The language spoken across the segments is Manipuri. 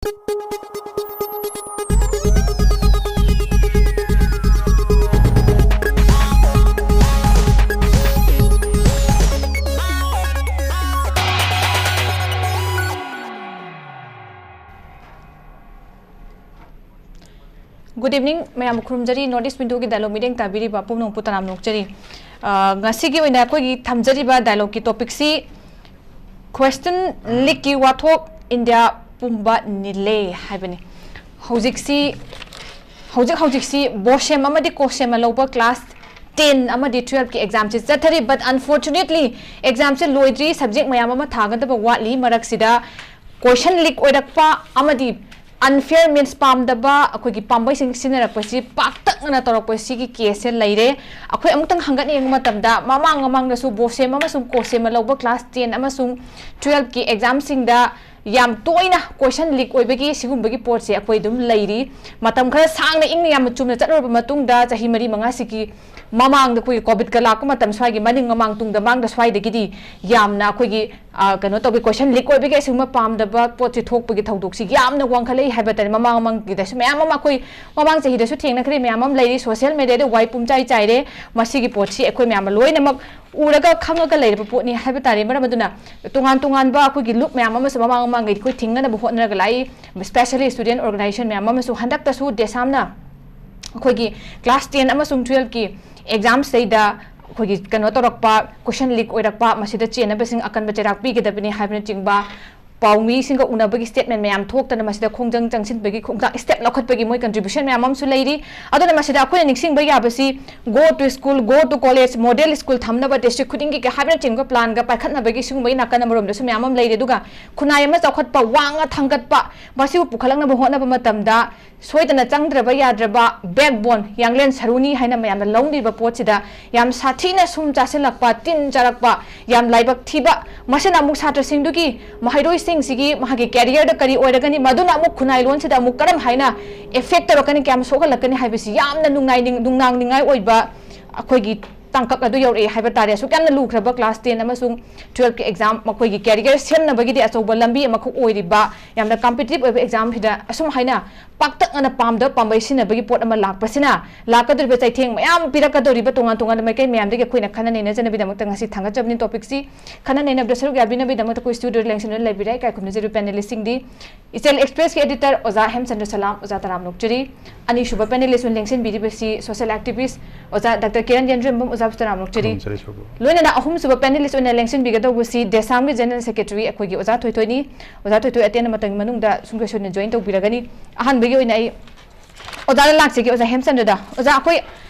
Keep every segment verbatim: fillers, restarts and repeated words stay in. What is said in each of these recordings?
Good evening, ꯃꯌꯥꯝꯕꯨ ꯈꯨꯔꯨꯝꯖꯔꯤ꯫ North East Window-ꯒꯤ dialogue ꯃꯤꯠꯌꯦꯡ ꯇꯥꯕꯤꯔꯤꯕ ꯄꯨꯝꯅꯃꯛꯄꯨ ꯇꯔꯥꯝꯅ ꯑꯣꯛꯆꯔꯤ꯫ ꯑ, ꯉꯁꯤꯒꯤ ꯑꯣꯏꯅ ꯑꯩꯈꯣꯏꯒꯤ ꯊꯝꯖꯔꯤꯕ dialogue-ꯀꯤ topic-ꯁꯤ Question leak-ꯀꯤ ꯋꯥꯊꯣꯛ ꯏꯟꯗꯤꯌꯥ ꯄꯨꯝꯕ ꯅꯤꯜꯂꯦ ꯍꯥꯏꯕꯅꯤ꯫ ꯍꯧꯖꯤꯛꯁꯤ, ꯍꯧꯖꯤꯛ ꯍꯧꯖꯤꯛꯁꯤ BOSEM ꯑꯃꯗꯤ COHSEM ꯂꯧꯕ class ten ꯑꯃꯗꯤ twelve-ꯀꯤ exam-ꯁꯤ ꯆꯠꯊꯔꯤ, but unfortunately exam-ꯁꯦ ꯂꯣꯏꯗ꯭ꯔꯤ, subject ꯃꯌꯥꯝ ꯑꯃ ꯊꯥꯒꯗꯕ ꯋꯥꯠꯂꯤ꯫ ꯃꯔꯛꯁꯤꯗ question leak ꯑꯣꯏꯔꯛꯄ ꯑꯃꯗꯤ unfair means ꯄꯥꯝꯗꯕ ꯑꯩꯈꯣꯏꯒꯤ ꯄꯥꯝꯕꯩꯁꯤꯡ ꯁꯤꯖꯤꯟꯅꯔꯛꯄꯁꯤ ꯄꯥꯛꯇꯛꯅꯅ ꯇꯧꯔꯛꯄ ꯁꯤꯒꯤ case-ꯁꯦ ꯂꯩꯔꯦ꯫ ꯑꯩꯈꯣꯏ ꯑꯃꯨꯛꯇꯪ ꯍꯪꯒꯠꯅ ꯌꯦꯡꯕ ꯃꯇꯝꯗ ꯃꯃꯥꯡ ꯃꯃꯥꯡꯗꯁꯨ BOSEM ꯑꯃꯁꯨꯡ COHSEM ꯂꯧꯕ class ten ꯑꯃꯁꯨꯡ twelve-ꯀꯤ exam-ꯁꯤꯡꯗ ꯌꯥꯝ ꯇꯣꯏꯅ question leak ꯑꯣꯏꯕꯒꯤ ꯁꯤꯒꯨꯝꯕꯒꯤ ꯄꯣꯠꯁꯦ ꯑꯩꯈꯣꯏ ꯑꯗꯨꯝ ꯂꯩꯔꯤ꯫ ꯃꯇꯝ ꯈꯔ ꯁꯥꯡꯅ ꯏꯪꯅ ꯌꯥꯝꯅ ꯆꯨꯝꯅ ꯆꯠꯂꯨꯔꯕ ꯃꯇꯨꯡꯗ, ꯆꯍꯤ ꯃꯔꯤ ꯃꯉꯥꯁꯤꯒꯤ ꯃꯃꯥꯡꯗ, ꯑꯩꯈꯣꯏꯒꯤ COVID-ꯀ ꯂꯥꯛꯄ ꯃꯇꯝ ꯁ꯭ꯋꯥꯏꯒꯤ ꯃꯅꯤꯡ ꯃꯃꯥꯡ ꯇꯨꯡꯗ ꯃꯥꯡꯗ ꯁ꯭ꯋꯥꯏꯗꯒꯤꯗꯤ ꯌꯥꯝꯅ ꯑꯩꯈꯣꯏꯒꯤ, ꯑ, ꯀꯩꯅꯣ ꯇꯧꯕꯒꯤ, question leak ꯑꯣꯏꯕꯒꯤ ꯑꯁꯤꯒꯨꯝꯕ ꯄꯥꯝꯗꯕ ꯄꯣꯠꯁꯤ ꯊꯣꯛꯄꯒꯤ ꯊꯧꯗꯣꯛꯁꯤ ꯌꯥꯝꯅ ꯋꯥꯡꯈꯠꯂꯛꯏ ꯍꯥꯏꯕ ꯇꯥꯔꯦ꯫ ꯃꯃꯥꯡ ꯃꯃꯥꯡꯒꯤꯗꯁꯨ ꯃꯌꯥꯝ ꯑꯃ, ꯑꯩꯈꯣꯏ ꯃꯃꯥꯡ ꯆꯍꯤꯗꯁꯨ ꯊꯦꯡꯅꯈ꯭ꯔꯦ, ꯃꯌꯥꯝ ꯑꯃ ꯂꯩꯔꯤ꯫ Social media-ꯗ ꯋꯥꯏ ꯄꯨꯝꯆꯥꯏ ꯆꯥꯏꯔꯦ꯫ ꯃꯁꯤꯒꯤ ꯄꯣꯠꯁꯤ ꯑꯩꯈꯣꯏ ꯃꯌꯥꯝ ꯑꯃ ꯂꯣꯏꯅꯃꯛ ꯎꯔꯒ ꯈꯪꯉꯒ ꯂꯩꯔꯕ ꯄꯣꯠꯅꯤ ꯍꯥꯏꯕ ꯇꯥꯔꯦ꯫ ꯃꯔꯝ ꯑꯗꯨꯅ ꯇꯣꯉꯥꯟ ꯇꯣꯉꯥꯟꯕ ꯑꯩꯈꯣꯏꯒꯤ look ꯃꯌꯥꯝ ꯑꯃꯁꯨ ꯃꯃꯥꯡ ꯃꯃꯥꯡꯉꯩꯗꯤ ꯑꯩꯈꯣꯏ ꯊꯤꯡꯅꯅꯕ ꯍꯣꯠꯅꯔꯒ ꯂꯥꯛꯏ꯫ Specially student organization ꯃꯌꯥꯝ ꯑꯃꯁꯨ ꯍꯟꯗꯛꯇꯁꯨ DESAM-ꯅ ꯑꯩꯈꯣꯏꯒꯤ class ten ꯑꯃꯁꯨꯡ twelve-ꯀꯤ exam-ꯁꯤꯗꯩꯗ ꯑꯩꯈꯣꯏꯒꯤ ꯀꯩꯅꯣ ꯇꯧꯔꯛꯄ, question leak ꯑꯣꯏꯔꯛꯄ, ꯃꯁꯤꯗ ꯆꯦꯟꯅꯕꯁꯤꯡ ꯑꯀꯟꯕ ꯆꯩꯔꯥꯛ ꯄꯤꯒꯗꯕꯅꯤ ꯍꯥꯏꯕꯅꯆꯤꯡꯕ ꯄꯥꯎꯃꯤꯁꯤꯡꯒ ꯎꯅꯕꯒꯤ statement ꯃꯌꯥꯝ ꯊꯣꯛꯇꯅ ꯃꯁꯤꯗ ꯈꯣꯡꯖꯪ ꯆꯪꯁꯤꯟꯕꯒꯤ ꯈꯣꯡꯊꯥꯡ, step ꯂꯧꯈꯠꯄꯒꯤ ꯃꯣꯏ contribution ꯃꯌꯥꯝ ꯑꯃꯁꯨ ꯂꯩꯔꯤ꯫ ꯑꯗꯨꯅ ꯃꯁꯤꯗ ꯑꯩꯈꯣꯏꯅ ꯅꯤꯡꯁꯤꯡꯕ ꯌꯥꯕꯁꯤ, go to school, go to college, model school ꯊꯝꯅꯕ district ꯈꯨꯗꯤꯡꯒꯤ ꯀ ꯍꯥꯏꯕꯅꯆꯤꯡꯕ plan-ꯒ ꯄꯥꯏꯈꯠꯅꯕꯒꯤ ꯁꯤꯒꯨꯝꯕꯒꯤ ꯅꯥꯀꯟ ꯑꯃꯔꯣꯝꯗꯁꯨ ꯃꯌꯥꯝ ꯑꯃ ꯂꯩꯔꯤ꯫ ꯑꯗꯨꯒ ꯈꯨꯟꯅꯥꯏ ꯑꯃ ꯆꯥꯎꯈꯠꯄ, ꯋꯥꯡꯅ ꯊꯥꯡꯒꯠꯄ, ꯃꯁꯤꯕꯨ ꯄꯨꯈꯠꯂꯛꯅꯕ ꯍꯣꯠꯅꯕ ꯃꯇꯝꯗ ꯁꯣꯏꯗꯅ ꯆꯪꯗ꯭ꯔꯕ ꯌꯥꯗ꯭ꯔꯕ backbone, ꯌꯥꯡꯂꯦꯟ ꯁꯔꯨꯅꯤ ꯍꯥꯏꯅ ꯃꯌꯥꯝꯅ ꯂꯧꯅꯔꯤꯕ ꯄꯣꯠꯁꯤꯗ ꯌꯥꯝ ꯁꯥꯊꯤꯅ ꯁꯨꯝ ꯆꯥꯁꯤꯜꯂꯛꯄ, ꯇꯤꯟ ꯆꯥꯔꯛꯄ, ꯌꯥꯝ ꯂꯥꯏꯕꯛ ꯊꯤꯕ, ꯃꯁꯤꯅ ꯑꯃꯨꯛ ꯁꯥꯇ꯭ꯔꯁꯤꯡꯗꯨꯒꯤ, ꯃꯍꯩꯔꯣꯏꯁꯤꯡꯁꯤꯒꯤ ꯃꯍꯥꯛꯀꯤ career-ꯗ ꯀꯔꯤ ꯑꯣꯏꯔꯒꯅꯤ, ꯃꯗꯨꯅ ꯑꯃꯨꯛ ꯈꯨꯟꯅꯥꯏ ꯂꯣꯟꯁꯤꯗ ꯑꯃꯨꯛ ꯀꯔꯝ ꯍꯥꯏꯅ effect ꯇꯧꯔꯛꯀꯅꯤ, ꯀꯌꯥꯝ ꯁꯣꯛꯍꯜꯂꯛꯀꯅꯤ ꯍꯥꯏꯕꯁꯤ ꯌꯥꯝꯅ ꯅꯨꯡꯉꯥꯏꯅꯤꯡ-, ꯅꯨꯡꯅꯥꯡꯅꯤꯡꯉꯥꯏ ꯑꯣꯏꯕ ꯑꯩꯈꯣꯏꯒꯤ ꯇꯥꯡꯀꯛ ꯑꯗꯨ ꯌꯧꯔꯛꯑꯦ ꯍꯥꯏꯕ ꯇꯥꯔꯦ꯫ ꯑꯁꯨꯛ ꯌꯥꯝꯅ ꯂꯨꯈ꯭ꯔꯕ class ten ꯑꯃꯁꯨꯡ twelve ꯀꯤ exam, ꯃꯈꯣꯏꯒꯤ career ꯁꯦꯝꯅꯕꯒꯤꯗꯤ ꯑꯆꯧꯕ ꯂꯝꯕꯤ ꯑꯃꯈꯛ ꯑꯣꯏꯔꯤꯕ, ꯌꯥꯝꯅ competitive ꯑꯣꯏꯕ exam ꯁꯤꯗ ꯑꯁꯨꯝ ꯍꯥꯏꯅ ꯄꯥꯛꯇꯛꯅꯅ ꯄꯥꯝꯗꯕ ꯄꯥꯝꯕꯩ ꯁꯤꯟꯅꯕꯒꯤ ꯄꯣꯠ ꯑꯃ ꯂꯥꯛꯄꯁꯤꯅ, ꯂꯥꯛꯀꯗꯧꯔꯤꯕ ꯆꯩꯊꯦꯡ ꯃꯌꯥꯝ ꯄꯤꯔꯛꯀꯗꯧꯔꯤꯕ ꯇꯣꯉꯥꯟ ꯇꯣꯉꯥꯟꯕ ꯃꯥꯏꯀꯩ ꯃꯌꯥꯝꯗꯒꯤ ꯑꯩꯈꯣꯏꯅ ꯈꯟꯅ ꯅꯩꯅꯖꯅꯕꯒꯤꯗꯃꯛꯇ ꯉꯁꯤ ꯊꯥꯡꯒꯠꯆꯕꯅꯤ꯫ Topic ꯁꯤ ꯈꯟꯅ ꯅꯩꯅꯕꯗ ꯁꯔꯨꯛ ꯌꯥꯕꯤꯅꯕꯒꯤꯗꯃꯛꯇ ꯑꯩꯈꯣꯏ studio ꯗ ꯂꯦꯡꯁꯤꯟꯗꯨꯅ ꯂꯩꯕꯤꯔꯦ ꯏꯀꯥꯏ ꯈꯨꯝꯅꯖꯔꯤꯕ panelist ꯁꯤꯡꯗꯤ, ꯏꯆꯦꯜ Express ꯀꯤ editor ꯑꯣꯖꯥ ꯍꯦꯝꯆꯟꯗ꯭ꯔ ꯁꯂꯥꯝ, ꯑꯣꯖꯥ ꯇꯔꯥꯝ ꯅꯣꯛꯆꯔꯤ꯫ ꯑꯅꯤꯁꯨꯕ panelist ꯑꯣꯏꯅ ꯂꯦꯡꯁꯤꯟꯕꯤꯔꯤꯕꯁꯤ social activist ꯑꯣꯖꯥ ꯗꯥꯛꯇꯔ ꯀꯤꯔꯟ ꯌꯦꯟꯗ꯭ꯔꯦꯝꯕꯝ, ꯑꯣꯖꯥꯕꯨꯁꯨ ꯇꯔꯥꯝ ꯅꯣꯛꯆꯔꯤ꯫ ꯈꯨꯔꯨꯝꯖꯔꯤ ꯁꯣꯏꯕꯨ꯫ ꯂꯣꯏꯅꯅ ꯑꯍꯨꯝꯁꯨꯕ panelist ꯑꯣꯏꯅ ꯂꯦꯡꯁꯤꯟꯕꯤꯒꯗꯧꯕꯁꯤ ꯗꯦꯁꯥꯝꯒꯤ general secretary ꯑꯩꯈꯣꯏꯒꯤ ꯑꯣꯖꯥ ꯊꯣꯏꯊꯣꯏꯅꯤ꯫ ꯑꯣꯖꯥ ꯊꯣꯏꯊꯣꯏ ꯑꯇꯦꯟꯕ ꯃꯇꯝꯒꯤ ꯃꯅꯨꯡꯗ ꯁꯨꯡꯁꯣꯏ ꯁꯣꯏꯗꯅ join ꯇꯧꯕꯤꯔꯒꯅꯤ꯫ ꯑꯍꯥꯟꯕꯒꯤ ꯑꯣꯏꯅ ꯑꯩ ꯑꯣꯖꯥꯗ ꯂꯥꯛꯆꯒꯦ, ꯑꯣꯖꯥ ꯍꯦꯝꯆꯟꯗ꯭ꯔꯗ꯫ ꯑꯣꯖꯥ, ꯑꯩꯈꯣꯏ,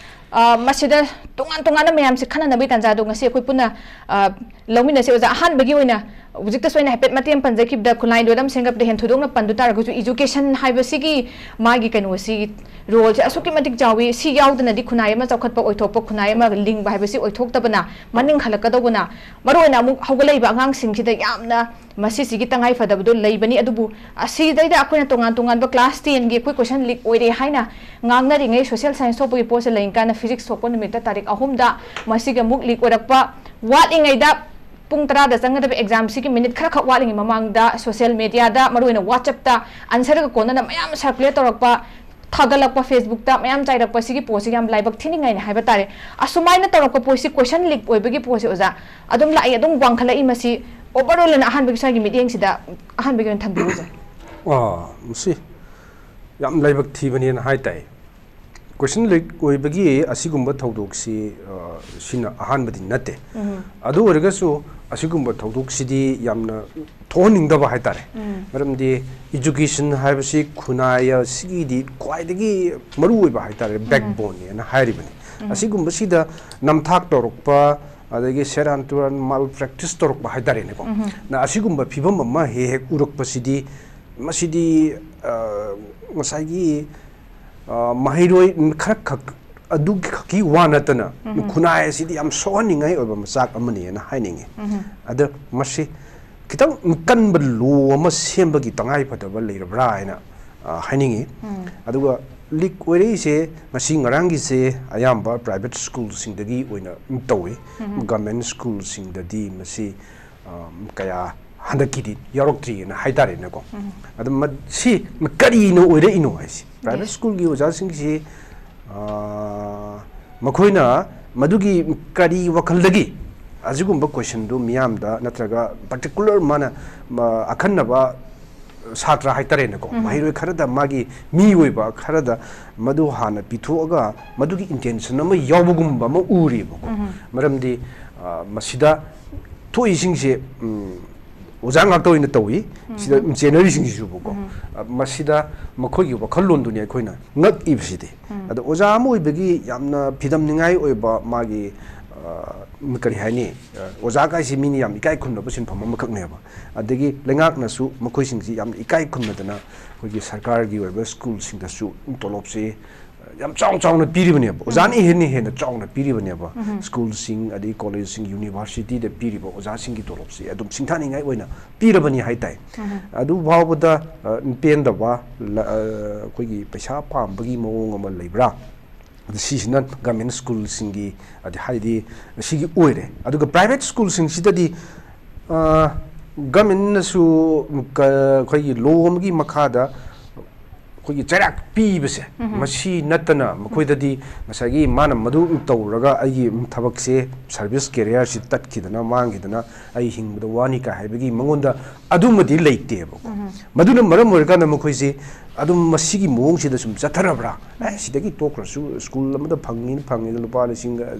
ꯑ, ꯃꯁꯤꯗ ꯇꯣꯉꯥꯟ ꯇꯣꯉꯥꯟꯕ ꯃꯌꯥꯝꯁꯦ ꯈꯟꯅꯅꯕꯒꯤ ꯇꯥꯟꯖꯥꯗꯣ ꯉꯁꯤ ꯑꯩꯈꯣꯏ ꯄꯨꯟꯅ, ꯑ, ꯂꯧꯃꯤꯟꯅꯁꯤ꯫ ꯑꯣꯖꯥ, ꯑꯍꯥꯟꯕꯒꯤ ꯑꯣꯏꯅ ꯍꯧꯖꯤꯛꯇꯁꯨ ꯑꯩꯅ ꯍꯥꯏꯐꯦꯠ ꯃꯇꯦꯛ ꯑꯃ ꯄꯟꯖꯈꯤꯕꯗ, ꯈꯨꯟꯅꯥꯏ ꯂꯣꯏꯔꯝ ꯁꯦꯝꯒꯠꯄꯗ ꯍꯦꯟ ꯊꯣꯏꯗꯣꯛꯅ ꯄꯟꯗꯨ ꯇꯥꯔꯒꯁꯨ, education ꯍꯥꯏꯕꯁꯤꯒꯤ ꯃꯥꯒꯤ ꯀꯩꯅꯣꯁꯤ, role ꯁꯦ ꯑꯁꯨꯛꯀꯤ ꯃꯇꯤꯛ ꯆꯥꯎꯏ꯫ ꯁꯤ ꯌꯥꯎꯗꯅꯗꯤ ꯈꯨꯟꯅꯥꯏ ꯑꯃ ꯆꯥꯎꯈꯠꯄ ꯑꯣꯏꯊꯣꯛꯄ, ꯈꯨꯟꯅꯥꯏ ꯑꯃ ꯂꯤꯡꯕ ꯍꯥꯏꯕꯁꯤ ꯑꯣꯏꯊꯣꯛꯇꯕꯅ ꯃꯅꯤꯡ ꯍꯜꯂꯛꯀꯗꯧꯕꯅ, ꯃꯔꯨꯑꯣꯏꯅ ꯑꯃꯨꯛ ꯍꯧꯒꯠꯂꯛꯏꯕ ꯑꯉꯥꯡꯁꯤꯡꯁꯤꯗ ꯌꯥꯝꯅ ꯃꯁꯤꯁꯤꯒꯤ ꯇꯉꯥꯏ ꯐꯗꯕꯗꯣ ꯂꯩꯕꯅꯤ꯫ ꯑꯗꯨꯕꯨ ꯑꯁꯤꯗꯩꯗ ꯑꯩꯈꯣꯏꯅ ꯇꯣꯉꯥꯟ ꯇꯣꯉꯥꯟꯕ class ten ꯒꯤ ꯑꯩꯈꯣꯏ question leak ꯑꯣꯏꯔꯦ ꯍꯥꯏꯅ ꯉꯥꯡꯅꯔꯤꯉꯩ, social science ꯊꯣꯛꯄꯒꯤ ꯄꯣꯠꯁꯦ ꯂꯩꯔꯤꯀꯥꯟꯗ physics ꯊꯣꯛꯄ ꯅꯨꯃꯤꯠꯇ ꯇꯥꯔꯤꯛ ꯑꯍꯨꯝꯗ ꯃꯁꯤꯒꯤ ꯑꯃꯨꯛ leak ꯑꯣꯏꯔꯛꯄ, ꯋꯥꯠꯂꯤꯉꯩꯗ ꯄꯨꯡ ꯇꯔꯥꯗ ꯆꯪꯒꯗꯕ exam ꯁꯤꯒꯤ minute ꯈꯔꯈꯛ ꯋꯥꯠꯂꯤꯉꯩ ꯃꯃꯥꯡꯗ social media ꯗ, ꯃꯔꯨꯑꯣꯏꯅ WhatsApp ꯇ answer ꯒ ꯀꯣꯟꯅꯅ ꯃꯌꯥꯝ circulate ꯇꯧꯔꯛꯄ, ꯊꯥꯒꯠꯂꯛꯄ, Facebook ꯇ ꯃꯌꯥꯝ ꯆꯥꯏꯔꯛꯄ, ꯁꯤꯒꯤ ꯄꯣꯠꯁꯤ ꯌꯥꯝ ꯂꯥꯏꯕꯛ ꯊꯤꯅꯤꯡꯉꯥꯏꯅꯤ ꯍꯥꯏꯕ ꯇꯥꯔꯦ꯫ ꯑꯁꯨꯃꯥꯏꯅ ꯇꯧꯔꯛꯄ ꯄꯣꯠꯁꯤ, question leak ꯑꯣꯏꯕꯒꯤ ꯄꯣꯠꯁꯤ, ꯑꯣꯖꯥ, ꯑꯗꯨꯝ ꯂꯥꯛꯏ, ꯑꯗꯨꯝ ꯋꯥꯡꯈꯠꯂꯛꯏ꯫ ꯃꯁꯤ overall ꯑꯣꯏꯅ ꯑꯍꯥꯟꯕꯒꯤ ꯁ꯭ꯋꯥꯏꯒꯤ ꯃꯤꯠꯌꯦꯡꯁꯤꯗ ꯑꯍꯥꯟꯕꯒꯤ ꯑꯣꯏꯅ ꯊꯝꯕꯤꯌꯨ, ꯑꯣꯖꯥ꯫ ꯑꯥ, ꯃꯁꯤ ꯌꯥꯝ ꯂꯥꯏꯕꯛ ꯊꯤꯕꯅꯦꯅ ꯍꯥꯏ ꯇꯥꯏ꯫ Question leak ꯑꯣꯏꯕꯒꯤ ꯑꯁꯤꯒꯨꯝꯕ ꯊꯧꯗꯣꯛꯁꯤ, ꯑ, ꯁꯤꯅ ꯑꯍꯥꯟꯕꯗꯤ ꯅꯠꯇꯦ꯫ ꯎꯝ꯫ ꯑꯗꯨ ꯑꯣꯏꯔꯒꯁꯨ ꯑꯁꯤꯒꯨꯝꯕ ꯊꯧꯗꯣꯛꯁꯤꯗꯤ ꯌꯥꯝꯅ ꯊꯣꯛꯍꯟꯅꯤꯡꯗꯕ ꯍꯥꯏ ꯇꯥꯔꯦ꯫ ꯎꯝ꯫ ꯃꯔꯝꯗꯤ education ꯍꯥꯏꯕꯁꯤ ꯈꯨꯟꯅꯥꯏ ꯑꯁꯤꯒꯤꯗꯤ ꯈ꯭ꯋꯥꯏꯗꯒꯤ ꯃꯔꯨꯑꯣꯏꯕ ꯍꯥꯏ ꯇꯥꯔꯦ, ꯎꯝ꯫ Backbone ꯅꯦꯅ ꯍꯥꯏꯔꯤꯕꯅꯤ꯫ ꯎꯝ꯫ ꯑꯁꯤꯒꯨꯝꯕꯁꯤꯗ ꯅꯝꯊꯥꯛ ꯇꯧꯔꯛꯄ, ꯑꯗꯒꯤ ꯁꯦꯔꯥꯟ ꯇꯨꯔꯥꯟ malpractice ꯇꯧꯔꯛꯄ ꯍꯥꯏ ꯇꯥꯔꯦꯅꯦꯀꯣ꯫ ꯎꯝ꯫ ꯅ ꯑꯁꯤꯒꯨꯝꯕ ꯐꯤꯕꯝ ꯑꯃ ꯍꯦꯛ ꯍꯦꯛ ꯎꯔꯛꯄꯁꯤꯗꯤ, ꯃꯁꯤꯗꯤ, ꯑ, ꯉꯁꯥꯏꯒꯤ, ꯑ, ꯃꯍꯩꯔꯣꯏ ꯈꯔꯈꯛ ꯑꯗꯨꯒꯤ ꯈꯛꯀꯤ ꯋꯥ ꯅꯠꯇꯅ, ꯎꯝ꯫ ꯈꯨꯟꯅꯥꯏ ꯑꯁꯤꯗꯤ ꯌꯥꯝ ꯁꯣꯛꯍꯟꯅꯤꯡꯉꯥꯏ ꯑꯣꯏꯕ ꯃꯆꯥꯛ ꯑꯃꯅꯦꯅ ꯍꯥꯏꯅꯤꯡꯉꯤ꯫ ꯎꯝ꯫ ꯑꯗ ꯃꯁꯤ ꯈꯤꯇꯪ ꯀꯟꯕ law ꯑꯃ ꯁꯦꯝꯕꯒꯤ ꯇꯉꯥꯏ ꯐꯗꯕ ꯂꯩꯔꯕ꯭ꯔꯥ ꯍꯥꯏꯅ, ꯑ, ꯍꯥꯏꯅꯤꯡꯉꯤ꯫ ꯎꯝ꯫ ꯑꯗꯨꯒ ꯂꯤꯛ ꯑꯣꯏꯔꯛꯏꯁꯦ ꯉꯁꯤ ꯉꯔꯥꯡꯒꯤꯁꯦ ꯑꯌꯥꯝꯕ ꯄ꯭ꯔꯥꯏꯚꯦꯠ ꯁ꯭ꯀꯨꯜꯁꯤꯡꯗꯒꯤ ꯑꯣꯏꯅ ꯇꯧꯏ꯫ ꯒꯚꯔꯟꯃꯦꯟ ꯁ꯭ꯀꯨꯜꯁꯤꯡꯗꯗꯤ ꯃꯁꯤ, ꯑ, ꯀꯌꯥ ꯍꯟꯗꯛꯀꯤꯗꯤ ꯌꯥꯎꯔꯛꯇ꯭ꯔꯤꯑꯅ ꯍꯥꯏꯇꯥꯔꯦꯅꯦꯀꯣ꯫ ꯑꯗꯨ ꯃ-, ꯁꯤ ꯀꯔꯤꯅ ꯑꯣꯏꯔꯛꯏꯅꯣ ꯍꯥꯏꯁꯤ, ꯄ꯭ꯔꯥꯏꯚꯦꯠ ꯁ꯭ꯀꯨꯜꯒꯤ ꯑꯣꯖꯥꯁꯤꯡꯁꯤ, ꯑ, ꯃꯈꯣꯏꯅ ꯃꯗꯨꯒꯤ ꯀꯔꯤ ꯋꯥꯈꯜꯗꯒꯤ ꯑꯁꯤꯒꯨꯝꯕ ꯀꯣꯏꯁꯟꯗꯨ ꯃꯤꯌꯥꯝꯗ ꯅꯠꯇ꯭ꯔꯒ ꯄꯥꯔꯇꯤꯀꯨꯂꯔ ꯃꯥꯅ, ꯃ-, ꯑꯈꯟꯅꯕ ꯁꯥꯇ꯭ꯔ ꯍꯥꯏꯇꯥꯔꯦꯅꯦꯀꯣ, ꯃꯍꯩꯔꯣꯏ ꯈꯔꯗ, ꯃꯥꯒꯤ ꯃꯤꯑꯣꯏꯕ ꯈꯔꯗ ꯃꯗꯨ ꯍꯥꯟꯅ ꯄꯤꯊꯣꯛꯑꯒ ꯃꯗꯨꯒꯤ ꯏꯟꯇꯦꯟꯁꯟ ꯑꯃ ꯌꯥꯎꯕꯒꯨꯝꯕ ꯑꯃ ꯎꯔꯤꯕꯀꯣ꯫ ꯃꯔꯝꯗꯤ, ꯑ, ꯃꯁꯤꯗ ꯊꯣꯛꯏꯁꯤꯡꯁꯦ, ꯎꯝ, ꯑꯣꯖꯥ ꯉꯥꯛꯇ ꯑꯣꯏꯅ ꯇꯧꯏ꯫ ꯁꯤꯗ ꯆꯦꯟꯅꯔꯤꯁꯤꯡꯁꯤꯁꯨꯕꯀꯣ꯫ ꯑ, ꯃꯁꯤꯗ ꯃꯈꯣꯏꯒꯤ ꯋꯥꯈꯜꯂꯣꯟꯗꯨꯅꯤ ꯑꯩꯈꯣꯏꯅ ꯉꯛꯏꯕꯁꯤꯗꯤ꯫ ꯑꯗꯣ ꯑꯣꯖꯥ ꯑꯃ ꯑꯣꯏꯕꯒꯤ ꯌꯥꯝꯅ ꯐꯤꯗꯝꯅꯤꯡꯉꯥꯏ ꯑꯣꯏꯕ ꯃꯥꯒꯤ, ꯑ, ꯀꯔꯤ ꯍꯥꯏꯅꯤ, ꯑ, ꯑꯣꯖꯥ ꯀꯥꯏꯁꯤ ꯃꯤꯅ ꯌꯥꯝ ꯏꯀꯥꯏ ꯈꯨꯝꯅꯕ ꯁꯤꯟꯐꯝ ꯑꯃꯈꯛꯅꯦꯕ꯫ ꯑꯗꯒꯤ ꯂꯩꯉꯥꯛꯅꯁꯨ ꯃꯈꯣꯏꯁꯤꯡꯁꯤ ꯌꯥꯝꯅ ꯏꯀꯥꯏ ꯈꯨꯝꯅꯗꯅ ꯑꯩꯈꯣꯏꯒꯤ ꯁꯔꯀꯥꯔꯒꯤ ꯑꯣꯏꯕ ꯁ꯭ꯀꯨꯜꯁꯤꯡꯗꯁꯨ ꯇꯣꯂꯣꯞꯁꯤ ꯌꯥꯝ ꯆꯥꯎ ꯆꯥꯎꯅ ꯄꯤꯔꯤꯕꯅꯦꯕ꯫ ꯑꯣꯖꯥꯅ ꯍꯦꯟꯅ ꯍꯦꯟꯅ ꯆꯥꯎꯅ ꯄꯤꯔꯤꯕꯅꯦꯕ꯫ ꯁ꯭ꯀꯨꯜꯁꯤꯡ ꯑꯗꯩ ꯀꯣꯂꯦꯖꯁꯤꯡ, ꯌꯨꯅꯤꯚꯔꯁꯤꯇꯤꯗ ꯄꯤꯔꯤꯕ ꯑꯣꯖꯥꯁꯤꯡꯒꯤ ꯇꯣꯂꯣꯞꯁꯤ ꯑꯗꯨꯝ ꯁꯤꯡꯊꯥꯅꯤꯡꯉꯥꯏ ꯑꯣꯏꯅ ꯄꯤꯔꯕꯅꯤ ꯍꯥꯏꯇꯥꯏ꯫ ꯑꯗꯨ ꯐꯥꯎꯕꯗ, ꯑ, ꯄꯦꯟꯗꯕ, ꯂ-, ꯑ, ꯑꯩꯈꯣꯏꯒꯤ ꯄꯩꯁꯥ ꯄꯥꯝꯕꯒꯤ ꯃꯑꯣꯡ ꯑꯃ ꯂꯩꯕ꯭ꯔꯥ? ꯑꯗ ꯁꯤꯁꯤꯅ ꯒꯚꯔꯟꯃꯦꯟ ꯁ꯭ꯀꯨꯜꯁꯤꯡꯒꯤ, ꯑꯗ ꯍꯥꯏꯗꯤ ꯁꯤꯒꯤ ꯑꯣꯏꯔꯦ꯫ ꯑꯗꯨꯒ ꯄ꯭ꯔꯥꯏꯚꯦꯠ ꯁ꯭ꯀꯨꯜꯁꯤꯡꯁꯤꯗꯗꯤ, ꯑ, ꯒꯚꯔꯟꯃꯦꯟꯅꯁꯨ ꯀ-, ꯑꯩꯈꯣꯏꯒꯤ ꯂꯣ ꯑꯃꯒꯤ ꯃꯈꯥꯗ ꯑꯩꯈꯣꯏꯒꯤ ꯆꯩꯔꯥꯛ ꯄꯤꯕꯁꯦ, ꯃꯁꯤ ꯅꯠꯇꯅ ꯃꯈꯣꯏꯗꯗꯤ ꯉꯁꯥꯏꯒꯤ ꯃꯥꯅ ꯃꯗꯨ ꯇꯧꯔꯒ ꯑꯩꯒꯤ ꯊꯕꯛꯁꯦ, ꯁꯔꯚꯤꯁ ꯀꯦꯔꯤꯌꯔꯁꯤ ꯇꯠꯈꯤꯗꯅ, ꯃꯥꯡꯈꯤꯗꯅ ꯑꯩ ꯍꯤꯡꯕꯗ ꯋꯥꯅꯤ ꯀꯥꯏ ꯍꯥꯏꯕꯒꯤ ꯃꯉꯣꯟꯗ ꯑꯗꯨꯃꯗꯤ ꯂꯩꯇꯦꯕꯀꯣ꯫ ꯃꯗꯨꯅ ꯃꯔꯝ ꯑꯣꯏꯔꯀꯥꯟꯗ ꯃꯈꯣꯏꯁꯤ ꯑꯗꯨꯝ ꯃꯁꯤꯒꯤ ꯃꯑꯣꯡꯁꯤꯗ ꯁꯨꯝ ꯆꯠꯊꯔꯕ꯭ꯔꯥ? ꯑꯦ, ꯁꯤꯗꯒꯤ ꯇꯣꯛꯈ꯭ꯔꯁꯨ, ꯁ꯭ꯀꯨꯜ ꯑꯃꯗ ꯐꯪꯉꯤꯅ ꯐꯪꯉꯤꯗ ꯂꯨꯄꯥ ꯂꯤꯁꯤꯡ, ꯑ,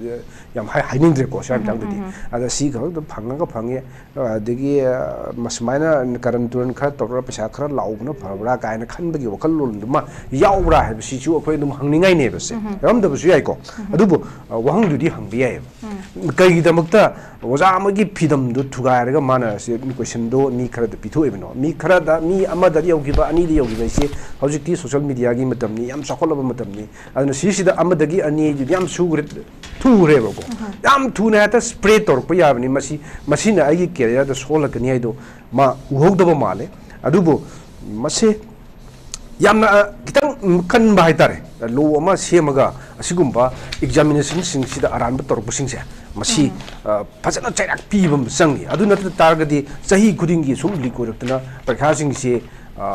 ꯌꯥꯝ ꯍꯥꯏ-, ꯍꯥꯏꯅꯤꯡꯗ꯭ꯔꯦꯀꯣ, ꯁ꯭ꯋꯥꯏ ꯃꯇꯥꯡꯗꯗꯤ꯫ ꯑꯗ ꯁꯤ ꯈꯛꯇ ꯐꯪꯉꯒ ꯐꯪꯉꯦ, ꯑꯗꯒꯤ, ꯑ, ꯃ-, ꯁꯨꯃꯥꯏꯅ ꯀꯔꯟ ꯇꯨꯔꯟ ꯈꯔ ꯇꯧꯔꯒ ꯄꯩꯁꯥ ꯈꯔ ꯂꯥꯛꯎꯕꯅ ꯐꯕ꯭ꯔꯥ ꯀꯥꯏꯅ ꯈꯟꯕꯒꯤ ꯋꯥꯈꯜꯂꯣꯟꯗꯨꯃ ꯌꯥꯎꯕ꯭ꯔꯥ ꯍꯥꯏꯕꯁꯤꯁꯨ ꯑꯩꯈꯣꯏ ꯑꯗꯨꯝ ꯍꯪꯅꯤꯡꯉꯥꯏꯅꯦꯕ ꯁꯦ꯫ ꯌꯥꯎꯔꯝꯗꯕꯁꯨ ꯌꯥꯏꯀꯣ꯫ ꯑꯗꯨꯕꯨ, ꯑ, ꯋꯥꯍꯪꯗꯨꯗꯤ ꯍꯪꯕ ꯌꯥꯏꯌꯦꯕ꯫ ꯀꯩꯒꯤꯗꯃꯛꯇ ꯑꯣꯖꯥ ꯑꯃꯒꯤ ꯐꯤꯗꯝꯗꯣ ꯊꯨꯒꯥꯏꯔꯒ ꯃꯥꯅ ꯁꯤ ꯀꯣꯏꯁꯟꯗꯣ ꯃꯤ ꯈꯔꯗ ꯄꯤꯊꯣꯛꯏꯕꯅꯣ? ꯃꯤ ꯈꯔꯗ, ꯃꯤ ꯑꯃꯗ ꯌꯧꯈꯤꯕ, ꯑꯅꯤꯗ ꯌꯧꯈꯤꯕ ꯍꯥꯏꯁꯦ ꯍꯧꯖꯤꯛꯇꯤ ꯁꯣꯁꯦꯜ ꯃꯤꯗꯤꯌꯥꯒꯤ ꯃꯇꯝꯅꯤ, ꯌꯥꯝ ꯆꯥꯎꯈꯠꯂꯕ ꯃꯇꯝꯅꯤ꯫ ꯑꯗꯨꯅ ꯁꯤꯁꯤꯗ ꯑꯃꯗꯒꯤ ꯑꯅꯤ ꯌꯥꯝ ꯁꯨꯈ꯭ꯔꯦ, ꯊꯨꯈ꯭ꯔꯦꯕꯀꯣ꯫ ꯌꯥꯝ ꯊꯨꯅ ꯍꯦꯛꯇ ꯁ꯭ꯄ꯭ꯔꯦꯗ ꯇꯧꯔꯛꯄ ꯌꯥꯕꯅꯤ꯫ ꯃꯁꯤ, ꯃꯁꯤꯅ ꯑꯩꯒꯤ ꯀꯦꯔꯤꯌꯔꯗ ꯁꯣꯛꯍꯜꯂꯛꯀꯅꯤ ꯍꯥꯏꯗꯣ ꯃꯥ ꯎꯍꯧꯗꯕ ꯃꯥꯜꯂꯦ꯫ ꯑꯗꯨꯕꯨ ꯃꯁꯤ ꯌꯥꯝꯅ, ꯑ, ꯈꯤꯇꯪ, ꯎꯝ, ꯀꯟꯕ ꯍꯥꯏꯇꯥꯔꯦ꯫ Law ꯑꯃ ꯁꯦꯝꯃꯒ ꯑꯁꯤꯒꯨꯝꯕ examinationꯁꯤꯡꯁꯤꯗ ꯑꯔꯥꯟꯕ ꯇꯧꯔꯛꯄꯁꯤꯡꯁꯦ, ꯃꯁꯤ, ꯎꯝ꯫ ꯑ, ꯐꯖꯅ ꯆꯩꯔꯥꯛ ꯄꯤꯕ ꯑꯃ ꯆꯪꯉꯤ꯫ ꯑꯗꯨ ꯅꯠꯇ ꯇꯥꯔꯒꯗꯤ ꯆꯍꯤ ꯈꯨꯗꯤꯡꯒꯤ ꯁꯨꯝ leak ꯑꯣꯏꯔꯛꯇꯅ ꯄꯔꯤꯈꯥꯁꯤꯡꯁꯦ, ꯑ,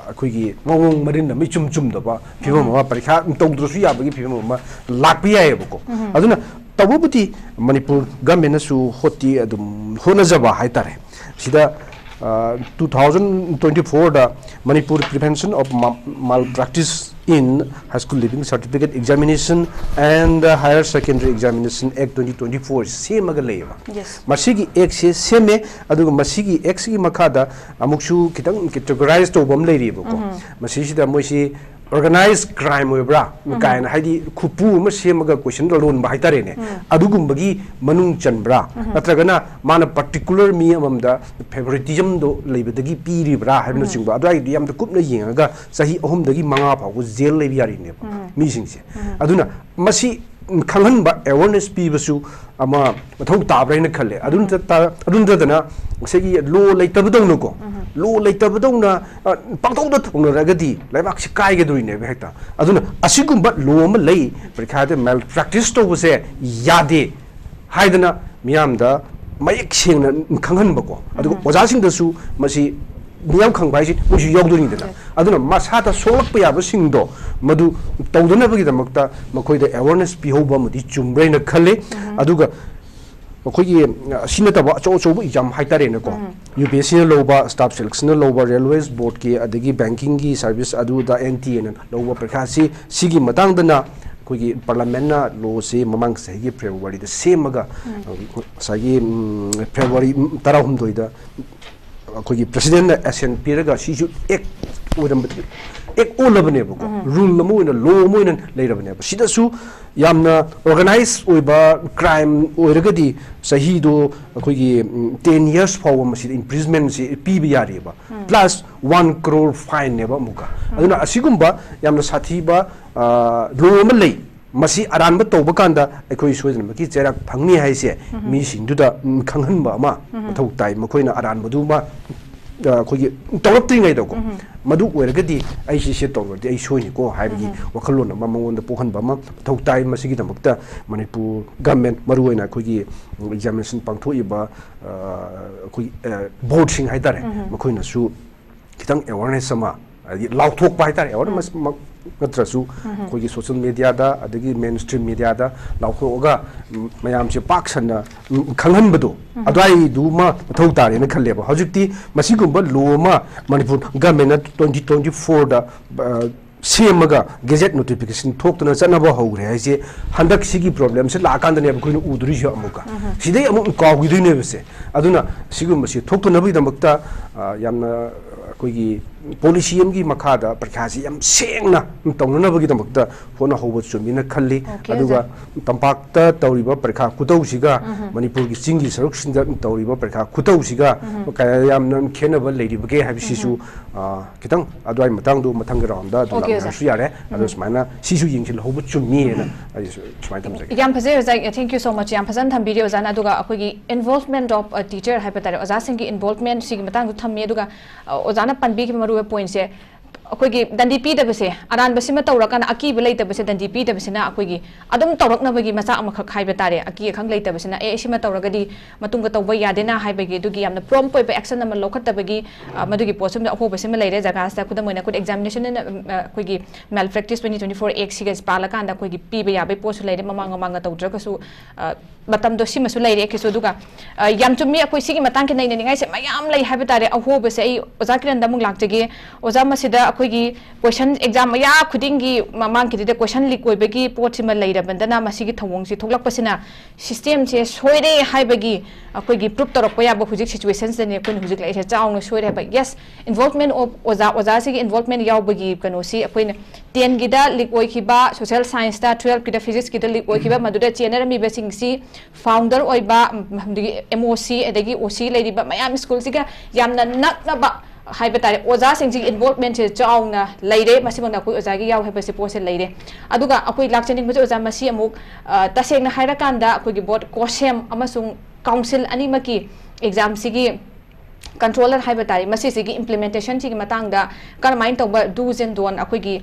ꯑꯩꯈꯣꯏꯒꯤ ꯃꯑꯣꯡ ꯃꯔꯤꯟ ꯑꯃ ꯏꯆꯨꯝ ꯆꯨꯝꯗꯕ ꯐꯤꯕꯝ ꯎꯝ꯫ ꯑꯃ, ꯄꯔꯤꯈꯥ ꯇꯧꯗ꯭ꯔꯁꯨ ꯌꯥꯕꯒꯤ ꯐꯤꯕꯝ ꯑꯃ ꯂꯥꯛꯄ ꯌꯥꯏꯑꯕꯀꯣ꯫ ꯎꯝ꯫ ꯑꯗꯨꯅ ꯇꯧꯕꯕꯨꯗꯤ ꯃꯅꯤꯄꯨꯔ governmentꯅꯁꯨ ꯍꯣꯠꯇꯤ ꯑꯗꯨꯝ ꯍꯣꯠꯅꯖꯕ ꯍꯥꯏꯇꯥꯔꯦ꯫ ꯁꯤꯗ, ꯑ, two thousand twenty-fourꯗ Manipur Prevention of Ma-, Malpractice in High School Leaving Certificate Examination and Higher Secondary Examination Act twenty twenty-four ꯁꯦꯝꯃꯒ ꯂꯩꯌꯦꯕ꯫ Yes. ꯃꯁꯤꯒꯤ actꯁꯦ ꯁꯦꯝꯃꯦ, ꯑꯗꯨꯒ ꯃꯁꯤꯒꯤ actꯁꯤꯒꯤ ꯃꯈꯥꯗ ꯑꯃꯨꯛꯁꯨ ꯈꯤꯇꯪ categorize ꯇꯧꯕ ꯑꯃ ꯂꯩꯔꯤꯕꯀꯣ꯫ ꯎꯝ꯫ ꯃꯁꯤꯁꯤꯗ ꯃꯣꯏꯁꯤ organized crime ꯑꯣꯏꯕ꯭ꯔꯥ ꯎꯝ꯫ ꯀꯥꯏꯅ, ꯍꯥꯏꯗꯤ ꯈꯨꯄꯨ ꯑꯃ ꯁꯦꯝꯃꯒ question ꯂꯣꯟꯕ ꯍꯥꯏꯇꯥꯔꯦꯅꯦ, ꯎꯝ꯫ ꯑꯗꯨꯒꯨꯝꯕꯒꯤ ꯃꯅꯨꯡ ꯆꯟꯕ꯭ꯔꯥ? ꯎꯝ꯫ ꯅꯠꯇ꯭ꯔꯒꯅ ꯃꯥꯅ particular ꯃꯤ ꯑꯃꯃꯝꯗ favoritismꯗꯣ ꯂꯩꯕꯗꯒꯤ ꯄꯤꯔꯤꯕ꯭ꯔꯥ ꯎꯝ꯫ ꯍꯥꯏꯕꯅꯆꯤꯡꯕ, ꯑꯗꯨꯋꯥꯏꯗꯨꯗꯤ ꯌꯥꯝꯅ ꯀꯨꯞꯅ ꯌꯦꯡꯉꯒ ꯆꯍꯤ ꯑꯍꯨꯝꯗꯒꯤ ꯃꯉꯥ ꯐꯥꯎꯕ jail ꯂꯩꯕ ꯌꯥꯔꯤꯅꯦꯕ ꯎꯝ꯫ ꯃꯤꯁꯤꯡꯁꯦ꯫ ꯎꯝ꯫ ꯑꯗꯨꯅ ꯃꯁꯤ ꯈꯪꯍꯟꯕ, awareness ꯄꯤꯕꯁꯨ ꯑꯃ ꯃꯊꯧ ꯇꯥꯕ꯭ꯔꯥ ꯍꯥꯏꯅ ꯈꯜꯂꯦ꯫ ꯑꯗꯨ ꯎꯝ꯫ ꯅꯠꯇ-, ꯑꯗꯨ ꯅꯠꯇꯗꯅ ꯉꯁꯥꯏꯒꯤ law ꯂꯩꯇꯕꯗꯧꯅꯀꯣ, ꯎꯝ꯫ Law ꯂꯩꯇꯕꯗꯧꯅ, ꯑ, ꯄꯪꯇꯧꯗ ꯇꯧꯅꯔꯒꯗꯤ ꯂꯩꯕꯥꯛꯁꯤ ꯀꯥꯏꯒꯗꯣꯔꯤꯅꯦꯕ ꯍꯦꯛꯇ꯫ ꯑꯗꯨꯅ ꯑꯁꯤꯒꯨꯝꯕ law ꯑꯃ ꯂꯩ, ꯄꯔꯤꯈꯥꯗ malpractice ꯇꯧꯕꯁꯦ ꯌꯥꯗꯦ ꯍꯥꯏꯗꯅ ꯃꯤꯌꯥꯝꯗ ꯃꯌꯦꯛ ꯁꯦꯡꯅ ꯈꯪꯍꯟꯕꯀꯣ꯫ ꯑꯗꯨꯒ ꯎꯝ꯫ ꯑꯣꯖꯥꯁꯤꯡꯗꯁꯨ ꯃꯁꯤ ꯃꯤꯌꯥꯝ ꯈꯪꯕ ꯍꯥꯏꯁꯤ ꯃꯣꯏꯁꯨ ꯌꯥꯎꯗꯣꯏꯅꯤꯗꯅ꯫ Yes꯫ ꯑꯗꯨꯅ ꯃꯁꯥꯗ ꯁꯣꯛꯂꯛꯄ ꯌꯥꯕꯁꯤꯡꯗꯣ ꯃꯗꯨ ꯇꯧꯗꯅꯕꯒꯤꯗꯃꯛꯇ ꯃꯈꯣꯏꯗ awareness ꯄꯤꯍꯧꯕ ꯑꯃꯗꯤ ꯆꯨꯝꯕ꯭ꯔꯥ ꯍꯥꯏꯅ ꯈꯜꯂꯤ꯫ ꯎꯝ꯫ ꯑꯗꯨꯒ ꯑꯩꯈꯣꯏꯒꯤ, ꯑ, ꯁꯤ ꯅꯠꯇꯕ ꯑꯆꯧ ꯑꯆꯧꯕ exam ꯍꯥꯏꯇꯥꯔꯦꯅꯦꯀꯣ, ꯎꯝ꯫ UPSCꯅ ꯂꯧꯕ, staff selectionꯅ ꯂꯧꯕ, railways boardꯀꯤ, ꯑꯗꯒꯤ bankingꯒꯤ service, ꯑꯗꯨꯗ NTAꯅ ꯂꯧꯕ ꯄꯔꯤꯈꯥꯁꯤ, ꯁꯤꯒꯤ ꯃꯇꯥꯡꯗꯅ ꯑꯩꯈꯣꯏꯒꯤ parliamentꯅ lawꯁꯤ ꯃꯃꯥꯡ ꯆꯍꯤꯒꯤ Februaryꯗ ꯁꯦꯝꯃꯒ, ꯎꯝ꯫ ꯑ, ꯉꯁꯥꯏꯒꯤ, ꯎꯝ, February, ꯎꯝ, ꯇꯔꯥꯍꯨꯝꯗꯣꯏꯗ ꯑꯩꯈꯣꯏꯒꯤ presidentꯅ assent ꯄꯤꯔꯒ ꯁꯤꯁꯨ act ꯑꯣꯏꯔꯝꯕꯗꯤ, act ꯑꯣꯜꯂꯕꯅꯦꯕꯀꯣ꯫ ꯎꯝ꯫ Rule ꯑꯃ ꯑꯣꯏꯅ, law ꯑꯃ ꯑꯣꯏꯅ ꯂꯩꯔꯕꯅꯦꯕ꯫ ꯁꯤꯗꯁꯨ ꯌꯥꯝꯅ organize ꯑꯣꯏꯕ crime ꯑꯣꯏꯔꯒꯗꯤ ꯆꯍꯤꯗꯣ ꯑꯩꯈꯣꯏꯒꯤ, ꯎꯝ, ten years ꯐꯥꯎꯕ ꯃꯁꯤꯗ imprisonmentꯁꯤ ꯄꯤꯕ ꯌꯥꯔꯤꯕ꯫ ꯎꯝ꯫ Plus one crore fineꯅꯦꯕ ꯑꯃꯨꯛꯀ꯫ ꯎꯝ꯫ ꯑꯗꯨꯅ ꯑꯁꯤꯒꯨꯝꯕ ꯌꯥꯝꯅ ꯁꯥꯊꯤꯕ, ꯑ, law ꯑꯃ ꯂꯩ꯫ ꯃꯁꯤ ꯑꯔꯥꯟꯕ ꯇꯧꯕ ꯀꯥꯟꯗ ꯑꯩꯈꯣꯏ ꯁꯣꯏꯗꯅꯃꯛꯀꯤ ꯆꯩꯔꯥꯛ ꯐꯪꯅꯤ ꯍꯥꯏꯁꯦ ꯎꯝ꯫ ꯃꯤꯁꯤꯡꯗꯨꯗ, ꯎꯝ, ꯈꯪꯍꯟꯕ ꯑꯃ ꯎꯝ꯫ ꯃꯊꯧ ꯇꯥꯏ꯫ ꯃꯈꯣꯏꯅ ꯑꯔꯥꯟꯕꯗꯨꯃ ꯑ, ꯑꯩꯈꯣꯏꯒꯤ ꯇꯧꯔꯛꯇ꯭ꯔꯤꯉꯩꯗꯀꯣ, ꯎꯝ꯫ ꯃꯗꯨ ꯑꯣꯏꯔꯒꯗꯤ ꯑꯩ ꯁꯤꯁꯦ ꯇꯧꯔꯗꯤ ꯑꯩ ꯁꯣꯏꯅꯤꯀꯣ ꯍꯥꯏꯕꯒꯤ ꯎꯝ꯫ ꯋꯥꯈꯜꯂꯣꯟ ꯑꯃ ꯃꯉꯣꯟꯗ ꯄꯣꯛꯍꯟꯕ ꯑꯃ ꯃꯊꯧ ꯇꯥꯏ꯫ ꯃꯁꯤꯒꯤꯗꯃꯛꯇ ꯃꯅꯤꯄꯨꯔ ꯒꯃꯦꯟ, ꯃꯔꯨꯑꯣꯏꯅ ꯑꯩꯈꯣꯏꯒꯤ ꯑꯦꯛꯖꯥꯃꯤꯅꯦꯁꯟ ꯄꯥꯡꯊꯣꯛꯏꯕ, ꯑ, ꯑꯩꯈꯣꯏ, ꯑ, ꯕꯣꯔꯗꯁꯤꯡ ꯍꯥꯏꯇꯥꯔꯦ, ꯎꯝ꯫ ꯃꯈꯣꯏꯅꯁꯨ ꯈꯤꯇꯪ ꯑꯦꯋꯥꯔꯅꯦꯁ ꯑꯃ, ꯍꯥꯏꯗꯤ ꯂꯥꯎꯊꯣꯛꯄ ꯍꯥꯏꯇꯥꯔꯦ, ꯎꯝ꯫ ꯑꯦꯋꯥꯔꯅꯦꯁꯃꯛ ꯅꯠꯇ꯭ꯔꯁꯨ, ꯎꯝ꯫ ꯑꯩꯈꯣꯏꯒꯤ ꯁꯣꯁꯤꯌꯦꯜ ꯃꯦꯗꯤꯌꯥꯗ ꯑꯗꯒꯤ ꯃꯦꯟ ꯁ꯭ꯇ꯭ꯔꯤꯝ ꯃꯦꯗꯤꯌꯥꯗ ꯂꯥꯎꯊꯣꯛꯑꯒ, ꯎꯝ, ꯃꯌꯥꯝꯁꯦ ꯄꯥꯛ ꯁꯟꯅ, ꯎꯝ, ꯈꯪꯍꯟꯕꯗꯣ, ꯎꯝ꯫ ꯑꯗꯨꯋꯥꯏꯗꯨꯃ ꯃꯊꯧ ꯇꯥꯔꯦꯅ ꯈꯜꯂꯦꯕ꯫ ꯍꯧꯖꯤꯛꯇꯤ ꯃꯁꯤꯒꯨꯝꯕ ꯂꯣ ꯑꯃ ꯃꯅꯤꯄꯨꯔ ꯒꯃꯦꯟꯅ ꯇ꯭ꯋꯦꯟꯇꯤ ꯇ꯭ꯋꯦꯟꯇꯤ ꯐꯣꯔꯗ, ꯑ, ꯁꯦꯝꯃꯒ ꯒꯦꯖꯦꯠ ꯅꯣꯇꯤꯐꯤꯀꯦꯁꯟ ꯊꯣꯛꯇꯅ ꯆꯠꯅꯕ ꯍꯧꯈ꯭ꯔꯦ ꯍꯥꯏꯁꯦ, ꯍꯟꯗꯛ ꯁꯤꯒꯤ ꯄ꯭ꯔꯣꯕ꯭ꯂꯦꯝꯁꯦ ꯂꯥꯛꯑꯀꯥꯟꯗꯅꯦꯕ ꯑꯩꯈꯣꯏꯅ ꯎꯗꯣꯔꯤꯁꯦ ꯑꯃꯨꯛꯀ꯫ ꯎꯝ꯫ ꯁꯤꯗꯩ ꯑꯃꯨꯛ ꯀꯥꯎꯈꯤꯗꯣꯏꯅꯦꯕꯁꯦ꯫ ꯑꯗꯨꯅ ꯁꯤꯒꯨꯝꯕꯁꯤ ꯊꯣꯛꯇꯅꯕꯒꯤꯗꯃꯛꯇ, ꯑ, ꯌꯥꯝꯅ ꯑꯩꯈꯣꯏꯒꯤ ꯄꯣꯂꯤꯁꯤ ꯑꯃꯒꯤ ꯃꯈꯥꯗ ꯄꯔꯤꯈꯥꯁꯤ ꯌꯥꯝ ꯁꯦꯡꯅ ꯇꯧꯅꯅꯕꯒꯤꯗꯃꯛꯇ ꯍꯣꯠꯅꯍꯧꯕ ꯆꯨꯝꯃꯤꯅ ꯈꯜꯂꯤ꯫ ꯑꯣꯀꯦ, ꯑꯗꯨꯒ ꯑꯣꯖꯥ꯫ ꯇꯝꯄꯥꯛꯇ ꯇꯧꯔꯤꯕ ꯄꯔꯤꯈꯥ ꯈꯨꯇꯧꯁꯤꯒ ꯎꯝ꯫ ꯃꯅꯤꯄꯨꯔꯒꯤ ꯆꯤꯡꯒꯤ ꯁꯔꯨꯛꯁꯤꯡꯗ ꯇꯧꯔꯤꯕ ꯄꯔꯤꯈꯥ ꯈꯨꯇꯧꯁꯤꯒ ꯎꯝ꯫ ꯀꯌꯥ ꯌꯥꯝꯅ ꯈꯦꯠꯅꯕ ꯂꯩꯔꯤꯕꯒꯦ ꯍꯥꯏꯕꯁꯤꯁꯨ, ꯎꯝ꯫ ꯑ, ꯈꯤꯇꯪ ꯑꯗꯨꯋꯥꯏ ꯃꯇꯥꯡꯗꯣ ꯃꯊꯪꯒꯤ ꯔꯥꯎꯟꯗ ꯑꯗꯨ ꯑꯣꯀꯦ, ꯑꯣꯖꯥ꯫ ꯂꯥꯛꯅꯔꯁꯨ ꯌꯥꯔꯦ꯫ ꯑꯗꯣ ꯎꯝ꯫ ꯁꯨꯃꯥꯏꯅ ꯁꯤꯁꯨ ꯌꯦꯡꯁꯤꯜꯍꯧꯕ ꯆꯨꯝꯃꯤꯅ ꯑꯩꯁꯨ ꯁꯨꯃꯥꯏꯅ ꯊꯝꯖꯒꯦ꯫ ꯌꯥꯝ ꯐꯖꯩ ꯑꯣꯖꯥ, thank you so much, ꯌꯥꯝ ꯐꯖꯅ ꯊꯝꯕꯤꯔꯦ ꯑꯣꯖꯥꯅ꯫ ꯑꯗꯨꯒ ꯑꯩꯈꯣꯏꯒꯤ involvement of a teacher ꯍꯥꯏꯕ ꯇꯥꯔꯦ, ꯑꯣꯖꯥꯁꯤꯡꯒꯤ involvement ꯁꯤꯒꯤ ꯃꯇꯥꯡꯗ ꯊꯝꯃꯤ꯫ ꯑꯗꯨꯒ, ꯑ, ꯑꯣꯖꯥꯅ ꯄꯟꯕꯤꯈꯤꯕ ꯃꯔꯨꯑꯣꯏꯕ ꯄꯣꯏꯟꯠꯁꯦ, ꯑꯩꯈꯣꯏꯒꯤ ꯗꯟꯗꯤ ꯄꯤꯗꯕꯁꯦ, ꯑꯔꯥꯟꯕꯁꯤꯃ ꯇꯧꯔꯀꯥꯟꯗ ꯑꯀꯤꯕ ꯂꯩꯇꯕꯁꯦ, ꯗꯟꯗꯤ ꯄꯤꯗꯕꯁꯤꯅ ꯑꯩꯈꯣꯏꯒꯤ ꯑꯗꯨꯝ ꯇꯧꯔꯛꯅꯕꯒꯤ ꯃꯆꯥꯛ ꯑꯃꯈꯛ ꯍꯥꯏꯕ ꯇꯥꯔꯦ꯫ ꯑꯀꯤ ꯑꯈꯪ ꯂꯩꯇꯕꯁꯤꯅ, "ꯑꯦ, ꯁꯤꯃ ꯇꯧꯔꯒꯗꯤ ꯃꯇꯨꯡꯗ ꯇꯧꯕ ꯌꯥꯗꯦꯅ" ꯍꯥꯏꯕꯒꯤ ꯑꯗꯨꯒꯤ ꯌꯥꯝꯅ ꯄ꯭ꯔꯣꯝ ꯑꯣꯏꯕ ꯑꯦꯛꯁꯟ ꯑꯃ ꯂꯧꯈꯠꯇꯕꯒꯤ, ꯑ, ꯃꯗꯨꯒꯤ ꯄꯣꯠꯁꯤꯃ ꯑꯍꯣꯕꯁꯤꯃ ꯂꯩꯔꯦ꯫ ꯖꯒꯥꯁꯤꯗ ꯈꯨꯗꯝ ꯑꯣꯏꯅ ꯑꯩꯈꯣꯏ ꯑꯦꯛꯖꯥꯃꯤꯅꯦꯁꯟ ꯑꯩꯈꯣꯏꯒꯤ ꯃꯦꯜ ꯄ꯭ꯔꯦꯛꯇꯤꯁ ꯇ꯭ꯋꯦꯟꯇꯤ ꯇ꯭ꯋꯦꯟꯇꯤ ꯐꯣꯔ ꯑꯦꯛꯁꯤꯒ ꯄꯥꯜꯂꯀꯥꯟꯗ ꯑꯩꯈꯣꯏꯒꯤ ꯄꯤꯕ ꯌꯥꯕꯒꯤ ꯄꯣꯠꯁꯨ ꯂꯩꯔꯦ꯫ ꯃꯃꯥꯡ ꯃꯃꯥꯡꯒ ꯇꯧꯗ꯭ꯔꯒꯁꯨ, ꯑ, ꯃꯇꯝꯗꯣ ꯁꯤꯃꯁꯨ ꯂꯩꯔꯦ ꯀꯩꯁꯨ꯫ ꯑꯗꯨꯒ, ꯑ, ꯌꯥꯝ ꯆꯨꯝꯃꯤ, ꯑꯩꯈꯣꯏ ꯁꯤꯒꯤ ꯃꯇꯥꯡꯒꯤ ꯅꯩꯅꯅꯤꯡꯉꯥꯏꯁꯦ ꯃꯌꯥꯝ ꯂꯩ ꯍꯥꯏꯕ ꯇꯥꯔꯦ꯫ ꯑꯍꯣꯕꯁꯦ ꯑꯩ ꯑꯣꯖꯥ ꯀꯤꯔꯟꯗ ꯑꯃꯨꯛ ꯂꯥꯛꯆꯒꯦ꯫ ꯑꯣꯖꯥ, ꯃꯁꯤꯗ ꯑꯩꯈꯣꯏꯒꯤ ꯀꯣꯏꯁꯟ ꯑꯦꯛꯖꯥꯝ ꯃꯌꯥ ꯈꯨꯗꯤꯡꯒꯤ ꯃꯃꯥꯡꯒꯤꯗꯨꯗ ꯀꯣꯏꯁꯟ ꯂꯤꯛ ꯑꯣꯏꯕꯒꯤ ꯄꯣꯠꯁꯤꯃ ꯂꯩꯔꯕꯗꯅ ꯃꯁꯤꯒꯤ ꯊꯧꯑꯣꯡꯁꯤ ꯊꯣꯛꯂꯛꯄꯁꯤꯅ ꯁꯤꯁꯇꯦꯝꯁꯦ ꯁꯣꯏꯔꯦ ꯍꯥꯏꯕꯒꯤ ꯑꯩꯈꯣꯏꯒꯤ ꯄ꯭ꯔꯨꯞ ꯇꯧꯔꯛꯄ ꯌꯥꯕ ꯍꯧꯖꯤꯛ ꯁꯤꯆꯨꯋꯦꯁꯟꯁꯤꯗꯅꯦ ꯑꯩꯈꯣꯏꯅ ꯍꯧꯖꯤꯛ ꯂꯩꯔꯤꯁꯦ꯫ ꯆꯥꯎꯅ ꯁꯣꯏꯔꯦ ꯍꯥꯏꯕ꯫ Yes, involvement of ꯑꯣꯖꯥ, ꯑꯣꯖꯥꯁꯤꯒꯤ involvement ꯌꯥꯎꯕꯒꯤ ꯀꯩꯅꯣꯁꯤ ꯑꯩꯈꯣꯏꯅ ꯇꯦꯟꯒꯤꯗ ꯂꯤꯛ ꯑꯣꯏꯈꯤꯕ, ꯁꯣꯁꯤꯌꯦꯜ ꯁꯥꯏꯟꯁꯇ, ꯇꯨꯋꯦꯜꯐꯀꯤꯗ ꯐꯤꯖꯤꯛꯁꯀꯤꯗ ꯂꯤꯛ ꯑꯣꯏꯈꯤꯕ, ꯃꯗꯨꯗ ꯆꯦꯟꯅꯔꯝꯃꯤꯕꯁꯤꯡꯁꯤ ꯐꯥꯎꯟꯗꯔ ꯑꯣꯏꯕ, ꯎꯝ, ꯑꯗꯒꯤ ꯑꯦꯝ ꯑꯣ ꯁꯤ, ꯑꯗꯒꯤ ꯑꯣ ꯁꯤ ꯂꯩꯔꯤꯕ ꯃꯌꯥꯝ ꯁ꯭ꯀꯨꯜꯁꯤꯒ ꯌꯥꯝꯅ ꯅꯛꯅꯕ ꯍꯥꯏꯕ ꯇꯥꯔꯦ, ꯑꯣꯖꯥꯁꯤꯡꯁꯤꯒꯤ ꯏꯟꯚꯣꯜꯕꯃꯦꯟꯁꯦ ꯆꯥꯎꯅ ꯂꯩꯔꯦ꯫ ꯃꯁꯤꯃꯛꯅ ꯑꯩꯈꯣꯏ ꯑꯣꯖꯥꯒꯤ ꯌꯥꯎ ꯍꯥꯏꯕꯁꯦ ꯄꯣꯠꯁꯦ ꯂꯩꯔꯦ꯫ ꯑꯗꯨꯒ ꯑꯩꯈꯣꯏ ꯂꯥꯛꯆꯅꯤꯡꯕꯁꯦ ꯑꯣꯖꯥ, ꯃꯁꯤ ꯑꯃꯨꯛ, ꯑ, ꯇꯁꯦꯡꯅ ꯍꯥꯏꯔꯀꯥꯟꯗ ꯑꯩꯈꯣꯏꯒꯤ ꯕꯣꯔꯗ, ꯀꯣꯁꯦꯝ ꯑꯃꯁꯨꯡ ꯀꯥꯎꯟꯁꯤꯜ ꯑꯅꯤꯃꯛꯀꯤ ꯑꯦꯛꯖꯥꯝꯁꯤꯒꯤ ꯀꯟꯇ꯭ꯔꯣꯂꯔ ꯍꯥꯏꯕ ꯇꯥꯔꯦ, ꯃꯁꯤꯁꯤꯒꯤ ꯏꯝꯄ꯭ꯂꯤꯃꯦꯟꯇꯦꯁꯟꯁꯤꯒꯤ ꯃꯇꯥꯡꯗ ꯀꯔꯝꯍꯥꯏꯅ ꯇꯧꯕ ꯗꯨꯁ ꯑꯦꯟ ꯗꯣꯟ, ꯑꯩꯈꯣꯏꯒꯤ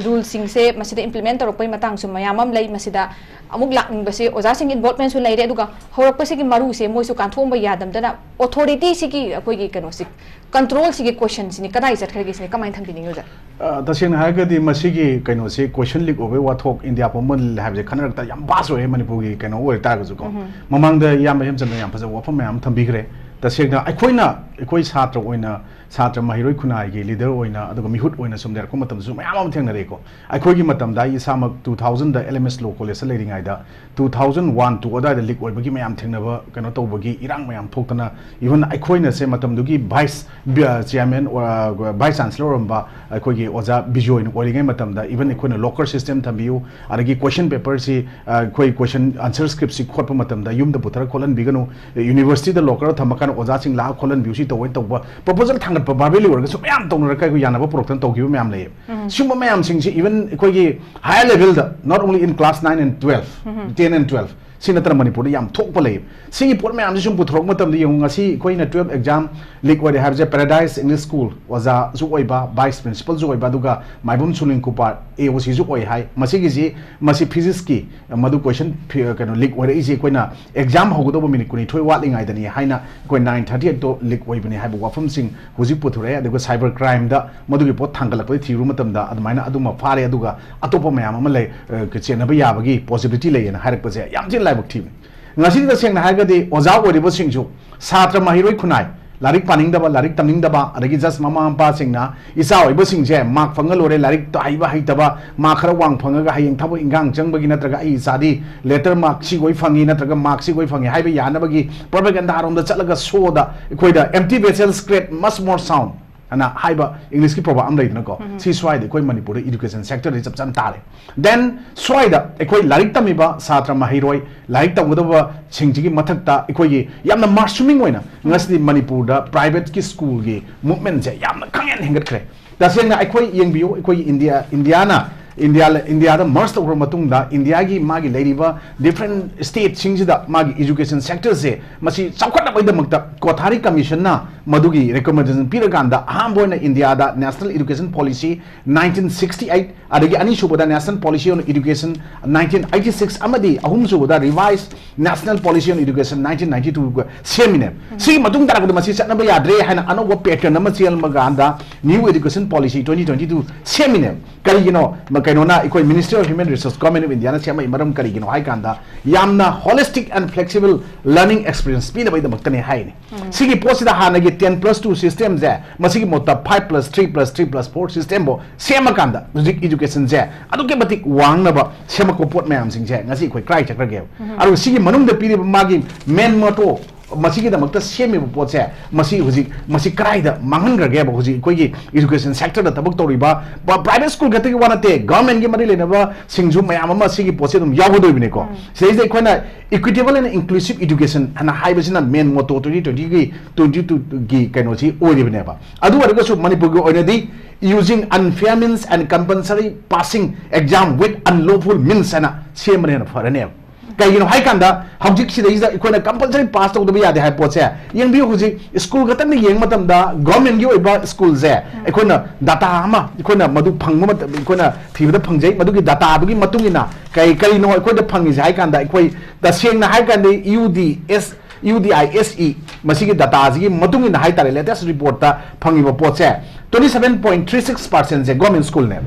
ꯔꯨꯜꯁꯤꯡꯁꯦ ꯃꯁꯤꯗ ꯏꯝꯄ꯭ꯂꯤꯃꯦꯟ ꯇꯧꯔꯛꯄꯒꯤ ꯃꯇꯥꯡꯁꯨ ꯃꯌꯥꯝ ꯑꯃ ꯂꯩ꯫ ꯃꯁꯤꯗ ꯑꯃꯨꯛ ꯂꯥꯛꯅꯤꯡꯕꯁꯦ ꯑꯣꯖꯥꯁꯤꯡꯒꯤ ꯏꯟꯚꯣꯜꯕꯃꯦꯟꯁꯨ ꯂꯩꯔꯦ, ꯑꯗꯨꯒ ꯍꯧꯔꯛꯄꯁꯤꯒꯤ ꯃꯔꯨꯁꯦ ꯃꯣꯏꯁꯨ ꯀꯥꯟꯊꯣꯛꯑꯝꯕ ꯌꯥꯗꯝꯗꯅ ꯑꯣꯊꯣꯔꯤꯇꯤꯁꯤꯒꯤ ꯑꯩꯈꯣꯏꯒꯤ ꯀꯩꯅꯣꯁꯤ, ꯀꯟꯇ꯭ꯔꯣꯜꯁꯤꯒꯤ ꯀꯣꯏꯁꯟꯁꯤꯅꯤ ꯀꯗꯥꯏ ꯆꯠꯈ꯭ꯔꯒꯦ ꯁꯤꯅꯤ ꯀꯃꯥꯏꯅ ꯊꯝꯕꯤꯅꯤꯡꯉꯤ ꯑꯣꯖꯥ? ꯑ, ꯇꯁꯦꯡꯅ ꯍꯥꯏꯔꯒꯗꯤ ꯃꯁꯤꯒꯤ ꯀꯩꯅꯣꯁꯤ, ꯀꯣꯏꯁꯟ ꯂꯤꯛ ꯑꯣꯏꯕꯒꯤ ꯋꯥꯊꯣꯛ ꯏꯟꯗꯤꯌꯥ ꯄꯨꯝꯕ ꯍꯥꯏꯕꯁꯦ ꯈꯟꯅꯔꯛꯇ ꯌꯥꯝ ꯚꯥꯁ ꯑꯣꯏꯔꯦ ꯃꯅꯤꯄꯨꯔꯒꯤ ꯀꯩꯅꯣ ꯑꯣꯏ ꯇꯥꯔꯒꯁꯨꯀꯣ꯫ ꯃꯃꯥꯡꯗ ꯏꯌꯥꯝꯕ ꯍꯦꯝꯆꯟꯗ꯭ꯔ ꯌꯥꯝ ꯐꯖꯕ ꯋꯥꯐꯝ ꯃꯌꯥꯝ ꯑꯃ ꯊꯝꯕꯤꯈ꯭ꯔꯦ꯫ ꯇꯁꯦꯡꯅ ꯑꯩꯈꯣꯏꯅ, ꯑꯩꯈꯣꯏ ꯁꯥꯇ꯭ꯔ ꯑꯣꯏꯅ, ꯁꯥꯇ꯭ꯔ ꯃꯍꯩꯔꯣꯏ ꯈꯨꯟꯅꯥꯏꯒꯤ ꯂꯤꯗꯔ ꯑꯣꯏꯅ, ꯑꯗꯨꯒ ꯃꯤꯍꯨꯠ ꯑꯣꯏꯅ ꯁꯨꯝ ꯂꯩꯔꯛꯄ ꯃꯇꯝꯗꯁꯨ ꯃꯌꯥꯝ ꯑꯃ ꯊꯦꯡꯅꯔꯛꯑꯦꯀꯣ꯫ ꯑꯩꯈꯣꯏꯒꯤ ꯃꯇꯝꯗ ꯑꯩ ꯏꯁꯥꯃꯛ ꯇꯨ ꯊꯥꯎꯖꯟꯗ ꯑꯦꯜ ꯑꯦꯝ ꯑꯦꯁ ꯂꯣ ꯀꯣꯂꯦꯖꯇ ꯂꯩꯔꯤꯉꯩꯗ, ꯇꯨ ꯊꯥꯎꯖꯟ ꯋꯥꯟ ꯇꯨ ꯑꯗꯨꯋꯥꯏꯗ ꯂꯤꯛ ꯑꯣꯏꯕꯒꯤ ꯃꯌꯥꯝ ꯊꯦꯡꯅꯕ, ꯀꯩꯅꯣ ꯇꯧꯕꯒꯤ ꯏꯔꯥꯡ ꯃꯌꯥꯝ ꯊꯣꯛꯇꯅ, ꯏꯚꯟ ꯑꯩꯈꯣꯏꯅ ꯁꯦ ꯃꯇꯝꯗꯨꯒꯤ ꯚꯥꯏꯁ, ꯕꯤ-, ꯑ, ꯆꯤꯌꯥꯔꯃꯦꯟ, ꯑ, ꯚꯥꯏꯁ ꯆꯥꯟꯁꯦꯂꯔ ꯑꯣꯏꯔꯝꯕ ꯑꯩꯈꯣꯏꯒꯤ ꯑꯣꯖꯥ ꯕꯤꯖꯣꯏꯅ ꯑꯣꯏꯔꯤꯉꯩ ꯃꯇꯝꯗ, ꯏꯚꯟ ꯑꯩꯈꯣꯏꯅ ꯂꯣꯀꯔ ꯁꯤꯁꯇꯦꯝ ꯊꯝꯕꯤꯌꯨ, ꯑꯗꯒꯤ ꯀꯣꯏꯁꯟ ꯄꯦꯄꯔꯁꯤ, ꯑ, ꯑꯩꯈꯣꯏ ꯀꯣꯏꯁꯟ ꯑꯟꯁꯔ ꯁ꯭ꯀ꯭ꯔꯤꯞꯁꯤ ꯈꯣꯠꯄ ꯃꯇꯝꯗ ꯌꯨꯝꯗ ꯄꯨꯊꯔ ꯈꯣꯠꯍꯟꯕꯤꯒꯅꯨ, ꯌꯨꯅꯤꯚꯔꯁꯤꯇꯤꯗ ꯂꯣꯀꯔ ꯊꯝꯃꯀꯥꯟꯗ ꯑꯣꯖꯥꯁꯤꯡ ꯂꯥꯛꯑ ꯈꯣꯠꯍꯟꯕꯤꯌꯨ, ꯁꯤ ꯇꯧꯕ ꯇꯧꯕ ꯄ꯭ꯔꯣꯄꯣꯖꯦꯜ ꯊꯥꯡꯒꯠꯄ ꯚꯥꯔꯕꯦꯂꯤ ꯑꯣꯏꯔꯒꯁꯨ ꯃꯌꯥꯝ ꯇꯧꯅꯔꯒ ꯑꯩꯈꯣꯏ ꯌꯥꯅꯕ ꯄꯨꯔꯛꯇꯅ ꯇꯧꯈꯤꯕ ꯃꯌꯥꯝ ꯂꯩꯌꯦꯕ꯫ ꯁꯤꯒꯨꯝꯕ ꯃꯌꯥꯝꯁꯤꯡꯁꯤ ꯏꯚꯟ ꯑꯩꯈꯣꯏꯒꯤ higher level the, not only in class nine and twelve, ten and twelve, ꯁꯤ ꯅꯠꯇꯅ ꯃꯅꯤꯄꯨꯔꯗ ꯌꯥꯝ ꯊꯣꯛꯄ ꯂꯩꯌꯦꯕ꯫ ꯁꯤꯒꯤ ꯄꯣꯠ ꯃꯌꯥꯝꯁꯤ ꯁꯨꯝ ꯄꯨꯊꯣꯔꯛꯄ ꯃꯇꯝꯗ ꯌꯦꯡꯉꯨ, ꯉꯁꯤ ꯑꯩꯈꯣꯏꯅ ꯇꯨꯋꯦꯜꯐ ꯑꯦꯛꯖꯥꯝ ꯂꯤꯛ ꯑꯣꯏꯔꯦ ꯍꯥꯏꯕꯁꯦ ꯄꯦꯔꯥꯗꯥꯏꯁ ꯏꯪꯂꯤꯁ ꯁ꯭ꯀꯨꯜ ꯑꯣꯖꯥꯁꯨ ꯑꯣꯏꯕ, ꯚꯥꯏꯁ ꯄ꯭ꯔꯤꯟꯁꯤꯄꯜꯁꯨ ꯑꯣꯏꯕ, ꯑꯗꯨꯒ ꯃꯥꯏꯕꯝ ꯁꯨꯅꯤꯜ ꯀꯨꯄꯥꯔ ꯑꯦ ꯑꯣ ꯁꯤꯁꯨ ꯑꯣꯏ ꯍꯥꯏ꯫ ꯃꯁꯤꯒꯤꯁꯤ, ꯃꯁꯤ ꯐꯤꯖꯤꯛꯁꯀꯤ ꯃꯗꯨ ꯀꯣꯏꯁꯟ ꯐꯤ-, ꯀꯩꯅꯣ, ꯂꯤꯛ ꯑꯣꯏꯔꯛꯏꯁꯦ ꯑꯩꯈꯣꯏꯅ ꯑꯦꯛꯖꯥꯝ ꯍꯧꯒꯗꯧꯕ ꯃꯤꯅꯤꯠ ꯀꯨꯟꯅꯤꯊꯣꯏ ꯋꯥꯠꯂꯤꯉꯩꯗꯅꯤ ꯍꯥꯏꯅ ꯑꯩꯈꯣꯏ ꯅꯥꯏꯟ ꯊꯥꯔꯇꯤ ꯑꯩꯠꯇꯣ ꯂꯤꯛ ꯑꯣꯏꯕꯅꯤ ꯍꯥꯏꯕ ꯋꯥꯐꯝꯁꯤꯡ ꯍꯧꯖꯤꯛ ꯄꯨꯊꯣꯔꯛꯑꯦ꯫ ꯑꯗꯨꯒ ꯁꯥꯏꯕꯔ ꯀ꯭ꯔꯥꯏꯝꯗ ꯃꯗꯨꯒꯤ ꯄꯣꯠ ꯊꯥꯡꯒꯠꯂꯛꯄꯗ ꯊꯤꯔꯨꯕ ꯃꯇꯝꯗ ꯑꯗꯨꯃꯥꯏꯅ ꯑꯗꯨꯃ ꯐꯥꯔꯦ, ꯑꯗꯨꯒ ꯑꯇꯣꯞꯄ ꯃꯌꯥꯝ ꯑꯃ ꯂꯩ, ꯑ, ꯆꯦꯟꯅꯕ ꯌꯥꯕꯒꯤ ꯄꯣꯁꯤꯕꯤꯂꯤꯇꯤ ꯂꯩꯌꯦꯅ ꯍꯥꯏꯔꯛꯄꯁꯦ ꯌꯥꯝ ꯊꯤꯅ ꯂꯥꯏꯕꯛ ꯊꯤꯕꯅꯤ꯫ ꯉꯁꯤꯗꯤ ꯇꯁꯦꯡꯅ ꯍꯥꯏꯔꯒꯗꯤ ꯑꯣꯖꯥ ꯑꯣꯏꯔꯤꯕꯁꯤꯡꯁꯨ, ꯁꯥꯇ꯭ꯔ ꯃꯍꯩꯔꯣꯏ ꯈꯨꯟꯅꯥꯏ, ꯂꯥꯏꯔꯤꯛ ꯄꯥꯅꯤꯡꯗꯕ, ꯂꯥꯏꯔꯤꯛ ꯇꯝꯅꯤꯡꯗꯕ, ꯑꯗꯒꯤ ꯖꯁ ꯃꯃꯥ ꯃꯄꯥꯁꯤꯡꯅ ꯏꯆꯥ ꯑꯣꯏꯕꯁꯤꯡꯁꯦ ꯃꯥꯔꯛ ꯐꯪꯉ ꯂꯣꯏꯔꯦ, ꯂꯥꯏꯔꯤꯛ ꯍꯩꯕ ꯍꯩꯇꯕ, ꯃꯥꯔꯛ ꯈꯔ ꯋꯥꯡ ꯐꯪꯉꯒ ꯍꯌꯦꯡ ꯊꯕꯛ ꯏꯟꯈꯥꯡ ꯆꯪꯕꯒꯤ, ꯅꯠꯇ꯭ꯔꯒ ꯑꯩ ꯏꯆꯥꯗꯤ ꯂꯦꯇꯔ ꯃꯥꯔꯛ ꯁꯤꯈꯣꯏ ꯐꯪꯉꯤ, ꯅꯠꯇ꯭ꯔꯒ ꯃꯥꯔꯛ ꯁꯤꯈꯣꯏ ꯐꯪꯉꯤ ꯍꯥꯏꯕ ꯌꯥꯅꯕꯒꯤ ꯄ꯭ꯔꯣꯄꯦꯒꯦꯟꯗꯥꯔꯣꯝꯗ ꯆꯠꯂꯒ ꯁꯣꯗ ꯑꯩꯈꯣꯏꯗ "Empty vessels create much more sound" ꯑꯅ ꯍꯥꯏꯕ ꯏꯪꯂꯤꯁꯀꯤ ꯄ꯭ꯔꯣꯚꯥꯕ ꯑꯃ ꯂꯩꯗꯅꯀꯣ꯫ ꯁꯤ ꯁ꯭ꯋꯥꯏꯗ ꯑꯩꯈꯣꯏ ꯃꯅꯤꯄꯨꯔꯗ ꯏꯗꯨꯀꯦꯁꯟ ꯁꯦꯛꯇꯔꯗꯤ ꯆꯞ ꯆꯥꯅ ꯇꯥꯔꯦ꯫ ꯗꯦꯟ ꯁ꯭ꯋꯥꯏꯗ ꯑꯩꯈꯣꯏ ꯂꯥꯏꯔꯤꯛ ꯇꯝꯃꯤꯕ ꯁꯥꯇ꯭ꯔ ꯃꯍꯩꯔꯣꯏ, ꯂꯥꯏꯔꯤꯛ ꯇꯝꯒꯗꯕꯁꯤꯡꯁꯤꯒꯤ ꯃꯊꯛꯇ ꯑꯩꯈꯣꯏꯒꯤ ꯌꯥꯝꯅ ꯃꯥꯔꯁꯨꯃꯤꯡ ꯑꯣꯏꯅ ꯉꯁꯤꯗꯤ ꯃꯅꯤꯄꯨꯔꯗ ꯄ꯭ꯔꯥꯏꯚꯦꯠꯀꯤ ꯁ꯭ꯀꯨꯜꯒꯤ ꯃꯨꯚꯃꯦꯟꯁꯦ ꯌꯥꯝꯅ ꯈꯪꯍꯦꯟ ꯍꯦꯟꯒꯠꯈ꯭ꯔꯦ꯫ ꯇꯁꯦꯡꯅ ꯑꯩꯈꯣꯏ ꯌꯦꯡꯕꯤꯌꯨ, ꯑꯩꯈꯣꯏꯒꯤ ꯏꯟꯗꯤꯌꯥ, ꯏꯟꯗꯤꯌꯥꯅ ꯏꯟꯗꯤꯌꯥ, ꯏꯟꯗꯤꯌꯥꯗ ꯃꯔꯁ ꯇꯧꯈ꯭ꯔ ꯃꯇꯨꯡꯗ ꯏꯟꯗꯤꯌꯥꯒꯤ ꯃꯥꯒꯤ ꯂꯩꯔꯤꯕ ꯗꯤꯐ꯭ꯔꯦꯟ ꯁ꯭ꯇꯦꯠꯁꯤꯡꯁꯤꯗ ꯃꯥꯒꯤ ꯏꯖꯨꯀꯦꯁꯟ ꯁꯦꯛꯇꯔꯁꯦ ꯃꯁꯤ ꯆꯥꯎꯈꯠꯅꯕꯒꯤꯗꯃꯛꯇ ꯀꯣꯊꯥꯔꯤ ꯀꯃꯤꯁꯟꯅ ꯃꯗꯨꯒꯤ ꯔꯤꯀꯃꯦꯟꯗꯦꯁꯟ ꯄꯤꯔꯀꯥꯟꯗ ꯑꯍꯥꯟꯕ ꯑꯣꯏꯅ ꯏꯟꯗꯤꯌꯥꯗ National Education Policy nineteen sixty eight, ꯑꯗꯒꯤ ꯑꯅꯤꯁꯨꯕꯗ National Policy on Education nineteen eighty six, ꯑꯃꯗꯤ ꯑꯍꯨꯝꯁꯨꯕꯗ Revised National Policy on Education nineteen ninety two ꯁꯦꯝꯃꯤꯅꯦ꯫ ꯁꯤꯒꯤ ꯃꯇꯨꯡ ꯇꯥꯔꯛꯄꯗ ꯃꯁꯤ ꯆꯠꯅꯕ ꯌꯥꯗ꯭ꯔꯦ ꯍꯥꯏꯅ ꯑꯅꯧꯕ ꯄꯦꯇꯔꯟ ꯑꯃ ꯆꯦꯜꯂꯝꯕ ꯀꯥꯟꯗ New Education Policy twenty twenty two ꯁꯦꯝꯃꯤꯅꯦ꯫ ꯀꯔꯤꯒꯤꯅꯣ? ꯃ-, ꯀꯩꯅꯣꯅ, ꯑꯩꯈꯣꯏ Ministry of Human Resource, Government of Indiaꯅ ꯁꯦꯝꯃꯛꯏ ꯃꯔꯝ ꯀꯔꯤꯒꯤꯅꯣ ꯍꯥꯏ ꯀꯥꯟꯗ, ꯌꯥꯝꯅ holistic and flexible learning experience ꯄꯤꯅꯕꯒꯤꯗꯃꯛꯇꯅꯦ ꯍꯥꯏꯅꯤ꯫ ꯁꯤꯒꯤ ꯄꯣꯠꯁꯤꯗ ꯍꯥꯟꯅꯒꯤ ten plus two systemꯁꯦ, ꯃꯁꯤꯒꯤ ꯃꯍꯨꯠꯇ five plus three plus three plus four systemꯕꯨ ꯁꯦꯝꯃꯀꯥꯟꯗ ꯍꯧꯖꯤꯛ educationꯁꯦ ꯑꯗꯨꯛꯀꯤ ꯃꯇꯤꯛ ꯋꯥꯡꯅꯕ ꯁꯦꯝꯃꯛꯄ ꯄꯣꯠ ꯃꯌꯥꯝꯁꯤꯡꯁꯦ ꯉꯁꯤ ꯑꯩꯈꯣꯏ ꯀꯗꯥꯏ ꯆꯠꯈ꯭ꯔꯒꯦꯕ? ꯑꯗꯨꯒ ꯁꯤꯒꯤ ꯃꯅꯨꯡꯗ ꯄꯤꯔꯤꯕ ꯃꯥꯒꯤ main motto, ꯃꯁꯤꯒꯤꯗꯃꯛꯇ ꯁꯦꯝꯃꯤꯕ ꯄꯣꯠꯁꯦ, ꯃꯁꯤ ꯍꯧꯖꯤꯛ, ꯃꯁꯤ ꯀꯗꯥꯏꯗ ꯃꯥꯡꯍꯟꯈ꯭ꯔꯒꯦꯕ? ꯍꯧꯖꯤꯛ ꯑꯩꯈꯣꯏꯒꯤ education sectorꯗ ꯊꯕꯛ ꯇꯧꯔꯤꯕ, ꯄ-, private school ꯈꯛꯇꯒꯤ ꯋꯥ ꯅꯠꯇꯦ, governmentꯀꯤ ꯃꯔꯤ ꯂꯩꯅꯕꯁꯤꯡꯁꯨ ꯃꯌꯥꯝ ꯑꯃ ꯁꯤꯒꯤ ꯄꯣꯠꯁꯦ ꯑꯗꯨꯝ ꯌꯥꯎꯒꯗꯣꯏꯕꯅꯤꯀꯣ꯫ ꯁꯤꯗꯩꯁꯤꯗ ꯑꯩꯈꯣꯏꯅ equitable and inclusive education ꯍꯥꯏꯅ ꯍꯥꯏꯕꯁꯤꯅ main motto twenty twentyꯒꯤ, twenty twoꯒꯤ ꯀꯩꯅꯣꯁꯤ ꯑꯣꯏꯔꯤꯕꯅꯦꯕ꯫ ꯑꯗꯨ ꯑꯣꯏꯔꯒꯁꯨ ꯃꯅꯤꯄꯨꯔꯒꯤ ꯑꯣꯏꯅꯗꯤ using unfair means and compulsory passing exam with unlawful means ꯍꯥꯏꯅ ꯁꯦꯝꯕꯅ ꯍꯦꯟꯅ ꯐꯔꯅꯦꯕ꯫ ꯀꯩꯒꯤꯅꯣ ꯍꯥꯏ ꯀꯥꯟꯗ, ꯍꯧꯖꯤꯛ ꯁꯤꯗꯩꯁꯤꯗ ꯑꯩꯈꯣꯏꯅ compulsory pass ꯇꯧꯗꯕ ꯌꯥꯗꯦ ꯍꯥꯏꯕ ꯄꯣꯠꯁꯦ, ꯌꯦꯡꯕꯤꯌꯨ, ꯍꯧꯖꯤꯛ school ꯈꯛꯇꯪꯗ ꯌꯦꯡꯕ ꯃꯇꯝꯗ, governmentꯀꯤ ꯑꯣꯏꯕ schoolꯁꯦ, ꯑꯩꯈꯣꯏꯅ data ꯑꯃ ꯑꯩꯈꯣꯏꯅ ꯃꯗꯨ ꯐꯪꯕ ꯃꯇꯝ, ꯑꯩꯈꯣꯏꯅ ꯊꯤꯕꯗ ꯐꯪꯖꯩ, ꯃꯗꯨꯒꯤ dataꯗꯨꯒꯤ ꯃꯇꯨꯡ ꯏꯟꯅ ꯀꯩ, ꯀꯔꯤꯅꯣ ꯑꯩꯈꯣꯏꯗ ꯐꯪꯉꯤꯁꯦ ꯍꯥꯏ ꯀꯥꯟꯗ, ꯑꯩꯈꯣꯏ ꯇꯁꯦꯡꯅ ꯍꯥꯏ ꯀꯥꯟꯗ UDS, UDISE, ꯃꯁꯤꯒꯤ dataꯁꯤꯒꯤ ꯃꯇꯨꯡ ꯏꯟꯅ ꯍꯥꯏ ꯇꯥꯔꯦ, latest reportꯇ ꯐꯪꯉꯤꯕ ꯄꯣꯠꯁꯦ, twenty seven point three six percentꯁꯦ government schoolꯅꯦ꯫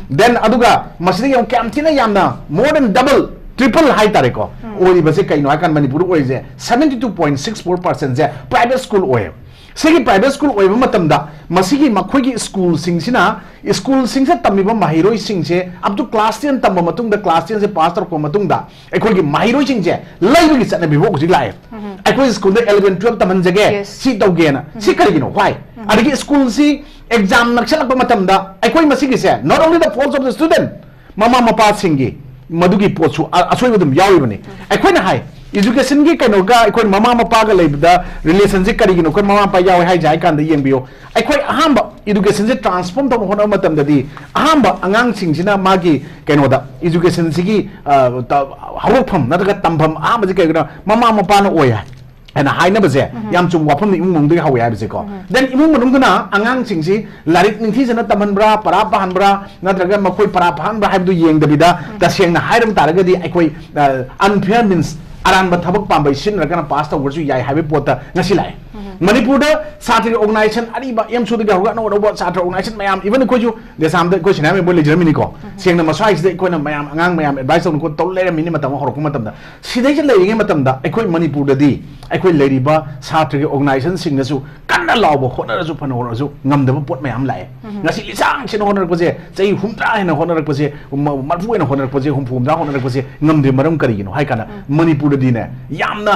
Then ꯑꯗꯨꯒ ꯃꯁꯤꯗꯒꯤ ꯑꯃꯨꯛ ꯀꯌꯥꯝ ꯊꯤꯅ ꯌꯥꯝꯅ, more than double, triple ꯍꯥꯏ ꯇꯥꯔꯦꯀꯣ, ꯑꯣꯏꯔꯤꯕꯁꯦ ꯀꯩꯅꯣ ꯍꯥꯏ ꯀꯥꯟꯗ, ꯃꯅꯤꯄꯨꯔꯗ ꯑꯣꯏꯔꯤꯁꯦ seventy two point six four percentꯁꯦ private school ꯑꯣꯏꯌꯦꯕ꯫ ꯁꯤꯒꯤ private school ꯑꯣꯏꯕ ꯃꯇꯝꯗ ꯃꯁꯤꯒꯤ ꯃꯈꯣꯏꯒꯤ schoolꯁꯤꯡꯁꯤꯅ, schoolꯁꯤꯡꯁꯤꯗ ꯇꯝꯃꯤꯕ ꯃꯍꯩꯔꯣꯏꯁꯤꯡꯁꯦ up to class ten ꯇꯝꯕ ꯃꯇꯨꯡꯗ, class tenꯁꯦ pass ꯇꯧꯔꯛꯄ ꯃꯇꯨꯡꯗ, ꯑꯩꯈꯣꯏꯒꯤ ꯃꯍꯩꯔꯣꯏꯁꯤꯡꯁꯦ ꯂꯩꯕꯒꯤ ꯆꯠꯅꯕꯤ ꯐꯥꯎ ꯍꯧꯖꯤꯛ ꯂꯥꯛꯑꯦ꯫ ꯑꯩꯈꯣꯏ schoolꯗ eleven twelve ꯇꯝꯍꯟꯖꯒꯦ, Yes. ꯁꯤ ꯇꯧꯒꯦꯅ꯫ ꯁꯤ ꯀꯔꯤꯒꯤꯅꯣ? Why? ꯑꯗꯒꯤ schoolꯁꯤ exam ꯅꯛꯁꯜꯂꯛꯄ ꯃꯇꯝꯗ ꯑꯩꯈꯣꯏ ꯃꯁꯤꯒꯤꯁꯦ, not only the fault of the student, ꯃꯃꯥ ꯃꯄꯥꯁꯤꯡꯒꯤ ꯃꯗꯨꯒꯤ ꯄꯣꯠꯁꯨ ꯑ-, ꯑꯁꯣꯏꯕ ꯑꯗꯨꯝ ꯌꯥꯎꯔꯤꯕꯅꯤ꯫ ꯑꯩꯈꯣꯏꯅ ꯍꯥꯏ, Educationꯒꯤ ꯀꯩꯅꯣꯒ ꯑꯩꯈꯣꯏ ꯃꯃꯥ ꯃꯄꯥꯒ ꯂꯩꯕꯗ relationꯁꯦ ꯀꯔꯤꯒꯤꯅꯣ ꯑꯩꯈꯣꯏ ꯃꯃꯥ ꯃꯄꯥ ꯌꯥꯎꯋꯦ ꯍꯥꯏꯁꯦ ꯍꯥꯏ ꯀꯥꯟꯗ ꯌꯦꯡꯕꯤꯌꯨ꯫ ꯑꯩꯈꯣꯏ ꯑꯍꯥꯟꯕ educationꯁꯦ transform ꯇꯧꯅ ꯍꯣꯠꯅꯕ ꯃꯇꯝꯗꯗꯤ ꯑꯍꯥꯟꯕ ꯑꯉꯥꯡꯁꯤꯡꯁꯤꯅ ꯃꯥꯒꯤ ꯀꯩꯅꯣꯗ educationꯁꯤꯒꯤ, ꯑ, ꯇ-, ꯍꯧꯔꯛꯐꯝ ꯅꯠꯇ꯭ꯔꯒ ꯇꯝꯐꯝ ꯑꯍꯥꯟꯕꯁꯤ ꯀꯩꯒꯤꯅꯣ ꯃꯃꯥ ꯃꯄꯥꯅ ꯑꯣꯏ ꯍꯥꯏ꯫ ꯍꯥꯏꯅ ꯍꯥꯏꯅꯕꯁꯦ ꯌꯥꯝ ꯆꯨꯝꯕ ꯋꯥꯐꯝꯅꯤ, ꯏꯃꯨꯡ ꯃꯅꯨꯡꯗꯒꯤ ꯍꯧꯋꯦ ꯍꯥꯏꯕꯁꯦꯀꯣ꯫ Then ꯏꯃꯨꯡ ꯃꯅꯨꯡꯗꯨꯅ ꯑꯉꯥꯡꯁꯤꯡꯁꯤ ꯂꯥꯏꯔꯤꯛ ꯅꯤꯡꯊꯤꯖꯅ ꯇꯝꯍꯟꯕ꯭ꯔꯥ, ꯄꯔꯥ ꯄꯥꯍꯟꯕ꯭ꯔꯥ, ꯅꯠꯇ꯭ꯔꯒ ꯃꯈꯣꯏ ꯄꯔꯥ ꯐꯥꯍꯟꯕ꯭ꯔꯥ ꯍꯥꯏꯕꯗꯨ ꯌꯦꯡꯗꯕꯤꯗ, ꯇꯁꯦꯡꯅ ꯍꯥꯏꯔꯕ ꯇꯥꯔꯒꯗꯤ ꯑꯩꯈꯣꯏ, ꯑ, unfair means, ꯑꯔꯥꯟꯕ ꯊꯕꯛ ꯄꯥꯝꯕꯩ ꯁꯤꯖꯤꯟꯅꯔꯒꯅ pass ꯇꯧꯈ꯭ꯔꯁꯨ ꯌꯥꯏ ꯍꯥꯏꯕꯒꯤ ꯄꯣꯠꯇ ꯉꯁꯤ ꯂꯥꯛꯑꯦ꯫ ꯃꯅꯤꯄꯨꯔꯗ ꯁꯥꯇ꯭ꯔꯒꯤ organization ꯑꯔꯤꯕ ꯑꯦꯝꯁꯨꯗꯒꯤ ꯍꯧꯔꯒ ꯑꯅꯧ ꯑꯅꯧꯕ ꯁꯥꯇ꯭ꯔ organization ꯃꯌꯥꯝ, even ꯑꯩꯈꯣꯏꯁꯨ ꯗꯦꯁꯥꯝꯗ ꯑꯩꯈꯣꯏ ꯁꯤꯅꯤꯌꯥ ꯃꯦꯝꯕꯔ ꯂꯩꯖꯔꯝꯃꯤꯅꯤꯀꯣ꯫ ꯁꯦꯡꯅ ꯃꯁ꯭ꯋꯥꯏꯁꯤꯗ ꯑꯩꯈꯣꯏꯅ ꯃꯌꯥꯝ, ꯑꯉꯥꯡ ꯃꯌꯥꯝ advice ꯇꯧꯅ ꯈꯣꯠ ꯇꯧ ꯂꯩꯔꯝꯃꯤꯅꯤ ꯃꯇꯝ ꯑꯃ ꯍꯧꯔꯛꯄ ꯃꯇꯝꯗ꯫ ꯁꯤꯗꯩꯁꯤꯗ ꯂꯩꯔꯤꯉꯩ ꯃꯇꯝꯗ ꯑꯩꯈꯣꯏ ꯃꯅꯤꯄꯨꯔꯗꯗꯤ ꯑꯩꯈꯣꯏ ꯂꯩꯔꯤꯕ ꯁꯥꯇ꯭ꯔꯒꯤ organizationꯁꯤꯡꯅꯁꯨ ꯀꯟꯅ ꯂꯥꯎꯕ ꯍꯣꯠꯅꯔꯁꯨ, ꯐꯅ ꯍꯣꯠꯅꯔꯁꯨ ꯉꯝꯗꯕ ꯄꯣꯠ ꯃꯌꯥꯝ ꯂꯥꯛꯑꯦ꯫ ꯉꯁꯤ ꯂꯤꯁꯥꯡ ꯁꯤꯟꯅ ꯍꯣꯠꯅꯔꯛꯄꯁꯦ, ꯆꯍꯤ ꯍꯨꯝꯗ꯭ꯔꯥ ꯍꯦꯟꯅ ꯍꯣꯠꯅꯔꯛꯄꯁꯦ, ꯃ-, ꯃꯔꯐꯨ ꯍꯦꯟꯅ ꯍꯣꯠꯅꯔꯛꯄꯁꯦ, ꯍꯨꯝꯐꯨ ꯍꯨꯝꯗ꯭ꯔꯥ ꯍꯣꯠꯅꯔꯛꯄꯁꯦ ꯉꯝꯗ꯭ꯔꯤ꯫ ꯃꯔꯝ ꯀꯔꯤꯒꯤꯅꯣ ꯍꯥꯏ ꯀꯥꯟꯗ ꯃꯅꯤꯄꯨꯔꯗꯗꯤꯅꯦ ꯌꯥꯝꯅ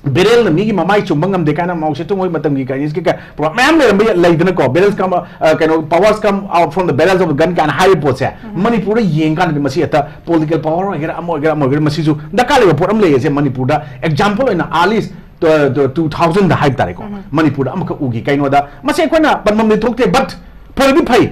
ꯕꯦꯔꯦꯜꯅ ꯃꯤꯒꯤ ꯃꯃꯥꯏ ꯆꯨꯝꯕ ꯉꯝꯗꯦ ꯀꯥꯏꯅ ꯃꯥꯎ ꯁꯦ ꯇꯨꯡ ꯍꯣꯏ ꯃꯇꯝꯒꯤ ꯀꯥꯏꯅꯤꯁꯀꯤ ꯀ-, program ꯃꯌꯥꯝ ꯂꯩꯔꯝꯕ ꯌꯥ-, ꯂꯩꯗꯅꯀꯣ, "Barrels come, ꯑ, ꯀꯩꯅꯣ, powers come out from the barrels of the gun" ꯀꯥꯏꯅ ꯍꯥꯏꯔꯤꯕ ꯄꯣꯠꯁꯦ ꯃꯅꯤꯄꯨꯔꯗ ꯌꯦꯡ ꯀꯥꯟꯗꯗꯤ ꯃꯁꯤ ꯍꯦꯛꯇ political power ꯑꯣꯏꯒꯦꯔꯥ, ꯑꯃ ꯑꯣꯏꯒꯦꯔꯥ, ꯑꯃ ꯑꯣꯏꯒꯦꯔꯥ, ꯃꯁꯤꯁꯨ ꯗꯔꯀꯥꯔ ꯂꯩꯕ ꯄꯣꯠ ꯑꯃ ꯂꯩꯌꯦꯁꯦ꯫ ꯃꯅꯤꯄꯨꯔꯗ example ꯑꯣꯏꯅ early, ꯑ, two thousandꯗ ꯍꯥꯏꯕ ꯇꯥꯔꯦꯀꯣ, ꯃꯅꯤꯄꯨꯔꯗ ꯑꯃꯈꯛ ꯎꯈꯤ꯫ ꯀꯩꯅꯣꯗ ꯃꯁꯤ ꯑꯩꯈꯣꯏꯅ ꯄꯟꯐꯝꯗꯤ ꯊꯣꯛꯇꯦ, but ꯐꯔꯗꯤ ꯐꯩ,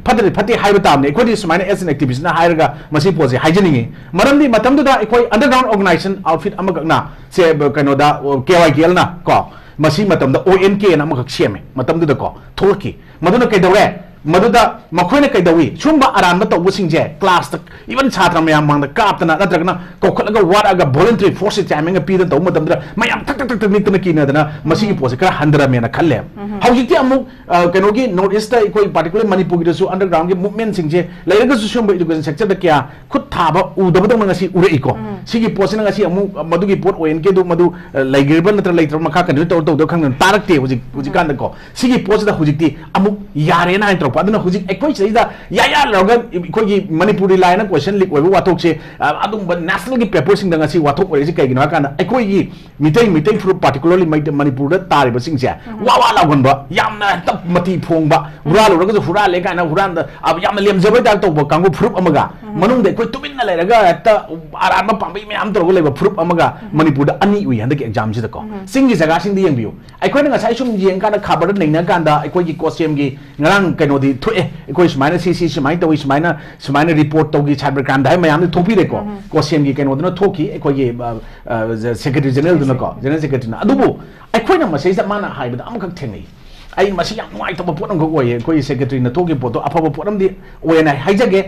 ꯐꯠꯇ꯭ꯔꯗꯤ ꯐꯠꯇꯦ ꯍꯥꯏꯕ ꯇꯥꯕꯅꯤ꯫ ꯑꯩꯈꯣꯏꯗꯤ ꯁꯨꯃꯥꯏꯅ as an activistꯅ ꯍꯥꯏꯔꯒ ꯃꯁꯤ ꯄꯣꯠꯁꯦ ꯍꯥꯏꯖꯅꯤꯡꯉꯤ꯫ ꯃꯔꯝꯗꯤ ꯃꯇꯝꯗꯨꯗ ꯑꯩꯈꯣꯏ underground organization outfit ꯑꯃꯈꯛꯅ ꯁꯦ, ꯕ-, ꯀꯩꯅꯣꯗ, ꯑꯣ, KYKLꯅ ꯀꯣ, ꯃꯁꯤ ꯃꯇꯝꯗ ONKꯅ ꯑꯃꯈꯛ ꯁꯦꯝꯃꯦ ꯃꯇꯝꯗꯨꯗ ꯀꯣ, ꯊꯣꯛꯂꯛꯈꯤ꯫ ꯃꯗꯨꯅ ꯀꯩꯗꯧꯔꯦ? ꯃꯗꯨꯗ ꯃꯈꯣꯏꯅ ꯀꯩꯗꯧꯏ? ꯁꯨꯝꯕ ꯑꯔꯥꯟꯕ ꯇꯧꯕꯁꯤꯡꯁꯦ classꯇ, even ꯁꯥꯇ꯭ꯔ ꯃꯌꯥꯝ ꯃꯥꯡꯗ ꯀꯥꯞꯇꯅ ꯅꯠꯇ꯭ꯔꯒꯅ ꯀꯧꯈꯠꯂꯒ ꯋꯥꯔꯛꯑꯒ voluntary forceꯁꯦ timingꯒ ꯄꯤꯗꯅ ꯇꯧꯕ ꯃꯇꯝꯗ ꯃꯌꯥꯝ ꯊꯛ ꯊꯛ ꯊꯛ ꯊꯛ ꯅꯤꯛꯇꯅ ꯀꯤꯅꯗꯅ ꯃꯁꯤꯒꯤ ꯄꯣꯠꯁꯦ ꯈꯔ ꯍꯟꯊꯔꯝꯃꯦꯅ ꯈꯜꯂꯦ꯫ ꯍꯧꯖꯤꯛꯇꯤ ꯑꯃꯨꯛ, ꯑ, ꯀꯩꯅꯣꯒꯤ North Eastꯇ ꯑꯩꯈꯣꯏ particularly ꯃꯅꯤꯄꯨꯔꯒꯤꯗꯁꯨ undergroundꯒꯤ movementꯁꯤꯡꯁꯦ ꯂꯩꯔꯒꯁꯨ ꯁꯤꯒꯨꯝꯕ education sectorꯗ ꯀꯌꯥ ꯈꯨꯠ ꯊꯥꯕ ꯎꯗꯕꯗꯧꯅ ꯉꯁꯤ ꯎꯔꯛꯏꯀꯣ꯫ ꯁꯤꯒꯤ ꯄꯣꯠꯁꯤꯅ ꯉꯁꯤ ꯑꯃꯨꯛ ꯃꯗꯨꯒꯤ ꯄꯣꯠ ONKꯗꯨ ꯃꯗꯨ, ꯑ, ꯂꯩꯈ꯭ꯔꯤꯕ ꯅꯠꯇ꯭ꯔ ꯂꯩꯇ꯭ꯔꯕ ꯃꯈꯥ continue ꯇꯧꯔ ꯇꯧꯗꯕ ꯈꯪꯗꯅ ꯇꯥꯔꯛꯇꯦ ꯍꯧꯖꯤꯛ, ꯍꯧꯖꯤꯛꯀꯥꯟꯗꯀꯣ꯫ ꯁꯤꯒꯤ ꯄꯣꯠꯁꯤꯗ ꯍꯧꯖꯤꯛꯇꯤ ꯑꯃꯨꯛ ꯌꯥꯔꯦꯅ ꯍꯥꯏꯅ ꯇꯧꯔꯛꯄ꯫ ꯑꯗꯨꯅ ꯍꯧꯖꯤꯛ ꯑꯩꯈꯣꯏ ꯁꯤꯗꯩꯗ ꯌꯥ ꯌꯥ ꯂꯥꯎꯔꯒ ꯑꯩꯈꯣꯏꯒꯤ ꯃꯅꯤꯄꯨꯔꯤ ꯂꯥꯏꯅ question leak ꯑꯣꯏꯕ ꯋꯥꯊꯣꯛꯁꯦ, ꯑ, ꯑꯗꯨꯒꯨꯝꯕ nationalꯒꯤ paperꯁꯤꯡꯗ ꯉꯁꯤ ꯋꯥꯊꯣꯛ ꯑꯣꯏꯔꯤꯁꯤ ꯀꯩꯒꯤꯅꯣ ꯍꯥꯏ ꯀꯥꯟꯗ ꯑꯩꯈꯣꯏꯒꯤ ꯃꯤꯇꯩ, ꯃꯤꯇꯩ ꯐꯨꯔꯨꯞ particularly ꯃꯩꯇꯩ, ꯃꯅꯤꯄꯨꯔꯗ ꯇꯥꯔꯤꯕꯁꯤꯡꯁꯦ ꯋꯥ ꯋꯥ ꯂꯥꯎꯒꯟꯕ, ꯌꯥꯝꯅ ꯍꯦꯛꯇ ꯃꯇꯤ ꯐꯣꯡꯕ, ꯍꯨꯔꯥꯜꯂꯨꯔꯒꯁꯨ ꯍꯨꯔꯥꯜꯂꯦ ꯀꯥꯏꯅ ꯍꯨꯔꯥꯟꯗ, ꯑ, ꯌꯥꯝꯅ ꯂꯦꯝꯖꯕ type ꯇꯧꯕ ꯀꯥꯡꯕꯨ ꯐꯨꯔꯨꯞ ꯑꯃꯒ ꯃꯅꯨꯡꯗ ꯑꯩꯈꯣꯏ ꯇꯨꯃꯤꯟꯅ ꯂꯩꯔꯒ ꯍꯦꯛꯇ ꯑꯔꯥꯟꯕ ꯄꯥꯝꯕꯩ ꯃꯌꯥꯝ ꯇꯧꯔꯒ ꯂꯩꯕ ꯐꯨꯔꯨꯞ ꯑꯃꯒ ꯃꯅꯤꯄꯨꯔꯗ ꯑꯅꯤ ꯎꯏ ꯍꯟꯗꯛꯀꯤ ꯑꯦꯛꯖꯥꯝꯁꯤꯗꯀꯣ꯫ ꯆꯤꯡꯒꯤ ꯖꯒꯥꯁꯤꯡꯗ ꯌꯦꯡꯕꯤꯌꯨ, ꯑꯩꯈꯣꯏꯅ ꯉꯁꯥꯏ ꯁꯨꯝ ꯌꯦꯡꯀꯥꯟꯗ ꯈꯕꯔꯗ ꯅꯩꯅꯀꯥꯟꯗ ꯑꯩꯈꯣꯏꯒꯤ ꯀꯣꯁꯦꯝꯒꯤ ꯉꯔꯥꯡ ꯀꯩꯅꯣꯗꯤ ꯊꯣꯛꯑꯦ, ꯑꯩꯈꯣꯏ ꯁꯨꯃꯥꯏꯅ ꯁꯤ ꯁꯤ ꯁꯨꯃꯥꯏꯅ ꯇꯧꯏ, ꯁꯨꯃꯥꯏꯅ ꯁꯨꯃꯥꯏꯅ ꯔꯤꯄꯣꯔꯠ ꯇꯧꯈꯤ, ꯁꯥꯏꯕꯔ ꯀ꯭ꯔꯥꯏꯝꯗ ꯍꯥꯏ ꯃꯌꯥꯝꯗꯤ ꯊꯣꯛꯄꯤꯔꯦꯀꯣ꯫ ꯀꯣꯁꯦꯝꯒꯤ ꯀꯩꯅꯣꯗꯨꯅ ꯊꯣꯛꯈꯤ, ꯑꯩꯈꯣꯏꯒꯤ ꯁꯦꯀ꯭ꯔꯦꯇꯔꯤ ꯖꯦꯅꯔꯦꯜꯗꯨꯅꯀꯣ, ꯖꯦꯅꯔꯦꯜ ꯁꯦꯀ꯭ꯔꯦꯇꯔꯤꯅ꯫ ꯑꯗꯨꯕꯨ ꯑꯩꯈꯣꯏꯅ ꯃꯁꯤꯗꯩꯁꯤꯗ ꯃꯥꯅ ꯍꯥꯏꯕꯗ ꯑꯃꯈꯛ ꯊꯦꯡꯅꯩ, ꯑꯩ ꯃꯁꯤ ꯌꯥꯝ ꯅꯨꯡꯉꯥꯏꯇꯕ ꯄꯣꯠ ꯑꯃꯈꯛ ꯑꯣꯏꯌꯦ, ꯑꯩꯈꯣꯏꯒꯤ ꯁꯦꯀ꯭ꯔꯦꯇꯔꯤꯅ ꯊꯣꯛꯈꯤꯕ ꯄꯣꯠꯇꯣ ꯑꯐꯕ ꯄꯣꯠ ꯑꯃꯗꯤ ꯑꯣꯏꯌꯦꯅ ꯍꯥꯏꯖꯒꯦ꯫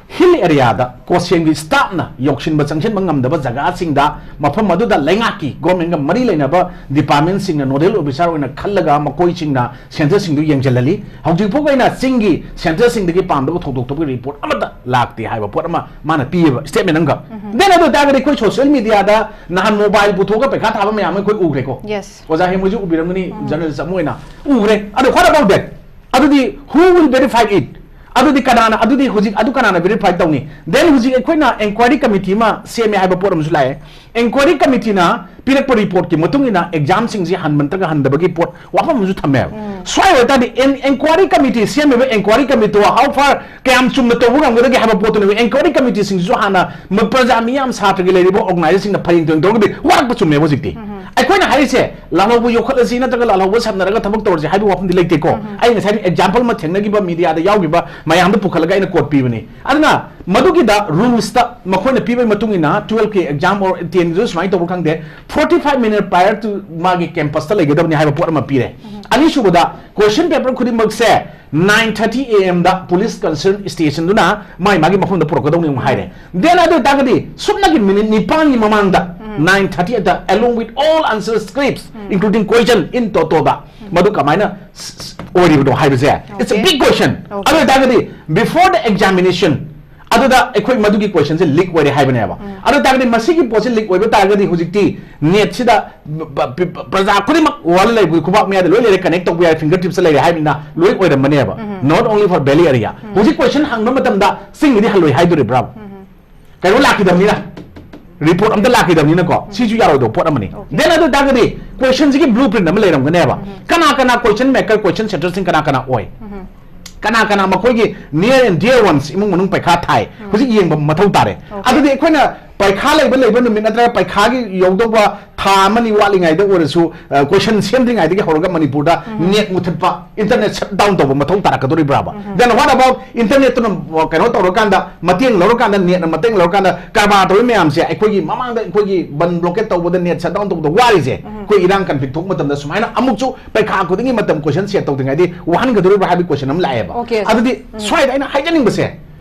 ꯍꯤꯜ ꯑꯦꯔꯤꯌꯥꯗ ꯀꯣꯁꯦꯝꯒꯤ ꯁ꯭ꯇꯥꯐꯅ ꯌꯧꯁꯤꯟꯕ ꯆꯪꯁꯤꯟꯕ ꯉꯝꯗꯕ ꯖꯒꯥꯁꯤꯡꯗ ꯃꯐꯝ ꯑꯗꯨꯗ ꯂꯩꯉꯥꯛꯀꯤ ꯒꯣꯔꯃꯦꯟꯒ ꯃꯔꯤ ꯂꯩꯅꯕ ꯗꯤꯄꯥꯔꯠꯃꯦꯟꯁꯤꯡꯅ ꯅꯣꯗꯦꯜ ꯑꯣꯐꯤꯁꯥꯔ ꯑꯣꯏꯅ ꯈꯜꯂꯒ ꯃꯈꯣꯏꯁꯤꯡꯅ ꯁꯦꯟꯇꯔꯁꯤꯡꯗꯨ ꯌꯦꯡꯁꯤꯜꯍꯜꯂꯤ꯫ ꯍꯧꯖꯤꯛ ꯐꯥꯎꯕ ꯑꯩꯅ ꯆꯤꯡꯒꯤ ꯁꯦꯟꯇꯔꯁꯤꯡꯗꯒꯤ ꯄꯥꯝꯗꯕ ꯊꯧꯗꯣꯛ ꯊꯣꯛꯄꯒꯤ ꯔꯤꯄꯣꯔꯠ ꯑꯃꯠꯇ ꯂꯥꯛꯇꯦ ꯍꯥꯏꯕ ꯄꯣꯠ ꯑꯃ ꯃꯥꯅ ꯄꯤꯌꯦꯕ, ꯁ꯭ꯇꯦꯠꯃꯦꯟ ꯑꯃꯈꯛ꯫ ꯗꯦꯟ ꯑꯗꯨ ꯑꯣꯏꯇꯥꯔꯒꯗꯤ ꯑꯩꯈꯣꯏ ꯁꯣꯁꯤꯌꯦꯜ ꯃꯤꯗꯤꯌꯥꯗ ꯅꯍꯥꯟ ꯃꯣꯕꯥꯏꯜ ꯄꯨꯊꯣꯛꯑꯒ ꯄꯩꯈꯥ ꯊꯥꯕ ꯃꯌꯥꯝ ꯑꯃ ꯑꯩꯈꯣꯏ ꯎꯈ꯭ꯔꯦꯀꯣ꯫ Yes. ꯑꯣꯖꯥ ꯍꯦꯃꯣꯏꯁꯨ ꯎꯕꯤꯔꯝꯒꯅꯤ, ꯖꯔꯅꯦꯂꯤꯁ ꯑꯃ ꯑꯣꯏꯅ ꯎꯈ꯭ꯔꯦ꯫ ꯑꯗꯣ what about that? ꯑꯗꯨꯗꯤ who will verify it? ꯑꯗꯨꯗꯤ ꯀꯅꯥꯅ, ꯑꯗꯨꯗꯤ ꯍꯧꯖꯤꯛ ꯑꯗꯨ ꯀꯅꯥꯅ ꯚꯦꯔꯤꯐꯥꯏ ꯇꯧꯅꯤ? ꯗꯦꯟ ꯍꯧꯖꯤꯛ ꯑꯩꯈꯣꯏꯅ ꯏꯟꯀ꯭ꯋꯥꯏꯔꯤ ꯀꯃꯤꯇꯤ ꯑꯃ ꯁꯦꯝꯃꯦ ꯍꯥꯏꯕ ꯄꯣꯠ ꯑꯃꯁꯨ ꯂꯥꯛꯑꯦ꯫ ꯏꯟꯀ꯭ꯋꯥꯏꯔꯤ ꯀꯃꯤꯇꯤꯅ ꯄꯤꯔꯛꯄ ꯔꯤꯄꯣꯔꯠꯀꯤ ꯃꯇꯨꯡ ꯏꯟꯅ ꯑꯦꯛꯖꯥꯝꯁꯤꯡꯁꯤ ꯍꯟꯕ ꯅꯠꯇ꯭ꯔꯒ ꯍꯟꯗꯕꯒꯤ ꯄꯣꯠ ꯋꯥꯐꯝ ꯑꯃꯁꯨ ꯊꯝꯃꯦꯕ꯫ ꯁ꯭ꯋꯥꯏ ꯑꯣꯏꯇꯥꯔꯗꯤ ꯏꯟꯀ꯭ꯋꯥꯏꯔꯤ ꯀꯃꯤꯇꯤ ꯁꯦꯝꯃꯤꯕ ꯏꯟꯀ꯭ꯋꯥꯏꯔꯤ ꯀꯃꯤꯇꯤꯗꯣ how far, ꯀꯌꯥꯝ ꯆꯨꯝꯅ ꯇꯧꯕ ꯉꯝꯒꯗꯒꯦ ꯍꯥꯏꯕ ꯄꯣꯠꯇꯨꯅꯦꯕ꯫ ꯏꯟꯀ꯭ꯋꯥꯏꯔꯤ ꯀꯃꯤꯇꯤꯁꯤꯡꯁꯤꯁꯨ ꯍꯥꯟꯅ ꯃ-, ꯄ꯭ꯔꯖꯥ ꯃꯤꯌꯥꯝ, ꯁꯥꯇ꯭ꯔꯒꯤ ꯂꯩꯔꯤꯕ ꯑꯣꯔꯒꯅꯥꯏꯖꯦꯁꯟꯁꯤꯡꯅ ꯐꯌꯦꯡ ꯇꯨꯌꯦꯡ ꯇꯧꯔꯒꯗꯤ ꯋꯥꯔꯛꯄ ꯆꯨꯝꯃꯦꯕ ꯍꯧꯖꯤꯛꯇꯤ꯫ ꯑꯩꯈꯣꯏꯅ ꯍꯥꯏꯔꯤꯁꯦ ꯂꯥꯜꯍꯧꯕ ꯌꯣꯛꯈꯠꯂꯁꯤ ꯅꯠꯇ꯭ꯔꯒ ꯂꯥꯜꯍꯧꯕ ꯁꯝꯅꯔꯒ ꯊꯕꯛ ꯇꯧꯔꯁꯤ ꯍꯥꯏꯕ ꯋꯥꯐꯝꯗꯤ ꯂꯩꯇꯦꯀꯣ꯫ ꯑꯩ ꯉꯁꯥꯏ ꯑꯦꯛꯖꯥꯝꯄꯜ ꯑꯃ ꯊꯦꯡꯅꯈꯤꯕ ꯃꯤꯗꯤꯌꯥꯗ ꯌꯥꯎꯈꯤꯕ ꯃꯌꯥꯝꯗ ꯄꯨꯈꯠꯂꯒ ꯑꯩꯅ ꯀꯣꯠ ꯄꯤꯕꯅꯤ꯫ ꯑꯗꯨꯅ ꯃꯗꯨꯒꯤꯗ ꯔꯨꯜꯁꯇ ꯃꯈꯣꯏꯅ ꯄꯤꯕꯒꯤ ꯃꯇꯨꯡ ꯏꯟꯅ twelve ꯀꯤ exam or ten ꯒꯤꯁꯨ ꯁꯨꯃꯥꯏꯅ ꯇꯧꯕ ꯈꯪꯗꯦ, forty five minute prior to ꯃꯥꯒꯤ ꯀꯦꯝꯄꯁꯇ ꯂꯩꯒꯗꯕꯅꯤ ꯍꯥꯏꯕ ꯄꯣꯠ ꯑꯃ ꯄꯤꯔꯦ꯫ ꯑꯅꯤꯁꯨꯕꯗ question paper ꯈꯨꯗꯤꯡꯃꯛꯁꯦ nine thirty A M the police concern stationꯗꯨꯅ ꯃꯥꯒꯤ ꯃꯥꯒꯤ ꯃꯐꯝꯗ ꯄꯨꯔꯛꯀꯗꯧꯅꯤ ꯑꯃꯨꯛ ꯍꯥꯏꯔꯦ꯫ ꯗꯦꯟ ꯑꯗꯨ ꯑꯣꯏꯇꯥꯔꯒꯗꯤ ꯁꯨꯞꯅꯒꯤ ꯃꯤꯅꯤꯠ ꯅꯤꯄꯥꯟꯒꯤ ꯃꯃꯥꯡꯗ nine thirty ꯑꯗ along with all answer scripts including question in total ꯗ ꯃꯗꯨ ꯀꯃꯥꯏꯅ ꯁ-, ꯁ-, ꯑꯣꯏꯔꯤꯕꯅꯣ ꯍꯥꯏꯕꯁꯦ, it's a Okay. big question. Okay. ꯑꯗꯨ ꯑꯣꯏꯇꯥꯔꯒꯗꯤ before the examination ꯑꯗꯨꯗ ꯑꯩꯈꯣꯏ ꯃꯗꯨꯒꯤ questionꯁꯦ leak ꯑꯣꯏꯔꯦ ꯍꯥꯏꯕꯅꯦꯕ꯫ ꯑꯗꯨ ꯑꯣꯏꯇꯥꯔꯒꯗꯤ ꯃꯁꯤꯒꯤ ꯄꯣꯠꯁꯦ leak ꯑꯣꯏꯕ ꯇꯥꯔꯒꯗꯤ ꯍꯧꯖꯤꯛꯇꯤ netꯁꯤꯗ ꯄ-, ꯄ-, ꯄ-, ꯄ꯭ꯔꯖꯥ ꯈꯨꯗꯤꯡꯃꯛ world ꯂꯩꯕ ꯈꯨꯕꯥꯛ ꯃꯌꯥꯗ ꯂꯣꯏ ꯂꯩꯔꯦ, connect ꯇꯧꯕ ꯌꯥꯔꯦ, finger tipsꯇ ꯂꯩꯔꯦ ꯍꯥꯏꯕꯅꯤꯅ ꯂꯣꯏ ꯑꯣꯏꯔꯝꯃꯅꯦꯕ꯫ Not only for valley area. ꯍꯧꯖꯤꯛ question ꯍꯪꯕ ꯃꯇꯝꯗ ꯆꯤꯡꯒꯤꯗꯤ ꯍꯜꯂꯣꯏ ꯍꯥꯏꯗꯣꯔꯤꯕ꯭ꯔꯥ? ꯀꯩꯅꯣ ꯂꯥꯛꯈꯤꯗꯕꯅꯤꯅ, ꯔꯤꯄꯣꯔꯠ ꯑꯝꯇ ꯂꯥꯛꯈꯤꯗꯕꯅꯤꯅꯀꯣ, ꯁꯤꯁꯨ ꯌꯥꯔꯣꯏꯗꯕ ꯄꯣꯠ ꯑꯃꯅꯤ꯫ Okay. ꯗꯦꯟ ꯑꯗꯨ ꯑꯣꯏꯇꯥꯔꯒꯗꯤ questionꯁꯤꯒꯤ blueprint ꯑꯃ ꯂꯩꯔꯝꯒꯅꯦꯕ꯫ ꯀꯅꯥ ꯀꯅꯥ question maker, question setterꯁꯤꯡ ꯀꯅꯥ ꯀꯅꯥ ꯑꯣꯏ? ꯀꯅꯥ ꯀꯅꯥ ꯃꯈꯣꯏꯒꯤ near and dear ones, ꯏꯃꯨꯡ ꯃꯅꯨꯡ ꯄꯩꯈꯥ ꯊꯥꯏ, ꯍꯧꯖꯤꯛ ꯌꯦꯡꯕ ꯃꯊꯧ ꯇꯥꯔꯦ꯫ ꯑꯗꯨꯗꯤ ꯑꯩꯈꯣꯏꯅ ꯄꯩꯈꯥ ꯂꯩꯕ ꯂꯩꯕ ꯅꯨꯃꯤꯠ ꯅꯠꯇ꯭ꯔꯒ ꯄꯩꯈꯥꯒꯤ ꯌꯧꯗꯧꯕ ꯊꯥ ꯑꯃꯅꯤ ꯋꯥꯠꯂꯤꯉꯩꯗ ꯑꯣꯏꯔꯁꯨ, ꯑ, question ꯁꯦꯝꯗ꯭ꯔꯤꯉꯩꯗꯒꯤ ꯍꯧꯔꯒ ꯃꯅꯤꯄꯨꯔꯗ net ꯃꯨꯊꯠꯄ, internet shut down ꯇꯧꯕ ꯃꯊꯧ ꯇꯥꯔꯛꯀꯗꯧꯔꯤꯕ꯭ꯔꯥꯕ? Then what about internetꯇꯨꯅ, ꯑ, ꯀꯩꯅꯣ ꯇꯧꯔꯀꯥꯟꯗ, ꯃꯇꯦꯡ ꯂꯧꯔꯀꯥꯟꯗ, netꯅ ꯃꯇꯦꯡ ꯂꯧꯔꯀꯥꯟꯗ ꯀꯔꯕꯥꯔ ꯇꯧꯔꯤ ꯃꯌꯥꯝꯁꯦ, ꯑꯩꯈꯣꯏꯒꯤ ꯃꯃꯥꯡꯗ ꯑꯩꯈꯣꯏꯒꯤ ꯕꯟ blockade ꯇꯧꯕꯗ, net shut down ꯇꯧꯕꯗ ꯋꯥꯔꯤꯁꯦ, ꯑꯩꯈꯣꯏ ꯏꯔꯥꯡ conflict ꯊꯣꯛꯄ ꯃꯇꯝꯗ ꯁꯨꯃꯥꯏꯅ ꯑꯃꯨꯛꯁꯨ ꯄꯩꯈꯥ ꯈꯨꯗꯤꯡꯒꯤ ꯃꯇꯝ question set ꯇꯧꯗ꯭ꯔꯤꯉꯩꯗꯤ ꯋꯥꯍꯟꯒꯗꯧꯔꯤꯕ꯭ꯔꯥ ꯍꯥꯏꯕꯒꯤ question ꯑꯃ ꯂꯥꯛꯑꯦꯕ꯫ Okay, sir. ꯑꯗꯨꯗꯤ ꯁ꯭ꯋꯥꯏꯗ ꯑꯩꯅ ꯍꯥꯏꯖꯅꯤꯡꯕꯁꯦ,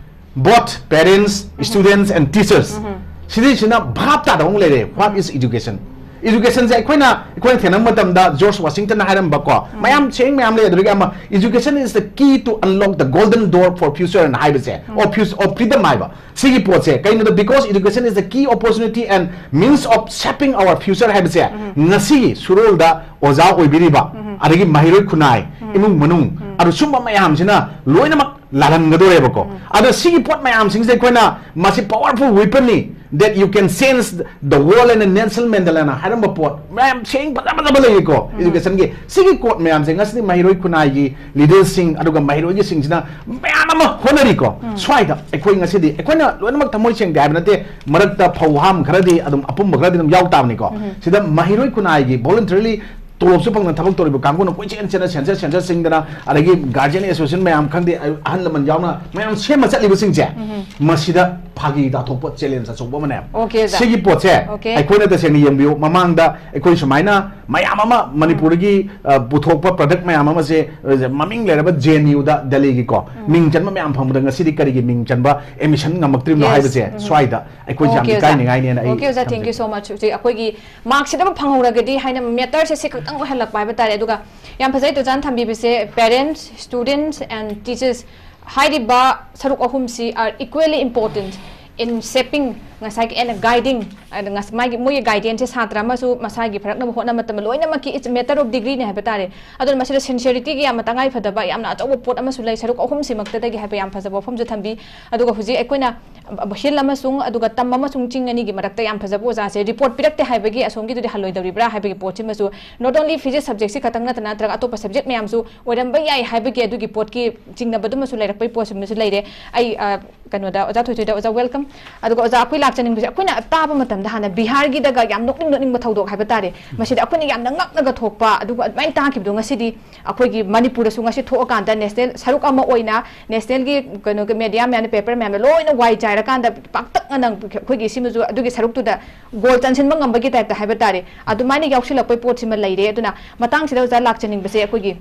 both parents, students and teachers, ꯁꯤꯗꯩꯁꯤꯅ ꯚꯥꯞ ꯇꯥꯗꯕ ꯑꯃ ꯂꯩꯔꯦ꯫ What is education? Educationꯁꯦ ꯑꯩꯈꯣꯏꯅ, ꯑꯩꯈꯣꯏꯅ ꯊꯦꯡꯅꯕ ꯃꯇꯝꯗ George Washingtonꯅ ꯍꯥꯏꯔꯝꯕꯀꯣ, ꯃꯌꯥꯝ ꯁꯦꯡ ꯃꯌꯥꯝ ꯂꯩ, ꯑꯗꯨꯗꯒꯤ ꯑꯃ, "Education is the key to unlock the golden door for future" ꯍꯥꯏꯕꯁꯦ, or fuse-, or freedom ꯍꯥꯏꯕ꯫ ꯁꯤꯒꯤ ꯄꯣꯠꯁꯦ ꯀꯩꯅꯣꯗ, because education is the key opportunity and means of shaping our future ꯍꯥꯏꯕꯁꯦ, ꯉꯁꯤꯒꯤ ꯁꯨꯔꯣꯜꯗ ꯑꯣꯖꯥ ꯑꯣꯏꯕꯤꯔꯤꯕ, ꯑꯗꯒꯤ ꯃꯍꯩꯔꯣꯏ ꯈꯨꯟꯅꯥꯏ, ꯏꯃꯨꯡ ꯃꯅꯨꯡ, ꯑꯗꯨ ꯁꯨꯝꯕ ꯃꯌꯥꯝꯁꯤꯅ ꯂꯣꯏꯅꯃꯛ ꯂꯥꯜꯍꯟꯒꯗꯧꯔꯦꯕꯀꯣ꯫ ꯑꯗꯣ ꯁꯤꯒꯤ ꯄꯣꯠ ꯃꯌꯥꯝꯁꯤꯡꯁꯦ ꯑꯩꯈꯣꯏꯅ, ꯃꯁꯤ powerful weaponꯅꯤ, that you can change the world, and Nelson Mandelaꯅ ꯍꯥꯏꯔꯝꯕ ꯄꯣꯠ ꯃꯌꯥꯝ ꯁꯦꯡ ꯐꯖ ꯐꯖꯕ ꯂꯩꯔꯤꯀꯣ educationꯒꯤ꯫ ꯁꯤꯒꯤ quote ꯃꯌꯥꯝꯁꯦ ꯉꯁꯤꯗꯤ ꯃꯍꯩꯔꯣꯏ ꯈꯨꯟꯅꯥꯏꯒꯤ leaderꯁꯤꯡ ꯑꯗꯨꯒ ꯃꯍꯩꯔꯣꯏꯒꯤꯁꯤꯡꯁꯤꯅ ꯃꯌꯥꯝ ꯑꯃ ꯍꯣꯠꯅꯔꯤꯀꯣ꯫ ꯁ꯭ꯋꯥꯏꯗ ꯑꯩꯈꯣꯏ ꯉꯁꯤꯗꯤ, ꯑꯩꯈꯣꯏꯅ ꯂꯣꯏꯅꯃꯛ ꯊꯃꯣꯏ ꯁꯦꯡꯗꯦ ꯍꯥꯏꯕ ꯅꯠꯇꯦ, ꯃꯔꯛꯇ ꯐꯧ ꯍꯥꯝ ꯈꯔꯗꯤ ꯑꯗꯨꯝ, ꯑꯄꯨꯝꯕ ꯈꯔꯗꯤ ꯑꯗꯨꯝ ꯌꯥꯎ ꯇꯥꯕꯅꯤꯀꯣ꯫ ꯁꯤꯗ ꯃꯍꯩꯔꯣꯏ ꯈꯨꯟꯅꯥꯏꯒꯤ voluntarily ꯇꯣꯂꯣꯞꯁꯨ ꯐꯪꯅ ꯊꯕꯛ ꯇꯧꯔꯤꯕ ꯀꯥꯡꯕꯨꯅ ꯀꯣꯏꯆꯦꯟ ꯆꯦꯟꯅ census, census ꯁꯤꯡꯗꯅ, ꯑꯗꯒꯤ guardian association ꯃꯌꯥꯝ ꯈꯪꯗꯦ, ꯑꯍꯜ ꯂꯃꯟ ꯌꯥꯎꯅ ꯃꯌꯥꯝ ꯁꯦꯝꯃ ꯆꯠꯂꯤꯕꯁꯤꯡꯁꯦ, ꯃꯁꯤꯗ ꯐꯥꯒꯤ ꯇꯥꯊꯣꯛꯄ challenge ꯑꯆꯧꯕ ꯑꯃꯅꯦ꯫ Okay, sir. ꯁꯤꯒꯤ ꯄꯣꯠꯁꯦ Okay. ꯑꯩꯈꯣꯏꯅ ꯇꯁꯦꯡꯅ ꯌꯦꯡꯕꯤꯌꯨ, ꯃꯃꯥꯡꯗ ꯑꯩꯈꯣꯏ ꯁꯨꯃꯥꯏꯅ ꯃꯌꯥꯝ ꯑꯃ ꯃꯅꯤꯄꯨꯔꯗꯒꯤ, ꯑ, ꯄꯨꯊꯣꯛꯄ product ꯃꯌꯥꯝ ꯑꯃꯁꯦ, ꯑ, ꯃꯃꯤꯡ ꯂꯩꯔꯕ J N Uꯗ, ꯗꯦꯜꯂꯤꯒꯤꯀꯣ, ꯃꯤꯡ ꯆꯟꯕ ꯃꯌꯥꯝ ꯐꯪꯕꯗ ꯉꯁꯤꯗꯤ ꯀꯔꯤꯒꯤ ꯃꯤꯡ ꯆꯟꯕ admission ꯉꯝꯃꯛꯇ꯭ꯔꯤꯕꯅꯣ Yes. ꯍꯥꯏꯕꯁꯦ ꯁ꯭ꯋꯥꯏꯗ ꯑꯩꯈꯣꯏꯁꯦ ꯌꯥꯝ Okay, ꯑꯣꯖꯥ. ꯏꯀꯥꯏꯅꯤꯡꯉꯥꯏꯅꯦꯅ ꯑꯩ Okay, ꯑꯣꯖꯥ, thank you ꯊꯝꯖꯒꯦ꯫ So much. ꯍꯧꯖꯤꯛ ꯑꯩꯈꯣꯏꯒꯤ mark sheet ꯑꯃ ꯐꯪꯍꯧꯔꯒꯗꯤ ꯍꯥꯏꯅ matterꯁꯦ ꯁꯤ ꯈꯛꯇꯪ ꯑꯣꯏꯍꯜꯂꯛꯄ ꯍꯥꯏꯕ ꯇꯥꯔꯦ꯫ ꯑꯗꯨꯒ ꯌꯥꯝ ꯐꯖꯩ ꯇꯣꯖꯥꯅ ꯊꯝꯕꯤꯕꯁꯦ, parents, students and teachers ꯍꯥꯏꯔꯤꯕ ꯁꯔꯨꯛ ꯑꯍꯨꯝꯁꯤ are equally important in shaping ꯉꯁꯥꯏꯒꯤ ꯑꯩꯅ ꯒꯥꯏꯗꯤꯡ, ꯑꯗ ꯉꯁ-, ꯃꯥꯒꯤ, ꯃꯣꯏꯒꯤ ꯒꯥꯏꯗꯦꯟꯁꯁꯦ ꯁꯥꯇ꯭ꯔ ꯑꯃꯁꯨ ꯃꯁꯥꯒꯤ ꯐꯔꯛꯅꯕ ꯍꯣꯠꯅꯕ ꯃꯇꯝꯗ ꯂꯣꯏꯅꯃꯛꯀꯤ it's a matter of degreeꯅꯦ ꯍꯥꯏꯕ ꯇꯥꯔꯦ꯫ ꯑꯗꯨꯅ ꯃꯁꯤꯗ ꯁꯤꯟꯁꯤꯌꯔꯤꯇꯤꯒꯤ ꯌꯥꯝꯅ ꯇꯉꯥꯏ ꯐꯗꯕ ꯌꯥꯝꯅ ꯑꯆꯧꯕ ꯄꯣꯠ ꯑꯃꯁꯨ ꯂꯩ, ꯁꯔꯨꯛ ꯑꯍꯨꯝꯁꯤꯃꯛꯇꯗꯒꯤ ꯍꯥꯏꯕ ꯌꯥꯝ ꯐꯖꯕ ꯋꯥꯐꯝꯁꯨ ꯊꯝꯕꯤ꯫ ꯑꯗꯨꯒ ꯍꯧꯖꯤꯛ ꯑꯩꯈꯣꯏꯅ ꯍꯤꯜ ꯑꯃꯁꯨꯡ ꯑꯗꯨꯒ ꯇꯝ ꯑꯃꯁꯨꯡ ꯆꯤꯡ ꯑꯅꯤꯒꯤ ꯃꯔꯛꯇ ꯌꯥꯝ ꯐꯖꯕ ꯑꯣꯖꯥꯁꯦ ꯔꯤꯄꯣꯔꯠ ꯄꯤꯔꯛꯇꯦ ꯍꯥꯏꯕꯒꯤ ꯑꯁꯣꯝꯒꯤꯗꯨꯗꯤ ꯍꯜꯂꯣꯏꯗꯧꯔꯤꯕ꯭ꯔꯥ ꯍꯥꯏꯕꯒꯤ ꯄꯣꯠꯁꯤꯃꯁꯨ, not only physics subjectꯁꯤ ꯈꯛꯇꯪ ꯅꯠꯇꯅ, ꯅꯠꯇ꯭ꯔꯒ ꯑꯇꯣꯞꯄ subject ꯃꯌꯥꯝꯁꯨ ꯑꯣꯏꯔꯝꯕ ꯌꯥꯏ ꯍꯥꯏꯕꯒꯤ ꯑꯗꯨꯒꯤ ꯄꯣꯠꯀꯤ ꯆꯤꯡꯅꯕꯗꯨꯃꯁꯨ ꯂꯩꯔꯛꯄꯒꯤ ꯄꯣꯠꯁꯤꯃꯁꯨ ꯂꯩꯔꯦ꯫ ꯑꯩ, ꯑ, ꯀꯩꯅꯣꯗ, ꯑꯣꯖꯥ ꯊꯣꯏꯊꯣꯏꯗ, ꯑꯣꯖꯥ, welcome꯫ ꯑꯗꯨꯒ ꯑꯣꯖꯥ, ꯑꯩꯈꯣꯏ ꯂꯥꯛꯆꯅꯤꯡꯕꯁꯦ, ꯑꯩꯈꯣꯏꯅ ꯇꯥꯕ ꯃꯇꯝꯗ ꯍꯥꯟꯅ ꯕꯤꯍꯥꯔꯒꯤꯗꯒ ꯌꯥꯝ ꯅꯣꯛꯅꯤꯡ ꯅꯣꯛꯅꯤꯡꯕ ꯊꯧꯗꯣꯛ ꯍꯥꯏꯕ ꯇꯥꯔꯦ, ꯃꯁꯤꯗ ꯑꯩꯈꯣꯏꯅ ꯌꯥꯝꯅ ꯉꯛꯅꯒ ꯊꯣꯛꯄ, ꯑꯗꯨꯒ ꯑꯗꯨꯃꯥꯏꯅ ꯇꯥꯈꯤꯕꯗꯣ ꯉꯁꯤꯗꯤ ꯑꯩꯈꯣꯏꯒꯤ ꯃꯅꯤꯄꯨꯔꯗꯁꯨ ꯉꯁꯤ ꯊꯣꯛꯑꯀꯥꯟꯗ ꯅꯦꯁꯅꯦꯜ ꯁꯔꯨꯛ ꯑꯃ ꯑꯣꯏꯅ ꯅꯦꯁꯅꯦꯜꯒꯤ ꯀꯩꯅꯣꯒꯤ ꯃꯦꯗꯤꯌꯥ ꯃꯌꯥꯝꯅ, ꯄꯦꯄꯔ ꯃꯌꯥꯝꯅ ꯂꯣꯏꯅ ꯋꯥꯏ ꯆꯥꯏꯔꯀꯥꯟꯗ ꯄꯥꯛꯇꯛꯅꯅ ꯑꯩꯈꯣꯏꯒꯤ ꯁꯤꯃꯁꯨ ꯑꯗꯨꯒꯤ ꯁꯔꯨꯛꯇꯨꯗ ꯒꯣꯜ ꯆꯟꯁꯤꯟꯕ ꯉꯝꯕꯒꯤ ꯇꯥꯏꯞꯇ ꯍꯥꯏꯕ ꯇꯥꯔꯦ, ꯑꯗꯨꯃꯥꯏꯅ ꯌꯥꯎꯁꯤꯜꯂꯛꯄꯩ ꯄꯣꯠꯁꯤꯃ ꯂꯩꯔꯦ꯫ ꯑꯗꯨꯅ ꯃꯇꯥꯡꯁꯤꯗ ꯑꯣꯖꯥ ꯂꯥꯛꯆꯅꯤꯡꯕꯁꯦ, ꯑꯩꯈꯣꯏꯒꯤ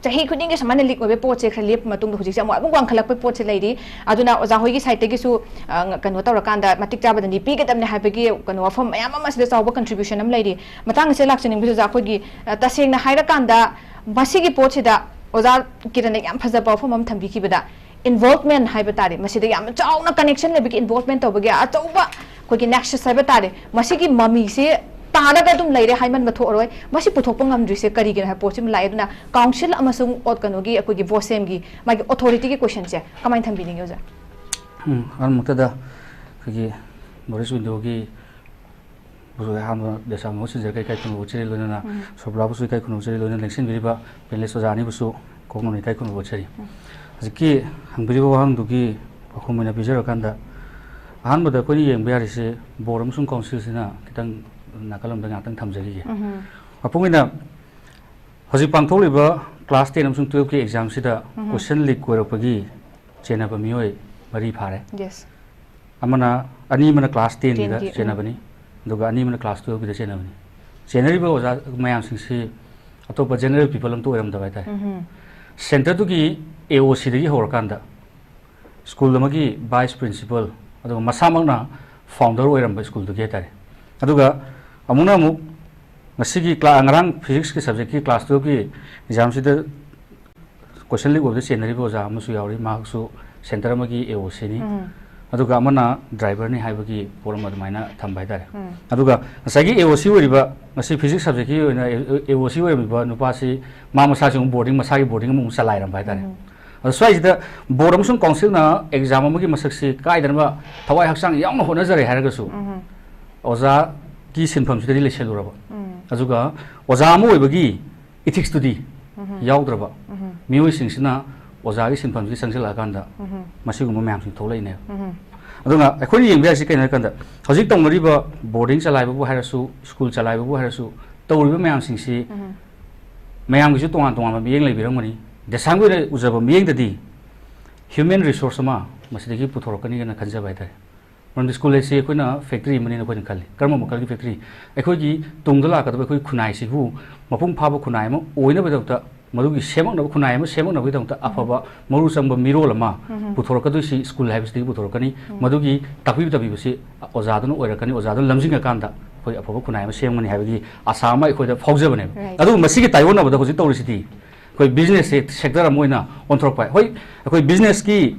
ꯆꯍꯤ ꯈꯨꯗꯤꯡꯒꯤ ꯁꯨꯃꯥꯏꯅ ꯂꯤꯛ ꯑꯣꯏꯕ ꯄꯣꯠꯁꯦ ꯈꯔ ꯂꯦꯞꯄ ꯃꯇꯨꯡꯗ ꯍꯧꯖꯤꯛꯁꯦ ꯑꯃꯨꯛ ꯑꯗꯨꯝ ꯋꯥꯡꯈꯠꯂꯛꯄꯩ ꯄꯣꯠꯁꯦ ꯂꯩꯔꯤ꯫ ꯑꯗꯨꯅ ꯑꯣꯖꯥ ꯍꯣꯏꯒꯤ ꯁꯥꯏꯠꯇꯒꯤꯁꯨ, ꯑ, ꯉ-, ꯀꯩꯅꯣ ꯇꯧꯔꯀꯥꯟꯗ ꯃꯇꯤꯛ ꯆꯥꯕꯗ ꯅꯤ ꯄꯤꯒꯗꯕꯅꯦ ꯍꯥꯏꯕꯒꯤ ꯀꯩꯅꯣ ꯋꯥꯐꯝ ꯃꯌꯥꯝ ꯑꯃ ꯁꯤꯗ ꯆꯥꯎꯕ ꯀꯟꯇ꯭ꯔꯤꯕ꯭ꯌꯨꯁꯟ ꯑꯃ ꯂꯩꯔꯤ꯫ ꯃꯇꯥꯡ ꯑꯁꯤꯗ ꯂꯥꯛꯆꯅꯤꯡꯕꯁꯦ ꯑꯣꯖꯥ, ꯑꯩꯈꯣꯏꯒꯤ, ꯑ, ꯇꯁꯦꯡꯅ ꯍꯥꯏꯔꯀꯥꯟꯗ ꯃꯁꯤꯒꯤ ꯄꯣꯠꯁꯤꯗ ꯑꯣꯖꯥ ꯀꯤꯔꯟꯅ ꯌꯥꯝ ꯐꯖꯕ ꯋꯥꯐꯝ ꯑꯃ ꯊꯝꯕꯤꯈꯤꯕꯗ, ꯏꯟꯚꯣꯜꯚꯃꯦꯟ ꯍꯥꯏꯕ ꯇꯥꯔꯦ, ꯃꯁꯤꯗ ꯌꯥꯝꯅ ꯆꯥꯎꯅ ꯀꯅꯦꯛꯁꯟ ꯂꯩꯕꯒꯤ, ꯏꯟꯚꯣꯜꯚꯃꯦꯟ ꯇꯧꯕꯒꯤ ꯑꯆꯧꯕ ꯑꯩꯈꯣꯏꯒꯤ ꯅꯦꯛꯁꯁ ꯍꯥꯏꯕ ꯇꯥꯔꯦ, ꯃꯁꯤꯒꯤ ꯃꯃꯤꯁꯦ ꯇꯥꯔꯒ ꯑꯗꯨꯝ ꯂꯩꯔꯦ ꯍꯥꯏꯃꯟꯕ ꯊꯣꯛꯑꯔꯣꯏ꯫ ꯃꯁꯤ ꯄꯨꯊꯣꯛꯄ ꯉꯝꯗ꯭ꯔꯤꯁꯦ ꯀꯔꯤꯒꯤꯅꯣ ꯍꯥꯏꯕ ꯄꯣꯠꯁꯤꯃ ꯂꯥꯛꯑꯦ꯫ ꯑꯗꯨꯅ ꯀꯥꯎꯟꯁꯤꯜ ꯑꯃꯁꯨꯡ ꯑꯣ-, ꯀꯩꯅꯣꯒꯤ ꯑꯩꯈꯣꯏꯒꯤ ꯕꯣꯁꯦꯝꯒꯤ ꯃꯥꯒꯤ ꯑꯣꯊꯣꯔꯤꯇꯤꯒꯤ ꯀꯣꯏꯁꯟꯁꯦ ꯀꯃꯥꯏꯅ ꯊꯝꯕꯤꯅꯤꯡꯉꯤ ꯑꯣꯖꯥ? ꯎꯝ, ꯑꯍꯥꯟꯕꯃꯛꯇꯗ ꯑꯩꯈꯣꯏꯒꯤ ꯕꯣꯔꯤꯁ ꯋꯤꯟꯗꯣꯒꯤ ꯕꯨꯁꯨ ꯑꯍꯥꯟꯕ ꯗꯦꯁꯥ ꯃꯍꯨꯠ ꯁꯤꯟꯖꯔꯒ ꯏꯀꯥꯏ ꯈꯨꯝꯅꯕ ꯎꯠꯆꯔꯤ, ꯂꯣꯏꯅꯅ ꯎꯝ꯫ ꯁꯣꯕ꯭ꯔꯥꯕꯨꯁꯨ ꯏꯀꯥꯏ ꯈꯨꯝꯅꯕ ꯎꯠꯆꯔꯤ, ꯂꯣꯏꯅꯅ ꯂꯦꯡꯁꯤꯟꯕꯤꯔꯤꯕ ꯄꯦꯅꯦꯂꯤꯁ ꯑꯣꯖꯥ ꯑꯅꯤꯕꯨꯁꯨ ꯀꯣꯛꯅꯅ ꯏꯀꯥꯏ ꯈꯨꯝꯅꯕ ꯎꯠꯆꯔꯤ꯫ ꯎꯝ꯫ ꯍꯧꯖꯤꯛꯀꯤ ꯍꯪꯕꯤꯔꯤꯕ ꯋꯥꯍꯪꯗꯨꯒꯤ ꯄꯥꯎꯈꯨꯝ ꯑꯣꯏꯅ ꯄꯤꯖꯔꯀꯥꯟꯗ, ꯑꯍꯥꯟꯕꯗ ꯑꯩꯈꯣꯏꯅ ꯌꯦꯡꯕ ꯌꯥꯔꯤꯁꯦ ꯕꯣꯔꯗ ꯑꯃꯁꯨꯡ ꯀꯥꯎꯟꯁꯤꯜꯁꯤꯅ ꯈꯤꯇꯪ ꯅꯥꯀꯜ ꯑꯃꯗ ꯉꯥꯛꯇꯪ ꯊꯝꯖꯈꯤꯒꯦ꯫ ꯎꯝ꯫ ꯃꯄꯨꯡ ꯑꯣꯏꯅ ꯍꯧꯖꯤꯛ ꯄꯥꯡꯊꯣꯛꯂꯤꯕ ꯀ꯭ꯂꯥꯁ ꯇꯦꯟ ꯑꯃꯁꯨꯡ ꯇꯨꯌꯦꯜꯐꯀꯤ ꯑꯦꯛꯖꯥꯝꯁꯤꯗ ꯎꯝ꯫ ꯀꯣꯏꯁꯟ ꯂꯤꯛ ꯑꯣꯏꯔꯛꯄꯒꯤ ꯆꯦꯟꯅꯕ ꯃꯤꯑꯣꯏ ꯃꯔꯤ ꯐꯥꯔꯦ꯫ ꯌꯦꯁ꯫ ꯑꯃꯅ, ꯑꯅꯤ ꯑꯃꯅ ꯀ꯭ꯂꯥꯁ ꯇꯦꯟꯒꯤꯗ ꯇꯦꯟꯒꯤ, ꯎꯝ꯫ ꯆꯦꯟꯅꯕꯅꯤ, ꯑꯗꯨꯒ ꯑꯅꯤ ꯑꯃꯅ ꯀ꯭ꯂꯥꯁ ꯇꯨꯌꯦꯜꯐꯀꯤꯗ ꯆꯦꯟꯅꯕꯅꯤ꯫ ꯆꯦꯟꯅꯔꯤꯕ ꯑꯣꯖꯥ ꯃꯌꯥꯝꯁꯤꯡꯁꯤ ꯑꯇꯣꯞꯄ ꯖꯦꯅꯔꯦꯜ ꯄꯤꯄꯜ ꯑꯝꯇ ꯑꯣꯏꯔꯝꯗꯕ ꯍꯥꯏꯇꯥꯔꯦ꯫ ꯎꯝꯍꯨꯝ꯫ ꯁꯦꯟꯇꯔꯗꯨꯒꯤ ꯑꯦ ꯑꯣ ꯁꯤꯗꯒꯤ ꯍꯧꯔꯀꯥꯟꯗ ꯁ꯭ꯀꯨꯜ ꯑꯃꯒꯤ ꯚꯥꯏꯁ ꯄ꯭ꯔꯤꯟꯁꯤꯄꯜ, ꯑꯗꯨꯒ ꯃꯁꯥꯃꯛꯅ ꯐꯥꯎꯟꯗꯔ ꯑꯣꯏꯔꯝꯕ ꯁ꯭ꯀꯨꯜꯗꯨꯒꯤ ꯍꯥꯏꯇꯥꯔꯦ꯫ ꯑꯗꯨꯒ ꯑꯃꯨꯛꯅ ꯑꯃꯨꯛ ꯉꯁꯤꯒꯤ ꯀ꯭ꯂꯥ-, ꯉꯔꯥꯡ ꯐꯤꯖꯤꯛꯁꯀꯤ ꯁꯕꯖꯦꯛꯀꯤ ꯀ꯭ꯂꯥꯁ ꯇꯨꯌꯦꯜꯐꯀꯤ ꯑꯦꯛꯖꯥꯝꯁꯤꯗ ꯀꯣꯏꯁꯟ ꯂꯤꯛ ꯑꯣꯏꯕꯗ ꯆꯦꯟꯅꯔꯤꯕ ꯑꯣꯖꯥ ꯑꯃꯁꯨ ꯌꯥꯎꯔꯤ, ꯃꯍꯥꯛꯁꯨ ꯁꯦꯟꯇꯔ ꯑꯃꯒꯤ ꯑꯦ ꯑꯣ ꯁꯤꯅꯤ꯫ ꯎꯝ꯫ ꯑꯗꯨꯒ ꯑꯃꯅ ꯗ꯭ꯔꯥꯏꯚꯔꯅꯤ ꯍꯥꯏꯕꯒꯤ ꯄꯣꯠ ꯑꯃ ꯑꯗꯨꯃꯥꯏꯅ ꯊꯝꯕ ꯍꯥꯏꯇꯥꯔꯦ꯫ ꯎꯝ꯫ ꯑꯗꯨꯒ ꯉꯁꯥꯏꯒꯤ ꯑꯦ ꯑꯣ ꯁꯤ ꯑꯣꯏꯔꯤꯕ, ꯉꯁꯤ ꯐꯤꯖꯤꯛꯁ ꯁꯕꯖꯦꯛꯀꯤ ꯑꯣꯏꯅ ꯑꯦ ꯑꯣ ꯁꯤ ꯑꯣꯏꯔꯝꯃꯤꯕ ꯅꯨꯄꯥꯁꯤ ꯃꯥ ꯃꯁꯥꯁꯤ ꯑꯃꯨꯛ ꯕꯣꯔꯗꯤꯡ, ꯃꯁꯥꯒꯤ ꯕꯣꯔꯗꯤꯡ ꯑꯃꯃꯨꯛ ꯆꯂꯥꯏꯔꯝꯕ ꯍꯥꯏꯇꯥꯔꯦ꯫ ꯎꯝ꯫ ꯑꯗꯣ ꯁ꯭ꯋꯥꯏꯁꯤꯗ ꯕꯣꯔꯗ ꯑꯃꯁꯨꯡ ꯀꯥꯎꯟꯁꯤꯜꯅ ꯑꯦꯛꯖꯥꯝ ꯑꯃꯒꯤ ꯃꯁꯛꯁꯤ ꯀꯥꯏꯗꯅꯕ ꯊꯋꯥꯏ ꯍꯛꯆꯥꯡ ꯌꯥꯎꯅ ꯍꯣꯠꯅꯖꯔꯦ ꯍꯥꯏꯔꯒꯁꯨ, ꯎꯝ꯫ ꯑꯣꯖꯥꯒꯤ ꯁꯤꯟꯐꯝꯁꯤꯗꯗꯤ ꯂꯩꯁꯜꯂꯨꯔꯕ, ꯎꯝ꯫ ꯑꯗꯨꯒ ꯑꯣꯖꯥ ꯑꯃ ꯑꯣꯏꯕꯒꯤ ꯏꯊꯤꯛꯁꯇꯨꯗꯤ ꯎꯝ꯫ ꯌꯥꯎꯗ꯭ꯔꯕ, ꯎꯝ꯫ ꯃꯤꯑꯣꯏꯁꯤꯡꯁꯤꯅ ꯑꯣꯖꯥꯒꯤ ꯁꯤꯟꯐꯝꯁꯤꯗ ꯆꯪꯁꯤꯜꯂꯛꯑꯀꯥꯟꯗ ꯎꯝ꯫ ꯃꯁꯤꯒꯨꯝꯕ ꯃꯌꯥꯝꯁꯤꯡ ꯊꯣꯛꯂꯛꯏꯅꯦꯕ꯫ ꯎꯝ꯫ ꯑꯗꯨꯅ ꯑꯩꯈꯣꯏꯅ ꯌꯦꯡꯕ ꯌꯥꯏꯁꯤ ꯀꯩꯅꯣ ꯍꯥꯏꯀꯥꯟꯗ, ꯍꯧꯖꯤꯛ ꯇꯧꯅꯔꯤꯕ ꯕꯣꯔꯗꯤꯡ ꯆꯂꯥꯏꯕꯕꯨ ꯍꯥꯏꯔꯁꯨ, ꯁ꯭ꯀꯨꯜ ꯆꯂꯥꯏꯕꯕꯨ ꯍꯥꯏꯔꯁꯨ, ꯇꯧꯔꯤꯕ ꯃꯌꯥꯝꯁꯤꯡꯁꯤ ꯎꯝ꯫ ꯃꯌꯥꯝꯒꯤꯁꯨ ꯇꯣꯉꯥꯟ ꯇꯣꯉꯥꯟꯕ ꯃꯤꯠꯌꯦꯡ ꯂꯩꯕꯤꯔꯝꯒꯅꯤ꯫ ꯗꯦꯁꯥꯝꯒꯤ ꯑꯣꯏꯅ ꯎꯖꯕ ꯃꯤꯠꯌꯦꯡꯗꯗꯤ human resource ꯑꯃ ꯃꯁꯤꯗꯒꯤ ꯄꯨꯊꯣꯔꯛꯀꯅꯤꯅ ꯈꯟꯖꯕ ꯍꯥꯏꯇꯥꯔꯦ꯫ ꯃꯔꯝꯗꯤ ꯁ꯭ꯀꯨꯜ ꯍꯥꯏꯁꯤ ꯑꯩꯈꯣꯏꯅ ꯐꯦꯛꯇꯔꯤ ꯑꯃꯅꯤꯅ ꯑꯩꯈꯣꯏꯅ ꯈꯜꯂꯤ꯫ ꯀꯔꯝꯕ ꯃꯈꯜꯒꯤ ꯐꯦꯛꯇꯔꯤ? ꯑꯩꯈꯣꯏꯒꯤ ꯇꯨꯡꯗ ꯂꯥꯛꯀꯗꯕ ꯑꯩꯈꯣꯏ ꯈꯨꯟꯅꯥꯏꯁꯤꯕꯨ ꯃꯄꯨꯡ ꯐꯥꯕ ꯈꯨꯟꯅꯥꯏ ꯑꯃ ꯑꯣꯏꯅꯕꯒꯤꯗꯃꯛꯇ, ꯃꯗꯨꯒꯤ ꯁꯦꯝꯃꯛꯅꯕ, ꯈꯨꯟꯅꯥꯏ ꯑꯃ ꯁꯦꯝꯃꯛꯅꯕꯒꯤꯗꯃꯛꯇ ꯑꯐꯕ ꯃꯔꯨ ꯆꯪꯕ ꯃꯤꯔꯣꯜ ꯑꯃ ꯎꯝ꯫ ꯄꯨꯊꯣꯔꯛꯀꯗꯣꯏꯁꯤ ꯁ꯭ꯀꯨꯜ ꯍꯥꯏꯕꯁꯤꯗꯒꯤ ꯄꯨꯊꯣꯔꯛꯀꯅꯤ꯫ ꯎꯝ꯫ ꯃꯗꯨꯒꯤ ꯇꯥꯛꯄꯤꯕ ꯇꯝꯕꯤꯕꯁꯤ ꯑꯣꯖꯥꯗꯨꯅ ꯑꯣꯏꯔꯛꯀꯅꯤ, ꯑꯣꯖꯥꯗꯨꯅ ꯂꯝꯖꯤꯡꯉꯀꯥꯟꯗ ꯑꯩꯈꯣꯏ ꯑꯐꯕ ꯈꯨꯟꯅꯥꯏ ꯑꯃ ꯁꯦꯝꯒꯅꯤ ꯍꯥꯏꯕꯒꯤ ꯑꯥꯁꯥ ꯑꯃ ꯑꯩꯈꯣꯏꯗ ꯐꯥꯎꯖꯕꯅꯦꯕ꯫ Right. ꯑꯗꯨꯕꯨ ꯃꯁꯤꯒꯤ ꯇꯥꯏꯑꯣꯟꯅꯕꯗ ꯍꯧꯖꯤꯛ ꯇꯧꯔꯤꯁꯤꯗꯤ ꯑꯩꯈꯣꯏ ꯕꯤꯖꯤꯅꯦꯁꯁꯦ ꯁꯦꯛꯇꯔ ꯑꯃ ꯑꯣꯏꯅ ꯑꯣꯟꯊꯣꯔꯛꯄ꯫ ꯍꯣꯏ, ꯑꯩꯈꯣꯏ ꯕꯤꯖꯤꯅꯦꯁꯀꯤ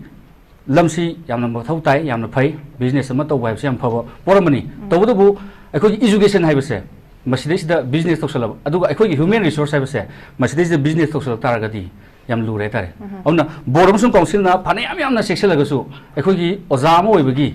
ꯂꯝꯁꯤ ꯌꯥꯝꯅ ꯃꯊꯧ ꯇꯥꯏ, ꯌꯥꯝꯅ ꯐꯩ, ꯕꯤꯖꯤꯅꯦꯁ ꯑꯃ ꯇꯧꯕ ꯍꯥꯏꯕꯁꯤ ꯌꯥꯝ ꯐꯕ ꯄꯣꯠ ꯑꯃꯅꯤ꯫ ꯎꯝ꯫ ꯇꯧꯕꯇꯕꯨ ꯑꯩꯈꯣꯏꯒꯤ ꯏꯖꯨꯀꯦꯁꯟ ꯍꯥꯏꯕꯁꯦ ꯃꯁꯤꯗꯩꯁꯤꯗ ꯕꯤꯖꯤꯅꯦꯁ ꯇꯧꯁꯜꯂꯕ, ꯑꯗꯨꯒ ꯑꯩꯈꯣꯏꯒꯤ ꯍ꯭ꯌꯨꯃꯦꯟ ꯔꯤꯁꯣꯔꯁ ꯍꯥꯏꯕꯁꯦ ꯃꯁꯤꯗꯩꯁꯤꯗ ꯕꯤꯖꯤꯅꯦꯁ ꯇꯧꯁꯜꯂꯛ ꯇꯥꯔꯒꯗꯤ ꯌꯥꯝ ꯂꯨꯔꯦ ꯍꯥꯏꯇꯥꯔꯦ꯫ ꯎꯝ꯫ ꯑꯗꯨꯅ ꯕꯣꯔꯗ ꯑꯃꯁꯨꯡ ꯀꯥꯎꯟꯁꯤꯜꯅ ꯐꯅꯌꯥꯝ ꯌꯥꯝꯅ ꯆꯦꯛꯁꯤꯜꯂꯒꯁꯨ ꯑꯩꯈꯣꯏꯒꯤ ꯑꯣꯖꯥ ꯑꯃ ꯑꯣꯏꯕꯒꯤ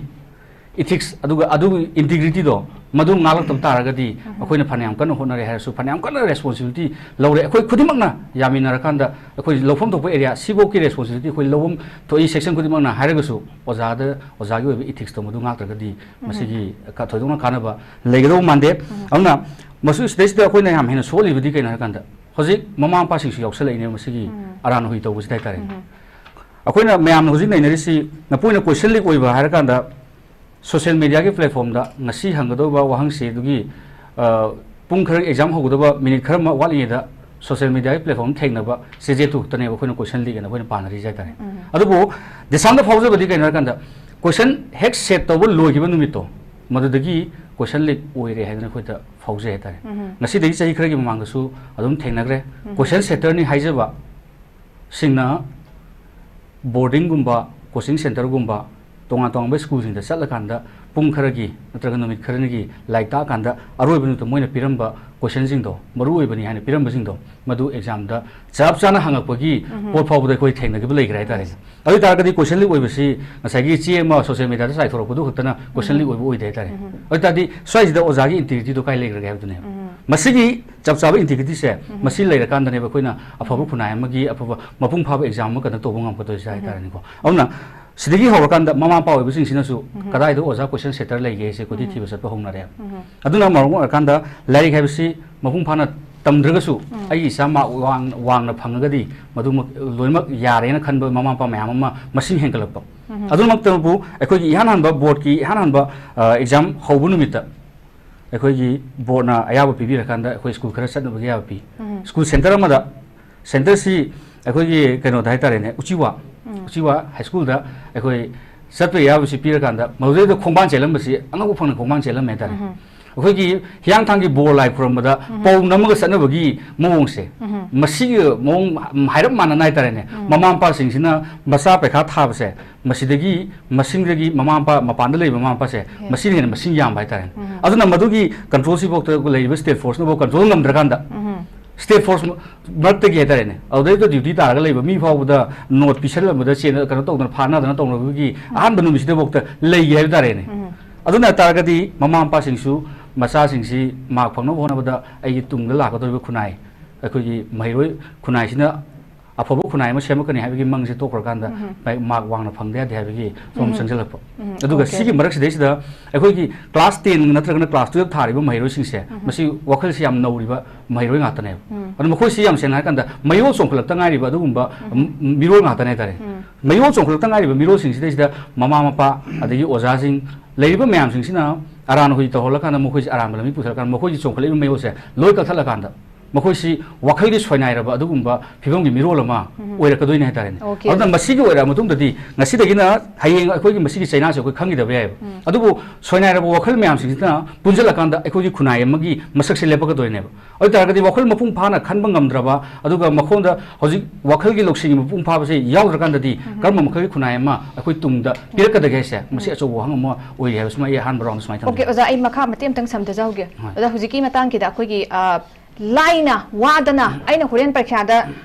ꯏꯊꯤꯛꯁ, ꯑꯗꯨꯒ ꯑꯗꯨꯒꯤ ꯏꯟꯇꯤꯒ꯭ꯔꯤꯇꯤꯗꯣ ꯃꯗꯨ ꯉꯥꯛꯂꯛꯇꯕ ꯇꯥꯔꯒꯗꯤ ꯎꯝ꯫ ꯑꯩꯈꯣꯏꯅ ꯐꯅꯌꯥꯝ ꯀꯟꯅ ꯍꯣꯠꯅꯔꯦ ꯍꯥꯏꯔꯁꯨ, ꯐꯅꯌꯥꯝ ꯀꯟꯅ ꯔꯦꯁꯄꯣꯟꯁꯤꯕꯤꯂꯤꯇꯤ ꯂꯧꯔꯦ, ꯑꯩꯈꯣꯏ ꯈꯨꯗꯤꯡꯃꯛꯅ ꯌꯥꯃꯤꯟꯅꯔꯀꯥꯟꯗ ꯑꯩꯈꯣꯏ ꯂꯧꯐꯝ ꯊꯣꯛꯄ ꯑꯦꯔꯤꯌꯥ ꯁꯤꯐꯧꯒꯤ ꯔꯦꯁꯄꯣꯟꯁꯤꯕꯤꯂꯤꯇꯤ ꯑꯩꯈꯣꯏ ꯂꯧꯐꯝ ꯊꯣꯛꯏ, ꯁꯦꯛꯁꯟ ꯈꯨꯗꯤꯡꯃꯛꯅ ꯍꯥꯏꯔꯒꯁꯨ ꯑꯣꯖꯥꯗ, ꯑꯣꯖꯥꯒꯤ ꯑꯣꯏꯕ ꯏꯊꯤꯛꯁꯇꯣ ꯃꯗꯨ ꯉꯥꯛꯇ꯭ꯔꯒꯗꯤ ꯎꯝ꯫ ꯃꯁꯤꯒꯤ ꯀ-, ꯊꯣꯏꯗꯣꯛꯅ ꯀꯥꯟꯅꯕ ꯂꯩꯒꯗꯧꯕ ꯃꯥꯟꯗꯦ꯫ ꯎꯝ꯫ ꯑꯗꯨꯅ ꯃꯁꯤ ꯁꯤꯗꯩꯁꯤꯗ ꯑꯩꯈꯣꯏꯅ ꯌꯥꯝ ꯍꯦꯟꯅ ꯁꯣꯛꯍꯜꯂꯤꯕꯗꯤ ꯀꯩꯅꯣ ꯍꯥꯏꯔꯀꯥꯟꯗ, ꯍꯧꯖꯤꯛ ꯃꯃꯥ ꯃꯄꯥꯁꯤꯡꯁꯨ ꯌꯥꯎꯁꯜꯂꯛꯏꯅꯦꯕ ꯃꯁꯤꯒꯤ ꯎꯝ꯫ ꯑꯔꯥꯟ ꯑꯍꯣꯏ ꯇꯧꯕꯁꯤꯗ ꯍꯥꯏꯇꯥꯔꯦ꯫ ꯎꯝ꯫ ꯑꯩꯈꯣꯏꯅ ꯃꯌꯥꯝꯅ ꯍꯧꯖꯤꯛ ꯅꯩꯅꯔꯤꯁꯤ, ꯅꯄꯣꯏꯅ ꯀꯣꯏꯁꯟ ꯂꯤꯛ ꯑꯣꯏꯕ ꯍꯥꯏꯔꯀꯥꯟꯗ, ꯁꯣꯁꯤꯌꯦꯜ ꯃꯦꯗꯤꯌꯥꯒꯤ ꯄ꯭ꯂꯦꯠꯐꯣꯝꯗ ꯉꯁꯤ ꯍꯪꯒꯗꯧꯕ ꯋꯥꯍꯪꯁꯦ ꯑꯗꯨꯒꯤ, ꯑ, ꯄꯨꯡ ꯈꯔ ꯑꯦꯛꯖꯥꯝ ꯍꯧꯒꯗꯕ ꯃꯤꯅꯤꯠ ꯈꯔ ꯑꯃ ꯋꯥꯠꯂꯤꯉꯩꯗ ꯁꯣꯁꯤꯌꯦꯜ ꯃꯦꯗꯤꯌꯥꯒꯤ ꯄ꯭ꯂꯦꯠꯐꯣꯝ ꯊꯦꯡꯅꯕ ꯆꯦ ꯆꯦ ꯇꯨ ꯈꯛꯇꯅꯦꯕ ꯑꯩꯈꯣꯏꯅ ꯀꯣꯏꯁꯟ ꯂꯤꯛ ꯑꯅ ꯑꯩꯈꯣꯏꯅ ꯄꯥꯅꯔꯤꯁꯦ ꯍꯥꯏꯇꯥꯔꯦ꯫ ꯎꯝ꯫ ꯑꯗꯨꯕꯨ ꯗꯦꯁꯥꯝꯗ ꯐꯥꯎꯖꯕꯗꯤ ꯀꯩꯅꯣ ꯍꯥꯏꯔꯀꯥꯟꯗ, ꯀꯣꯏꯁꯟ ꯍꯦꯛ ꯁꯦꯠ ꯇꯧꯕ ꯂꯣꯏꯈꯤꯕ ꯅꯨꯃꯤꯠꯇꯣ, ꯃꯗꯨꯗꯒꯤ ꯀꯣꯏꯁꯟ ꯂꯤꯛ ꯑꯣꯏꯔꯦ ꯍꯥꯏꯗꯅ ꯑꯩꯈꯣꯏꯗ ꯐꯥꯎꯖꯩ ꯍꯥꯏꯇꯥꯔꯦ꯫ ꯎꯝ꯫ ꯉꯁꯤꯗꯒꯤ ꯆꯍꯤ ꯈꯔꯒꯤ ꯃꯃꯥꯡꯗꯁꯨ ꯑꯗꯨꯝ ꯊꯦꯡꯅꯈ꯭ꯔꯦ꯫ ꯎꯝ꯫ ꯀꯣꯏꯁꯟ ꯁꯦꯠꯇꯔꯅꯤ ꯍꯥꯏꯖꯕ ꯁꯤꯡꯅ ꯕꯣꯔꯗꯤꯡꯒꯨꯝꯕ, ꯀꯣꯆꯤꯡ ꯁꯦꯟꯇꯔꯒꯨꯝꯕ, ꯇꯣꯉꯥꯟ ꯇꯣꯉꯥꯟꯕ ꯁ꯭ꯀꯨꯜꯁꯤꯡꯗ ꯆꯠꯂꯀꯥꯟꯗ ꯄꯨꯡ ꯈꯔꯒꯤ ꯅꯠꯇ꯭ꯔꯒ ꯅꯨꯃꯤꯠ ꯈꯔꯅꯤꯒꯤ ꯂꯥꯏꯔꯤꯛ ꯇꯥꯛꯑꯀꯥꯟꯗ ꯑꯔꯣꯏꯕ ꯅꯨꯃꯤꯠꯇ ꯃꯣꯏꯅ ꯄꯤꯔꯝꯕ ꯀꯣꯏꯁꯟꯁꯤꯡꯗꯣ, ꯃꯔꯨ ꯑꯣꯏꯕꯅꯤ ꯍꯥꯏꯅ ꯄꯤꯔꯝꯕꯁꯤꯡꯗꯣ, ꯃꯗꯨ ꯑꯦꯛꯖꯥꯝꯗ ꯆꯞ ꯆꯥꯅ ꯍꯪꯉꯛꯄꯒꯤ ꯎꯝ꯫ ꯄꯣꯠ ꯐꯥꯎꯕꯗ ꯑꯩꯈꯣꯏ ꯊꯦꯡꯅꯈꯤꯕ ꯂꯩꯈ꯭ꯔꯦ ꯍꯥꯏꯇꯥꯔꯦ꯫ ꯑꯗꯨ ꯑꯣꯏ ꯇꯥꯔꯒꯗꯤ ꯀꯣꯏꯁꯟ ꯂꯤꯛ ꯑꯣꯏꯕꯁꯤ ꯉꯁꯥꯏꯒꯤ ꯆꯦ ꯑꯃ ꯁꯣꯁꯤꯌꯦꯜ ꯃꯦꯗꯤꯌꯥꯗ ꯆꯥꯏꯊꯣꯔꯛꯄꯗꯨ ꯈꯛꯇꯅ ꯀꯣꯏꯁꯟ ꯎꯝ꯫ ꯂꯤꯛ ꯑꯣꯏꯕ ꯑꯣꯏꯗꯦ ꯍꯥꯏꯇꯥꯔꯦ꯫ ꯎꯝ꯫ ꯑꯗꯨ ꯑꯣꯏ ꯇꯥꯔꯗꯤ ꯁ꯭ꯋꯥꯏꯁꯤꯗ ꯑꯣꯖꯥꯒꯤ ꯏꯟꯇꯤꯒ꯭ꯔꯤꯇꯤꯗꯣ ꯀꯥꯏ ꯂꯩꯈ꯭ꯔꯒꯦ ꯍꯥꯏꯕꯗꯨꯅꯦꯕ꯫ ꯎꯝ꯫ ꯃꯁꯤꯒꯤ ꯆꯞ ꯆꯥꯕ ꯏꯟꯇꯤꯒ꯭ꯔꯤꯇꯤꯁꯦ ꯎꯝ꯫ ꯃꯁꯤ ꯂꯩꯔꯀꯥꯟꯗꯅꯦꯕ ꯑꯩꯈꯣꯏꯅ ꯑꯐꯕ ꯎꯝ꯫ ꯈꯨꯟꯅꯥꯏ ꯑꯃꯒꯤ ꯑꯐꯕ ꯃꯄꯨꯡ ꯐꯥꯕ ꯑꯦꯛꯖꯥꯝ ꯑꯃ ꯀꯟꯗꯛ ꯇꯧꯕ ꯉꯝꯒꯗꯣꯏꯁꯦ ꯎꯝ꯫ ꯍꯥꯏꯇꯥꯔꯦꯅꯦꯀꯣ꯫ ꯑꯗꯨꯅ ꯁꯤꯗꯒꯤ ꯍꯧꯔꯀꯥꯟꯗ ꯃꯃꯥ ꯃꯄꯥ ꯑꯣꯏꯕꯁꯤꯡꯁꯤꯅꯁꯨ ꯎꯝ꯫ ꯀꯗꯥꯏꯗ ꯑꯣꯖꯥ ꯀꯣꯏꯁꯟ ꯁꯦꯇꯔ ꯂꯩꯒꯦꯁꯦ ꯀꯣꯏꯊꯤ ꯎꯝ꯫ ꯊꯤꯕ ꯆꯠꯄ ꯍꯧꯅꯔꯦ꯫ ꯎꯝ꯫ ꯑꯗꯨꯅ ꯃꯔꯝ ꯑꯣꯏꯔꯀꯥꯟꯗ ꯂꯥꯏꯔꯤꯛ ꯍꯥꯏꯕꯁꯤ ꯃꯄꯨꯡ ꯐꯥꯅ ꯇꯝꯗ꯭ꯔꯒꯁꯨ ꯎꯝ꯫ ꯑꯩꯒꯤ ꯏꯆꯥ ꯃꯥꯔꯛ ꯋꯥꯡ-, ꯋꯥꯡꯅ ꯐꯪꯉꯒꯗꯤ ꯃꯗꯨꯃꯛ ꯂꯣꯏꯅꯃꯛ ꯌꯥꯔꯦꯅ ꯈꯟꯕ ꯃꯃꯥ ꯃꯄꯥ ꯃꯌꯥꯝ ꯑꯃ ꯃꯁꯤꯡ ꯍꯦꯟꯒꯠꯂꯛꯄ꯫ ꯎꯝ꯫ ꯑꯗꯨꯃꯛꯇꯕꯨ ꯑꯩꯈꯣꯏꯒꯤ ꯏꯍꯥꯟ ꯍꯥꯟꯕ ꯕꯣꯔꯗꯀꯤ ꯏꯍꯥꯟ ꯍꯥꯟꯕ, ꯑ, ꯑꯦꯛꯖꯥꯝ ꯍꯧꯕ ꯅꯨꯃꯤꯠꯇ ꯑꯩꯈꯣꯏꯒꯤ ꯕꯣꯔꯗꯅ ꯑꯌꯥꯕ ꯄꯤꯕꯤꯔꯀꯥꯟꯗ ꯑꯩꯈꯣꯏ ꯁ꯭ꯀꯨꯜ ꯈꯔ ꯆꯠꯅꯕꯒꯤ ꯑꯌꯥꯕ ꯄꯤ꯫ ꯎꯝ꯫ ꯁ꯭ꯀꯨꯜ ꯁꯦꯟꯇꯔ ꯑꯃꯗ, ꯁꯦꯟꯇꯔꯁꯤ ꯑꯩꯈꯣꯏꯒꯤ ꯀꯩꯅꯣꯗ ꯍꯥꯏꯇꯥꯔꯦꯅꯦ, ꯎꯆꯤꯋꯥ, ꯎꯝ꯫ ꯎꯆꯤꯋꯥ ꯍꯥꯏ ꯁ꯭ꯀꯨꯜꯗ ꯑꯩꯈꯣꯏ ꯆꯠꯄ ꯑꯌꯥꯕꯁꯤ ꯄꯤꯔꯀꯥꯟꯗ ꯃꯗꯨꯗꯩꯗ ꯈꯣꯡꯕꯥꯟ ꯆꯦꯜꯂꯝꯕꯁꯤ ꯑꯉꯛꯄ ꯐꯪꯅ ꯈꯣꯡꯕꯥꯟ ꯆꯦꯜꯂꯝꯃꯦ ꯍꯥꯏꯇꯥꯔꯦ꯫ ꯎꯝ꯫ ꯑꯩꯈꯣꯏꯒꯤ ꯍꯤꯌꯥꯡꯊꯥꯡꯒꯤ ꯕꯣꯔ ꯂꯥꯏ ꯈꯨꯔꯝꯕꯗ ꯎꯝ꯫ ꯄꯧ ꯅꯝꯃꯒ ꯆꯠꯅꯕꯒꯤ ꯃꯑꯣꯡꯁꯦ, ꯎꯝ꯫ ꯃꯁꯤꯒꯤ ꯃꯑꯣꯡ ꯍꯥꯏꯔꯞ ꯃꯥꯟꯅꯅ ꯍꯥꯏꯇꯥꯔꯦꯅꯦ, ꯎꯝ꯫ ꯃꯃꯥ ꯃꯄꯥꯁꯤꯡꯁꯤꯅ ꯃꯆꯥ ꯄꯩꯈꯥ ꯊꯥꯕꯁꯦ ꯃꯁꯤꯗꯒꯤ ꯃꯁꯤꯡꯗꯒꯤ ꯃꯃꯥ ꯃꯄꯥ ꯃꯄꯥꯟꯗ ꯂꯩꯕ ꯃꯃꯥ ꯃꯄꯥꯁꯦ ꯍꯦ꯫ ꯃꯁꯤꯅ ꯍꯦꯟꯅ ꯃꯁꯤꯡ ꯌꯥꯝꯕ ꯍꯥꯏꯇꯥꯔꯦ꯫ ꯎꯝ꯫ ꯑꯗꯨꯅ ꯃꯗꯨꯒꯤ ꯀꯟꯇ꯭ꯔꯣꯜꯁꯤꯐꯥꯎꯗ ꯂꯩꯔꯤꯕ ꯁ꯭ꯇꯦꯠ ꯐꯣꯔꯁꯅꯐꯥꯎ ꯀꯟꯇ꯭ꯔꯣꯜ ꯉꯝꯗ꯭ꯔꯀꯥꯟꯗ ꯎꯝ꯫ ꯁ꯭ꯇꯦꯠ ꯐꯣꯔꯁ ꯃꯔꯛꯇꯒꯤ ꯍꯥꯏꯇꯥꯔꯦꯅꯦ, ꯑꯗꯨꯗꯩꯗ ꯗ꯭ꯌꯨꯇꯤ ꯇꯥꯔꯒ ꯂꯩꯕ ꯃꯤ ꯐꯥꯎꯕꯗ ꯅꯣꯠ ꯄꯤꯁꯜꯂꯝꯕꯗ ꯆꯦꯟ-, ꯀꯩꯅꯣ ꯇꯧꯗꯅ ꯐꯥꯅꯗꯅ ꯇꯧꯅꯕꯒꯤ ꯎꯝ꯫ ꯑꯍꯥꯟꯕ ꯅꯨꯃꯤꯠꯁꯤꯗꯐꯥꯎꯗ ꯂꯩꯒꯦ ꯍꯥꯏꯕ ꯇꯥꯔꯦꯅꯦ꯫ ꯎꯝ꯫ ꯑꯗꯨꯅ ꯇꯥꯔꯒꯗꯤ ꯃꯃꯥ ꯃꯄꯥꯁꯤꯡꯁꯨ ꯃꯆꯥꯁꯤꯡꯁꯤ ꯃꯥꯔꯛ ꯐꯪꯅꯕ ꯍꯣꯠꯅꯕꯗ ꯑꯩꯒꯤ ꯇꯨꯡꯗ ꯂꯥꯛꯀꯗꯧꯔꯤꯕ ꯈꯨꯟꯅꯥꯏ, ꯑꯩꯈꯣꯏꯒꯤ ꯃꯍꯩꯔꯣꯏ ꯈꯨꯟꯅꯥꯏꯁꯤꯅ ꯑꯐꯕ ꯈꯨꯟꯅꯥꯏ ꯑꯃ ꯁꯦꯝꯃꯛꯀꯅꯤ ꯍꯥꯏꯕꯒꯤ ꯃꯪꯁꯦ ꯇꯣꯛꯈ꯭ꯔꯀꯥꯟꯗ ꯎꯝ꯫ ꯃꯥꯏ-, ꯃꯥꯔꯛ ꯋꯥꯡꯅ ꯐꯪꯗ ꯌꯥꯗꯦ ꯍꯥꯏꯕꯒꯤ ꯁꯣꯝ ꯎꯝ꯫ ꯆꯪꯁꯤꯜꯂꯛꯄ꯫ ꯎꯝ, ꯑꯗꯨꯒ ꯑꯣꯀꯦ꯫ ꯁꯤꯒꯤ ꯃꯔꯛꯁꯤꯗꯩꯁꯤꯗ ꯑꯩꯈꯣꯏꯒꯤ ꯀ꯭ꯂꯥꯁ ꯇꯦꯟ ꯅꯠꯇ꯭ꯔꯒꯅ ꯀ꯭ꯂꯥꯁ ꯇꯨꯌꯦꯜꯞ ꯊꯥꯔꯤꯕ ꯃꯍꯩꯔꯣꯏꯁꯤꯡꯁꯦ, ꯎꯝ꯫ ꯃꯁꯤ ꯋꯥꯈꯜꯁꯤ ꯌꯥꯝ ꯅꯧꯔꯤꯕ ꯃꯍꯩꯔꯣꯏ ꯉꯥꯛꯇꯅꯦꯕ꯫ ꯎꯝ꯫ ꯑꯗꯨ ꯃꯈꯣꯏꯁꯤ ꯌꯥꯝ ꯁꯦꯡꯅ ꯍꯥꯏꯔꯀꯥꯟꯗ ꯃꯌꯣꯜ ꯆꯣꯡꯈꯠꯂꯛꯇ ꯉꯥꯏꯔꯤꯕ ꯑꯗꯨꯒꯨꯝꯕ ꯎꯝ꯫ ꯃꯤꯔꯣꯜ ꯉꯥꯛꯇꯅꯦ ꯍꯥꯏꯇꯥꯔꯦ꯫ ꯎꯝ꯫ ꯃꯌꯣꯜ ꯆꯣꯡꯈꯠꯂꯛꯇ ꯉꯥꯏꯔꯤꯕ ꯃꯤꯔꯣꯜꯁꯤꯡꯁꯤꯗꯩꯁꯤꯗ ꯃꯃꯥ ꯃꯄꯥ ꯑꯗꯒꯤ ꯑꯣꯖꯥꯁꯤꯡ ꯂꯩꯔꯤꯕ ꯃꯌꯥꯝꯁꯤꯡꯁꯤꯅ ꯑꯔꯥꯟ ꯍꯨꯏ ꯇꯧꯍꯜꯂꯀꯥꯟꯗ ꯃꯈꯣꯏꯁꯦ ꯑꯔꯥꯟꯕ ꯂꯝꯕꯤ ꯄꯨꯁꯜꯂꯀꯥꯟꯗ ꯃꯈꯣꯏꯒꯤ ꯆꯣꯡꯈꯠꯂꯛꯏꯕ ꯃꯌꯣꯜꯁꯦ ꯂꯣꯏ ꯀꯛꯊꯠꯂꯀꯥꯟꯗ ꯃꯈꯣꯏꯁꯤ ꯋꯥꯈꯜꯒꯤ ꯁꯣꯏꯅꯥꯏꯔꯕ ꯑꯗꯨꯒꯨꯝꯕ ꯐꯤꯕꯝꯒꯤ ꯃꯤꯔꯣꯜ ꯑꯃ ꯑꯣꯏꯔꯛꯀꯗꯣꯏꯅꯦ ꯍꯥꯏꯇꯥꯔꯦꯅꯦ꯫ Okay. ꯑꯗꯨꯅ ꯃꯁꯤꯒꯤ ꯑꯣꯏꯔꯛꯑ ꯃꯇꯨꯡꯗꯗꯤ ꯉꯁꯤꯗꯒꯤꯅ ꯍꯌꯦꯡ ꯑꯩꯈꯣꯏꯒꯤ ꯃꯁꯤꯒꯤ ꯆꯩꯅꯥꯁꯦ ꯑꯩꯈꯣꯏ ꯈꯪꯈꯤꯗꯕ ꯌꯥꯏꯑꯕ꯫ ꯑꯗꯨꯕꯨ ꯁꯣꯏꯅꯥꯏꯔꯕ ꯋꯥꯈꯜ ꯃꯌꯥꯝꯁꯤꯡꯁꯤꯅ ꯄꯨꯟꯁꯤꯜꯂꯀꯥꯟꯗ ꯑꯩꯈꯣꯏꯒꯤ ꯈꯨꯟꯅꯥꯏ ꯑꯃꯒꯤ ꯃꯁꯛꯁꯦ ꯂꯦꯞꯄꯛꯀꯗꯣꯏꯅꯦꯕ꯫ ꯑꯗꯨ ꯑꯣꯏ ꯇꯥꯔꯒꯗꯤ ꯋꯥꯈꯜ ꯃꯄꯨꯡ ꯐꯥꯅ ꯈꯟꯕ ꯉꯝꯗ꯭ꯔꯕ, ꯑꯗꯨꯒ ꯃꯈꯣꯟꯗ ꯍꯧꯖꯤꯛ ꯋꯥꯈꯜꯒꯤ ꯂꯧꯁꯤꯡꯒꯤ ꯃꯄꯨꯡ ꯐꯥꯕꯁꯦ ꯌꯥꯎꯗ꯭ꯔꯀꯥꯟꯗꯗꯤ ꯀꯔꯝꯕ ꯃꯈꯜꯒꯤ ꯈꯨꯟꯅꯥꯏ ꯑꯃ ꯑꯩꯈꯣꯏ ꯇꯨꯡꯗ ꯄꯤꯔꯛꯀꯗꯒꯦ ꯍꯥꯏꯁꯦ, ꯃꯁꯤ ꯑꯆꯧꯕ ꯋꯥꯍꯪ ꯑꯃ ꯑꯣꯏꯔꯤ ꯍꯥꯏꯕꯁꯤꯃ ꯑꯩ ꯑꯍꯥꯟꯕ ꯔꯥꯎꯟꯗ ꯁꯨꯃꯥꯏꯅ ꯑꯣꯀꯦ, ꯊꯝꯖꯒꯦ꯫ ꯑꯣꯖꯥ, ꯑꯩ ꯃꯈꯥ ꯃꯇꯦꯛ ꯑꯃꯇꯪ ꯁꯝꯊꯖꯍꯧꯒꯦ꯫ ꯍꯣꯏ꯫ ꯑꯣꯖꯥ, ꯍꯧꯖꯤꯛꯀꯤ ꯃꯇꯥꯡꯒꯤꯗ ꯑꯩꯈꯣꯏꯒꯤ, ꯑ, ꯂꯥꯏꯅ ꯋꯥꯗꯅ ꯑꯩꯅ ꯍꯣꯔꯦꯟ ꯄꯔꯤꯈ꯭ꯌꯥꯗ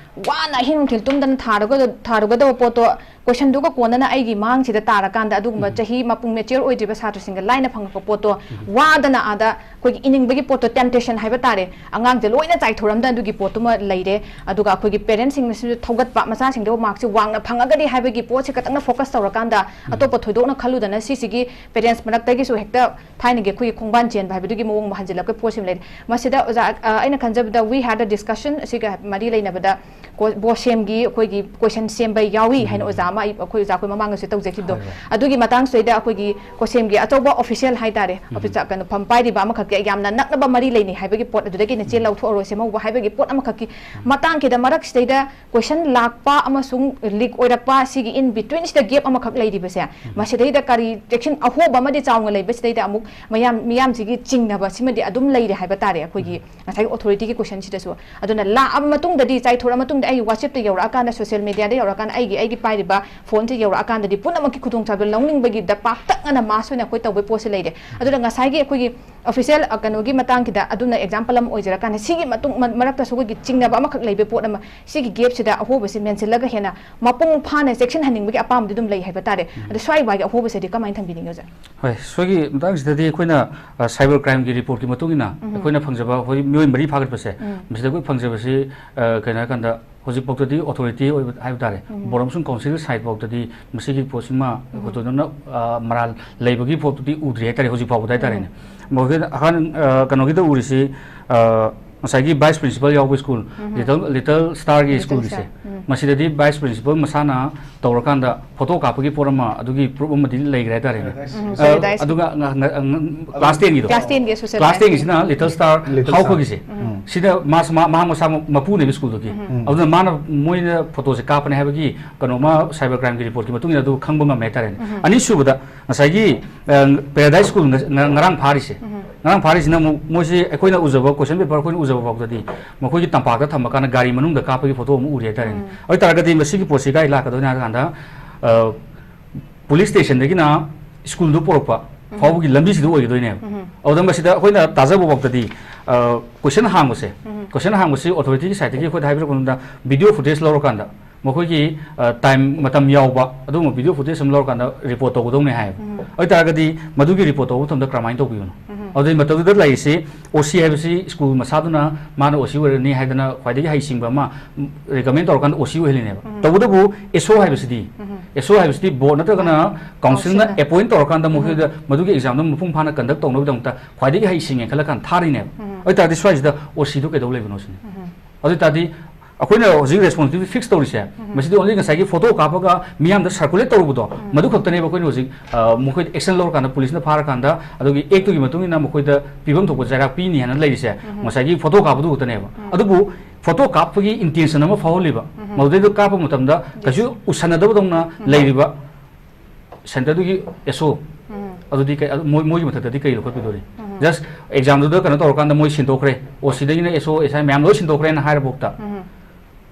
ꯋꯥꯅ ꯑꯍꯤꯡ ꯅꯨꯡꯊꯤꯜ ꯇꯨꯝꯗꯅ ꯊꯥꯔꯨꯒꯗ-, ꯊꯥꯔꯨꯒꯗꯕ ꯄꯣꯠꯇꯣ ꯀꯣꯏꯁꯟꯗꯨꯒ ꯀꯣꯟꯅꯅ ꯑꯩꯒꯤ ꯃꯥꯡꯁꯤꯗ ꯇꯥꯔꯀꯥꯟꯗ, ꯑꯗꯨꯒꯨꯝꯕ ꯆꯍꯤ ꯃꯄꯨꯡ ꯃꯦꯆꯤꯌꯣꯔ ꯑꯣꯏꯗ꯭ꯔꯤꯕ ꯁꯥꯇ꯭ꯔꯁꯤꯡꯒ ꯂꯥꯏꯅ ꯐꯪꯉꯛꯄ ꯄꯣꯠꯇꯣ ꯋꯥꯗꯅ ꯑꯥꯗ ꯑꯩꯈꯣꯏꯒꯤ ꯏꯅꯤꯡꯕꯒꯤ ꯄꯣꯠꯇꯣ, ꯇꯦꯝꯇꯦꯁꯟ ꯍꯥꯏꯕ ꯇꯥꯔꯦ, ꯑꯉꯥꯡꯁꯦ ꯂꯣꯏꯅ ꯆꯥꯏꯊꯣꯔꯝꯗ ꯑꯗꯨꯒꯤ ꯄꯣꯠꯇꯨꯃ ꯂꯩꯔꯦ꯫ ꯑꯗꯨꯒ ꯑꯩꯈꯣꯏꯒꯤ ꯄꯦꯔꯦꯟꯁꯁꯤꯡꯅꯁꯨ ꯊꯧꯒꯠꯄ, ꯃꯆꯥꯁꯤꯡꯗꯣ ꯃꯥꯔꯛꯁꯦ ꯋꯥꯡꯅ ꯐꯪꯉꯒꯗꯤ ꯍꯥꯏꯕꯒꯤ ꯄꯣꯠꯁꯦ ꯈꯛꯇꯪꯅ ꯐꯣꯀꯁ ꯇꯧꯔꯀꯥꯟꯗ ꯑꯇꯣꯞꯄ ꯊꯣꯏꯗꯣꯛꯅ ꯈꯜꯂꯨꯗꯅ ꯁꯤꯁꯤꯒꯤ ꯄꯦꯔꯦꯟꯁ ꯃꯔꯛꯇꯒꯤꯁꯨ ꯍꯦꯛꯇ ꯊꯥꯏꯅꯒꯤ ꯑꯩꯈꯣꯏꯒꯤ ꯈꯣꯡꯕꯥꯟ ꯆꯦꯟꯕ ꯍꯥꯏꯕꯗꯨꯒꯤ ꯃꯑꯣꯡ ꯑꯃ ꯍꯟꯖꯤꯜꯂꯛꯄꯒꯤ ꯄꯣꯠꯁꯤꯃ ꯂꯩꯔꯦ꯫ ꯃꯁꯤꯗ ꯑꯣꯖꯥ, ꯑ, ꯑꯩꯅ ꯈꯟꯖꯕꯗ we had a discussion ꯑꯁꯤꯒ ꯃꯔꯤ ꯂꯩꯅꯕꯗ ꯀꯣ-, ꯕꯣꯁꯦꯝꯒꯤ ꯑꯩꯈꯣꯏꯒꯤ ꯀꯣꯏꯁꯟ ꯁꯦꯝꯕ ꯌꯥꯎꯏ ꯍꯥꯏꯅ ꯑꯣꯖꯥ ꯑꯃ ꯑꯩ, ꯑꯩꯈꯣꯏ ꯑꯣꯖꯥ ꯑꯩꯈꯣꯏ ꯃꯃꯥꯡꯗꯁꯨ ꯇꯧꯖꯈꯤꯕꯗꯣ, ꯍꯣꯏ, ꯍꯣꯏ꯫ ꯑꯗꯨꯒꯤ ꯃꯇꯥꯡꯁꯤꯗꯩꯗ ꯑꯩꯈꯣꯏꯒꯤ ꯀꯣꯁꯦꯝꯒꯤ ꯑꯆꯧꯕ ꯑꯣꯐꯤꯁꯤꯌꯦꯜ ꯍꯥꯏꯇꯥꯔꯦ, ꯑꯣꯐꯤꯁ, ꯀꯩꯅꯣ, ꯐꯝ ꯄꯥꯏꯔꯤꯕ ꯑꯃꯈꯛꯀꯤ ꯌꯥꯝꯅ ꯅꯛꯅꯕ ꯃꯔꯤ ꯂꯩꯅꯩ ꯍꯥꯏꯕꯒꯤ ꯄꯣꯠ ꯑꯗꯨꯗꯒꯤ ꯑꯩꯅ ꯆꯦ ꯂꯧꯊꯣꯛꯑꯔꯣꯏ, ꯁꯦꯝꯍꯧꯕ ꯍꯥꯏꯕꯒꯤ ꯄꯣꯠ ꯑꯃꯈꯛꯀꯤ ꯃꯇꯥꯡꯒꯤꯗ ꯃꯔꯛꯁꯤꯗꯩꯗ ꯀꯣꯏꯁꯟ ꯂꯥꯛꯄ ꯑꯃꯁꯨꯡ ꯂꯤꯛ ꯑꯣꯏꯔꯛꯄ ꯁꯤꯒꯤ in between ꯁꯤꯗ ꯒꯦꯞ ꯑꯃꯈꯛ ꯂꯩꯔꯤꯕꯁꯦ, ꯃꯁꯤꯗꯩꯗ ꯀꯔꯤ ꯑꯦꯛꯁꯟ ꯑꯍꯣꯕ ꯑꯃꯗꯤ ꯆꯥꯎꯅ ꯂꯩꯕꯁꯤꯗꯩꯗ ꯑꯃꯨꯛ ꯃꯌꯥꯝ, ꯃꯤꯌꯥꯝꯁꯤꯒꯤ ꯆꯤꯡꯅꯕ ꯁꯤꯃꯗꯤ ꯑꯗꯨꯝ ꯂꯩꯔꯦ ꯍꯥꯏꯕ ꯇꯥꯔꯦ꯫ ꯑꯩꯈꯣꯏꯒꯤ ꯉꯁꯥꯏꯒꯤ ꯑꯣꯊꯣꯔꯤꯇꯤꯒꯤ ꯀꯣꯏꯁꯟꯁꯤꯗꯁꯨ꯫ ꯑꯗꯨꯅ ꯂꯥꯛꯑꯕ ꯃꯇꯨꯡꯗꯗꯤ, ꯆꯥꯏꯊꯣꯔꯛꯑ ꯃꯇꯨꯡꯗ ꯑꯩꯒꯤ ꯋꯥꯆꯦꯞꯇ ꯌꯧꯔꯛꯑꯀꯥꯟꯗ, ꯁꯣꯁꯤꯌꯦꯜ ꯃꯦꯗꯤꯌꯥꯗ ꯌꯧꯔꯛꯑꯀꯥꯟꯗ, ꯑꯩꯒꯤ, ꯑꯩꯒꯤ ꯄꯥꯏꯔꯤꯕ ꯐꯣꯟꯁꯦ ꯌꯧꯔꯛꯑꯀꯥꯟꯗꯗꯤ ꯄꯨꯝꯅꯃꯛꯀꯤ ꯈꯨꯗꯣꯡꯆꯥꯕ ꯂꯧꯅꯤꯡꯕꯒꯤꯗ ꯄꯥꯛꯇꯛꯅꯅ ꯃꯥꯁ ꯑꯣꯏꯅ ꯑꯩꯈꯣꯏ ꯇꯧꯕꯒꯤ ꯄꯣꯠꯁꯦ ꯂꯩꯔꯦ꯫ ꯑꯗꯨꯅ ꯉꯁꯥꯏꯒꯤ ꯑꯩꯈꯣꯏꯒꯤ ꯑꯣꯐꯤꯁꯤꯌꯦꯜ, ꯑ, ꯀꯩꯅꯣꯒꯤ ꯃꯇꯥꯡꯒꯤꯗ ꯑꯗꯨꯅ ꯑꯦꯛꯖꯥꯝꯄꯜ ꯑꯃ ꯑꯣꯏꯖꯔꯀꯥꯟꯗ, ꯁꯤꯒꯤ ꯃꯇꯨꯡ, ꯃ-, ꯃꯔꯛꯇꯁꯨ ꯑꯩꯈꯣꯏꯒꯤ ꯆꯤꯡꯅꯕ ꯑꯃꯈꯛ ꯂꯩꯕ ꯄꯣꯠ ꯑꯃ, ꯁꯤꯒꯤ ꯒꯦꯞꯁꯤꯗ ꯑꯍꯣꯕꯁꯦ ꯃꯦꯟꯁꯤꯜꯂꯒ ꯍꯦꯟꯅ ꯃꯄꯨꯡ ꯐꯥꯅ ꯆꯦꯛꯁꯤꯟꯍꯟꯅꯤꯡꯕꯒꯤ ꯑꯄꯥꯝꯕꯗꯤ ꯑꯗꯨꯝ ꯂꯩ ꯍꯥꯏꯕ ꯇꯥꯔꯦ꯫ ꯑꯗꯣ ꯁ꯭ꯋꯥꯏ ꯋꯥꯏꯒꯤ ꯑꯍꯣꯕꯁꯤꯗꯤ ꯀꯃꯥꯏꯅ ꯊꯝꯕꯤꯅꯤꯡꯉꯤ, ꯑꯣꯖꯥ? ꯍꯣꯏ, ꯁꯤꯒꯤ ꯃꯇꯥꯡꯁꯤꯗꯗꯤ ꯑꯩꯈꯣꯏꯅ, ꯑ, ꯁꯥꯏꯕꯔ ꯀ꯭ꯔꯥꯏꯝꯒꯤ ꯔꯤꯄꯣꯔꯠꯀꯤ ꯃꯇꯨꯡ ꯏꯟꯅ ꯑꯩꯈꯣꯏꯅ ꯐꯪꯖꯕ ꯑꯩꯈꯣꯏ ꯃꯤꯑꯣꯏ ꯃꯔꯤ ꯐꯥꯒꯠꯄꯁꯦ, ꯃꯁꯤꯗ ꯑꯩꯈꯣꯏ ꯐꯪꯖꯕꯁꯤ, ꯑ, ꯀꯩꯅꯣ ꯍꯥꯏꯀꯥꯟꯗ, ꯍꯧꯖꯤꯛꯐꯥꯎꯗꯗꯤ ꯑꯣꯊꯣꯔꯤꯇꯤ ꯑꯣꯏꯕ ꯍꯥꯏꯕ ꯇꯥꯔꯦ, ꯕꯣꯔꯗ ꯑꯃꯁꯨꯡ ꯀꯥꯎꯟꯁꯤꯜ ꯁꯥꯏꯠ ꯐꯥꯎꯗꯗꯤ ꯃꯁꯤꯒꯤ ꯄꯣꯠꯁꯤꯃ ꯑꯩꯈꯣꯏ ꯊꯣꯏꯗꯣꯛꯅ, ꯑ, ꯃꯔꯥꯜ ꯂꯩꯕꯒꯤ ꯄꯣꯠꯇꯨꯗꯤ ꯎꯗ꯭ꯔꯤ ꯍꯥꯏꯇꯥꯔꯦ, ꯍꯧꯖꯤꯛ ꯐꯥꯎꯕꯗ ꯍꯥꯏꯇꯥꯔꯦꯅꯦ꯫ ꯃꯈꯣꯏꯒꯤ ꯑꯍꯥꯟ-, ꯑ, ꯀꯩꯅꯣꯒꯤꯗ ꯎꯔꯤꯁꯤ, ꯑ, ꯉꯁꯥꯏꯒꯤ vice principal ꯌꯥꯎꯕ school, Little Little Starꯒꯤ schoolꯒꯤꯁꯦ, ꯃꯁꯤꯗꯗꯤ vice principal ꯃꯁꯥꯅ ꯇꯧꯔꯀꯥꯟꯗ photo ꯀꯥꯞꯄꯒꯤ ꯄꯣꯠ ꯑꯃ, ꯑꯗꯨꯒꯤ proof ꯑꯃꯗꯤ ꯂꯩꯈ꯭ꯔꯦ ꯍꯥꯏꯇꯥꯔꯦꯅꯦ꯫ ꯑ, ꯑꯗꯨꯒ ꯉ- ꯉ- ꯉ- class tenꯒꯤꯗꯣ, class tenꯒꯤ associate class tenꯒꯤꯁꯤꯅ Little Star ꯍꯥꯎꯈꯒꯤꯁꯦ, ꯁꯤꯗ ꯃꯥꯁ- ꯃꯥ- ꯃꯍꯥꯛ ꯃꯁꯥ ꯃꯄꯨꯅꯦꯕ schoolꯗꯨꯒꯤ꯫ ꯑꯗꯨꯅ ꯃꯥꯅ, ꯃꯣꯏꯅ photoꯁꯦ ꯀꯥꯞꯄꯅꯦ ꯍꯥꯏꯕꯒꯤ ꯀꯩꯅꯣꯃ cyber crimeꯒꯤ reportꯀꯤ ꯃꯇꯨꯡ ꯏꯟꯅ ꯑꯗꯨ ꯈꯪꯕ ꯉꯝꯃꯦ ꯍꯥꯏꯇꯥꯔꯦꯅꯦ꯫ ꯑꯅꯤꯁꯨꯕꯗ ꯉꯁꯥꯏꯒꯤ, ꯑ, Paradise School ꯉ- ꯉ- ꯉꯔꯥꯡ ꯐꯥꯔꯤꯁꯦ, ꯉꯔꯥꯡ ꯐꯥꯔꯤꯁꯤꯅ ꯑꯃꯨꯛ ꯃꯣꯏꯁꯦ ꯑꯩꯈꯣꯏꯅ ꯎꯖꯕ question paper ꯑꯩꯈꯣꯏꯅ ꯎꯖꯕ ꯐꯥꯎꯗꯗꯤ ꯃꯈꯣꯏꯒꯤ ꯇꯝꯄꯥꯛꯇ ꯊꯝꯃꯀꯥꯟꯗ ꯒꯥꯔꯤ ꯃꯅꯨꯡꯗ ꯀꯥꯞꯄꯒꯤ photo ꯑꯃ ꯎꯔꯤ ꯍꯥꯏꯇꯥꯔꯦꯅꯦ꯫ ꯑꯗꯨ ꯑꯣꯏꯇꯥꯔꯒꯗꯤ ꯃꯁꯤꯒꯤ ꯄꯣꯠꯁꯤ ꯀꯥꯏ ꯂꯥꯛꯀꯗꯣꯏꯅꯣ ꯍꯥꯏ ꯀꯥꯟꯗ, ꯑ, police stationꯗꯒꯤꯅ schoolꯗꯨ ꯄꯨꯔꯛꯄ ꯐꯥꯎꯕꯒꯤ ꯂꯝꯕꯤꯁꯤꯗ ꯑꯣꯏꯒꯗꯣꯏꯅꯦꯕ꯫ ꯑꯗꯨꯗ ꯃꯁꯤꯗ ꯑꯩꯈꯣꯏꯅ ꯇꯥꯖꯕ ꯐꯥꯎꯗꯗꯤ, ꯑ, question ꯍꯥꯡꯕꯁꯦ, question ꯍꯥꯡꯕꯁꯤ authorityꯒꯤ sideꯇꯒꯤ ꯑꯩꯈꯣꯏꯗ ꯍꯥꯏꯕꯤꯔꯛꯄ ꯃꯇꯝꯗ video footage ꯂꯧꯔꯀꯥꯟꯗ ꯃꯈꯣꯏꯒꯤ, ꯑ, time, ꯃꯇꯝ ꯌꯥꯎꯕ ꯑꯗꯨꯒꯨꯝꯕ video footage ꯑꯃ ꯂꯧꯔꯀꯥꯟꯗ report ꯇꯧꯒꯗꯧꯅꯦ ꯍꯥꯏꯌꯦꯕ꯫ ꯑꯗꯨ ꯑꯣꯏꯇꯥꯔꯒꯗꯤ ꯃꯗꯨꯒꯤ report ꯇꯧꯕ ꯃꯇꯝꯗ ꯀꯔꯝꯍꯥꯏꯅ ꯇꯧꯕꯤꯕꯅꯣ? ꯑꯗꯨꯗꯩ ꯃꯇꯝꯗꯨꯗ ꯂꯩꯔꯤꯁꯤ OC ꯍꯥꯏꯕꯁꯤ school ꯃꯁꯥꯗꯨꯅ ꯃꯥꯅ OC ꯑꯣꯏꯔꯅꯤ ꯍꯥꯏꯗꯅ ꯈ꯭ꯋꯥꯏꯗꯒꯤ ꯍꯩꯁꯤꯡꯕ ꯑꯃ, ꯎꯝ, recommend ꯇꯧꯔꯀꯥꯟꯗ OC ꯑꯣꯏꯍꯜꯂꯤꯅꯦꯕ꯫ ꯇꯧꯕꯇꯕꯨ SO ꯍꯥꯏꯕꯁꯤꯗꯤ, SO ꯍꯥꯏꯕꯁꯤꯗꯤ board ꯅꯠꯇ꯭ꯔꯒꯅ councilꯅ councilꯅ appoint ꯇꯧꯔꯀꯥꯟꯗ ꯃꯈꯣꯏꯗ ꯃꯗꯨꯒꯤ examꯗꯣ ꯃꯄꯨꯡ ꯐꯥꯅ conduct ꯇꯧꯅꯕꯒꯤꯗꯃꯛꯇ ꯈ꯭ꯋꯥꯏꯗꯒꯤ ꯍꯩꯁꯤꯡꯉꯦ ꯈꯜꯂꯀꯥꯟꯗ ꯊꯥꯔꯤꯅꯦꯕ꯫ ꯑꯗꯨ ꯑꯣꯏꯇꯥꯔꯗꯤ ꯁ꯭ꯋꯥꯏꯁꯤꯗ OCꯗꯣ ꯀꯩꯗꯧ ꯂꯩꯕꯅꯣ ꯁꯤꯅꯤ꯫ ꯑꯗꯨ ꯑꯣꯏꯇꯥꯔꯗꯤ ꯑꯩꯈꯣꯏꯅ ꯍꯧꯖꯤꯛ responsibility fix ꯇꯧꯔꯤꯁꯦ, ꯃꯁꯤꯗꯤ only ꯉꯁꯥꯏꯒꯤ photo ꯀꯥꯞꯄꯒ ꯃꯤꯌꯥꯝꯗ circulate ꯇꯧꯔꯨꯕꯗꯣ, ꯃꯗꯨ ꯈꯛꯇꯅꯦꯕ ꯑꯩꯈꯣꯏꯅ ꯍꯧꯖꯤꯛ, ꯑ, ꯃꯈꯣꯏꯗ action ꯂꯧꯔꯀꯥꯟꯗ policeꯅ ꯐꯥꯔꯀꯥꯟꯗ ꯑꯗꯨꯒꯤ actꯇꯨꯒꯤ ꯃꯇꯨꯡ ꯏꯟꯅ ꯃꯈꯣꯏꯗ ꯄꯤꯐꯝ ꯊꯣꯛꯄ ꯆꯩꯔꯥꯛ ꯄꯤꯅꯤ ꯍꯥꯏꯅ ꯂꯩꯔꯤꯁꯦ꯫ ꯉꯁꯥꯏꯒꯤ photo ꯀꯥꯞꯄꯗꯨ ꯈꯛꯇꯅꯦꯕ꯫ ꯑꯗꯨꯕꯨ photo ꯀꯥꯞꯄꯒꯤ intention ꯑꯃ ꯐꯥꯎꯍꯜꯂꯤꯕ, ꯃꯗꯨꯗꯩꯗ ꯀꯥꯞꯄ ꯃꯇꯝꯗ ꯀꯩꯁꯨ ꯎꯁꯟꯅꯗꯕꯗꯧꯅ ꯂꯩꯔꯤꯕ centreꯗꯨꯒꯤ SO, ꯑꯗꯨꯗꯤ ꯀꯩ, ꯑꯗꯨ ꯃꯣꯏ, ꯃꯣꯏꯒꯤ ꯃꯊꯛꯇꯗꯤ ꯀꯩ ꯂꯧꯈꯠꯄꯤꯗꯣꯔꯤ? Just examꯗꯨꯗ ꯀꯩꯅꯣ ꯇꯧꯔꯀꯥꯟꯗ ꯃꯣꯏ ꯁꯤꯟꯗꯣꯛꯈ꯭ꯔꯦ, OCꯗꯒꯤꯅ SO, SI ꯃꯌꯥꯝ ꯂꯣꯏ ꯁꯤꯟꯗꯣꯛꯈ꯭ꯔꯦꯅ ꯍꯥꯏꯔꯕꯣꯛꯇ,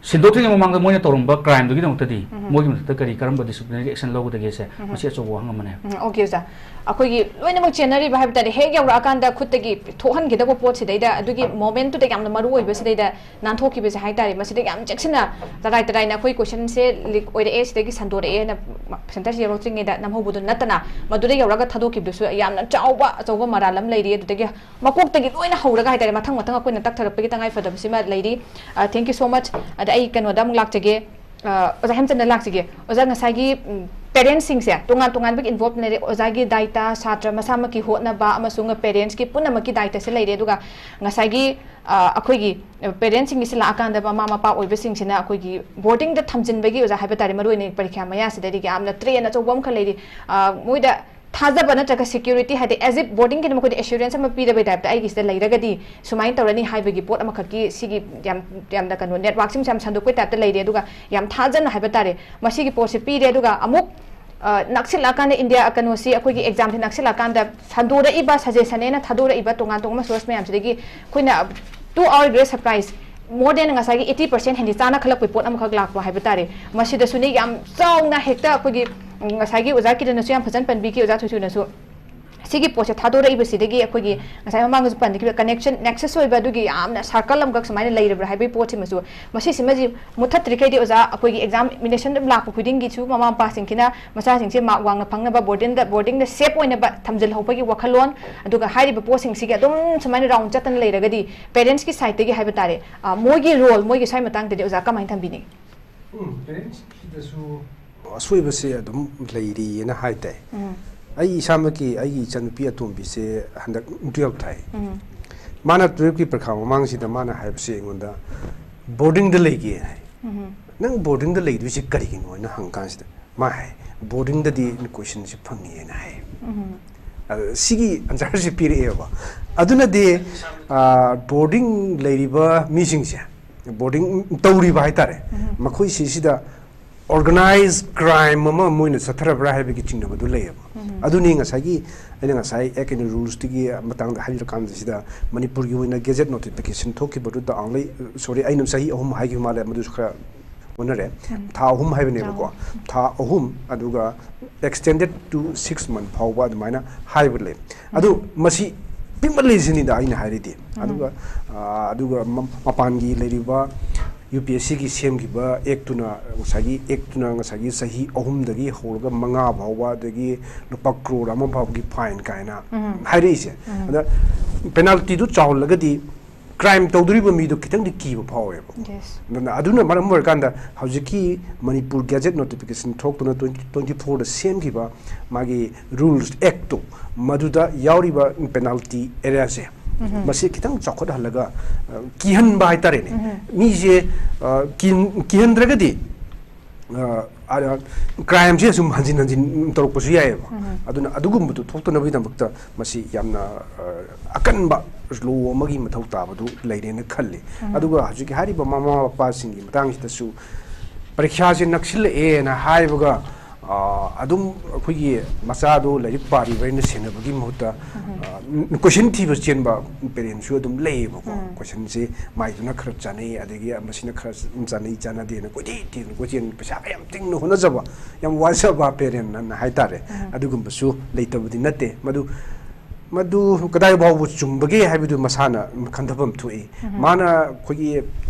ꯁꯤꯟꯗꯣꯛꯇ꯭ꯔꯤꯉꯩ ꯃꯃꯥꯡꯗ ꯃꯣꯏꯅ ꯇꯧꯔꯝꯕ crimeꯗꯨꯒꯤꯗꯃꯛꯇꯗꯤ ꯃꯣꯏꯒꯤ ꯃꯊꯛꯇ ꯀꯔꯤ, ꯀꯔꯝꯕ disciplinary action ꯂꯧꯒꯗꯒꯦꯁꯦ, ꯃꯁꯤ ꯑꯆꯧꯕ ꯋꯥꯍꯪ ꯑꯃꯅꯦ꯫ ꯎꯝ, okay, ꯑꯣꯖꯥ꯫ ꯑꯩꯈꯣꯏꯒꯤ ꯂꯣꯏꯅꯃꯛ ꯆꯦꯟꯅꯔꯤꯕ ꯍꯥꯏꯕ ꯇꯥꯔꯦ, ꯍꯦꯛ ꯌꯧꯔꯛꯑꯀꯥꯟꯗ ꯈꯨꯠꯇꯒꯤ ꯊꯣꯛꯍꯟꯈꯤꯗꯧꯕ ꯄꯣꯠꯁꯤꯗꯩꯗ ꯑꯗꯨꯒꯤ momentꯇꯨꯗ ꯌꯥꯝꯅ ꯃꯔꯨ ꯑꯣꯏꯕꯁꯤꯗꯩꯗ ꯅꯥꯟꯊꯣꯛꯈꯤꯕꯁꯦ ꯍꯥꯏ ꯇꯥꯔꯦ, ꯃꯁꯤꯗ ꯌꯥꯝ ꯆꯦꯛꯁꯤꯟꯅ ꯇꯔꯥꯏ ꯇꯔꯥꯏꯅ ꯑꯩꯈꯣꯏ questionꯁꯦ leak ꯑꯣꯏꯔꯛꯑꯦ, ꯁꯤꯗꯒꯤ ꯁꯟꯗꯣꯔꯛꯑꯦꯅ ꯃ-, centreꯁꯤ ꯌꯧꯔꯛꯇ꯭ꯔꯤꯉꯩꯗ ꯅꯝꯍꯧꯕꯗꯨ ꯅꯠꯇꯅ, ꯃꯗꯨꯗ ꯌꯧꯔꯒ ꯊꯥꯗꯣꯛꯈꯤꯕꯗꯨꯁꯨ ꯌꯥꯝꯅ ꯆꯥꯎꯕ ꯑꯆꯧꯕ ꯃꯔꯥꯜ ꯑꯃ ꯂꯩꯔꯤ꯫ ꯑꯗꯨꯗꯒꯤ ꯃꯀꯣꯛꯇꯒꯤ ꯂꯣꯏꯅ ꯍꯧꯔꯒ ꯍꯥꯏ ꯇꯥꯔꯦ, ꯃꯊꯪ ꯃꯊꯪ ꯑꯩꯈꯣꯏꯅ ꯇꯛꯊꯔꯛꯄꯒꯤ ꯇꯉꯥꯏ ꯐꯗꯕꯁꯤꯃ ꯂꯩꯔꯤ꯫ ꯑ, thank you so much꯫ ꯑꯗ ꯑꯩ ꯀꯩꯅꯣꯗ ꯑꯃꯨꯛ ꯂꯥꯛꯆꯒꯦ, ꯑ, ꯑꯣꯖꯥ ꯍꯦꯝꯆꯟꯗ ꯂꯥꯛꯆꯒꯦ꯫ ꯑꯣꯖꯥ, ꯉꯁꯥꯏꯒꯤ, ꯎꯝ, ꯄꯦꯔꯦꯟꯁꯁꯤꯡꯁꯦ ꯇꯣꯉꯥꯟ ꯇꯣꯉꯥꯟꯕꯒꯤ ꯏꯟꯚꯣꯜꯕ ꯂꯩꯔꯦ꯫ ꯑꯣꯖꯥꯒꯤ ꯗꯥꯏꯇ, ꯁꯥꯇ꯭ꯔ ꯃꯁꯥꯃꯛꯀꯤ ꯍꯣꯠꯅꯕ ꯑꯃꯁꯨꯡ ꯄꯦꯔꯦꯟꯁꯀꯤ ꯄꯨꯝꯅꯃꯛꯀꯤ ꯗꯥꯏꯇꯁꯦ ꯂꯩꯔꯦ꯫ ꯑꯗꯨꯒ ꯉꯁꯥꯏꯒꯤ, ꯑ, ꯑꯩꯈꯣꯏꯒꯤ ꯄꯦꯔꯦꯟꯁꯁꯤꯡꯒꯤꯁꯤ ꯂꯥꯛꯑꯀꯥꯟꯗ ꯃꯃꯥ ꯃꯄꯥ ꯑꯣꯏꯕꯁꯤꯡꯁꯤꯅ ꯑꯩꯈꯣꯏꯒꯤ ꯕꯣꯔꯗꯤꯡꯗ ꯊꯝꯖꯤꯟꯕꯒꯤ, ꯑꯣꯖꯥ, ꯍꯥꯏꯕ ꯇꯥꯔꯦ, ꯃꯔꯨꯑꯣꯏꯅ ꯄꯔꯤꯈ꯭ꯌꯥ ꯃꯌꯥꯁꯤꯗꯩꯗꯒꯤ ꯌꯥꯝꯅ ꯇ꯭ꯔꯦꯟ ꯑꯆꯧꯕ ꯑꯃꯈꯛ ꯂꯩꯔꯤ꯫ ꯑ, ꯃꯣꯏꯗ ꯊꯥꯖꯕ ꯅꯠꯇ꯭ꯔꯒ ꯁꯦꯀ꯭ꯌꯨꯔꯤꯇꯤ ꯍꯥꯏꯗꯤ, as if ꯕꯣꯔꯗꯤꯡꯒꯤꯗꯤ ꯃꯈꯣꯏꯗ ꯑꯦꯁꯨꯔꯦꯟꯁ ꯑꯃ ꯄꯤꯔꯕꯩ ꯇꯥꯏꯞꯇ, ꯑꯩꯒꯤꯁꯤꯗ ꯂꯩꯔꯒꯗꯤ ꯁꯨꯃꯥꯏꯅ ꯇꯧꯔꯅꯤ ꯍꯥꯏꯕꯒꯤ ꯄꯣꯠ ꯑꯃꯈꯛꯀꯤ ꯁꯤꯒꯤ ꯌꯥꯝ, ꯌꯥꯝꯅ ꯀꯩꯅꯣ, ꯅꯦꯠꯋꯥꯔꯛꯁꯤꯡꯁꯦ ꯌꯥꯝ ꯁꯟꯗꯣꯛꯄꯩ ꯇꯥꯏꯞꯇ ꯂꯩꯔꯦ꯫ ꯑꯗꯨꯒ ꯌꯥꯝ ꯊꯥꯖꯅ ꯍꯥꯏꯕ ꯇꯥꯔꯦ, ꯃꯁꯤꯒꯤ ꯄꯣꯠꯁꯦ ꯄꯤꯔꯦ꯫ ꯑꯗꯨꯒ ꯑꯃꯨꯛ, ꯑ, ꯅꯛꯁꯤꯜꯂꯛꯑꯀꯥꯟꯗ ꯏꯟꯗꯤꯌꯥ ꯀꯩꯅꯣꯁꯤ, ꯑꯩꯈꯣꯏꯒꯤ ꯑꯦꯛꯖꯥꯝꯁꯤ ꯅꯛꯁꯤꯜꯂꯛꯑꯀꯥꯟꯗ ꯁꯟꯗꯣꯔꯛꯏꯕ ꯁꯖꯦꯁꯟꯅꯦꯅ ꯊꯥꯗꯣꯔꯛꯏꯕ ꯇꯣꯉꯥꯟ ꯇꯣꯉꯥꯟꯕ ꯁꯣꯔꯁ ꯃꯌꯥꯝꯁꯤꯗꯒꯤ ꯑꯩꯈꯣꯏꯅ, to our great surprise, more than ꯉꯁꯥꯏꯒꯤ eighty percent ꯍꯦꯟꯗꯤ ꯆꯥꯅ ꯈꯜꯂꯛꯄꯒꯤ ꯄꯣꯠ ꯑꯃꯈꯛ ꯂꯥꯛꯄ ꯍꯥꯏꯕ ꯇꯥꯔꯦ꯫ ꯃꯁꯤꯗꯁꯨꯅꯦ ꯌꯥꯝ ꯆꯥꯎꯅ ꯍꯦꯛꯇ ꯑꯩꯈꯣꯏꯒꯤ, ꯎꯝ, ꯉꯁꯥꯏꯒꯤ ꯑꯣꯖꯥ ꯀꯤꯔꯟꯅꯁꯨ ꯌꯥꯝ ꯐꯖꯅ ꯄꯟꯕꯤꯈꯤ, ꯑꯣꯖꯥ ꯊꯣꯏꯊꯣꯏꯅꯁꯨ꯫ ꯁꯤꯒꯤ ꯄꯣꯠꯁꯦ ꯊꯥꯗꯣꯔꯛꯏꯕꯁꯤꯗꯒꯤ ꯑꯩꯈꯣꯏꯒꯤ ꯉꯁꯥꯏ ꯃꯃꯥꯡꯗꯁꯨ ꯄꯟꯈꯤꯕ ꯀꯅꯦꯛꯁꯟ, ꯅꯦꯛꯁꯁ ꯑꯣꯏꯕ ꯑꯗꯨꯒꯤ ꯌꯥꯝꯅ ꯁꯥꯔꯀꯜ ꯑꯃꯈꯛ ꯁꯨꯃꯥꯏꯅ ꯂꯩꯔꯕ꯭ꯔꯥ ꯍꯥꯏꯕꯒꯤ ꯄꯣꯠꯁꯤꯃꯁꯨ, ꯃꯁꯤꯁꯤꯃꯁꯤ ꯃꯨꯠꯊꯠꯇ꯭ꯔꯤꯈꯩꯗꯤ ꯑꯣꯖꯥ, ꯑꯩꯈꯣꯏꯒꯤ ꯑꯦꯛꯖꯥꯃꯤꯅꯦꯁꯟ ꯑꯗꯨꯝ ꯂꯥꯛꯄ ꯈꯨꯗꯤꯡꯒꯤꯁꯨ ꯃꯃꯥ ꯃꯄꯥꯁꯤꯡꯁꯤꯅ ꯃꯆꯥꯁꯤꯡꯁꯦ ꯃꯥꯔꯛ ꯋꯥꯡꯅ ꯐꯪꯅꯕ, ꯕꯣꯔꯗꯤꯡꯗ, ꯕꯣꯔꯗꯤꯡꯗ ꯁꯦꯐ ꯑꯣꯏꯅꯕ ꯊꯝꯖꯤꯜꯍꯧꯕꯒꯤ ꯋꯥꯈꯜꯂꯣꯟ, ꯑꯗꯨꯒ ꯍꯥꯏꯔꯤꯕ ꯄꯣꯠꯁꯤꯡꯁꯤꯒꯤ ꯑꯗꯨꯝ ꯁꯨꯃꯥꯏꯅ ꯔꯥꯎꯟ ꯆꯠꯇꯅ ꯂꯩꯔꯒꯗꯤ ꯄꯦꯔꯦꯟꯁꯀꯤ ꯁꯥꯏꯠꯇꯒꯤ ꯍꯥꯏꯕ ꯇꯥꯔꯦ, ꯑ, ꯃꯣꯏꯒꯤ ꯔꯣꯜ, ꯃꯣꯏꯒꯤ ꯁ꯭ꯋꯥꯏ ꯃꯇꯥꯡꯗꯗꯤ ꯑꯣꯖꯥ ꯀꯃꯥꯏꯅ ꯊꯝꯕꯤꯅꯤꯡꯉꯤ? ꯎꯝ, ꯄꯦꯔꯦꯟꯁꯀꯤꯗꯁꯨ ꯑꯁꯣꯏꯕꯁꯦ ꯑꯗꯨꯝ ꯂꯩꯔꯤꯑꯅ ꯍꯥꯏ ꯇꯥꯏ꯫ ꯎꯝ꯫ ꯑꯩ ꯏꯁꯥꯃꯛꯀꯤ ꯑꯩꯒꯤ ꯏꯆꯟꯅꯨꯄꯤ ꯑꯇꯣꯝꯕꯤꯁꯦ ꯍꯟꯗꯛ ꯇꯨꯌꯦꯜꯞ ꯊꯥꯏ꯫ ꯎꯝ꯫ ꯃꯥꯅ ꯇꯨꯌꯦꯜꯞꯀꯤ ꯄꯔꯤꯈꯥ ꯃꯃꯥꯡꯁꯤꯗ ꯃꯥꯅ ꯍꯥꯏꯕꯁꯦ ꯑꯩꯉꯣꯟꯗ, "ꯕꯣꯔꯗꯤꯡꯗ ꯂꯩꯒꯦ" ꯍꯥꯏ꯫ ꯎꯝ꯫ "ꯅꯪ ꯕꯣꯔꯗꯤꯡꯗ ꯂꯩꯗꯣꯏꯁꯦ ꯀꯔꯤꯒꯤꯅꯣ?" ꯍꯥꯏꯅ ꯍꯪꯀꯥꯟꯁꯤꯗ ꯃꯥ ꯍꯥꯏ, "ꯕꯣꯔꯗꯤꯡꯗꯗꯤ ꯀꯣꯏꯁꯟꯁꯦ ꯐꯪꯉꯦꯅ" ꯍꯥꯏ꯫ ꯎꯝ꯫ ꯑꯗ ꯁꯤꯒꯤ ꯑꯟꯁꯔꯁꯦ ꯄꯤꯔꯛꯑꯦꯕ꯫ ꯑꯗꯨꯅꯗꯤ, ꯑ, ꯕꯣꯔꯗꯤꯡ ꯂꯩꯔꯤꯕ ꯃꯤꯁꯤꯡꯁꯦ, ꯕꯣꯔꯗꯤꯡ ꯇꯧꯔꯤꯕ ꯍꯥꯏꯇꯥꯔꯦ, ꯎꯝ꯫ ꯃꯈꯣꯏꯁꯤꯁꯤꯗ ꯑꯣꯔꯒꯅꯥꯏꯖ ꯀ꯭ꯔꯥꯏꯝ ꯑꯃ ꯃꯣꯏꯅ ꯆꯠꯊꯔꯕ꯭ꯔꯥ ꯍꯥꯏꯕꯒꯤ ꯆꯤꯡꯅꯕꯗꯨ ꯂꯩꯌꯦꯕ꯫ ꯎꯝ꯫ ꯑꯗꯨꯅꯤ ꯉꯁꯥꯏꯒꯤ ꯑꯩꯅ ꯉꯁꯥꯏ ꯑꯦꯛ ꯑꯦꯟ ꯔꯨꯜꯁꯇꯒꯤ ꯃꯇꯥꯡꯗ ꯍꯥꯏꯕꯤꯔꯀꯥꯟꯁꯤꯗ, ꯃꯅꯤꯄꯨꯔꯒꯤ ꯑꯣꯏꯅ ꯒꯦꯖꯦꯠ ꯅꯣꯇꯤꯐꯤꯀꯦꯁꯟ ꯊꯣꯛꯈꯤꯕꯗꯨꯗ only, sorry, ꯑꯩꯅ ꯆꯍꯤ ꯑꯍꯨꯝ ꯍꯥꯏꯈꯤꯕ ꯃꯥꯜꯂꯦ, ꯃꯗꯨꯁꯨ ꯈꯔ ꯑꯣꯟꯅꯔꯦ꯫ ꯎꯝ꯫ ꯊꯥ ꯑꯍꯨꯝ ꯍꯥꯏꯕꯅꯦꯕꯀꯣ꯫ ꯊꯥ ꯑꯍꯨꯝ꯫ ꯊꯥ ꯑꯍꯨꯝ, ꯑꯗꯨꯒ extended to six month ꯐꯥꯎꯕ ꯑꯗꯨꯃꯥꯏꯅ ꯍꯥꯏꯕ ꯂꯩ꯫ ꯑꯗꯨ ꯎꯝ꯫ ꯃꯁꯤ ꯄꯤꯛꯃꯜꯂꯤ ꯁꯤꯅꯤꯗ ꯑꯩꯅ ꯍꯥꯏꯔꯤꯗꯤ꯫ ꯎꯝ꯫ ꯑꯗꯨꯒ, ꯑ, ꯑꯗꯨꯒ ꯃ-, ꯃꯄꯥꯟꯒꯤ ꯂꯩꯔꯤꯕ ꯌꯨ ꯄꯤ ꯑꯦꯁ ꯁꯤꯒꯤ ꯁꯦꯝꯈꯤꯕ ꯑꯦꯛꯇꯨꯅ, ꯉꯁꯥꯏꯒꯤ ꯑꯦꯛꯇꯨꯅ ꯉꯁꯥꯏꯒꯤ ꯆꯍꯤ ꯑꯍꯨꯝꯗꯒꯤ ꯍꯧꯔꯒ ꯃꯉꯥ ꯐꯥꯎꯕ, ꯑꯗꯒꯤ ꯂꯨꯄꯥ ꯀ꯭ꯔꯣꯔ ꯑꯃ ꯐꯥꯎꯕꯒꯤ ꯐꯥꯏꯟ ꯀꯥꯏꯅ ꯎꯝ꯫ ꯍꯥꯏꯔꯛꯏꯁꯦ꯫ ꯎꯝ꯫ ꯑꯗ ꯄꯦꯅꯥꯜꯇꯤꯗꯨ ꯆꯥꯎꯍꯜꯂꯒꯗꯤ ꯀ꯭ꯔꯥꯏꯝ ꯇꯧꯗꯣꯔꯤꯕ ꯃꯤꯗꯣ ꯈꯤꯇꯪꯗꯤ ꯀꯤꯕ ꯐꯥꯎꯋꯦꯕ꯫ ꯌꯦꯁ ꯑꯗꯨꯅ ꯑꯗꯨꯅ ꯃꯔꯝ ꯑꯣꯏꯔꯀꯥꯟꯗ ꯍꯧꯖꯤꯛꯀꯤ ꯃꯅꯤꯄꯨꯔ ꯒꯦꯖꯦꯠ ꯅꯣꯇꯤꯐꯤꯀꯦꯁꯟ ꯊꯣꯛꯇꯨꯅ ꯇ꯭ꯋꯦꯟꯇꯤ ꯇ꯭ꯋꯦꯟꯇꯤ ꯐꯣꯔꯗ ꯁꯦꯝꯈꯤꯕ ꯃꯥꯒꯤ ꯔꯨꯜꯁ ꯑꯦꯛꯇꯣ, ꯃꯗꯨꯗ ꯌꯥꯎꯔꯤꯕ ꯄꯦꯅꯥꯜꯇꯤ ꯑꯦꯔꯤꯌꯥꯁꯦ, ꯃꯁꯤ ꯈꯤꯇꯪ ꯆꯥꯎꯈꯠꯍꯜꯂꯒ, ꯑ, ꯀꯤꯍꯟꯕ ꯍꯥꯏꯇꯥꯔꯦꯅꯦ꯫ ꯃꯤꯁꯦ, ꯑ, ꯀꯤꯍꯟ- ꯀꯤꯍꯟꯗ꯭ꯔꯒꯗꯤ, ꯑ, ꯑ, ꯀ꯭ꯔꯥꯏꯝꯁꯦ ꯑꯁꯨꯝ ꯍꯟꯖꯤꯟ ꯍꯟꯖꯤꯟ ꯇꯧꯔꯛꯄꯁꯨ ꯌꯥꯏꯑꯕ꯫ ꯑꯗꯨꯅ ꯑꯗꯨꯒꯨꯝꯕꯗꯨ ꯊꯣꯛꯇꯅꯕꯒꯤꯗꯃꯛꯇ ꯃꯁꯤ ꯌꯥꯝꯅ, ꯑ, ꯑꯀꯟꯕ ꯂꯣ ꯑꯃꯒꯤ ꯃꯊꯧ ꯇꯥꯕꯗꯨ ꯂꯩꯔꯦꯅ ꯈꯜꯂꯤ꯫ ꯑꯗꯨꯒ ꯍꯧꯖꯤꯛꯀꯤ ꯍꯥꯏꯔꯤꯕ ꯃꯃꯥ ꯃꯄꯥꯁꯤꯡꯒꯤ ꯃꯇꯥꯡꯁꯤꯗꯁꯨ ꯄꯔꯤꯈ꯭ꯌꯥꯁꯦ ꯅꯛꯁꯤꯜꯂꯛꯑꯦꯅ ꯍꯥꯏꯕꯒ, ꯑ, ꯑꯗꯨꯝ ꯑꯩꯈꯣꯏꯒꯤ ꯃꯆꯥꯗꯣ ꯂꯥꯏꯔꯤꯛ ꯄꯥꯔꯤꯕ꯭ꯔꯥ ꯍꯥꯏꯅ ꯁꯦꯟꯅꯕꯒꯤ ꯃꯍꯨꯠꯇ, ꯑ, ꯀꯣꯏꯁꯟ ꯊꯤꯕ ꯆꯦꯟꯕ ꯄꯦꯔꯦꯟꯁꯁꯨ ꯑꯗꯨꯝ ꯂꯩꯌꯦꯕꯀꯣ꯫ ꯀꯣꯏꯁꯟꯁꯦ ꯃꯥꯏꯗꯨꯅ ꯈꯔ ꯆꯥꯅꯩ, ꯑꯗꯒꯤ ꯃꯁꯤꯅ ꯈꯔ ꯆꯥꯅꯩ ꯆꯥꯟꯅꯗꯦꯅ ꯀꯣꯏꯊꯤ ꯊꯤꯗꯅ ꯀꯣꯏꯆꯦꯟ, ꯄꯩꯁꯥ ꯌꯥꯝ ꯇꯤꯡꯅ ꯍꯣꯠꯅꯖꯕ, ꯌꯥꯝ ꯋꯥꯖꯕ ꯄꯦꯔꯦꯟ ꯑꯅ ꯍꯥꯏꯇꯥꯔꯦ꯫ ꯑꯗꯨꯒꯨꯝꯕꯁꯨ ꯂꯩꯇꯕꯗꯤ ꯅꯠꯇꯦ꯫ ꯃꯗꯨ ꯃꯗꯨ ꯀꯗꯥꯏ ꯐꯥꯎꯕ ꯆꯨꯝꯕꯒꯦ ꯍꯥꯏꯕꯗꯨ ꯃꯁꯥꯅ ꯈꯟꯊꯐꯝ ꯊꯣꯛꯏ꯫ ꯃꯥꯅ ꯑꯩꯈꯣꯏꯒꯤ,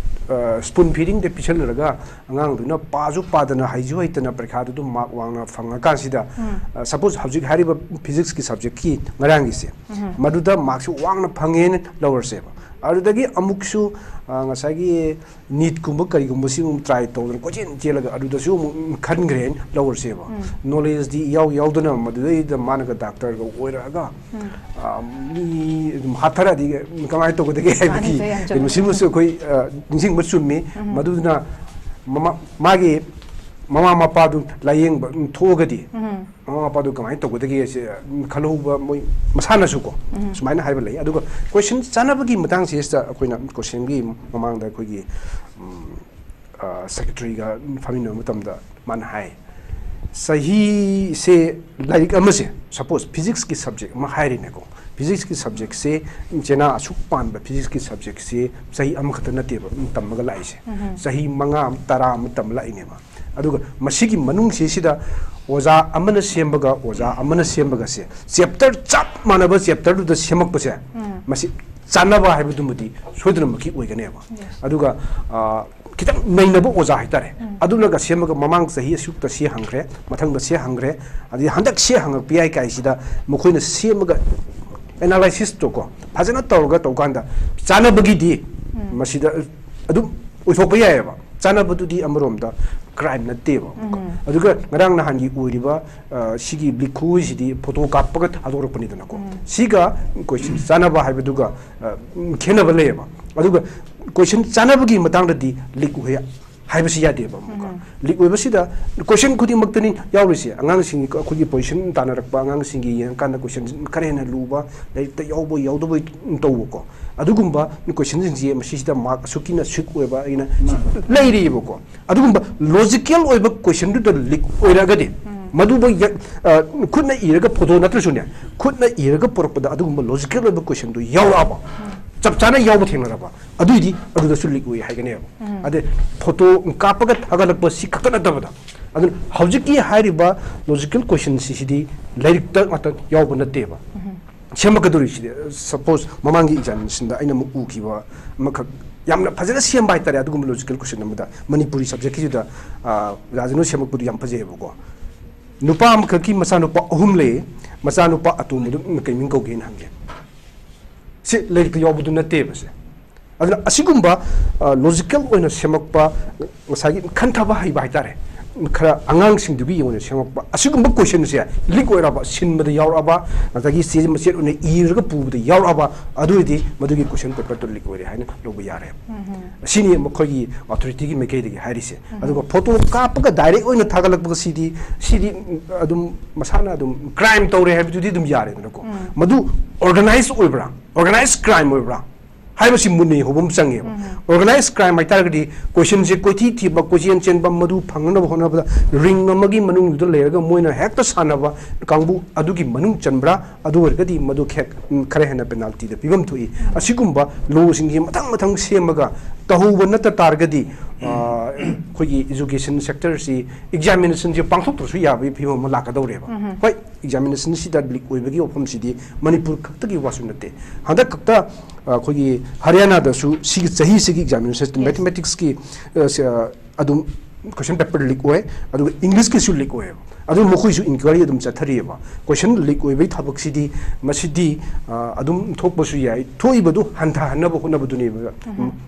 ꯑ, ꯁ꯭ꯄꯨꯟ ꯐꯤꯗꯤꯡꯗ ꯄꯤꯁꯜꯂꯨꯔꯒ ꯑꯉꯥꯡꯗꯨꯅ ꯄꯥꯁꯨ ꯄꯥꯗꯅ, ꯍꯩꯁꯨ ꯍꯩꯇꯅ, ꯄꯔꯤꯈꯥꯗꯨ ꯑꯗꯨꯝ ꯃꯥꯔꯛ ꯋꯥꯡꯅ ꯐꯪꯉꯀꯥꯟꯁꯤꯗ, ꯑ, ꯁꯄꯣꯁ ꯍꯧꯖꯤꯛ ꯍꯥꯏꯔꯤꯕ ꯐꯤꯖꯤꯛꯁꯀꯤ ꯁꯕꯖꯦꯛꯀꯤ ꯉꯔꯥꯡꯒꯤꯁꯦ, ꯃꯗꯨꯗ ꯃꯥꯔꯛꯁꯨ ꯋꯥꯡꯅ ꯐꯪꯉꯦꯅ ꯂꯧꯔꯁꯦꯕ꯫ ꯑꯗꯨꯗꯒꯤ ꯑꯃꯨꯛꯁꯨ, ꯑ, ꯉꯁꯥꯏꯒꯤ ꯅꯤꯠꯀꯨꯝꯕ ꯀꯔꯤꯒꯨꯝꯕꯁꯤ ꯑꯃꯨꯛ ꯇ꯭ꯔꯥꯏ ꯇꯧꯗꯅ ꯀꯣꯏꯆꯦꯟ ꯆꯦꯜꯂꯒ ꯑꯗꯨꯗꯁꯨ ꯑꯃꯨꯛ ꯈꯟꯈ꯭ꯔꯦꯅ ꯂꯧꯔꯁꯦꯕ꯫ ꯅꯣꯂꯦꯖꯇꯤ ꯏꯌꯥꯎ ꯌꯥꯎꯗꯅ ꯃꯗꯨꯗꯩꯗ ꯃꯥꯅꯒ ꯗꯥꯛꯇꯔꯒ ꯑꯣꯏꯔꯛꯑꯒ, ꯑ, ꯃꯤ ꯑꯗꯨꯝ ꯍꯥꯠꯊꯔꯛꯑꯗꯤ ꯀꯃꯥꯏꯅ ꯇꯧꯒꯗꯒꯦ ꯍꯥꯏꯕꯒꯤ, ꯃꯥꯅꯤ, ꯆꯨꯝꯃꯤ, ꯌꯥꯝ ꯆꯨꯝꯃꯤ꯫ ꯃꯁꯤꯃꯁꯨ ꯑꯩꯈꯣꯏ, ꯑ, ꯅꯤꯡꯁꯤꯡꯕ ꯆꯨꯝꯃꯤ꯫ ꯃꯗꯨꯗꯨꯅ ꯃꯃꯥ-, ꯃꯥꯒꯤ ꯃꯃꯥ ꯃꯄꯥꯗꯨ ꯂꯥꯏꯌꯦꯡꯕ ꯊꯣꯛꯑꯒꯗꯤ ꯃꯃꯥ ꯃꯄꯥꯗꯨ ꯀꯃꯥꯏꯅ ꯇꯧꯒꯗꯒꯦ ꯁꯦ ꯈꯜꯍꯧꯕ ꯃꯣꯏ ꯃꯁꯥꯅꯁꯨꯀꯣ, ꯁꯨꯃꯥꯏꯅ ꯍꯥꯏꯕ ꯂꯩ꯫ ꯑꯗꯨꯒ ꯀꯣꯏꯁꯟ ꯆꯥꯅꯕꯒꯤ ꯃꯇꯥꯡꯁꯤꯗ ꯑꯩꯈꯣꯏꯅ ꯀꯣꯏꯁꯟꯒꯤ ꯃꯃꯥꯡꯗ ꯑꯩꯈꯣꯏꯒꯤ, ꯎꯝ, ꯑ, ꯁꯦꯀ꯭ꯔꯦꯇꯔꯤꯒ ꯐꯝꯃꯤꯟꯅꯕ ꯃꯇꯝꯗ ꯃꯥꯅ ꯍꯥꯏ, ꯆꯍꯤꯁꯦ ꯂꯥꯏꯔꯤꯛ ꯑꯃꯁꯦ, ꯁꯄꯣꯁ ꯐꯤꯖꯤꯛꯁꯀꯤ ꯁꯕꯖꯦꯛ ꯑꯃ ꯍꯥꯏꯔꯤꯅꯦꯀꯣ, ꯐꯤꯖꯤꯛꯁꯀꯤ ꯁꯕꯖꯦꯛꯁꯦ ꯆꯦꯅꯥ ꯑꯁꯨꯛ ꯄꯥꯟꯕ ꯐꯤꯖꯤꯛꯁꯀꯤ ꯁꯕꯖꯦꯛꯁꯦ ꯆꯍꯤ ꯑꯃꯈꯛꯇ ꯅꯠꯇꯦꯕ ꯇꯝꯃꯒ ꯂꯥꯛꯏꯁꯦ꯫ ꯆꯍꯤ ꯃꯉꯥ ꯑꯃ, ꯇꯔꯥ ꯑꯃ ꯇꯝꯕ ꯂꯥꯛꯏꯅꯦꯕ꯫ ꯑꯗꯨꯒ ꯃꯁꯤꯒꯤ ꯃꯅꯨꯡꯁꯤꯁꯤꯗ ꯑꯣꯖꯥ ꯑꯃꯅ ꯁꯦꯝꯕꯒ ꯑꯣꯖꯥ ꯑꯃꯅ ꯁꯦꯝꯕꯒꯁꯦ, ꯆꯦꯞꯇꯔ ꯆꯞ ꯃꯥꯟꯅꯕ ꯆꯦꯞꯇꯔꯗꯨꯗ ꯁꯦꯝꯃꯛꯄꯁꯦ, ꯃꯁꯤ ꯆꯥꯟꯅꯕ ꯍꯥꯏꯕꯗꯨꯃꯗꯤ ꯁꯣꯏꯗꯅꯃꯛꯀꯤ ꯑꯣꯏꯒꯅꯦꯕ꯫ ꯑꯗꯨꯒ, ꯑ, ꯈꯤꯇꯪ ꯅꯩꯅꯕ ꯑꯣꯖꯥ ꯍꯥꯏꯇꯥꯔꯦ, ꯑꯗꯨꯅꯒ ꯁꯦꯝꯃꯒ ꯃꯃꯥꯡ ꯆꯍꯤ ꯑꯁꯨꯛꯇ ꯁꯤ ꯍꯪꯈ꯭ꯔꯦ, ꯃꯊꯪꯗ ꯁꯤ ꯍꯪꯈ꯭ꯔꯦ, ꯑꯗꯩ ꯍꯟꯗꯛ ꯁꯤ ꯍꯪꯉꯛꯄ ꯌꯥꯏ ꯀꯥꯏꯁꯤꯗ ꯃꯈꯣꯏꯅ ꯁꯦꯝꯃꯒ ꯑꯦꯅꯥꯂꯥꯏꯁꯤꯁꯇꯣ ꯀꯣ ꯐꯖꯅ ꯇꯧꯔꯒ ꯇꯧꯀꯥꯟꯗ ꯆꯥꯅꯕꯒꯤꯗꯤ ꯃꯁꯤꯗ ꯑꯗꯨꯝ ꯑꯣꯏꯊꯣꯛꯄ ꯌꯥꯏꯑꯕ꯫ ꯆꯥꯅꯕꯗꯨꯗꯤ ꯑꯃꯔꯣꯝꯗ ꯀ꯭ꯔꯥꯏꯝ ꯅꯠꯇꯦꯕ꯫ ꯑꯗꯨꯒ ꯉꯔꯥꯡ ꯅꯍꯥꯟꯒꯤ ꯑꯣꯏꯔꯤꯕ ꯑ, ꯁꯤꯒꯤ ꯂꯤꯛ ꯈꯨꯍꯩꯁꯤꯗꯤ ꯐꯣꯇꯣ ꯀꯥꯞꯄꯒ ꯊꯥꯗꯣꯔꯛꯄꯅꯤꯗꯅꯀꯣ꯫ ꯁꯤꯒ ꯀꯣꯏꯁꯟ ꯆꯥꯅꯕ ꯍꯥꯏꯕꯗꯨꯒ ꯑ, ꯎꯝ, ꯈꯦꯠꯅꯕ ꯂꯩꯌꯦꯕ꯫ ꯑꯗꯨꯒ ꯀꯣꯏꯁꯟ ꯆꯥꯅꯕꯒꯤ ꯃꯇꯥꯡꯗꯗꯤ ꯂꯤꯛ ꯈꯨꯍꯩ ꯍꯥꯏꯕꯁꯤ ꯌꯥꯗꯦꯕ ꯑꯃꯨꯛꯀ꯫ ꯂꯤꯛ ꯑꯣꯏꯕꯁꯤꯗ ꯀꯣꯏꯁꯟ ꯈꯨꯗꯤꯡꯃꯛꯇꯅꯤ ꯌꯥꯎꯔꯤꯁꯦ꯫ ꯑꯉꯥꯡꯁꯤꯡꯒꯤ, ꯑꯩꯈꯣꯏꯒꯤ ꯄꯣꯖꯤꯁꯟ ꯇꯥꯟꯅꯔꯛꯄ ꯑꯉꯥꯡꯁꯤꯡꯒꯤ ꯌꯦꯡꯉꯀꯥꯟꯗ ꯀꯣꯏꯁꯟ ꯈꯔ ꯍꯦꯟꯅ ꯂꯨꯕ, ꯂꯥꯏꯔꯤꯛꯇ ꯌꯥꯎꯕ ꯌꯥꯎꯗꯕ ꯇꯧꯕꯀꯣ꯫ ꯑꯗꯨꯒꯨꯝꯕ ꯀꯣꯏꯁꯟꯁꯤꯡꯁꯦ ꯃꯁꯤꯁꯤꯗ ꯃꯥꯔꯛ ꯑꯁꯨꯛꯀꯤꯅ ꯑꯁꯨꯛ ꯑꯣꯏꯕ ꯑꯩꯅ ꯂꯩꯔꯤꯕꯀꯣ꯫ ꯑꯗꯨꯒꯨꯝꯕ ꯂꯣꯖꯤꯀꯦꯜ ꯑꯣꯏꯕ ꯀꯣꯏꯁꯟꯗꯨꯗ ꯂꯤꯛ ꯑꯣꯏꯔꯒꯗꯤ, ꯃꯗꯨꯕꯨ ꯌ-, ꯑ, ꯈꯨꯠꯅ ꯏꯔꯒ ꯐꯣꯇꯣ ꯅꯠꯇ꯭ꯔꯁꯨꯅꯦ, ꯈꯨꯠꯅ ꯏꯔꯒ ꯄꯨꯔꯛꯄꯗ ꯑꯗꯨꯒꯨꯝꯕ ꯂꯣꯖꯤꯀꯦꯜ ꯑꯣꯏꯕ ꯀꯣꯏꯁꯟꯗꯨ ꯌꯥꯎꯔꯛꯑꯕ, ꯆꯞ ꯆꯥꯅ ꯌꯥꯎꯕ ꯊꯦꯡꯅꯔꯕ, ꯑꯗꯨꯏꯗꯤ ꯑꯗꯨꯗꯁꯨ ꯂꯤꯛ ꯑꯣꯏ ꯍꯥꯏꯒꯅꯦꯕ꯫ ꯑꯗꯩ ꯐꯣꯇꯣ ꯀꯥꯞꯄꯒ ꯊꯥꯒꯠꯂꯛꯄ ꯁꯤ ꯈꯛꯇ ꯅꯠꯇꯕꯗ, ꯑꯗꯨꯅ ꯍꯧꯖꯤꯛꯀꯤ ꯍꯥꯏꯔꯤꯕ ꯂꯣꯖꯤꯀꯦꯜ ꯀꯣꯏꯁꯟꯁꯤ ꯁꯤꯗꯤ ꯂꯥꯏꯔꯤꯛꯇ ꯉꯥꯛꯇ ꯌꯥꯎꯕ ꯅꯠꯇꯦꯕ꯫ ꯁꯦꯝꯃꯛꯀꯗꯧꯔꯤꯁꯤꯗꯤ, ꯁꯄꯣꯁ ꯃꯃꯥꯡꯒꯤ ꯑꯦꯛꯖꯥꯃꯤꯅꯦꯁꯟꯗ ꯑꯩꯅ ꯑꯃꯨꯛ ꯎꯈꯤꯕ ꯑꯃꯈꯛ, ꯌꯥꯝꯅ ꯐꯖꯅ ꯁꯦꯝꯕ ꯍꯥꯏꯇꯥꯔꯦ꯫ ꯑꯗꯨꯒꯨꯝꯕ ꯂꯣꯖꯤꯀꯦꯜ ꯀꯣꯏꯁꯟ ꯑꯃꯗ ꯃꯅꯤꯄꯨꯔꯤ ꯁꯕꯖꯦꯛꯀꯤꯁꯤꯗ, ꯑ, ꯑꯣꯖꯥꯁꯤꯡꯅ ꯁꯦꯝꯃꯛꯄꯗꯨ ꯌꯥꯝ ꯐꯖꯩꯑꯕꯀꯣ꯫ ꯅꯨꯄꯥ ꯑꯃꯈꯛꯀꯤ ꯃꯆꯥꯅꯨꯄꯥ ꯑꯍꯨꯝ ꯂꯩ, ꯃꯆꯥꯅꯨꯄꯥ ꯑꯇꯣꯝꯕꯗꯨ ꯀꯩ ꯃꯤꯡ ꯀꯧꯒꯦꯅ ꯍꯪꯒꯦ꯫ ꯁꯤ ꯂꯥꯏꯔꯤꯛꯇ ꯌꯥꯎꯕꯗꯨ ꯅꯠꯇꯦꯕ ꯁꯦ꯫ ꯑꯗꯨꯅ ꯑꯁꯤꯒꯨꯝꯕ, ꯑ, ꯂꯣꯖꯤꯀꯦꯜ ꯑꯣꯏꯅ ꯁꯦꯝꯃꯛꯄ, ꯉꯁꯥꯏꯒꯤ ꯈꯟꯊꯕ ꯍꯩꯕ ꯍꯥꯏꯇꯥꯔꯦ, ꯈꯔ ꯑꯉꯥꯡꯁꯤꯡꯗꯨꯒꯤ ꯑꯣꯏꯅ ꯁꯦꯝꯃꯛꯄ ꯑꯁꯤꯒꯨꯝꯕ ꯀꯣꯏꯁꯟꯁꯦ ꯂꯤꯛ ꯑꯣꯏꯔꯕ, ꯁꯤꯟꯕꯗ ꯌꯥꯎꯔꯛꯑꯕ, ꯉꯁꯥꯏꯒꯤ ꯆꯦ ꯃꯆꯦꯠ ꯑꯣꯏꯅ ꯏꯔꯒ ꯄꯨꯕꯗ ꯌꯥꯎꯔꯛꯑꯕ, ꯑꯗꯨ ꯑꯣꯏꯔꯗꯤ ꯃꯗꯨꯒꯤ ꯀꯣꯏꯁꯟ ꯄꯦꯄꯔꯗꯨ ꯂꯤꯛ ꯑꯣꯏꯔꯦ ꯍꯥꯏꯅ ꯂꯧꯕ ꯌꯥꯔꯦ꯫ ꯁꯤꯅꯤ ꯃꯈꯣꯏꯒꯤ ꯑꯣꯊꯣꯔꯤꯇꯤꯒꯤ ꯃꯥꯏꯀꯩꯗꯒꯤ ꯍꯥꯏꯔꯤꯁꯦ꯫ ꯑꯗꯨꯒ ꯐꯣꯇꯣ ꯀꯥꯞꯄꯒ ꯗꯥꯏꯔꯦꯛ ꯑꯣꯏꯅ ꯊꯥꯒꯠꯂꯛꯄ ꯁꯤꯗꯤ, ꯁꯤꯗꯤ ꯑꯗꯨꯝ ꯃꯁꯥꯅ ꯑꯗꯨꯝ ꯀ꯭ꯔꯥꯏꯝ ꯇꯧꯔꯦ ꯍꯥꯏꯕꯗꯨꯗꯤ ꯑꯗꯨꯝ ꯌꯥꯔꯦꯗꯅꯀꯣ꯫ ꯃꯗꯨ ꯑꯣꯔꯒꯅꯥꯏꯖ ꯑꯣꯏꯕ꯭ꯔꯥ, ꯑꯣꯔꯒꯅꯥꯏꯖ ꯀ꯭ꯔꯥꯏꯝ ꯑꯣꯏꯕ꯭ꯔꯥ ꯍꯥꯏꯕꯁꯤ ꯃꯨꯟꯅ ꯌꯦꯡꯍꯧꯕ ꯑꯃ ꯆꯪꯉꯦꯕ꯫ ꯑꯣꯔꯒꯅꯥꯏꯖ ꯀ꯭ꯔꯥꯏꯝ ꯍꯥꯏꯇꯥꯔꯒꯗꯤ ꯀꯣꯏꯁꯟꯁꯦ ꯀꯣꯏꯊꯤ ꯊꯤꯕ, ꯀꯣꯏꯆꯦꯟ ꯆꯦꯟꯕ, ꯃꯗꯨ ꯐꯪꯅꯕ ꯍꯣꯠꯅꯕꯗ ꯔꯤꯡ ꯑꯃꯒꯤ ꯃꯅꯨꯡꯗꯨꯗ ꯂꯩꯔꯒ ꯃꯣꯏꯅ ꯍꯦꯛꯇ ꯁꯥꯟꯅꯕ ꯀꯥꯡꯕꯨ ꯑꯗꯨꯒꯤ ꯃꯅꯨꯡ ꯆꯟꯕ꯭ꯔꯥ? ꯑꯗꯨ ꯑꯣꯏꯔꯒꯗꯤ ꯃꯗꯨ ꯈꯦꯛ-, ꯎꯝ, ꯈꯔ ꯍꯦꯟꯅ ꯄꯦꯅꯥꯜꯇꯤꯗ ꯄꯤꯐꯝ ꯊꯣꯛꯏ꯫ ꯑꯁꯤꯒꯨꯝꯕ ꯂꯣꯁꯤꯡꯁꯤ ꯃꯊꯪ ꯃꯊꯪ ꯁꯦꯝꯃꯒ ꯇꯧꯍꯧꯕ ꯅꯠꯇ ꯇꯥꯔꯒꯗꯤ, ꯑ, ꯑꯩꯈꯣꯏꯒꯤ ꯏꯖꯨꯀꯦꯁꯟ ꯁꯦꯛꯇꯔꯁꯤ ꯑꯦꯛꯖꯥꯃꯤꯅꯦꯁꯟꯁꯦ ꯄꯥꯡꯊꯣꯛꯇ꯭ꯔꯁꯨ ꯌꯥꯕꯒꯤ ꯐꯤꯕꯝ ꯑꯃ ꯂꯥꯛꯀꯗꯧꯔꯦꯕ꯫ ꯍꯣꯏ, ꯑꯦꯛꯖꯥꯃꯤꯅꯦꯁꯟꯁꯤꯗ ꯂꯤꯛ ꯑꯣꯏꯕꯒꯤ ꯋꯥꯐꯝꯁꯤꯗꯤ ꯃꯅꯤꯄꯨꯔ ꯈꯛꯇꯒꯤ ꯋꯥꯁꯨ ꯅꯠꯇꯦ꯫ ꯍꯟꯗꯛ ꯈꯛꯇ, ꯑ, ꯑꯩꯈꯣꯏꯒꯤ ꯍꯔꯤꯌꯥꯅꯥꯗꯁꯨ ꯁꯤꯒꯤ ꯆꯍꯤꯁꯤꯒꯤ ꯑꯦꯛꯖꯥꯃꯤꯅꯦꯁꯟ, ꯃꯦꯊꯃꯦꯇꯤꯛꯁꯀꯤ, ꯑ, ꯁ-, ꯑ, ꯑꯗꯨꯝ ꯀꯣꯏꯁꯟ ꯄꯦꯄꯔ ꯂꯤꯛ ꯑꯣꯏ, ꯑꯗꯨꯒ ꯏꯪꯂꯤꯁꯀꯤꯁꯨ ꯂꯤꯛ ꯑꯣꯏꯌꯦꯕ꯫ ꯑꯗꯨ ꯃꯈꯣꯏꯁꯨ ꯏꯟꯀ꯭ꯋꯥꯏꯔꯤ ꯑꯗꯨꯝ ꯆꯠꯊꯔꯤꯑꯕ꯫ ꯀꯣꯏꯁꯟ ꯂꯤꯛ ꯑꯣꯏꯕꯒꯤ ꯊꯕꯛꯁꯤꯗꯤ ꯃꯁꯤꯗꯤ, ꯑ, ꯑꯗꯨꯝ ꯊꯣꯛꯄꯁꯨ ꯌꯥꯏ, ꯊꯣꯛꯏꯕꯗꯨ ꯍꯟꯊꯍꯟꯅꯕ ꯍꯣꯠꯅꯕꯗꯨꯅꯦꯕ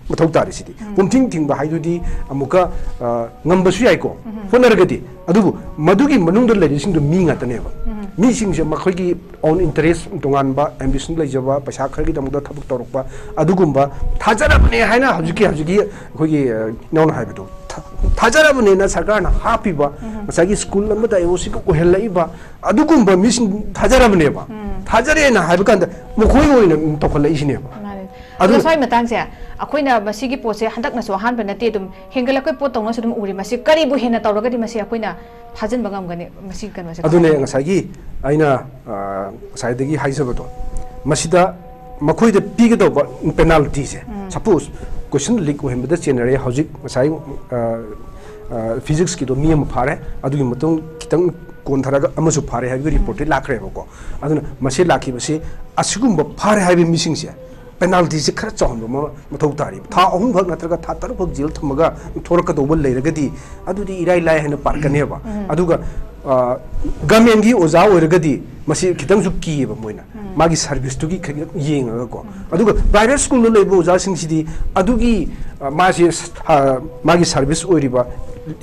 ꯃꯊꯧ ꯇꯥꯔꯤꯁꯤꯗꯤ꯫ ꯄꯨꯝꯊꯤꯡ ꯊꯤꯡꯕ ꯍꯥꯏꯗꯨꯗꯤ ꯑꯃꯨꯛꯀ, ꯑ, ꯉꯝꯕꯁꯨ ꯌꯥꯏꯀꯣ, ꯍꯣꯠꯅꯔꯒꯗꯤ, ꯑꯗꯨꯕꯨ ꯃꯗꯨꯒꯤ ꯃꯅꯨꯡꯗ ꯂꯩꯔꯤꯁꯤꯡꯗꯨ ꯃꯤ ꯉꯥꯛꯇꯅꯦꯕ꯫ ꯃꯤꯁꯤꯡꯁꯦ ꯃꯈꯣꯏꯒꯤ ꯑꯣꯟ ꯏꯟꯇꯔꯦꯁ, ꯇꯣꯉꯥꯟꯕ ꯑꯦꯝꯕꯤꯁꯟ ꯂꯩꯖꯕ, ꯄꯩꯁꯥ ꯈꯔꯒꯤꯗꯃꯛꯇ ꯊꯕꯛ ꯇꯧꯔꯛꯄ ꯑꯗꯨꯒꯨꯝꯕ ꯊꯥꯖꯔꯕꯅꯦ ꯍꯥꯏꯅ ꯍꯧꯖꯤꯛꯀꯤ, ꯍꯧꯖꯤꯛꯀꯤ ꯑꯩꯈꯣꯏꯒꯤ, ꯑ, ꯏꯅꯥꯎꯅ ꯍꯥꯏꯕꯗꯣ, ꯊꯥ-, ꯊꯥꯖꯔꯕꯅꯦꯅ ꯁꯔꯀꯥꯔꯅ ꯍꯥꯞꯄꯤꯕ, ꯉꯁꯥꯏꯒꯤ ꯁ꯭ꯀꯨꯜ ꯑꯃꯗ ꯑꯦ ꯑꯣ ꯁꯤꯒ ꯑꯣꯏꯍꯜꯂꯛꯏꯕ ꯑꯗꯨꯒꯨꯝꯕ ꯃꯤꯁꯤꯡ ꯊꯥꯖꯔꯕꯅꯦꯕ꯫ ꯊꯥꯖꯔꯦꯅ ꯍꯥꯏꯕ ꯀꯥꯟꯗ ꯃꯈꯣꯏ ꯑꯣꯏꯅ ꯇꯧꯈꯠꯂꯛꯏꯁꯤꯅꯦꯕ꯫ ꯃꯥꯅꯦ꯫ ꯑꯗꯨ ꯑꯗꯣ ꯁ꯭ꯋꯥꯏ ꯃꯇꯥꯡꯁꯦ ꯑꯩꯈꯣꯏꯅ ꯃꯁꯤꯒꯤ ꯄꯣꯠꯁꯦ ꯍꯟꯗꯛꯅꯁꯨ ꯑꯍꯥꯟꯕ ꯅꯠꯇꯦ, ꯑꯗꯨꯝ ꯍꯦꯟꯒꯠꯂꯛꯄꯩ ꯄꯣꯠꯇꯧꯅꯁꯨ ꯑꯗꯨꯝ ꯎꯔꯤ꯫ ꯃꯁꯤ ꯀꯔꯤꯕꯨ ꯍꯦꯟꯅ ꯇꯧꯔꯒꯗꯤ ꯃꯁꯤ ꯑꯩꯈꯣꯏꯅ ꯐꯥꯖꯤꯟꯕ ꯉꯝꯒꯅꯤ, ꯃꯁꯤ ꯀꯩꯅꯣꯁꯦ? ꯑꯗꯨꯅꯦ ꯈꯪꯒꯅꯤ꯫ ꯉꯁꯥꯏꯒꯤ ꯑꯩꯅ, ꯑ, ꯉꯁꯥꯏꯗꯒꯤ ꯍꯥꯏꯖꯕꯗꯣ, ꯃꯁꯤꯗ ꯃꯈꯣꯏꯗ ꯄꯤꯒꯗꯧꯕ ꯄꯦꯅꯥꯜꯇꯤꯁꯦ, ꯁꯄꯣꯁ ꯀꯣꯏꯁꯟ ꯂꯤꯛ ꯑꯣꯏꯍꯟꯕꯗ ꯆꯦꯟꯅꯔꯦ, ꯍꯧꯖꯤꯛ ꯉꯁꯥꯏ, ꯑ, ꯑ, ꯐꯤꯖꯤꯛꯁꯀꯤꯗꯣ ꯃꯤ ꯑꯃ ꯐꯥꯔꯦ, ꯑꯗꯨꯒꯤ ꯃꯇꯨꯡ ꯈꯤꯇꯪ ꯀꯣꯟꯊꯔꯒ ꯑꯃꯁꯨ ꯐꯥꯔꯦ ꯍꯥꯏꯕꯒꯤ ꯔꯤꯄꯣꯔꯠꯇꯤ ꯂꯥꯛꯈ꯭ꯔꯦꯕꯀꯣ꯫ ꯑꯗꯨꯅ ꯃꯁꯤ ꯂꯥꯛꯈꯤꯕꯁꯤ ꯑꯁꯤꯒꯨꯝꯕ ꯐꯥꯔꯦ ꯍꯥꯏꯕ ꯃꯤꯁꯤꯡꯁꯦ ꯄꯦꯅꯥꯜꯇꯤꯁꯦ ꯈꯔ ꯆꯥꯎꯍꯟꯕ ꯑꯃ ꯃꯊꯧ ꯇꯥꯔꯤꯕ꯫ ꯊꯥ ꯑꯍꯨꯝꯈꯛ ꯅꯠꯇ꯭ꯔꯒ ꯊꯥ ꯇꯔꯨꯛꯈꯛ ꯖꯦꯜ ꯊꯝꯃꯒ ꯊꯣꯔꯛꯀꯗꯧꯕ ꯂꯩꯔꯒꯗꯤ ꯑꯗꯨꯗꯤ ꯏꯔꯥꯏ ꯂꯥꯏ ꯍꯥꯏꯅ ꯄꯥꯔꯛꯀꯅꯦꯕ꯫ ꯑꯗꯨꯒ, ꯑ, ꯒꯃꯦꯟꯒꯤ ꯑꯣꯖꯥ ꯑꯣꯏꯔꯒꯗꯤ ꯃꯁꯤ ꯈꯤꯇꯪꯁꯨ ꯀꯤꯌꯦꯕ ꯃꯣꯏꯅ, ꯃꯥꯒꯤ ꯁꯥꯔꯚꯤꯁꯇꯨꯒꯤ ꯈꯛ ꯌꯦꯡꯉꯒꯀꯣ꯫ ꯑꯗꯨꯒ ꯄ꯭ꯔꯥꯏꯚꯦꯠ ꯁ꯭ꯀꯨꯜꯗ ꯂꯩꯕ ꯑꯣꯖꯥꯁꯤꯡꯁꯤꯗꯤ ꯑꯗꯨꯒꯤ, ꯑ, ꯃꯥꯁꯦ ꯁ-, ꯑ, ꯃꯥꯒꯤ ꯁꯥꯔꯚꯤꯁ ꯑꯣꯏꯔꯤꯕ,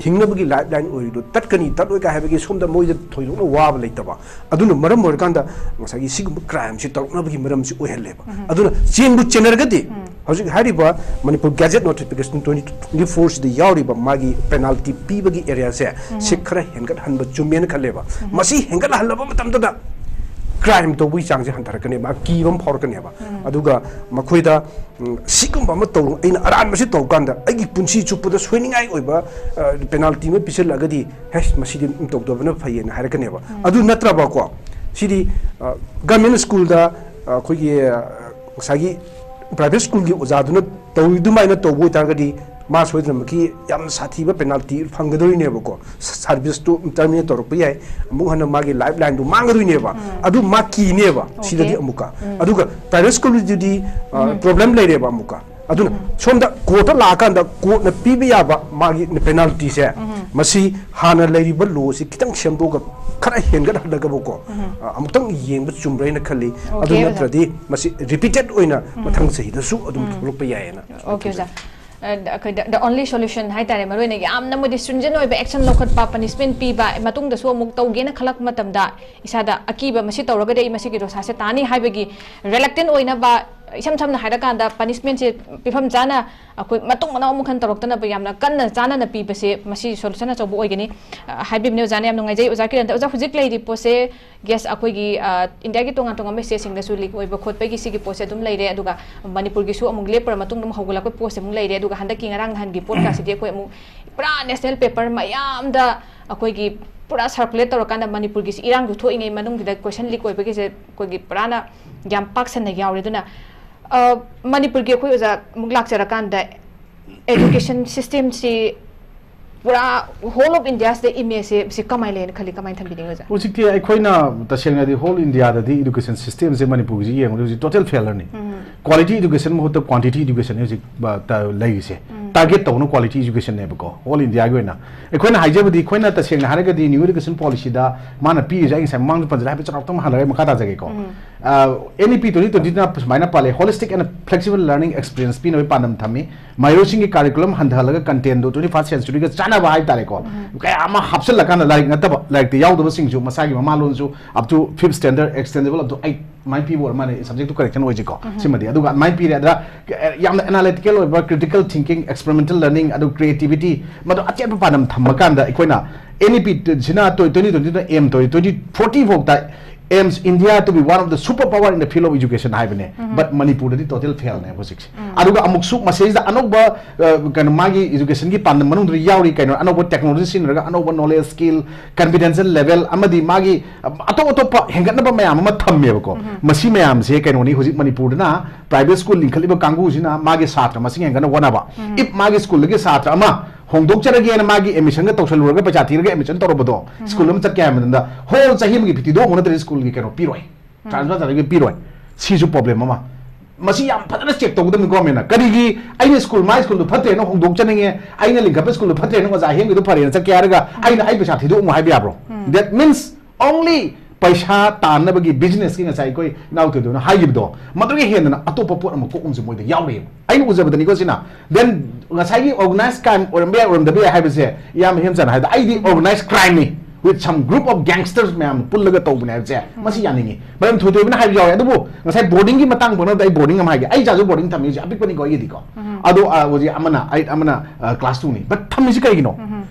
ꯍꯤꯡꯅꯕꯒꯤ ꯂꯥꯏꯐ ꯂꯥꯏꯟ ꯑꯣꯏꯔꯤꯗꯣ ꯇꯠꯀꯅꯤ, ꯇꯠꯂꯣꯏ ꯀꯥꯏ ꯍꯥꯏꯕꯒꯤ ꯁꯣꯝꯗ ꯃꯣꯏꯗ ꯊꯣꯏꯗꯣꯛꯅ ꯋꯥꯕ ꯂꯩꯇꯕ꯫ ꯑꯗꯨꯅ ꯃꯔꯝ ꯑꯣꯏꯔꯀꯥꯟꯗ ꯉꯁꯥꯏꯒꯤ ꯁꯤꯒꯨꯝꯕ ꯀ꯭ꯔꯥꯏꯝꯁꯤ ꯇꯧꯔꯛꯅꯕꯒꯤ ꯃꯔꯝꯁꯤ ꯑꯣꯏꯍꯜꯂꯦꯕ꯫ ꯑꯗꯨꯅ ꯆꯦꯟꯕꯨ ꯆꯦꯟꯅꯔꯒꯗꯤ ꯍꯧꯖꯤꯛ ꯍꯥꯏꯔꯤꯕ Manipur gazette notification twenty twenty ꯐꯣꯔꯁꯤꯗ ꯌꯥꯎꯔꯤꯕ ꯃꯥꯒꯤ ꯄꯦꯅꯥꯜꯇꯤ ꯄꯤꯕꯒꯤ ꯑꯦꯔꯤꯌꯥꯁꯦ ꯁꯤ ꯈꯔ ꯍꯦꯟꯒꯠꯍꯟꯕ ꯆꯨꯝꯃꯦꯅ ꯈꯜꯂꯦꯕ꯫ ꯃꯁꯤ ꯍꯦꯟꯒꯠꯍꯜꯂꯕ ꯃꯇꯝꯗꯗ ꯀ꯭ꯔꯥꯏꯝ ꯇꯧꯕꯒꯤ ꯆꯥꯡꯁꯦ ꯍꯟꯊꯔꯛꯀꯅꯦꯕ, ꯑꯀꯤꯕ ꯑꯃ ꯐꯥꯎꯔꯛꯀꯅꯦꯕ꯫ ꯑꯗꯨꯒ ꯃꯈꯣꯏꯗ, ꯎꯝ, ꯁꯤꯒꯨꯝꯕ ꯑꯃ ꯇꯧ-, ꯑꯩꯅ ꯑꯔꯥꯟꯕꯁꯤ ꯇꯧ ꯀꯥꯟꯗ ꯑꯩꯒꯤ ꯄꯨꯟꯁꯤ ꯆꯨꯞꯄꯗ ꯁꯣꯏꯅꯤꯡꯉꯥꯏ ꯑꯣꯏꯕ, ꯑ, ꯄꯦꯅꯥꯜꯇꯤ ꯑꯃ ꯄꯤꯁꯤꯜꯂꯛꯑꯒꯗꯤ, "ꯍꯦ, ꯃꯁꯤꯗꯤ ꯇꯧꯗꯕꯅ ꯐꯩꯌꯦꯅ" ꯍꯥꯏꯔꯛꯀꯅꯦꯕ꯫ ꯑꯗꯨ ꯅꯠꯇ꯭ꯔꯕꯀꯣ, ꯁꯤꯗꯤ, ꯑ, ꯒꯃꯦꯟ ꯁ꯭ꯀꯨꯜꯗ, ꯑ, ꯑꯩꯈꯣꯏꯒꯤ, ꯑ, ꯉꯁꯥꯏꯒꯤ ꯄ꯭ꯔꯥꯏꯚꯦꯠ ꯁ꯭ꯀꯨꯜꯒꯤ ꯑꯣꯖꯥꯗꯨꯅ ꯇꯧꯔꯤꯗꯨꯃꯥꯏꯅ ꯇꯧꯕ ꯑꯣꯏꯇꯥꯔꯒꯗꯤ ꯃꯥ ꯁꯣꯏꯗꯅꯃꯛꯀꯤ ꯌꯥꯝꯅ ꯁꯥꯊꯤꯕ ꯄꯦꯅꯥꯜꯇꯤ ꯐꯪꯒꯗꯣꯏꯅꯦꯕꯀꯣ꯫ ꯁ-, ꯁꯥꯔꯚꯤꯁꯇꯨ ꯇꯔꯃꯤꯅꯦꯠ ꯇꯧꯔꯛꯄ ꯌꯥꯏ, ꯑꯃꯨꯛ ꯍꯟꯅ ꯃꯥꯒꯤ ꯂꯥꯏꯐ ꯂꯥꯏꯟꯗꯨ ꯃꯥꯡꯒꯗꯣꯏꯅꯦꯕ꯫ ꯑꯗꯨ ꯃꯥ ꯀꯤꯅꯦꯕ ꯁꯤꯗꯗꯤ ꯑꯃꯨꯛꯀ꯫ ꯑꯗꯨꯒ ꯄ꯭ꯔꯥꯏꯚꯦꯠ ꯁ꯭ꯀꯨꯜꯗꯨꯗꯤ, ꯑ, ꯄ꯭ꯔꯣꯕ꯭ꯂꯦꯝ ꯂꯩꯔꯦꯕ ꯑꯃꯨꯛꯀ꯫ ꯑꯗꯨꯅ ꯁꯣꯝꯗ ꯀꯣꯔꯠꯇ ꯂꯥꯛꯑꯀꯥꯟꯗ ꯀꯣꯔꯠꯅ ꯄꯤꯕ ꯌꯥꯕ ꯃꯥꯒꯤ ꯄꯦꯅꯥꯜꯇꯤꯁꯦ, ꯃꯁꯤ ꯍꯥꯟꯅ ꯂꯩꯔꯤꯕ ꯂꯣꯁꯤ ꯈꯤꯇꯪ ꯁꯦꯝꯗꯣꯛꯑꯒ ꯈꯔ ꯍꯦꯟꯒꯠꯍꯜꯂꯒꯕꯀꯣ, ꯑ, ꯑꯃꯨꯛꯇꯪ ꯌꯦꯡꯕ ꯆꯨꯝꯕ꯭ꯔꯥ ꯍꯥꯏꯅ ꯈꯜꯂꯤ꯫ ꯑꯗꯨ ꯑꯣꯀꯦ, ꯑꯣꯖꯥ꯫ ꯅꯠꯇ꯭ꯔꯗꯤ ꯃꯁꯤ ꯔꯤꯄꯤꯇꯦꯠ ꯑꯣꯏꯅ ꯃꯊꯪ ꯆꯍꯤꯗꯁꯨ ꯑꯗꯨꯝ ꯊꯣꯛꯂꯛꯄ ꯌꯥꯏꯌꯦꯅ ꯑꯣꯀꯦ, ꯈꯟꯖꯩ꯫ ꯑꯣꯖꯥ꯫ ꯑ, ꯑꯩꯈꯣꯏ the, the only solution ꯍꯥꯏꯇꯥꯔꯦ, ꯃꯔꯨꯑꯣꯏꯅ ꯌꯥꯝꯅ ꯃꯣꯏꯗꯤ stringent ꯑꯣꯏꯕ action ꯂꯧꯈꯠꯄ, punishment ꯄꯤꯕ, ꯃꯇꯨꯡꯗꯁꯨ ꯑꯃꯨꯛ ꯇꯧꯒꯦꯅ ꯈꯜꯂꯛꯄ ꯃꯇꯝꯗ ꯏꯁꯥꯗ ꯑꯀꯤꯕ, ꯃꯁꯤ ꯇꯧꯔꯒꯗꯤ ꯑꯩ ꯃꯁꯤꯒꯤ ꯗꯣꯁꯥꯁꯦ ꯇꯥꯅꯤ ꯍꯥꯏꯕꯒꯤ reluctant ꯑꯣꯏꯅꯕ, ꯏꯁꯝ ꯁꯝꯅ ꯍꯥꯏꯔꯀꯥꯟꯗ punishmentꯁꯦ ꯄꯤꯐꯝ ꯆꯥꯅ ꯑꯩꯈꯣꯏ ꯃꯇꯨꯡ ꯃꯅꯥꯎ ꯑꯃꯨꯛ ꯍꯟꯅ ꯇꯧꯔꯛꯇꯅꯕ ꯌꯥꯝꯅ ꯀꯟꯅ ꯆꯥꯅꯅ ꯄꯤꯕꯁꯦ, ꯃꯁꯤ solution ꯑꯆꯧꯕ ꯑꯣꯏꯒꯅꯤ꯫ ꯑ, ꯍꯥꯏꯕꯤꯕꯅꯦ ꯑꯣꯖꯥꯅ, ꯌꯥꯝ ꯅꯨꯡꯉꯥꯏꯖꯩ꯫ ꯑꯣꯖꯥ ꯀꯤꯔꯟꯗ, ꯑꯣꯖꯥ, ꯍꯧꯖꯤꯛ ꯂꯩꯔꯤ ꯄꯣꯠꯁꯦ, yes, ꯑꯩꯈꯣꯏꯒꯤ, ꯑ, ꯏꯟꯗꯤꯌꯥꯒꯤ ꯇꯣꯉꯥꯟ ꯇꯣꯉꯥꯟꯕ stateꯁꯤꯡꯗꯁꯨ leak ꯑꯣꯏꯕ ꯈꯣꯠꯄꯒꯤ ꯁꯤꯒꯤ ꯄꯣꯠꯁꯦ ꯑꯗꯨꯝ ꯂꯩꯔꯦ, ꯑꯗꯨꯒ ꯃꯅꯤꯄꯨꯔꯒꯤꯁꯨ ꯑꯃꯨꯛ ꯂꯦꯞꯄꯨꯔ ꯃꯇꯨꯡꯗ ꯑꯃꯨꯛ ꯍꯧꯒꯠꯂꯛꯄ ꯄꯣꯠꯁꯦ ꯑꯃꯨꯛ ꯂꯩꯔꯦ, ꯑꯗꯨꯒ ꯍꯟꯗꯛꯀꯤ ꯉꯔꯥꯡ ꯅꯍꯥꯟꯒꯤ ꯄꯣꯠꯀꯥꯁꯤꯗꯤ ꯑꯩꯈꯣꯏ ꯑꯃꯨꯛ ꯄꯨꯔꯥ national paper ꯃꯌꯥꯝꯗ ꯑꯩꯈꯣꯏꯒꯤ ꯄꯨꯔꯥ circulate ꯇꯧꯔꯀꯥꯟꯗ ꯃꯅꯤꯄꯨꯔꯒꯤꯁꯤ ꯏꯔꯥꯡꯁꯨ ꯊꯣꯛꯏꯉꯩ ꯃꯅꯨꯡꯁꯤꯗ question leak ꯑꯣꯏꯕꯒꯤꯁꯦ ꯑꯩꯈꯣꯏꯒꯤ ꯄꯨꯔꯥꯅ ꯌꯥꯝ ꯄꯥꯛ ꯁꯟꯅ ꯌꯥꯎꯔꯦ꯫ ꯑꯗꯨꯅ, ꯑ, ꯃꯅꯤꯄꯨꯔꯒꯤ ꯑꯩꯈꯣꯏ ꯑꯣꯖꯥ ꯑꯃꯨꯛ ꯂꯥꯛꯆꯔꯀꯥꯟꯗ education systemꯁꯤ ꯄꯨꯔꯥ whole of Indiaꯁꯤꯗ imageꯁꯦ ꯁꯤ ꯀꯃꯥꯏꯅ ꯂꯩꯅ ꯈꯜꯂꯤ, ꯀꯃꯥꯏꯅ ꯊꯝꯕꯤꯅꯤꯡꯉꯤ ꯑꯣꯖꯥ? ꯍꯧꯖꯤꯛꯇꯤ ꯑꯩꯈꯣꯏꯅ ꯇꯁꯦꯡꯅꯗꯤ whole Indiaꯗꯗꯤ education systemꯁꯦ ꯃꯅꯤꯄꯨꯔꯒꯤꯁꯤ ꯌꯦꯡꯕꯗ ꯍꯧꯖꯤꯛ total failureꯅꯤ꯫ Quality education ꯃꯍꯨꯠꯇ quantity educationꯅꯤ ꯍꯧꯖꯤꯛ, ꯑ, ꯇ-, ꯂꯩꯔꯤꯁꯦ꯫ Target ꯇꯧꯕꯅ quality educationꯅꯦꯕꯀꯣ, whole Indiaꯒꯤ ꯑꯣꯏꯅ꯫ ꯑꯩꯈꯣꯏꯅ ꯍꯥꯏꯖꯕꯗꯤ, ꯑꯩꯈꯣꯏꯅ ꯇꯁꯦꯡꯅ ꯍꯥꯏꯔꯒꯗꯤ new education policyꯗ ꯃꯥꯅ ꯄꯤꯔꯤꯁꯦ, ꯑꯩ ꯉꯁꯥꯏ ꯃꯃꯥꯡꯗ ꯄꯟꯖꯔꯦ, ꯍꯥꯏꯐꯦꯠ ꯆꯥꯎꯔꯥꯛꯇꯪ ꯍꯜꯂꯒ ꯑꯩ ꯃꯈꯥ ꯇꯥꯖꯒꯦꯀꯣ꯫ ꯑ, NEP twenty twentyꯅ ꯁꯨꯃꯥꯏꯅ ꯄꯥꯜꯂꯦ, holistic and flexible learning experience ꯄꯤꯅꯕꯒꯤ ꯄꯥꯟꯗꯝ ꯊꯝꯃꯤ꯫ ꯃꯍꯩꯔꯣꯏꯁꯤꯡꯒꯤ curriculum ꯍꯟꯊꯍꯜꯂꯒ contentꯗꯣ twenty first centuryꯒ ꯆꯥꯟꯅꯕ ꯍꯥꯏꯇꯥꯔꯦꯀꯣ, ꯀꯌꯥ ꯑꯃ ꯍꯥꯞꯆꯤꯜꯂꯀꯥꯟꯗ, ꯂꯥꯏꯔꯤꯛ ꯅꯠꯇꯕ, ꯂꯥꯏꯔꯤꯛꯇ ꯌꯥꯎꯗꯕꯁꯤꯡꯁꯨ ꯃꯁꯥꯒꯤ ꯃꯃꯥꯂꯣꯟꯁꯨ up to fifth standard, extendable up to eight ꯑꯗꯨꯃꯥꯏꯅ ꯄꯤꯕ ꯑꯣꯏꯔ ꯃꯥꯜꯂꯦ, subject to correction ꯑꯣꯏꯁꯤꯀꯣ꯫ ꯁꯤꯃꯗꯤ, ꯑꯗꯨꯒ ꯑꯗꯨꯃꯥꯏꯅ ꯄꯤꯔꯦ꯫ ꯑꯗ ꯌꯥꯝꯅ analytical ꯑꯣꯏꯕ, critical thinking, experimental learning, ꯑꯗꯨ creativity, ꯃꯗꯨ ꯑꯆꯦꯠꯄ ꯄꯥꯟꯗꯝ ꯊꯝꯃꯀꯥꯟꯗ ꯑꯩꯈꯣꯏꯅ NEP ꯁꯤꯅ twenty twentyꯗ aim ꯇꯧꯔꯤ, twenty forty ꯐꯥꯎꯗ aims India to be one of the super power in the field of education ꯍꯥꯏꯕꯅꯦ꯫ But ꯃꯅꯤꯄꯨꯔꯗꯗꯤ total failꯅꯦ ꯍꯧꯖꯤꯛꯁꯦ꯫ ꯑꯗꯨꯒ ꯑꯃꯨꯛꯁꯨ ꯃꯁꯤꯗꯩꯁꯤꯗ ꯑꯅꯧꯕ, ꯑ, ꯀꯩꯅꯣ, ꯃꯥꯒꯤ educationꯒꯤ ꯄꯥꯟꯗꯝ ꯃꯅꯨꯡꯗ ꯌꯥꯎꯔꯤ ꯀꯩꯅꯣ, ꯑꯅꯧꯕ technology ꯁꯤꯖꯤꯟꯅꯔꯒ ꯑꯅꯧꯕ knowledge, skill, competency level ꯑꯃꯗꯤ ꯃꯥꯒꯤ, ꯑ, ꯑꯇꯣꯞ ꯑꯇꯣꯞꯄ ꯍꯦꯟꯒꯠꯅꯕ ꯃꯌꯥꯝ ꯑꯃ ꯊꯝꯃꯦꯕꯀꯣ꯫ ꯃꯁꯤ ꯃꯌꯥꯝꯁꯦ ꯀꯩꯅꯣꯅꯤ, ꯍꯧꯖꯤꯛ ꯃꯅꯤꯄꯨꯔꯗꯅ private school ꯂꯤꯡꯈꯠꯂꯤꯕ ꯀꯥꯡꯕꯨꯁꯤꯅ ꯃꯥꯒꯤ ꯁꯥꯇ꯭ꯔ ꯃꯁꯤꯡ ꯍꯦꯟꯒꯠꯅ ꯍꯣꯠꯅꯕ꯫ If ꯃꯥꯒꯤ schoolꯗꯒꯤ ꯁꯥꯇ꯭ꯔ ꯑꯃ ꯍꯣꯡꯗꯣꯛꯆꯔꯒꯦꯅ ꯃꯥꯒꯤ admissionꯒ ꯇꯧꯁꯜꯂꯨꯔꯒ, ꯄꯩꯁꯥ ꯊꯤꯔꯒ admission ꯇꯧꯔꯕꯗꯣ, school ꯑꯃ ꯆꯠꯀꯦ ꯍꯥꯏꯕ ꯃꯇꯝꯗ whole ꯆꯍꯤ ꯑꯃꯒꯤ fee ꯊꯤꯗꯣꯛꯑꯝꯕ ꯅꯠꯇ꯭ꯔꯗꯤ schoolꯒꯤ ꯀꯩꯅꯣ ꯄꯤꯔꯣꯏ, transfer ꯇꯧꯔꯒ ꯄꯤꯔꯣꯏ꯫ ꯁꯤꯁꯨ problem ꯑꯃ꯫ ꯃꯁꯤ ꯌꯥꯝ ꯐꯖꯅ ꯆꯦꯛ ꯇꯧꯒꯗꯕꯅꯤ ꯒꯣꯔꯃꯦꯟꯅ꯫ ꯀꯔꯤꯒꯤ ꯑꯩꯅ ꯁ꯭ꯀꯨꯜ, ꯃꯥꯏ ꯁ꯭ꯀꯨꯜꯗꯨ ꯐꯠꯇ꯭ꯔꯦꯅ ꯍꯣꯡꯗꯣꯛꯆꯅꯤꯡꯉꯦ, ꯑꯩꯅ ꯂꯤꯡꯈꯠꯄ ꯁ꯭ꯀꯨꯜꯗꯨ ꯐꯠꯇ꯭ꯔꯦꯅ ꯑꯣꯖꯥ ꯍꯦꯟꯕꯗꯨ ꯐꯔꯦꯅ ꯆꯠꯀꯦ ꯍꯥꯏꯔꯒ ꯑꯩꯅ ꯑꯩ ꯄꯩꯁꯥ ꯊꯤꯗꯣꯛꯑꯝꯃꯣ ꯍꯥꯏꯕ ꯌꯥꯕ꯭ꯔꯣ? That means only ꯄꯩꯁꯥ ꯇꯥꯟꯅꯕꯒꯤ, ꯕꯤꯖꯤꯅꯦꯁꯀꯤ, ꯉꯁꯥꯏ ꯑꯩꯈꯣꯏ ꯏꯅꯥꯎ ꯊꯣꯏꯗꯣꯏꯅ ꯍꯥꯏꯈꯤꯕꯗꯣ, ꯃꯗꯨꯒꯤ ꯍꯦꯟꯗꯅ ꯑꯇꯣꯞꯄ ꯄꯣꯠ ꯑꯃ ꯀꯣꯛ ꯑꯃꯁꯨ ꯃꯣꯏꯗ ꯌꯥꯎꯔꯤꯑꯕ꯫ ꯑꯩꯅ ꯎꯖꯕꯗꯅꯤꯀꯣ ꯁꯤꯅ꯫ Then ꯉꯁꯥꯏꯒꯤ organized crime ꯑꯣꯏꯔꯝꯕ ꯌꯥꯏ, ꯑꯣꯏꯔꯝꯗꯕ ꯌꯥꯏ ꯍꯥꯏꯕꯁꯦ, ꯏꯌꯥꯝꯕ ꯍꯦꯝꯆꯥꯟ ꯍꯥꯏꯗ, ꯑꯩꯗꯤ organized crimeꯅꯤ, with some group of gangsters ꯃꯌꯥꯝ ꯄꯨꯜꯂꯒ ꯇꯧꯕꯅꯦ ꯍꯥꯏꯕꯁꯦ ꯃꯁꯤ ꯌꯥꯅꯤꯡꯉꯤ꯫ ꯃꯔꯝ ꯊꯣꯏꯊꯣꯏꯕꯅ ꯍꯥꯏꯕ ꯌꯥꯎꯋꯦ, ꯑꯗꯨꯕꯨ ꯉꯁꯥꯏ ꯕꯣꯔꯗꯤꯡꯒꯤ ꯃꯇꯥꯡ ꯄꯣꯛꯅꯕꯗ ꯑꯩ ꯕꯣꯔꯗꯤꯡ ꯑꯃ ꯍꯥꯏꯒꯦ꯫ ꯑꯩ ꯏꯆꯥꯁꯨ ꯕꯣꯔꯗꯤꯡ ꯊꯝꯃꯤ ꯍꯧꯖꯤꯛ, ꯑꯄꯤꯛꯄꯅꯤꯀꯣ ꯑꯩꯒꯤꯗꯤꯀꯣ꯫ ꯑꯗꯣ, ꯑ, ꯍꯧꯖꯤꯛ ꯑꯃꯅ, ꯑꯩ ꯑꯃꯅ, ꯑ, ꯀ꯭ꯂꯥꯁ ꯇꯨꯅꯤ꯫ But ꯊꯝꯃꯤꯁꯤ ꯀꯩꯒꯤꯅꯣ?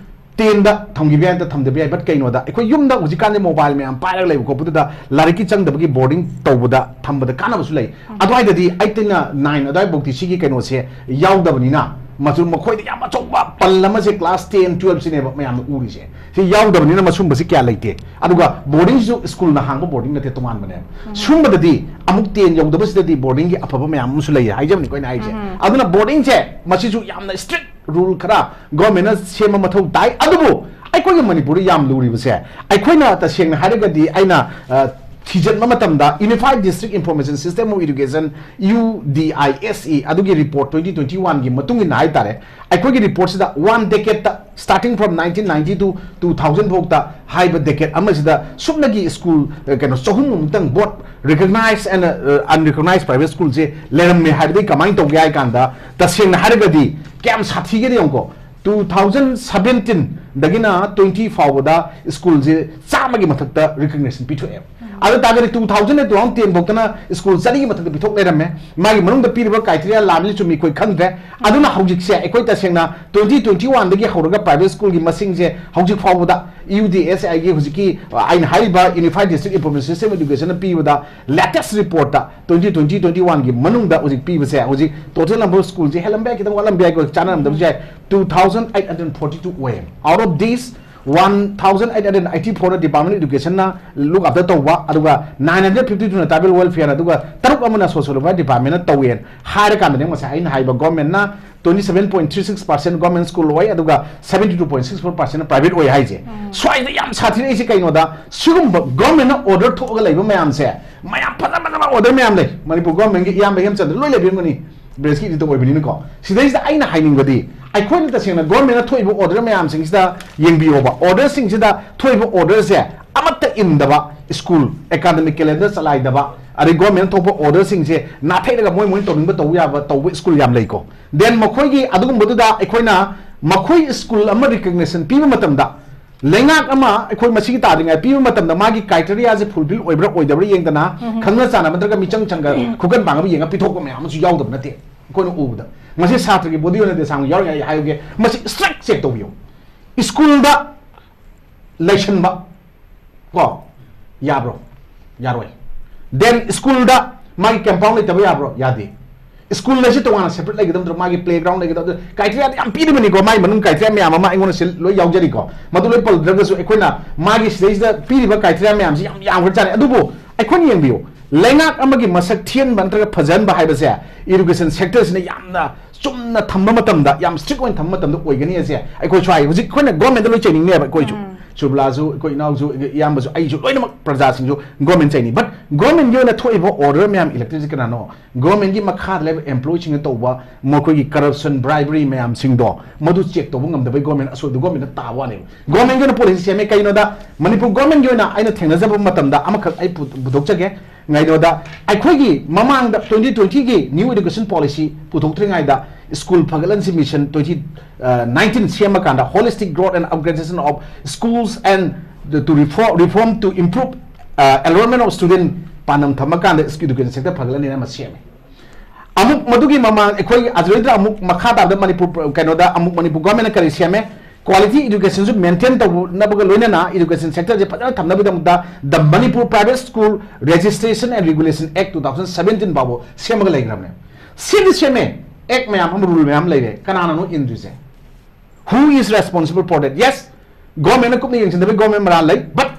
ꯇꯦꯟꯗ ꯊꯝꯈꯤꯕ ꯌꯥꯏ, ꯅꯠꯇ ꯊꯝꯗꯕ ꯌꯥꯏ꯫ But ꯀꯩꯅꯣꯗ, ꯑꯩꯈꯣꯏ ꯌꯨꯝꯗ ꯍꯧꯖꯤꯛꯀꯥꯟꯗꯤ ꯃꯣꯕꯥꯏꯜ ꯃꯌꯥꯝ ꯄꯥꯏꯔꯒ ꯂꯩꯕ ꯈꯣꯠꯄꯗꯨꯗ ꯂꯥꯏꯔꯤꯛꯀꯤ ꯆꯪꯗꯕꯒꯤ ꯕꯣꯔꯗꯤꯡ ꯇꯧꯕꯗ, ꯊꯝꯕꯗ ꯀꯥꯟꯅꯕꯁꯨ ꯂꯩ꯫ ꯑꯗꯨꯋꯥꯏꯗꯗꯤ ꯑꯩꯠꯇꯩꯅ ꯅꯥꯏꯟ ꯑꯗꯨꯋꯥꯏꯐꯥꯎꯗꯤ ꯁꯤꯒꯤ ꯀꯩꯅꯣꯁꯦ ꯌꯥꯎꯗꯕꯅꯤꯅ, ꯃꯆꯨ ꯃꯈꯣꯏꯗ ꯌꯥꯝ ꯑꯆꯧꯕ ꯄꯜ ꯑꯃꯁꯦ ꯀ꯭ꯂꯥꯁ ꯇꯦꯟ, ꯇꯨꯌꯦꯜꯞꯁꯤꯅꯦꯕ ꯃꯌꯥꯝꯅ ꯎꯔꯤꯁꯦ꯫ ꯁꯤ ꯌꯥꯎꯗꯕꯅꯤꯅ ꯃꯁꯨꯝꯕꯁꯤ ꯀꯌꯥ ꯂꯩꯇꯦ꯫ ꯑꯗꯨꯒ ꯕꯣꯔꯗꯤꯡꯁꯤꯁꯨ ꯁ꯭ꯀꯨꯜꯅ ꯍꯥꯡꯕ ꯕꯣꯔꯗꯤꯡ ꯅꯠꯇꯦ, ꯇꯣꯉꯥꯟꯕꯅꯦꯕ꯫ ꯁꯨꯝꯕꯗꯗꯤ ꯑꯃꯨꯛ ꯇꯦꯟ ꯌꯧꯗꯕꯁꯤꯗꯗꯤ ꯕꯣꯔꯗꯤꯡꯒꯤ ꯑꯐꯕ ꯃꯌꯥꯝ ꯑꯃꯁꯨ ꯂꯩ ꯍꯥꯏꯖꯕꯅꯤꯀꯣ ꯑꯩꯅ ꯍꯥꯏꯁꯦ꯫ ꯑꯗꯨꯅ ꯕꯣꯔꯗꯤꯡꯁꯦ ꯃꯁꯤꯁꯨ ꯌꯥꯝꯅ strict rule ꯈꯔ ꯒꯣꯔꯃꯦꯟꯅ ꯁꯦꯝꯕ ꯃꯊꯧ ꯇꯥꯏ꯫ ꯑꯗꯨꯕꯨ ꯑꯩꯈꯣꯏꯒꯤ ꯃꯅꯤꯄꯨꯔꯗ ꯌꯥꯝ ꯂꯨꯔꯤꯕꯁꯦ, ꯑꯩꯈꯣꯏꯅ ꯇꯁꯦꯡꯅ ꯍꯥꯏꯔꯒꯗꯤ ꯑꯩꯅ, ꯑ, ꯊꯤꯖꯤꯟꯕ ꯃꯇꯝꯗ Unified District Information System of Education, U D I S E, ꯑꯗꯨꯒꯤ report twenty twenty-one ꯒꯤ ꯃꯇꯨꯡ ꯏꯟꯅ ꯍꯥꯏꯇꯥꯔꯦ, ꯑꯩꯈꯣꯏꯒꯤ reportꯁꯤꯗ one decadeꯇ, starting from nineteen ninety to two thousand ꯐꯥꯎꯗ ꯍꯥꯏꯕ decade ꯑꯃꯁꯤꯗ ꯁꯨꯞꯅꯒꯤ ꯁ꯭ꯀꯨꯜ, ꯑ, ꯀꯩꯅꯣ, ꯆꯍꯨꯝꯃꯨꯛꯇꯪ, both recognized and, ꯑ, unrecognized private schoolꯁꯦ ꯂꯩꯔꯝꯃꯦ ꯍꯥꯏꯕꯗꯤ ꯀꯃꯥꯏꯅ ꯇꯧꯒꯦ ꯍꯥꯏ ꯀꯥꯟꯗ, ꯇꯁꯦꯡꯅ ꯍꯥꯏꯔꯒꯗꯤ ꯀꯌꯥꯝ ꯁꯥꯊꯤꯒꯦꯗ ꯌꯦꯡꯉꯨꯀꯣ꯫ Two thousand seventeenꯗꯒꯤꯅ twenty ꯐꯥꯎꯕꯗ ꯁ꯭ꯀꯨꯜꯁꯦ ꯆꯥꯝꯃꯒꯤ ꯃꯊꯛꯇ recognition ꯄꯤꯊꯣꯛꯑꯦꯕ꯫ ꯑꯗꯨ ꯇꯥꯔꯒꯗꯤ two thousand and two thousand ten ꯐꯥꯎꯗꯅ ꯁ꯭ꯀꯨꯜ ꯆꯅꯤꯒꯤ ꯃꯊꯛꯇ ꯄꯤꯊꯣꯛ ꯂꯩꯔꯝꯃꯦ꯫ ꯃꯥꯒꯤ ꯃꯅꯨꯡꯗ ꯄꯤꯔꯤꯕ criteria ꯂꯥꯟꯕꯅꯤ ꯆꯨꯝꯃꯤ ꯑꯩꯈꯣꯏ ꯈꯪꯗ꯭ꯔꯦ꯫ ꯑꯗꯨꯅ ꯍꯧꯖꯤꯛꯁꯦ ꯑꯩꯈꯣꯏ ꯇꯁꯦꯡꯅ twenty twenty-oneꯗꯒꯤ ꯍꯧꯔꯒ private schoolꯒꯤ ꯃꯁꯤꯡꯁꯦ ꯍꯧꯖꯤꯛ ꯐꯥꯎꯕꯗ UDSIꯒꯤ ꯍꯧꯖꯤꯛꯀꯤ, ꯑ, ꯑꯩꯅ ꯍꯥꯏꯔꯤꯕ Unified District Information System Educationꯅ ꯄꯤꯕꯗ latest reportꯇ twenty twenty twenty-oneꯒꯤ ꯃꯅꯨꯡꯗ ꯍꯧꯖꯤꯛ ꯄꯤꯕꯁꯦ, ꯍꯧꯖꯤꯛ total number of schoolꯁꯦ ꯍꯦꯜꯂꯝꯕ ꯌꯥꯏ, ꯈꯤꯇꯪ ꯋꯥꯠꯂꯝꯕ ꯌꯥꯏ, ꯆꯥꯟꯅꯔꯝꯗꯕꯁꯨ ꯌꯥꯏ, two thousand eight hundred forty-two ꯑꯣꯏꯌꯦ꯫ Out of these, one thousand eight hundred ninety-fourꯅ Department of Educationꯅ look after ꯇꯧꯕ, ꯑꯗꯨꯒ nine hundred fifty-twoꯅ Tribal Welfareꯅ, ꯑꯗꯨꯒ ꯇꯔꯨꯛ ꯑꯃꯅ Social Welfare Departmentꯅ ꯇꯧꯋꯦꯅ ꯍꯥꯏꯔꯀꯥꯟꯗꯅꯦ ꯉꯁꯥꯏ ꯑꯩꯅ ꯍꯥꯏꯕ governmentꯅ twenty seven point three six percent government school ꯑꯣꯏ, ꯑꯗꯨꯒ seventy two point six four percent private ꯑꯣꯏ ꯍꯥꯏꯁꯦ꯫ ꯁ꯭ꯋꯥꯏꯗ ꯌꯥꯝ ꯁꯥꯊꯤꯔꯛꯏꯁꯦ ꯀꯩꯅꯣꯗ, ꯁꯤꯒꯨꯝꯕ governmentꯅ order ꯊꯣꯛꯑꯒ ꯂꯩꯕ ꯃꯌꯥꯝꯁꯦ ꯃꯌꯥꯝ ꯐꯖ ꯐꯖꯕ order ꯃꯌꯥꯝ ꯂꯩ ꯃꯅꯤꯄꯨꯔ government ꯀꯤ, ꯏꯌꯥꯝꯕ ꯍꯦꯝꯆꯟꯗ꯭ꯔ ꯂꯣꯏ ꯂꯩꯕꯤꯔꯝꯒꯅꯤ, branch ꯀꯤ editor ꯑꯣꯏꯕꯅꯤꯅꯀꯣ꯫ ꯁꯤꯗꯩꯁꯤꯗ ꯑꯩꯅ ꯍꯥꯏꯅꯤꯡꯕꯗꯤ, ꯑꯩꯈꯣꯏꯅ ꯇꯁꯦꯡꯅ government ꯅ ꯊꯣꯛꯏꯕ order ꯃꯌꯥꯝꯁꯤꯡꯁꯤꯗ ꯌꯦꯡꯕꯤꯌꯣꯕ, order ꯁꯤꯡꯁꯤꯗ ꯊꯣꯛꯏꯕ order ꯁꯦ ꯑꯃꯠꯇ ꯏꯟꯗꯕ school, academic calendar ꯆꯂꯥꯏꯗꯕ, ꯑꯗꯩ government ꯅ ꯊꯣꯛꯄ order ꯁꯤꯡꯁꯦ ꯅꯥꯊꯩꯔꯒ ꯃꯣꯏ ꯃꯣꯏꯅ ꯇꯧꯅꯤꯡꯕ ꯇꯧꯕ ꯌꯥꯕ ꯇꯧꯕ school ꯌꯥꯝ ꯂꯩꯀꯣ꯫ Then ꯃꯈꯣꯏꯒꯤ ꯑꯗꯨꯒꯨꯝꯕꯗꯨꯗ ꯑꯩꯈꯣꯏꯅ ꯃꯈꯣꯏ school ꯑꯃ recognition ꯄꯤꯕ ꯃꯇꯝꯗ, ꯂꯩꯉꯥꯛ ꯑꯃ ꯑꯩꯈꯣꯏ ꯃꯁꯤꯒꯤ ꯇꯥꯗ꯭ꯔꯤꯉꯩ ꯄꯤꯕ ꯃꯇꯝꯗ ꯃꯥꯒꯤ criteria ꯁꯦ fulfill ꯑꯣꯏꯕ꯭ꯔꯥ ꯑꯣꯏꯗꯕ꯭ꯔꯥ ꯌꯦꯡꯗꯅ, ꯎꯝ꯫ ꯈꯪꯅ ꯆꯥꯟꯅꯕ ꯅꯠꯇ꯭ꯔꯒ ꯃꯤꯆꯪ ꯆꯪꯒ ꯎꯝ꯫ ꯈꯨꯀꯟ ꯄꯥꯡꯒꯕ ꯌꯦꯡꯉ ꯄꯤꯊꯣꯛꯄ ꯃꯌꯥꯝ ꯑꯃꯁꯨ ꯌꯥꯎꯗꯕ ꯅꯠꯇꯦ꯫ ꯑꯩꯈꯣꯏꯅ ꯎꯕꯗ ꯉꯁꯤ ꯁꯥꯇ꯭ꯔꯒꯤ body ꯑꯣꯏꯅ ꯗꯦꯁꯥꯡ ꯌꯥꯎꯔꯤꯉꯩ ꯑꯩ ꯍꯥꯏꯔꯒꯦ, ꯃꯁꯤ strict check ꯇꯧꯕꯤꯌꯨ꯫ school ꯗ ꯂꯩꯁꯟꯕ ꯀꯣ ꯌꯥꯕ꯭ꯔꯣ? ꯌꯥꯔꯣꯏ꯫ Then school ꯗ ꯃꯥꯒꯤ compound ꯂꯩꯇꯕ ꯌꯥꯕ꯭ꯔꯣ? ꯌꯥꯗꯦ꯫ school ꯍꯥꯏꯁꯤ ꯇꯣꯉꯥꯟꯅ separate ꯂꯩꯒꯗꯕ ꯅꯠꯇ꯭ꯔꯣ? ꯃꯥꯒꯤ playground ꯂꯩꯒꯗꯕ꯫ criteria ꯗꯤ ꯌꯥꯝ ꯄꯤꯔꯤꯕꯅꯤꯀꯣ, ꯃꯥꯒꯤ ꯃꯅꯨꯡ criteria ꯃꯌꯥꯝ ꯑꯃ ꯑꯩꯉꯣꯟꯗ ꯁꯤ ꯂꯣꯏ ꯌꯥꯎꯖꯔꯤꯀꯣ꯫ ꯃꯗꯨ ꯂꯣꯏ ꯄꯜꯂꯨꯗ꯭ꯔꯒꯁꯨ ꯑꯩꯈꯣꯏꯅ ꯃꯥꯒꯤ ꯁꯤꯗꯩꯁꯤꯗ ꯄꯤꯔꯤꯕ criteria ꯃꯌꯥꯝꯁꯤ ꯌꯥꯝ ꯌꯥꯝꯈ꯭ꯔꯖꯥꯠꯅꯤ꯫ ꯑꯗꯨꯕꯨ ꯑꯩꯈꯣꯏꯅ ꯌꯦꯡꯕꯤꯌꯨ, ꯂꯩꯉꯥꯛ ꯑꯃꯒꯤ ꯃꯁꯛ ꯊꯤꯍꯟꯕ ꯅꯠꯇ꯭ꯔꯒ ꯐꯖꯍꯟꯕ ꯍꯥꯏꯕꯁꯦ education sector ꯁꯤꯅ ꯌꯥꯝꯅ ꯆꯨꯝꯅ ꯊꯝꯕ ꯃꯇꯝꯗ, ꯌꯥꯝ strict ꯑꯣꯏꯅ ꯊꯝꯕ ꯃꯇꯝꯗ ꯑꯣꯏꯒꯅꯤ ꯍꯥꯏꯁꯦ ꯑꯩꯈꯣꯏ ꯁ꯭ꯋꯥꯏ ꯍꯧꯖꯤꯛ ꯑꯩꯈꯣꯏꯅ government ꯇ ꯂꯣꯏ ꯆꯩꯅꯤꯡꯅꯦꯕ ꯑꯩꯈꯣꯏꯁꯨ꯫ ꯎꯝ꯫ ꯁꯨꯔꯕꯂꯥꯁꯨ, ꯑꯩꯈꯣꯏ ꯏꯅꯥꯎꯁꯨ, ꯏꯌꯥꯝꯕꯁꯨ, ꯑꯩꯁꯨ, ꯂꯣꯏꯅꯃꯛ ꯄ꯭ꯔꯖꯥꯁꯤꯡꯁꯨ government ꯆꯩꯅꯤ꯫ But government ꯒꯤ ꯑꯣꯏꯅ ꯊꯣꯛꯏꯕ order ꯃꯌꯥꯝ elected ꯁꯤ ꯀꯅꯥꯅꯣ? government ꯒꯤ ꯃꯈꯥꯗ ꯂꯩꯕ employee ꯁꯤꯡꯅ ꯇꯧꯕ ꯃꯈꯣꯏꯒꯤ corruption, bribery ꯃꯌꯥꯝꯁꯤꯡꯗꯣ, ꯃꯗꯨ check ꯇꯧꯕ ꯉꯝꯗꯕꯩ government ꯑꯁꯣꯏꯕꯗꯨ government ꯇ ꯇꯥꯕ ꯋꯥꯅꯦꯕ꯫ government ꯒꯤ ꯑꯣꯏꯅ policy ꯁꯦꯝꯃꯦ꯫ ꯀꯩꯅꯣꯗ ꯃꯅꯤꯄꯨꯔ government ꯒꯤ ꯑꯣꯏꯅ ꯑꯩꯅ ꯊꯦꯡꯅꯖꯕ ꯃꯇꯝꯗ ꯑꯃꯈꯛ ꯑꯩ ꯄꯨ-, ꯄꯨꯊꯣꯛꯆꯒꯦ꯫ ꯉꯥꯏꯗꯣꯗ ꯑꯩꯈꯣꯏꯒꯤ ꯃꯃꯥꯡꯗ twenty twenty ꯒꯤ new education policy ꯄꯨꯊꯣꯛꯇ꯭ꯔꯤꯉꯩꯗ school ꯐꯒꯠꯍꯟꯁꯤ mission twenty nineteen ꯁꯦꯝꯃꯀꯥꯟꯗ holistic growth and upgradation of schools and to reform, reform to improve, uh, enrollment of student ꯄꯥꯟꯗꯝ ꯊꯝꯃꯀꯥꯟꯗ education sector ꯐꯒꯠꯍꯟꯅꯤꯅ ꯑꯃ ꯁꯦꯝꯃꯦ꯫ ꯑꯃꯨꯛ ꯃꯗꯨꯒꯤ ꯃꯃꯥꯡ ꯑꯩꯈꯣꯏ ꯑꯗꯨꯗꯩꯗ ꯑꯃꯨꯛ ꯃꯈꯥ ꯇꯥꯕꯗ ꯃꯅꯤꯄꯨꯔ ꯀꯩꯅꯣꯗ ꯑꯃꯨꯛ ꯃꯅꯤꯄꯨꯔ government ꯅ ꯀꯔꯤ ꯁꯦꯝꯃꯦ? quality education ꯁꯨ maintain ꯇꯧꯅꯕꯒ ꯂꯣꯏꯅꯅ education sector ꯁꯦ ꯐꯖꯅ ꯊꯝꯅꯕꯒꯤꯗꯃꯛꯇ the Manipur Private School Registration and Regulation Act two thousand seventeen ꯐꯥꯎꯕ ꯁꯦꯝꯃꯒ ꯂꯩꯈ꯭ꯔꯕꯅꯦ꯫ ꯁꯦꯝꯗꯤ ꯁꯦꯝꯃꯦ, act ꯃꯌꯥꯝ ꯑꯃ, rule ꯃꯌꯥꯝ ꯂꯩꯔꯦ, ꯀꯅꯥꯅꯅꯣ ꯏꯟꯗ꯭ꯔꯤꯁꯦ? Who is responsible for that? Yes, government ꯅ ꯀꯨꯞꯅ ꯌꯦꯡꯁꯤꯟꯗꯕꯒꯤ government ꯃꯔꯥꯜ ꯂꯩ, but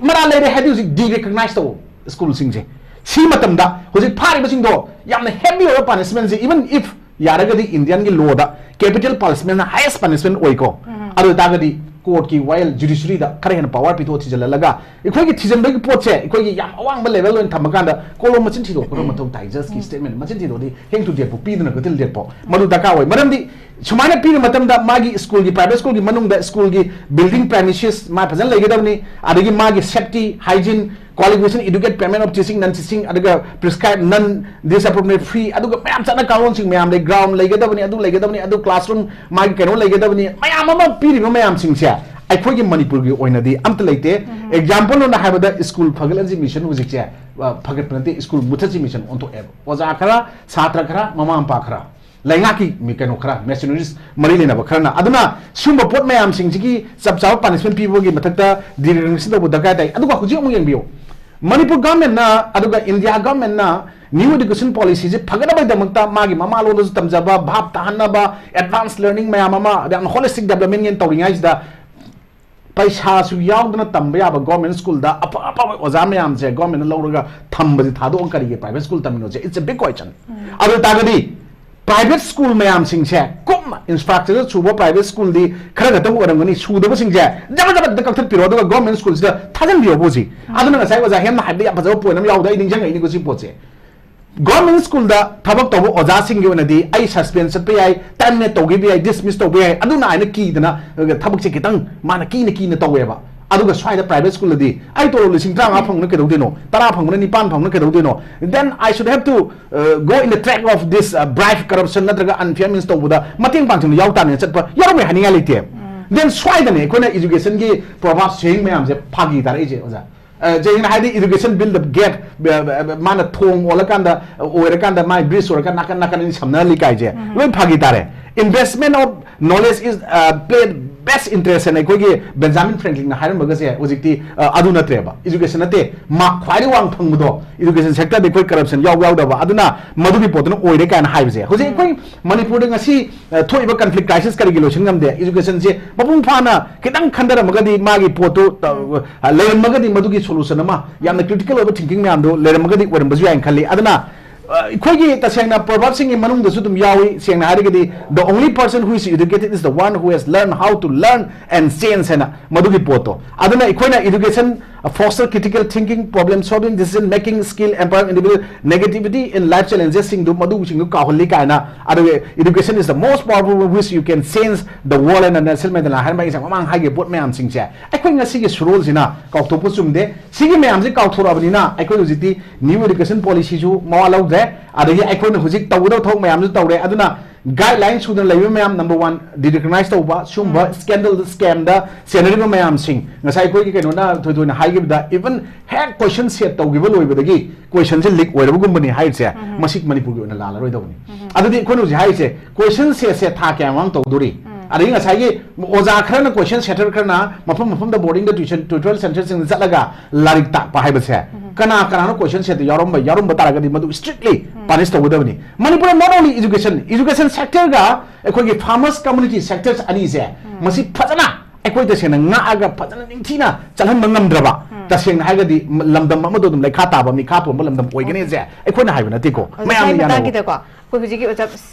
ꯃꯔꯥꯜ ꯂꯩꯔꯦ ꯍꯥꯏꯗꯤ ꯍꯧꯖꯤꯛ derecognize ꯇꯧ school ꯁꯤꯡꯁꯦ꯫ ꯁꯤ ꯃꯇꯝꯗ ꯍꯧꯖꯤꯛ ꯐꯥꯔꯤꯕꯁꯤꯡꯗꯣ ꯌꯥꯝꯅ heavy ꯑꯣꯏꯕ punishment ꯁꯦ, even if ꯌꯥꯔꯒꯗꯤ Indian ꯒꯤ law ꯗ capital punishment ꯅ highest punishment ꯑꯣꯏꯀꯣ꯫ ꯎꯝ꯫ ꯑꯗꯨ ꯑꯣꯏꯇꯥꯔꯒꯗꯤ ꯀꯣꯔꯠꯀꯤ ꯋꯥꯌꯦꯜ, ꯖꯨꯗꯤꯁꯔꯤꯗ ꯈꯔ ꯍꯦꯟꯅ ꯄꯋꯥꯔ ꯄꯤꯊꯣꯛꯑ ꯊꯤꯖꯤꯜꯍꯜꯂꯒ, ꯑꯩꯈꯣꯏꯒꯤ ꯊꯤꯖꯤꯟꯕꯒꯤ ꯄꯣꯠꯁꯦ ꯑꯩꯈꯣꯏꯒꯤ ꯌꯥꯝ ꯑꯋꯥꯡꯕ ꯂꯦꯚꯦꯜ ꯑꯣꯏꯅ ꯊꯝꯃꯀꯥꯟꯗ ꯀꯣꯂꯣꯝ ꯃꯆꯤꯟ ꯊꯤꯗꯣꯛꯄꯗꯣ ꯃꯊꯧ ꯇꯥꯏ꯫ ꯖꯁꯀꯤ ꯁ꯭ꯇꯦꯠꯃꯦꯟ ꯃꯆꯤꯟ ꯊꯤꯗꯣꯛꯑꯗꯤ ꯍꯦꯡ ꯇꯨ ꯗꯦꯠꯄꯨ ꯄꯤꯗꯅ ꯒꯨꯇꯤꯜ ꯗꯦꯠꯄꯣ ꯃꯗꯨ ꯗꯔꯀꯥꯔ ꯑꯣꯏ꯫ ꯃꯔꯝꯗꯤ ꯁꯨꯃꯥꯏꯅ ꯄꯤꯕ ꯃꯇꯝꯗ ꯃꯥꯒꯤ ꯁ꯭ꯀꯨꯜꯒꯤ, ꯄ꯭ꯔꯥꯏꯚꯦꯠ ꯁ꯭ꯀꯨꯜꯒꯤ ꯃꯅꯨꯡꯗ ꯁ꯭ꯀꯨꯜꯒꯤ ꯕꯤꯜꯗꯤꯡ ꯄ꯭ꯔꯥꯏꯃꯤꯁꯤꯁ ꯃꯥ ꯐꯖꯅ ꯂꯩꯒꯗꯕꯅꯤ, ꯑꯗꯒꯤ ꯃꯥꯒꯤ safety, hygiene, qualification, adequate payment of teaching, non teaching, ꯑꯗꯨꯒ prescribe non disciplinary free, ꯑꯗꯨꯒ ꯃꯌꯥꯝ ꯆꯠꯅ ꯀꯥꯡꯂꯣꯟꯁꯤꯡ ꯃꯌꯥꯝ ꯂꯩ, ꯒ꯭ꯔꯥꯎꯟ ꯂꯩꯒꯗꯕꯅꯤ, ꯑꯗꯨ ꯂꯩꯒꯗꯕꯅꯤ, ꯑꯗꯨ ꯀ꯭ꯂꯥꯁꯔꯨꯝ ꯃꯥꯒꯤ ꯀꯩꯅꯣ ꯂꯩꯒꯗꯕꯅꯤ, ꯃꯌꯥꯝ ꯑꯃ ꯄꯤꯔꯤꯕ ꯃꯌꯥꯝꯁꯤꯡꯁꯦ ꯑꯩꯈꯣꯏꯒꯤ ꯃꯅꯤꯄꯨꯔꯒꯤ ꯑꯣꯏꯅꯗꯤ ꯑꯝꯇ ꯂꯩꯇꯦ꯫ ꯑꯦꯛꯖꯥꯝꯄꯜ ꯑꯣꯏꯅ ꯍꯥꯏꯕꯗ ꯁ꯭ꯀꯨꯜ ꯐꯒꯠꯍꯟꯁꯤ ꯃꯤꯁꯟ ꯍꯧꯖꯤꯛꯁꯦ, ꯑ, ꯐꯒꯠꯄ ꯅꯠꯇꯦ, ꯁ꯭ꯀꯨꯜ ꯃꯨꯊꯠꯁꯤ ꯃꯤꯁꯟ ꯑꯣꯟꯊꯣꯛꯑꯦꯕ꯫ ꯑꯣꯖꯥ ꯈꯔ, ꯁꯥꯇ꯭ꯔ ꯈꯔ, ꯃꯃꯥ ꯃꯄꯥ ꯈꯔ, ꯂꯩꯉꯥꯛꯀꯤ ꯃꯤ, ꯀꯩꯅꯣ ꯈꯔ, ꯃꯦꯁꯅꯔꯤꯁ ꯃꯔꯤ ꯂꯩꯅꯕ ꯈꯔꯅ꯫ ꯑꯗꯨꯅ ꯁꯤꯒꯨꯝꯕ ꯄꯣꯠ ꯃꯌꯥꯝꯁꯤꯡꯁꯤꯒꯤ ꯆꯞ ꯆꯥꯕ ꯄꯥꯅꯤꯁꯃꯦꯟ ꯄꯤꯕꯒꯤ ꯃꯊꯛꯇ ꯗꯤꯔꯦꯒꯨꯂꯦꯁꯟ ꯇꯧꯕ ꯗꯔꯀꯥꯔ ꯇꯥꯏ꯫ ꯑꯗꯨꯒ ꯍꯧꯖꯤꯛ ꯑꯃꯨꯛ ꯌꯦꯡꯕꯤꯌꯨ, ꯃꯅꯤꯄꯨꯔ ꯒꯚꯔꯟꯃꯦꯟꯠꯅ ꯑꯗꯨꯒ ꯏꯟꯗꯤꯌꯥ ꯒꯚꯔꯟꯃꯦꯟꯠꯅ ꯅ꯭ꯌꯨ ꯑꯦꯗꯨꯀꯦꯁꯟ ꯄꯣꯂꯤꯁꯤꯁꯦ ꯐꯒꯠꯅꯕꯒꯤꯗꯃꯛꯇ ꯃꯥꯒꯤ ꯃꯃꯥ ꯂꯣꯟꯗꯁꯨ ꯇꯝꯖꯕ, ꯚꯥꯞ ꯇꯥꯍꯟꯅꯕ, ꯑꯦꯗꯚꯥꯟꯁ ꯂꯔꯅꯤꯡ ꯃꯌꯥꯝ ꯑꯃ, ꯑꯗꯩ ꯌꯥꯝꯅ ꯍꯣꯂꯤꯁꯇꯤꯛ ꯗꯦꯕꯂꯞꯃꯦꯟꯠꯅꯦꯅ ꯇꯧꯔꯤꯉꯩꯁꯤꯗ ꯄꯩꯁꯥꯁꯨ ꯌꯥꯎꯗꯅ ꯇꯝꯕ ꯌꯥꯕ ꯒꯣꯔꯃꯦꯟ ꯁ꯭ꯀꯨꯜꯗ ꯑꯐ ꯑꯐꯕ ꯑꯣꯖꯥ ꯃꯌꯥꯝꯁꯦ ꯒꯣꯔꯃꯦꯟꯠꯅ ꯂꯧꯔꯒ ꯊꯝꯕꯁꯦ ꯊꯥꯗꯣꯛꯑꯒ ꯀꯔꯤꯒꯤ ꯄ꯭ꯔꯥꯏꯚꯦꯠ ꯁ꯭ꯀꯨꯜ ꯇꯝꯃꯤꯅꯣꯁꯦ? It's a big question. ꯑꯗꯨ ꯑꯣꯏ ꯇꯥꯔꯒꯗꯤ ꯄ꯭ꯔꯥꯏꯚꯦꯠ ꯁ꯭ꯀꯨꯜ ꯃꯌꯥꯝꯁꯤꯡꯁꯦ ꯀꯨꯞꯅ ꯏꯟꯐ꯭ꯔꯥꯁ꯭ꯇ꯭ꯔꯛꯆꯔ ꯁꯨꯕ ꯄ꯭ꯔꯥꯏꯚꯦꯠ ꯁ꯭ꯀꯨꯜꯗꯤ ꯈꯔ ꯈꯛꯇꯕꯨ ꯑꯣꯏꯔꯝꯒꯅꯤ, ꯁꯨꯗꯕꯁꯤꯡꯁꯦ ꯖꯕꯠ ꯖꯕꯠ ꯍꯦꯛꯇ ꯀꯛꯊꯠꯄꯤꯔꯣ, ꯑꯗꯨꯒ ꯒꯣꯔꯃꯦꯟ ꯁ꯭ꯀꯨꯜꯁꯤꯗ ꯊꯥꯖꯤꯟꯕꯤꯌꯣꯕ ꯍꯧꯖꯤꯛ꯫ ꯑꯗꯨꯅ ꯉꯁꯥꯏ ꯑꯣꯖꯥ ꯍꯦꯝꯅ ꯍꯥꯏꯕꯗ ꯌꯥꯝ ꯐꯖꯕ ꯄꯣꯏꯟꯠ ꯑꯃ ꯌꯥꯎꯗ ꯑꯩ ꯅꯤꯡꯁꯤꯡꯉꯛꯏꯅꯤꯀꯣ ꯁꯤ ꯄꯣꯠꯁꯦ꯫ ꯒꯣꯔꯃꯦꯟ ꯁ꯭ꯀꯨꯜꯗ ꯊꯕꯛ ꯇꯧꯕ ꯑꯣꯖꯥꯁꯤꯡꯒꯤ ꯑꯣꯏꯅꯗꯤ ꯑꯩ ꯁꯁꯄꯦꯟ ꯆꯠꯄ ꯌꯥꯏ, ꯇꯔꯃꯤꯅꯦꯠ ꯇꯧꯈꯤꯕ ꯌꯥꯏ, ꯗꯤꯁꯃꯤꯁ ꯇꯧꯕ ꯌꯥꯏ, ꯑꯗꯨꯅ ꯍꯥꯏꯅ ꯀꯤꯗꯅ ꯊꯕꯛꯁꯦ ꯈꯤꯇꯪ ꯃꯥꯅ ꯀꯤꯅ ꯀꯤꯅ ꯇꯧꯋꯦꯕ꯫ ꯑꯗꯨꯒ ꯁ꯭ꯋꯥꯏꯗ ꯄ꯭ꯔꯥꯏꯚꯦꯠ ꯁ꯭ꯀꯨꯜꯗꯗꯤ ꯑꯩ ꯇꯣꯂꯣꯞ ꯂꯤꯁꯤꯡ ꯇꯔꯥꯃꯉꯥ ꯐꯪꯕꯅ ꯀꯩꯗꯧꯗꯣꯏꯅꯣ, ꯇꯔꯥ ꯐꯪꯕꯅ ꯅꯤꯄꯥꯟ ꯐꯪꯕꯅ ꯀꯩꯗꯧꯗꯣꯏꯅꯣ? Then I should have to, uh, go in the track of this, uh, bribe, corruption ꯅꯠꯇ꯭ꯔꯒ unfair means ꯇꯧꯕꯗ ꯃꯇꯦꯡ ꯄꯥꯡꯁꯤꯡꯗ ꯌꯥꯎ ꯇꯥꯅꯤꯅ ꯆꯠꯄ ꯌꯥꯎꯔꯝꯃꯣꯏ ꯍꯥꯏꯅꯤꯡꯉꯥꯏ ꯂꯩꯇꯦ꯫ Then ꯁ꯭ꯋꯥꯏꯗꯅꯦ ꯑꯩꯈꯣꯏꯅ ꯏꯖꯨꯀꯦꯁꯟꯒꯤ ꯄ꯭ꯔꯣꯚꯥꯕ ꯁꯦꯌꯤꯡ ꯃꯌꯥꯝꯁꯦ ꯐꯥꯒꯤ ꯇꯥꯔꯛꯏꯁꯦ ꯑꯣꯖꯥ꯫ ꯑ, ꯁꯦꯡꯅ ꯍꯥꯏꯗꯤ education build the gap, ꯃꯥꯅ ꯊꯣꯡ ꯑꯣꯜꯂꯀꯥꯟꯗ, ꯑꯣꯏꯔꯀꯥꯟꯗ ꯃꯥꯏ ꯕ꯭ꯔꯤꯖ ꯑꯣꯏꯔꯀꯥꯟꯗ ꯅꯥꯀꯟ ꯅꯥꯀꯟ ꯑꯅꯤ ꯁꯝꯅꯍꯜꯂꯤ ꯀꯥꯏꯁꯦ ꯂꯣꯏ ꯐꯥꯒꯤ ꯇꯥꯔꯦ꯫ Investment of knowledge is, uh, play best interest ꯍꯥꯏꯅ ꯑꯩꯈꯣꯏꯒꯤ ꯕꯦꯟꯖꯥꯃꯤꯟ ꯐ꯭ꯔꯦꯡꯀ꯭ꯂꯤꯟꯅ ꯍꯥꯏꯔꯝꯕꯒꯁꯦ ꯍꯧꯖꯤꯛꯇꯤ, ꯑ, ꯑꯗꯨ ꯅꯠꯇ꯭ꯔꯦꯕ꯫ ꯏꯖꯨꯀꯦꯁꯟ ꯅꯠꯇꯦ, ꯃꯥꯔꯛ ꯈ꯭ꯋꯥꯏꯗꯒꯤ ꯋꯥꯡ ꯐꯪꯕꯗꯣ ꯏꯖꯨꯀꯦꯁꯟ ꯁꯦꯛꯇꯔꯗ ꯑꯩꯈꯣꯏ ꯀꯔꯞꯁꯟ ꯌꯥꯎ ꯌꯥꯎꯗꯕ, ꯑꯗꯨꯅ ꯃꯗꯨꯒꯤ ꯄꯣꯠꯇꯨꯅ ꯑꯣꯏꯔꯦ ꯀꯥꯏꯅ ꯍꯥꯏꯕꯁꯦ ꯍꯧꯖꯤꯛ ꯑꯩꯈꯣꯏ ꯃꯅꯤꯄꯨꯔꯗ ꯉꯁꯤ, ꯑ, ꯊꯣꯛꯏꯕ ꯀꯟꯐ꯭ꯂꯤꯛ ꯀ꯭ꯔꯥꯏꯁꯤꯁ ꯀꯔꯤꯒꯤ ꯂꯣꯏꯁꯤꯟ ꯉꯝꯗꯦ? ꯏꯖꯨꯀꯦꯁꯟꯁꯦ ꯃꯄꯨꯡ ꯐꯥꯅ ꯈꯤꯇꯪ ꯈꯟꯊꯔꯝꯃꯒꯗꯤ ꯃꯥꯒꯤ ꯄꯣꯠꯇꯨ, ꯑ, ꯂꯩꯔꯝꯃꯒꯗꯤ ꯃꯗꯨꯒꯤ ꯁꯣꯂꯨꯁꯟ ꯑꯃ ꯌꯥꯝꯅ ꯀ꯭ꯔꯤꯇꯤꯀꯦꯜ ꯑꯣꯏꯕ ꯊꯤꯡꯀꯤꯡ ꯃꯌꯥꯝꯗꯨ ꯂꯩꯔꯝꯃꯒꯗꯤ ꯑꯣꯏꯔꯝꯕꯁꯨ ꯌꯥꯏꯅ ꯈꯜꯂꯤ꯫ ꯑꯗꯨꯅ ꯑꯩꯈꯣꯏꯒꯤ ꯇꯁꯦꯡꯅ ꯄ꯭ꯔꯣꯚꯔꯕꯁꯤꯡꯒꯤ ꯃꯅꯨꯡꯗꯁꯨ ꯑꯗꯨꯝ ꯌꯥꯎꯏ, ꯁꯦꯡꯅ ꯍꯥꯏꯔꯒꯗꯤ, "The only person who is educated is the one who has learned how to learn and change" ꯍꯥꯏꯅ, ꯃꯗꯨꯒꯤ ꯄꯣꯠꯇꯣ꯫ ꯑꯗꯨꯅ ꯑꯩꯈꯣꯏꯅ education foster critical thinking, problem solving, decision making skill, empower individual, negativity in life challenges ꯁꯤꯡꯗꯨ, ꯃꯗꯨꯁꯤꯡꯗꯨ ꯀꯥꯎꯍꯜꯂꯤ ꯀꯥꯏꯅ, ꯑꯗꯨꯒ "Education is the most powerful which you can change the world" ꯍꯥꯏꯅ ꯅꯦꯜꯁꯟ ꯃꯦꯟꯗꯦꯂꯥ ꯍꯥꯏꯔꯝꯕ ꯑꯩꯁꯦ ꯃꯃꯥꯡ ꯍꯥꯏꯈꯤꯕ ꯄꯣꯠ ꯃꯌꯥꯝꯁꯤꯡꯁꯦ ꯑꯩꯈꯣꯏ ꯉꯁꯤꯒꯤ ꯁꯨꯔꯣꯜꯁꯤꯅ ꯀꯥꯎꯊꯣꯛꯄ ꯆꯨꯝꯗꯦ꯫ ꯁꯤꯒꯤ ꯃꯌꯥꯝꯁꯦ ꯀꯥꯎꯊꯣꯔꯛꯑꯕꯅꯤꯅ ꯑꯩꯈꯣꯏ ꯍꯧꯖꯤꯛꯇꯤ new education policy ꯁꯨ ꯃꯋꯥ ꯂꯧꯗ꯭ꯔꯦ, ꯑꯗꯒꯤ ꯑꯩꯈꯣꯏꯅ ꯍꯧꯖꯤꯛ ꯇꯧꯒꯗꯕ ꯊꯕꯛ ꯃꯌꯥꯝꯁꯨ ꯇꯧꯔꯦ꯫ ꯑꯗꯨꯅ guideline ꯁꯨꯗꯅ ꯂꯩꯕ ꯃꯌꯥꯝ, number one, de-recognize ꯇꯧꯕ, ꯁꯨꯝꯕ scandal, scam ꯗ ꯁꯦꯟꯅꯔꯤꯕ ꯃꯌꯥꯝꯁꯤꯡ, ꯉꯁꯥꯏ ꯑꯩꯈꯣꯏꯒꯤ ꯀꯩꯅꯣꯅ ꯊꯣꯏꯊꯣꯏꯅ ꯍꯥꯏꯈꯤꯕꯗ, even ꯍꯦꯛ question set ꯇꯧꯈꯤꯕ ꯂꯣꯏꯕꯗꯒꯤ question ꯁꯦ leak ꯑꯣꯏꯔꯕꯒꯨꯝꯕꯅꯤ ꯍꯥꯏꯔꯤꯁꯦ, ꯃꯁꯤ ꯃꯅꯤꯄꯨꯔꯒꯤ ꯑꯣꯏꯅ ꯂꯥꯜꯂꯔꯣꯏꯗꯕꯅꯤ꯫ ꯑꯗꯨꯗꯤ ꯑꯩꯈꯣꯏꯅ ꯍꯧꯖꯤꯛ ꯍꯥꯏꯔꯤꯁꯦ, question set ꯁꯦ ꯊꯥ ꯀꯌꯥ ꯃꯃꯥꯡ ꯇꯧꯗꯣꯔꯤ? ꯑꯗꯒꯤ ꯉꯁꯥꯏꯒꯤ ꯑꯣꯖꯥ ꯈꯔꯅ, question setter ꯈꯔꯅ ꯃꯐꯝ ꯃꯐꯝꯗ boarding ꯗ tuition, tutorial center ꯁꯤꯡꯗ ꯆꯠꯂꯒ ꯂꯥꯏꯔꯤꯛ ꯇꯥꯛꯄ ꯍꯥꯏꯕꯁꯦ, ꯀꯅꯥ ꯀꯅꯥꯅꯣ question set ꯇ ꯌꯥꯎꯔꯝꯕ, ꯌꯥꯎꯔꯝꯕ ꯇꯥꯔꯒꯗꯤ ꯃꯗꯨ strictly punish ꯇꯧꯒꯗꯕꯅꯤ꯫ Manipur not only education, education sector ꯒ ꯑꯩꯈꯣꯏꯒꯤ farmers community sectors ꯑꯅꯤꯁꯦ, ꯃꯁꯤ ꯐꯖꯅ ꯑꯩꯈꯣꯏ ꯇꯁꯦꯡꯅ ꯉꯥꯛꯑꯒ ꯐꯖꯅ ꯅꯤꯡꯊꯤꯅ ꯆꯠꯍꯟꯕ ꯉꯝꯗ꯭ꯔꯕ, ꯇꯁꯦꯡꯅ ꯍꯥꯏꯔꯒꯗꯤ ꯂꯝꯗꯝ ꯑꯃꯗꯣ ꯑꯗꯨꯝ ꯂꯩꯈꯥ ꯇꯥꯕ, ꯃꯤꯈꯥ ꯄꯣꯟꯕ ꯂꯝꯗꯝ ꯑꯣꯏꯒꯅꯤꯁꯦ ꯑꯩꯈꯣꯏꯅ ꯍꯥꯏꯕ ꯅꯠꯇꯦꯀꯣ꯫ ꯑꯣꯖꯥ, ꯃꯌꯥꯝꯅ ꯁ꯭ꯋꯥꯏ ꯌꯥꯅꯕ꯫ ꯃꯇꯥꯡꯒꯤꯗꯀꯣ, ꯑꯩꯈꯣꯏ ꯍꯧꯖꯤꯛꯀꯤ ꯑꯣꯖꯥ,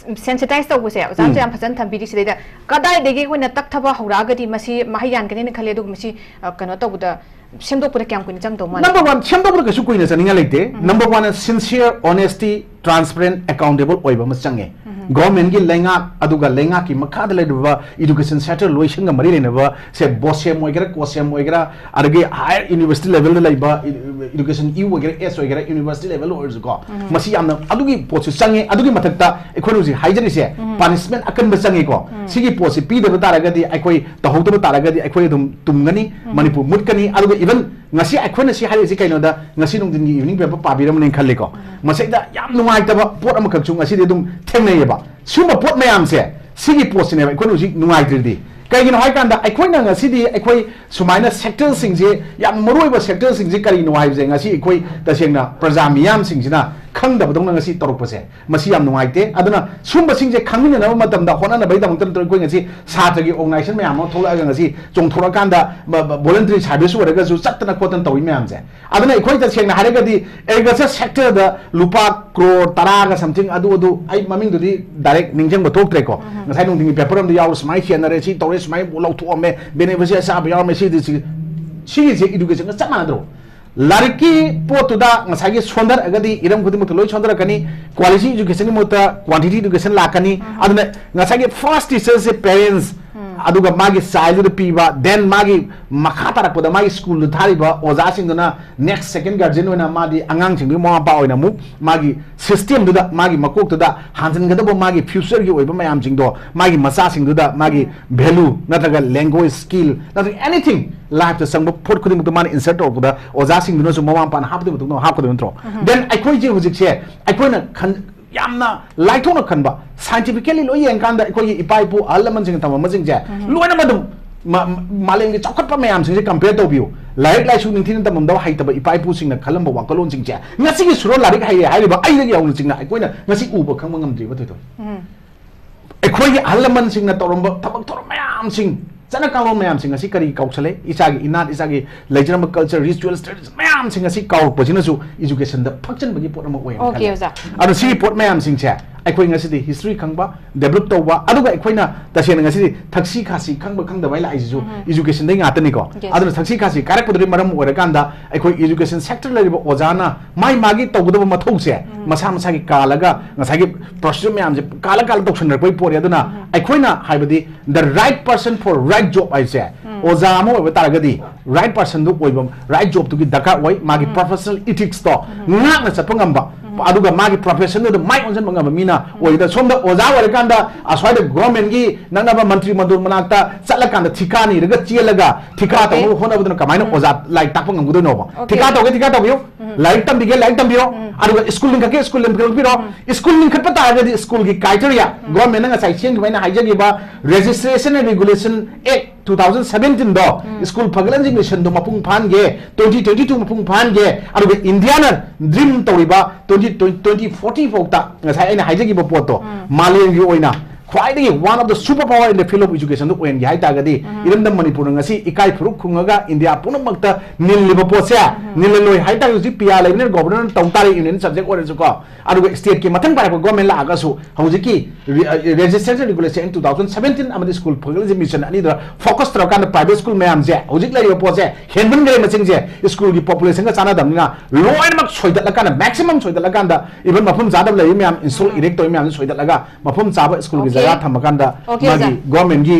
sensitize ꯇꯧꯕꯁꯦ ꯑꯣꯖꯥꯅꯁꯨ ꯎꯝ꯫ ꯌꯥꯝ ꯐꯖꯅ ꯊꯝꯕꯤꯔꯤ꯫ ꯁꯤꯗꯩꯗ ꯀꯗꯥꯏꯗꯒꯤ ꯑꯩꯈꯣꯏꯅ ꯇꯛꯊꯕ ꯍꯧꯔꯛꯑꯒꯗꯤ ꯃꯁꯤ ꯃꯍꯩ ꯌꯥꯟꯒꯅꯤꯅ ꯈꯜꯂꯤ, ꯑꯗꯨꯒ ꯃꯁꯤ, ꯑ, ꯀꯩꯅꯣ ꯇꯧꯕꯗ, ꯁꯦꯝꯗꯣꯛꯄꯗ ꯀꯌꯥꯝ ꯀꯨꯏꯅ ꯆꯪꯗꯧ ꯃꯥꯜꯂꯤ? Number one, ꯁꯦꯝꯗꯣꯛꯄꯗ ꯀꯩꯁꯨ ꯀꯨꯏꯅ ꯆꯪꯅꯤꯡꯉꯥꯏ ꯂꯩꯇꯦ꯫ ꯎꯝ꯫ Number one, sincere, honesty, transparent, accountable ꯑꯣꯏꯕ ꯑꯃ ꯆꯪꯉꯦ꯫ ꯎꯝ꯫ Government ꯀꯤ ꯂꯩꯉꯥꯛ, ꯑꯗꯨꯒ ꯂꯩꯉꯥꯛꯀꯤ ꯃꯈꯥꯗ ꯂꯩꯔꯤꯕ education sector ꯂꯣꯏꯁꯪꯒ ꯃꯔꯤ ꯂꯩꯅꯕ ꯁꯦ, BOSEM ꯑꯣꯏꯒꯦꯔꯥ, COHSEM ꯑꯣꯏꯒꯦꯔꯥ, ꯑꯗꯒꯤ higher university level ꯗ ꯂꯩꯕ education, U ꯑꯣꯏꯒꯦꯔꯥ, S ꯑꯣꯏꯒꯦꯔꯥ, university level ꯑꯣꯏꯔꯁꯨꯀꯣ, ꯎꯝ꯫ ꯃꯁꯤ ꯌꯥꯝꯅ ꯑꯗꯨꯒꯤ ꯄꯣꯠꯁꯨ ꯆꯪꯉꯦ꯫ ꯑꯗꯨꯒꯤ ꯃꯊꯛꯇ ꯑꯩꯈꯣꯏꯅ ꯍꯧꯖꯤꯛ ꯍꯥꯏꯖꯔꯤꯁꯦ, ꯎꯝ꯫ Punishment ꯑꯀꯟꯕ ꯆꯪꯉꯤꯀꯣ꯫ ꯎꯝ꯫ ꯁꯤꯒꯤ ꯄꯣꯠꯁꯤ ꯄꯤꯗꯕ ꯇꯥꯔꯒꯗꯤ, ꯑꯩꯈꯣꯏ ꯇꯧꯍꯧꯗꯕ ꯇꯥꯔꯒꯗꯤ, ꯑꯩꯈꯣꯏ ꯑꯗꯨꯝ ꯇꯨꯝꯒꯅꯤ, ꯎꯝ꯫ ꯃꯅꯤꯄꯨꯔ ꯃꯨꯠꯀꯅꯤ꯫ ꯑꯗꯨꯒ even ꯉꯁꯤ ꯑꯩꯈꯣꯏꯅ ꯁꯤ ꯍꯥꯏꯔꯤꯁꯤ ꯀꯩꯅꯣꯗ, ꯉꯁꯤ ꯅꯨꯡꯊꯤꯟꯒꯤ evening paper ꯄꯥꯕꯤꯔꯝꯃꯅꯤ ꯈꯜꯂꯤꯀꯣ꯫ ꯎꯝ꯫ ꯃꯁꯤꯗ ꯌꯥꯝ ꯅꯨꯡꯉꯥꯏꯇꯕ ꯄꯣꯠ ꯑꯃꯈꯛꯁꯨ ꯉꯁꯤꯗꯤ ꯑꯗꯨꯝ ꯊꯦꯡꯅꯩꯌꯦꯕ꯫ ꯁꯤꯒꯨꯝꯕ ꯄꯣꯠ ꯃꯌꯥꯝꯁꯦ, ꯁꯤꯒꯤ ꯄꯣꯠꯁꯤꯅꯦꯕ ꯑꯩꯈꯣꯏꯅ ꯍꯧꯖꯤꯛ ꯅꯨꯡꯉꯥꯏꯇ꯭ꯔꯤꯗꯤ꯫ ꯀꯩꯒꯤꯅꯣ ꯍꯥꯏꯀꯥꯟꯗ, ꯑꯩꯈꯣꯏꯅ ꯉꯁꯤꯗꯤ ꯑꯩꯈꯣꯏ ꯁꯨꯃꯥꯏꯅ sector ꯁꯤꯡꯁꯦ ꯌꯥꯝ ꯃꯔꯨꯑꯣꯏꯕ sector ꯁꯤꯡꯁꯦ ꯀꯔꯤꯅꯣ ꯍꯥꯏꯕꯁꯦ ꯉꯁꯤ ꯑꯩꯈꯣꯏ ꯇꯁꯦꯡꯅ ꯄ꯭ꯔꯖꯥ ꯃꯤꯌꯥꯝꯁꯤꯡꯁꯤꯅ ꯈꯪꯗꯕꯗꯧꯅ ꯉꯁꯤ ꯇꯧꯔꯛꯄꯁꯦ, ꯃꯁꯤ ꯌꯥꯝ ꯅꯨꯡꯉꯥꯏꯇꯦ꯫ ꯑꯗꯨꯅ ꯁꯨꯝꯕꯁꯤꯡꯁꯦ ꯈꯪꯃꯤꯟꯅꯅꯕ ꯃꯇꯝꯗ ꯍꯣꯠꯅꯅꯕꯒꯤꯗꯃꯛꯇ ꯅꯠꯇ꯭ꯔꯣ ꯑꯩꯈꯣꯏ ꯉꯁꯤ ꯁꯥꯇ꯭ꯔꯒꯤ organization ꯃꯌꯥꯝ ꯑꯃ ꯊꯣꯛꯂꯛꯑꯒ ꯉꯁꯤ ꯆꯣꯡꯊꯣꯔꯛꯑꯀꯥꯟꯗ ꯕ-, ꯕ-, voluntary service ꯑꯣꯏꯔꯒꯁꯨ ꯆꯠꯇꯅ ꯈꯣꯠꯇꯅ ꯇꯧꯔꯤ ꯃꯌꯥꯝꯁꯦ꯫ ꯑꯗꯨꯅ ꯑꯩꯈꯣꯏ ꯇꯁꯦꯡꯅ ꯍꯥꯏꯔꯒꯗꯤ agriculture sector ꯗ ꯂꯨꯄꯥ ꯀ꯭ꯔꯣꯔ ꯇꯔꯥꯒ something ꯑꯗꯨ, ꯑꯗꯨ ꯑꯩ ꯃꯃꯤꯡꯗꯨꯗꯤ direct ꯅꯤꯡꯁꯤꯡꯕ ꯊꯣꯛꯇ꯭ꯔꯦꯀꯣ꯫ ꯉꯁꯥꯏ ꯅꯨꯡꯊꯤꯟꯒꯤ paper ꯑꯃꯗ ꯌꯥꯎꯔ ꯁꯨꯃꯥꯏꯅ ꯈꯦꯠꯅꯔꯦ, ꯁꯤ ꯇꯧꯔꯦ, ꯁꯨꯃꯥꯏꯅ ꯂꯧꯊꯣꯛꯑꯝꯃꯦ, beneficiary ꯆꯥꯕ ꯌꯥꯎꯔꯝꯃꯦ, ꯁꯤꯗꯤ ꯁꯤ-, ꯁꯤꯒꯤꯁꯦ education ꯒ ꯆꯞ ꯃꯥꯟꯅꯗ꯭ꯔꯣ? ꯂꯥꯏꯔꯤꯛꯀꯤ ꯄꯣꯠꯇꯨꯗ ꯉꯁꯥꯏꯒꯤ ꯁꯣꯟꯊꯔꯛꯑꯒꯗꯤ ꯏꯔꯝ ꯈꯨꯗꯤꯡꯃꯛꯇ ꯂꯣꯏ ꯁꯣꯟꯊꯔꯛꯀꯅꯤ꯫ Quality education ꯒꯤ ꯃꯍꯨꯠꯇ quantity education ꯂꯥꯛꯀꯅꯤ꯫ ꯑꯗꯨꯅ ꯉꯁꯥꯏꯒꯤ first teacher ꯁꯦ parents, ꯑꯗꯨꯒ ꯃꯥꯒꯤ child ꯗꯨꯗ ꯄꯤꯕ, then ꯃꯥꯒꯤ ꯃꯈꯥ ꯇꯥꯔꯛꯄꯗ ꯃꯥꯒꯤ school ꯗ ꯊꯥꯔꯤꯕ ꯑꯣꯖꯥꯁꯤꯡꯗꯨꯅ next second guardian ꯑꯣꯏꯅ ꯃꯥꯗꯤ ꯑꯉꯥꯡꯁꯤꯡꯗꯨꯒꯤ ꯃꯃꯥ ꯃꯄꯥ ꯑꯣꯏꯅ ꯑꯃꯨꯛ ꯃꯥꯒꯤ system ꯗꯨꯗ, ꯃꯥꯒꯤ ꯃꯀꯣꯛꯇꯨꯗ ꯍꯥꯟꯖꯤꯟꯒꯗꯕ ꯃꯥꯒꯤ future ꯒꯤ ꯑꯣꯏꯕ ꯃꯌꯥꯝꯁꯤꯡꯗꯣ, ꯃꯥꯒꯤ ꯃꯆꯥꯁꯤꯡꯗꯨꯗ ꯃꯥꯒꯤ value ꯅꯠꯇ꯭ꯔꯒ language skill ꯅꯠꯇ꯭ꯔꯒ anything life ꯇ ꯆꯪꯕ ꯄꯣꯠ ꯈꯨꯗꯤꯡꯃꯛꯇ ꯃꯥꯅ insert ꯇꯧꯔꯛꯄꯗ ꯑꯣꯖꯥꯁꯤꯡꯗꯨꯅꯁꯨ ꯃꯃꯥ ꯃꯄꯥꯅ ꯍꯥꯞꯀꯗꯕ ꯃꯇꯝꯗ ꯍꯥꯞꯀꯗꯕ ꯅꯠꯇ꯭ꯔꯣ? Then ꯑꯩꯈꯣꯏꯁꯦ ꯍꯧꯖꯤꯛꯁꯦ ꯑꯩꯈꯣꯏꯅ ꯈꯟ-, ꯌꯥꯝꯅ ꯂꯥꯏꯊꯣꯛꯅ ꯈꯟꯕ, scientifically ꯂꯣꯏ ꯌꯦꯡꯀꯥꯟꯗ ꯑꯩꯈꯣꯏꯒꯤ ꯏꯄꯥ ꯏꯄꯨ ꯑꯍꯜ ꯂꯃꯟꯁꯤꯡꯅ ꯊꯝꯃꯝꯕꯁꯤꯡꯁꯦ ꯂꯣꯏꯅꯃꯛ ꯑꯗꯨꯝ ꯃ-, ꯃ-, ꯃꯥꯂꯦꯝꯒꯤ ꯆꯥꯎꯈꯠꯄ ꯃꯌꯥꯝꯁꯤꯡꯁꯦ compare ꯇꯧꯕꯤꯌꯨ꯫ ꯂꯥꯏꯔꯤꯛ ꯂꯥꯏꯁꯨ ꯅꯤꯡꯊꯤꯅ ꯇꯝꯃꯝꯗꯕ ꯍꯩꯇꯕ ꯏꯄꯥ ꯏꯄꯨꯁꯤꯡꯅ ꯈꯜꯂꯝꯕ ꯋꯥꯈꯜꯂꯣꯟꯁꯤꯡꯁꯦ ꯉꯁꯤꯒꯤ ꯁꯨꯔꯣ ꯂꯥꯏꯔꯤꯛ ꯍꯩꯔꯦ ꯍꯥꯏꯔꯤꯕ ꯑꯩꯗꯒꯤ ꯍꯧꯅ ꯆꯤꯡꯅ ꯑꯩꯈꯣꯏꯅ ꯉꯁꯤ ꯎꯕ ꯈꯪꯕ ꯉꯝꯗ꯭ꯔꯤꯕ ꯊꯣꯏꯗꯣꯛ ꯑꯩꯈꯣꯏꯒꯤ ꯑꯍꯜ ꯂꯃꯟꯁꯤꯡꯅ ꯇꯧꯔꯝꯕ ꯊꯕꯛ ꯊꯧꯔꯝ ꯃꯌꯥꯝꯁꯤꯡ, ꯆꯠꯅ ꯀꯥꯡꯂꯣꯟ ꯃꯌꯥꯝꯁꯤꯡ ꯑꯁꯤ ꯀꯔꯤ ꯀꯥꯎꯁꯜꯂꯦ? ꯏꯆꯥꯒꯤ ꯏꯅꯥꯠ, ꯏꯆꯥꯒꯤ ꯂꯩꯖꯔꯝꯕ culture, rituals, tradition ꯃꯌꯥꯝꯁꯤꯡ ꯑꯁꯤ ꯀꯥꯎꯔꯛꯄꯁꯤꯅꯁꯨ education ꯗ ꯐꯛꯆꯟꯕꯒꯤ ꯄꯣꯠ ꯑꯃ ꯑꯣꯏꯌꯦꯅ Okay, ꯈꯜꯂꯦ꯫ ꯑꯣꯖꯥ꯫ ꯑꯗꯣ ꯁꯤꯒꯤ ꯄꯣꯠ ꯃꯌꯥꯝꯁꯤꯡꯁꯦ ꯑꯩꯈꯣꯏ ꯉꯁꯤꯗꯤ history ꯈꯪꯕ, develop ꯇꯧꯕ, ꯑꯗꯨꯒ ꯑꯩꯈꯣꯏꯅ ꯇꯁꯦꯡꯅ ꯉꯁꯤꯗꯤ ꯊꯛꯁꯤ ꯈꯥꯁꯤ ꯈꯪꯕ ꯈꯪꯗꯕ ꯍꯥꯏ ꯂꯥꯛꯏꯁꯤꯁꯨ education ꯗꯩ ꯉꯥꯛꯇꯅꯤꯀꯣ꯫ Yes. ꯑꯗꯨꯅ ꯊꯛꯁꯤ ꯈꯥꯁꯤ ꯀꯥꯏꯔꯛꯄꯗꯨꯒꯤ ꯃꯔꯝ ꯑꯣꯏꯔꯀꯥꯟꯗ ꯑꯩꯈꯣꯏ education sector ꯂꯩꯔꯤꯕ ꯑꯣꯖꯥꯅ ꯃꯥꯏ ꯃꯥꯒꯤ ꯇꯧꯒꯗꯕ ꯃꯊꯧꯁꯦ ꯃꯁꯥ ꯃꯁꯥꯒꯤ ꯀꯥꯜꯂꯒ ꯉꯁꯥꯏꯒꯤ procedure ꯃꯌꯥꯝꯁꯦ ꯀꯥꯜꯂ ꯀꯥꯜꯂ ꯇꯧꯁꯟꯅꯔꯛꯄꯒꯤ ꯄꯣꯠꯅꯤ꯫ ꯑꯗꯨꯅ ꯑꯩꯈꯣꯏꯅ ꯍꯥꯏꯕꯗꯤ the right person for right job ꯍꯥꯏꯁꯦ ꯑꯣꯖꯥ ꯑꯃ ꯑꯣꯏꯕ ꯇꯥꯔꯒꯗꯤ right person ꯗꯨ ꯑꯣꯏꯕ, right job ꯇꯨꯒꯤ ꯗꯔꯀꯥꯔ ꯑꯣꯏ꯫ ꯃꯥꯒꯤ professional ethics ꯇꯣ ꯉꯥꯛꯅ ꯆꯠꯄ ꯉꯝꯕ, ꯑꯗꯨꯒ ꯃꯥꯒꯤ profession ꯗꯨꯗ ꯃꯥꯏ ꯑꯣꯟꯁꯤꯟꯕ ꯉꯝꯕ ꯃꯤꯅ ꯑꯣꯏꯒꯗꯕ꯫ ꯁꯣꯝꯗ ꯑꯣꯖꯥ ꯑꯣꯏꯔꯀꯥꯟꯗ ꯑꯁ꯭ꯋꯥꯏꯗ government ꯒꯤ ꯅꯛꯅꯕ ꯃꯟꯇ꯭ꯔꯤ ꯃꯟꯗꯣꯜ ꯃꯅꯥꯛꯇ ꯆꯠꯂꯀꯥꯟꯗ ꯊꯤꯀꯥ ꯅꯤꯔꯒ ꯆꯦꯜꯂꯒ ꯊꯤꯀꯥ Okay. ꯇꯧꯅꯕ ꯍꯣꯠꯅꯕꯗꯨꯅ ꯀꯃꯥꯏꯅ ꯑꯣꯖꯥ ꯂꯥꯏꯔꯤꯛ ꯇꯥꯛꯄ ꯉꯝꯒꯗꯣꯏꯅꯣꯕ? Okay. ꯊꯤꯀꯥ ꯇꯧꯒꯦ ꯊꯤꯀꯥ ꯇꯧꯕꯤꯌꯨ, ꯂꯥꯏꯔꯤꯛ ꯇꯝꯕꯤꯒꯦ ꯂꯥꯏꯔꯤꯛ ꯇꯝꯕꯤꯌꯣ, ꯑꯗꯨꯒ school ꯂꯤꯡꯈꯠꯀꯦ school ꯂꯤꯡꯈꯠꯄꯤꯔꯣ꯫ School ꯂꯤꯡꯈꯠꯄ ꯇꯥꯔꯒꯗꯤ school ꯒꯤ criteria, government ꯅ ꯉꯁꯥꯏ ꯁꯦꯝꯈꯤꯕ ꯑꯩꯅ ꯍꯥꯏꯖꯈꯤꯕ Registration and Regulation Act two thousand ꯁꯚꯦꯟꯇꯤꯟꯗꯣ ꯁ꯭ꯀꯨꯜ ꯐꯒꯠꯍꯟꯁꯤ ꯃꯤꯁꯟꯗꯣ ꯃꯄꯨꯡ ꯐꯥꯍꯟꯒꯦ, ꯇ꯭ꯋꯦꯟꯇꯤ ꯇ꯭ꯋꯦꯟꯇꯤ ꯇꯨ ꯃꯄꯨꯡ ꯐꯥꯍꯟꯒꯦ, ꯑꯗꯨꯒ ꯏꯟꯗꯤꯌꯥꯅ ꯗ꯭ꯔꯤꯝ ꯇꯧꯔꯤꯕ ꯇ꯭ꯋꯦꯟꯇꯤ ꯇ꯭ꯋꯦꯟꯇꯤ ꯐꯣꯔꯇꯤ ꯐꯥꯎꯗ ꯉꯁꯥꯏ ꯑꯩꯅ ꯍꯥꯏꯖꯈꯤꯕ ꯄꯣꯠꯇꯣ ꯃꯥꯂꯦꯝꯒꯤ ꯑꯣꯏꯅ ꯈ꯭ꯋꯥꯏꯗꯒꯤ one of the super power in the field of educationꯗꯨ ꯑꯣꯏꯍꯟꯒꯦ ꯍꯥꯏ ꯇꯥꯔꯒꯗꯤ, ꯏꯔꯝꯗꯝ ꯃꯅꯤꯄꯨꯔꯅ ꯉꯁꯤ ꯏꯀꯥꯏ ꯐꯨꯔꯨꯞ ꯈꯨꯡꯉꯒ ꯏꯟꯗꯤꯌꯥ ꯄꯨꯝꯅꯃꯛꯇ ꯅꯤꯜꯂꯤꯕ ꯄꯣꯠꯁꯦ ꯅꯤꯜꯂꯂꯣꯏ ꯍꯥꯏ ꯇꯥꯔꯒꯗꯤ, ꯍꯧꯖꯤꯛ ꯄꯤꯌꯥ ꯂꯩꯕꯅꯤꯅ ꯒꯣꯕꯔꯅꯔꯅ ꯇꯧ ꯇꯥꯔꯦ, ꯌꯨꯅꯤꯌꯟ ꯁꯕꯖꯦꯛ ꯑꯣꯏꯔꯁꯨꯀꯣ꯫ ꯑꯗꯨꯒ ꯁ꯭ꯇꯦꯠꯀꯤ ꯃꯊꯪ ꯄꯥꯏꯔꯛꯄ ꯒꯣꯔꯃꯦꯟ ꯂꯥꯛꯑꯒꯁꯨ ꯍꯧꯖꯤꯛꯀꯤ registration regulation in two thousand seventeen ꯑꯃꯗꯤ ꯁ꯭ꯀꯨꯜ ꯐꯒꯠꯂꯁꯤ ꯃꯤꯁꯟ ꯑꯅꯤꯗꯨꯗ ꯐꯣꯀꯁ ꯇꯧꯔꯀꯥꯟꯗ ꯄ꯭ꯔꯥꯏꯚꯦꯠ ꯁ꯭ꯀꯨꯜ ꯃꯌꯥꯝꯁꯦ ꯍꯧꯖꯤꯛ ꯂꯩꯔꯤꯕ ꯄꯣꯠꯁꯦ ꯍꯦꯟꯃꯟꯈ꯭ꯔꯦ ꯃꯁꯤꯡꯁꯦ, ꯁ꯭ꯀꯨꯜꯒꯤ ꯄꯣꯄꯨꯂꯦꯁꯟꯒ ꯆꯥꯟꯅꯗꯕꯅꯤꯅ ꯂꯣꯏꯅꯃꯛ ꯁꯣꯏꯗꯠꯂꯀꯥꯟꯗ, ꯃꯦꯛꯁꯤꯃꯝ ꯁꯣꯏꯗꯠꯂꯀꯥꯟꯗ, ꯏꯚꯟ ꯃꯐꯝ ꯆꯥꯗꯕ ꯂꯩꯔꯤ ꯃꯌꯥꯝ, ꯏꯟꯁꯇꯣꯜ ꯏꯔꯦꯛ ꯇꯧꯔꯤ ꯃꯌꯥꯝꯁꯦ ꯁꯣꯏꯗꯠꯂꯒ ꯃꯐꯝ ꯆꯥꯕ ꯁ꯭ꯀꯨꯜꯒꯤ Okay. ꯖꯒꯥ ꯊꯝꯃꯀꯥꯟꯗ Okay, ꯃꯥꯒꯤ ꯑꯣꯖꯥ. ꯒꯣꯔꯃꯦꯟꯒꯤ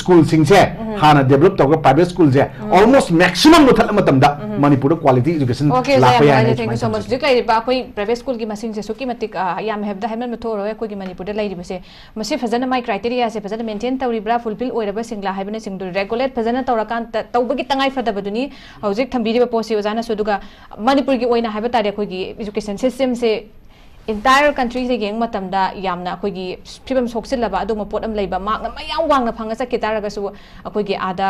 ꯁ꯭ꯀꯨꯜꯁꯤꯡꯁꯦ ꯍꯥꯟꯅ ꯗꯦꯕꯂꯞ ꯇꯧꯔꯒ ꯄ꯭ꯔꯥꯏꯚꯦꯠ ꯁ꯭ꯀꯨꯜꯁꯦ almost maximum ꯃꯨꯊꯠꯂ ꯃꯇꯝꯗ ꯃꯅꯤꯄꯨꯔꯗ quality education Okay, ꯑꯣꯖꯥ, ꯂꯥꯛꯄ ꯌꯥꯝ ꯌꯥꯏ ꯅꯨꯡꯉꯥꯏꯖꯔꯦ꯫ ꯍꯥꯏꯅ Thank you so ꯁꯨꯃꯥꯏꯅ much. ꯊꯝꯖꯒꯦ꯫ ꯍꯧꯖꯤꯛ ꯂꯩꯔꯤꯕ ꯑꯩꯈꯣꯏ ꯄ꯭ꯔꯥꯏꯚꯦꯠ ꯁ꯭ꯀꯨꯜꯒꯤ ꯃꯁꯤꯡꯁꯦ ꯑꯁꯨꯛꯀꯤ ꯃꯇꯤꯛ, ꯑ, ꯌꯥꯝꯃꯦ ꯍꯥꯏꯕꯗ ꯍꯥꯏꯃꯟꯕ ꯊꯣꯛꯑꯔꯣꯏ꯫ ꯑꯩꯈꯣꯏꯒꯤ ꯃꯅꯤꯄꯨꯔꯗ ꯂꯩꯔꯤꯕꯁꯦ, ꯃꯁꯤ ꯐꯖꯅ ꯃꯥꯏ criteriaꯁꯦ ꯐꯖꯅ ꯃꯦꯟꯇꯦꯟ ꯇꯧꯔꯤꯕ꯭ꯔꯥ, ꯐꯨꯜꯐꯤꯜ ꯑꯣꯏꯔꯕꯁꯤꯡꯂꯥ ꯍꯥꯏꯕꯅꯆꯤꯡꯗꯨ ꯔꯦꯒꯨꯂꯦꯠ ꯐꯖꯅ ꯇꯧꯔꯀꯥꯟꯗ ꯇꯧꯕꯒꯤ ꯇꯉꯥꯏ ꯐꯗꯕꯗꯨꯅꯤ ꯍꯧꯖꯤꯛ ꯊꯝꯕꯤꯔꯤꯕ ꯄꯣꯠꯁꯤ ꯑꯣꯖꯥꯅꯁꯨ꯫ ꯑꯗꯨꯒ ꯃꯅꯤꯄꯨꯔꯒꯤ ꯑꯣꯏꯅ ꯍꯥꯏꯕ ꯇꯥꯔꯦ, ꯑꯩꯈꯣꯏꯒꯤ education systemꯁꯦ entire countryꯁꯦ ꯌꯦꯡꯕ ꯃꯇꯝꯗ ꯌꯥꯝꯅ ꯑꯩꯈꯣꯏꯒꯤ ꯐꯤꯕꯝ ꯁꯣꯛꯆꯤꯜꯂꯕ ꯑꯗꯨꯒꯨꯝꯕ ꯄꯣꯠ ꯑꯃ ꯂꯩꯕ, ꯃꯥꯔꯛꯅ ꯃꯌꯥꯝ ꯋꯥꯡꯅ ꯐꯪꯉ ꯆꯠꯈꯤ ꯇꯥꯔꯒꯁꯨ ꯑꯩꯈꯣꯏꯒꯤ ꯑꯥꯗ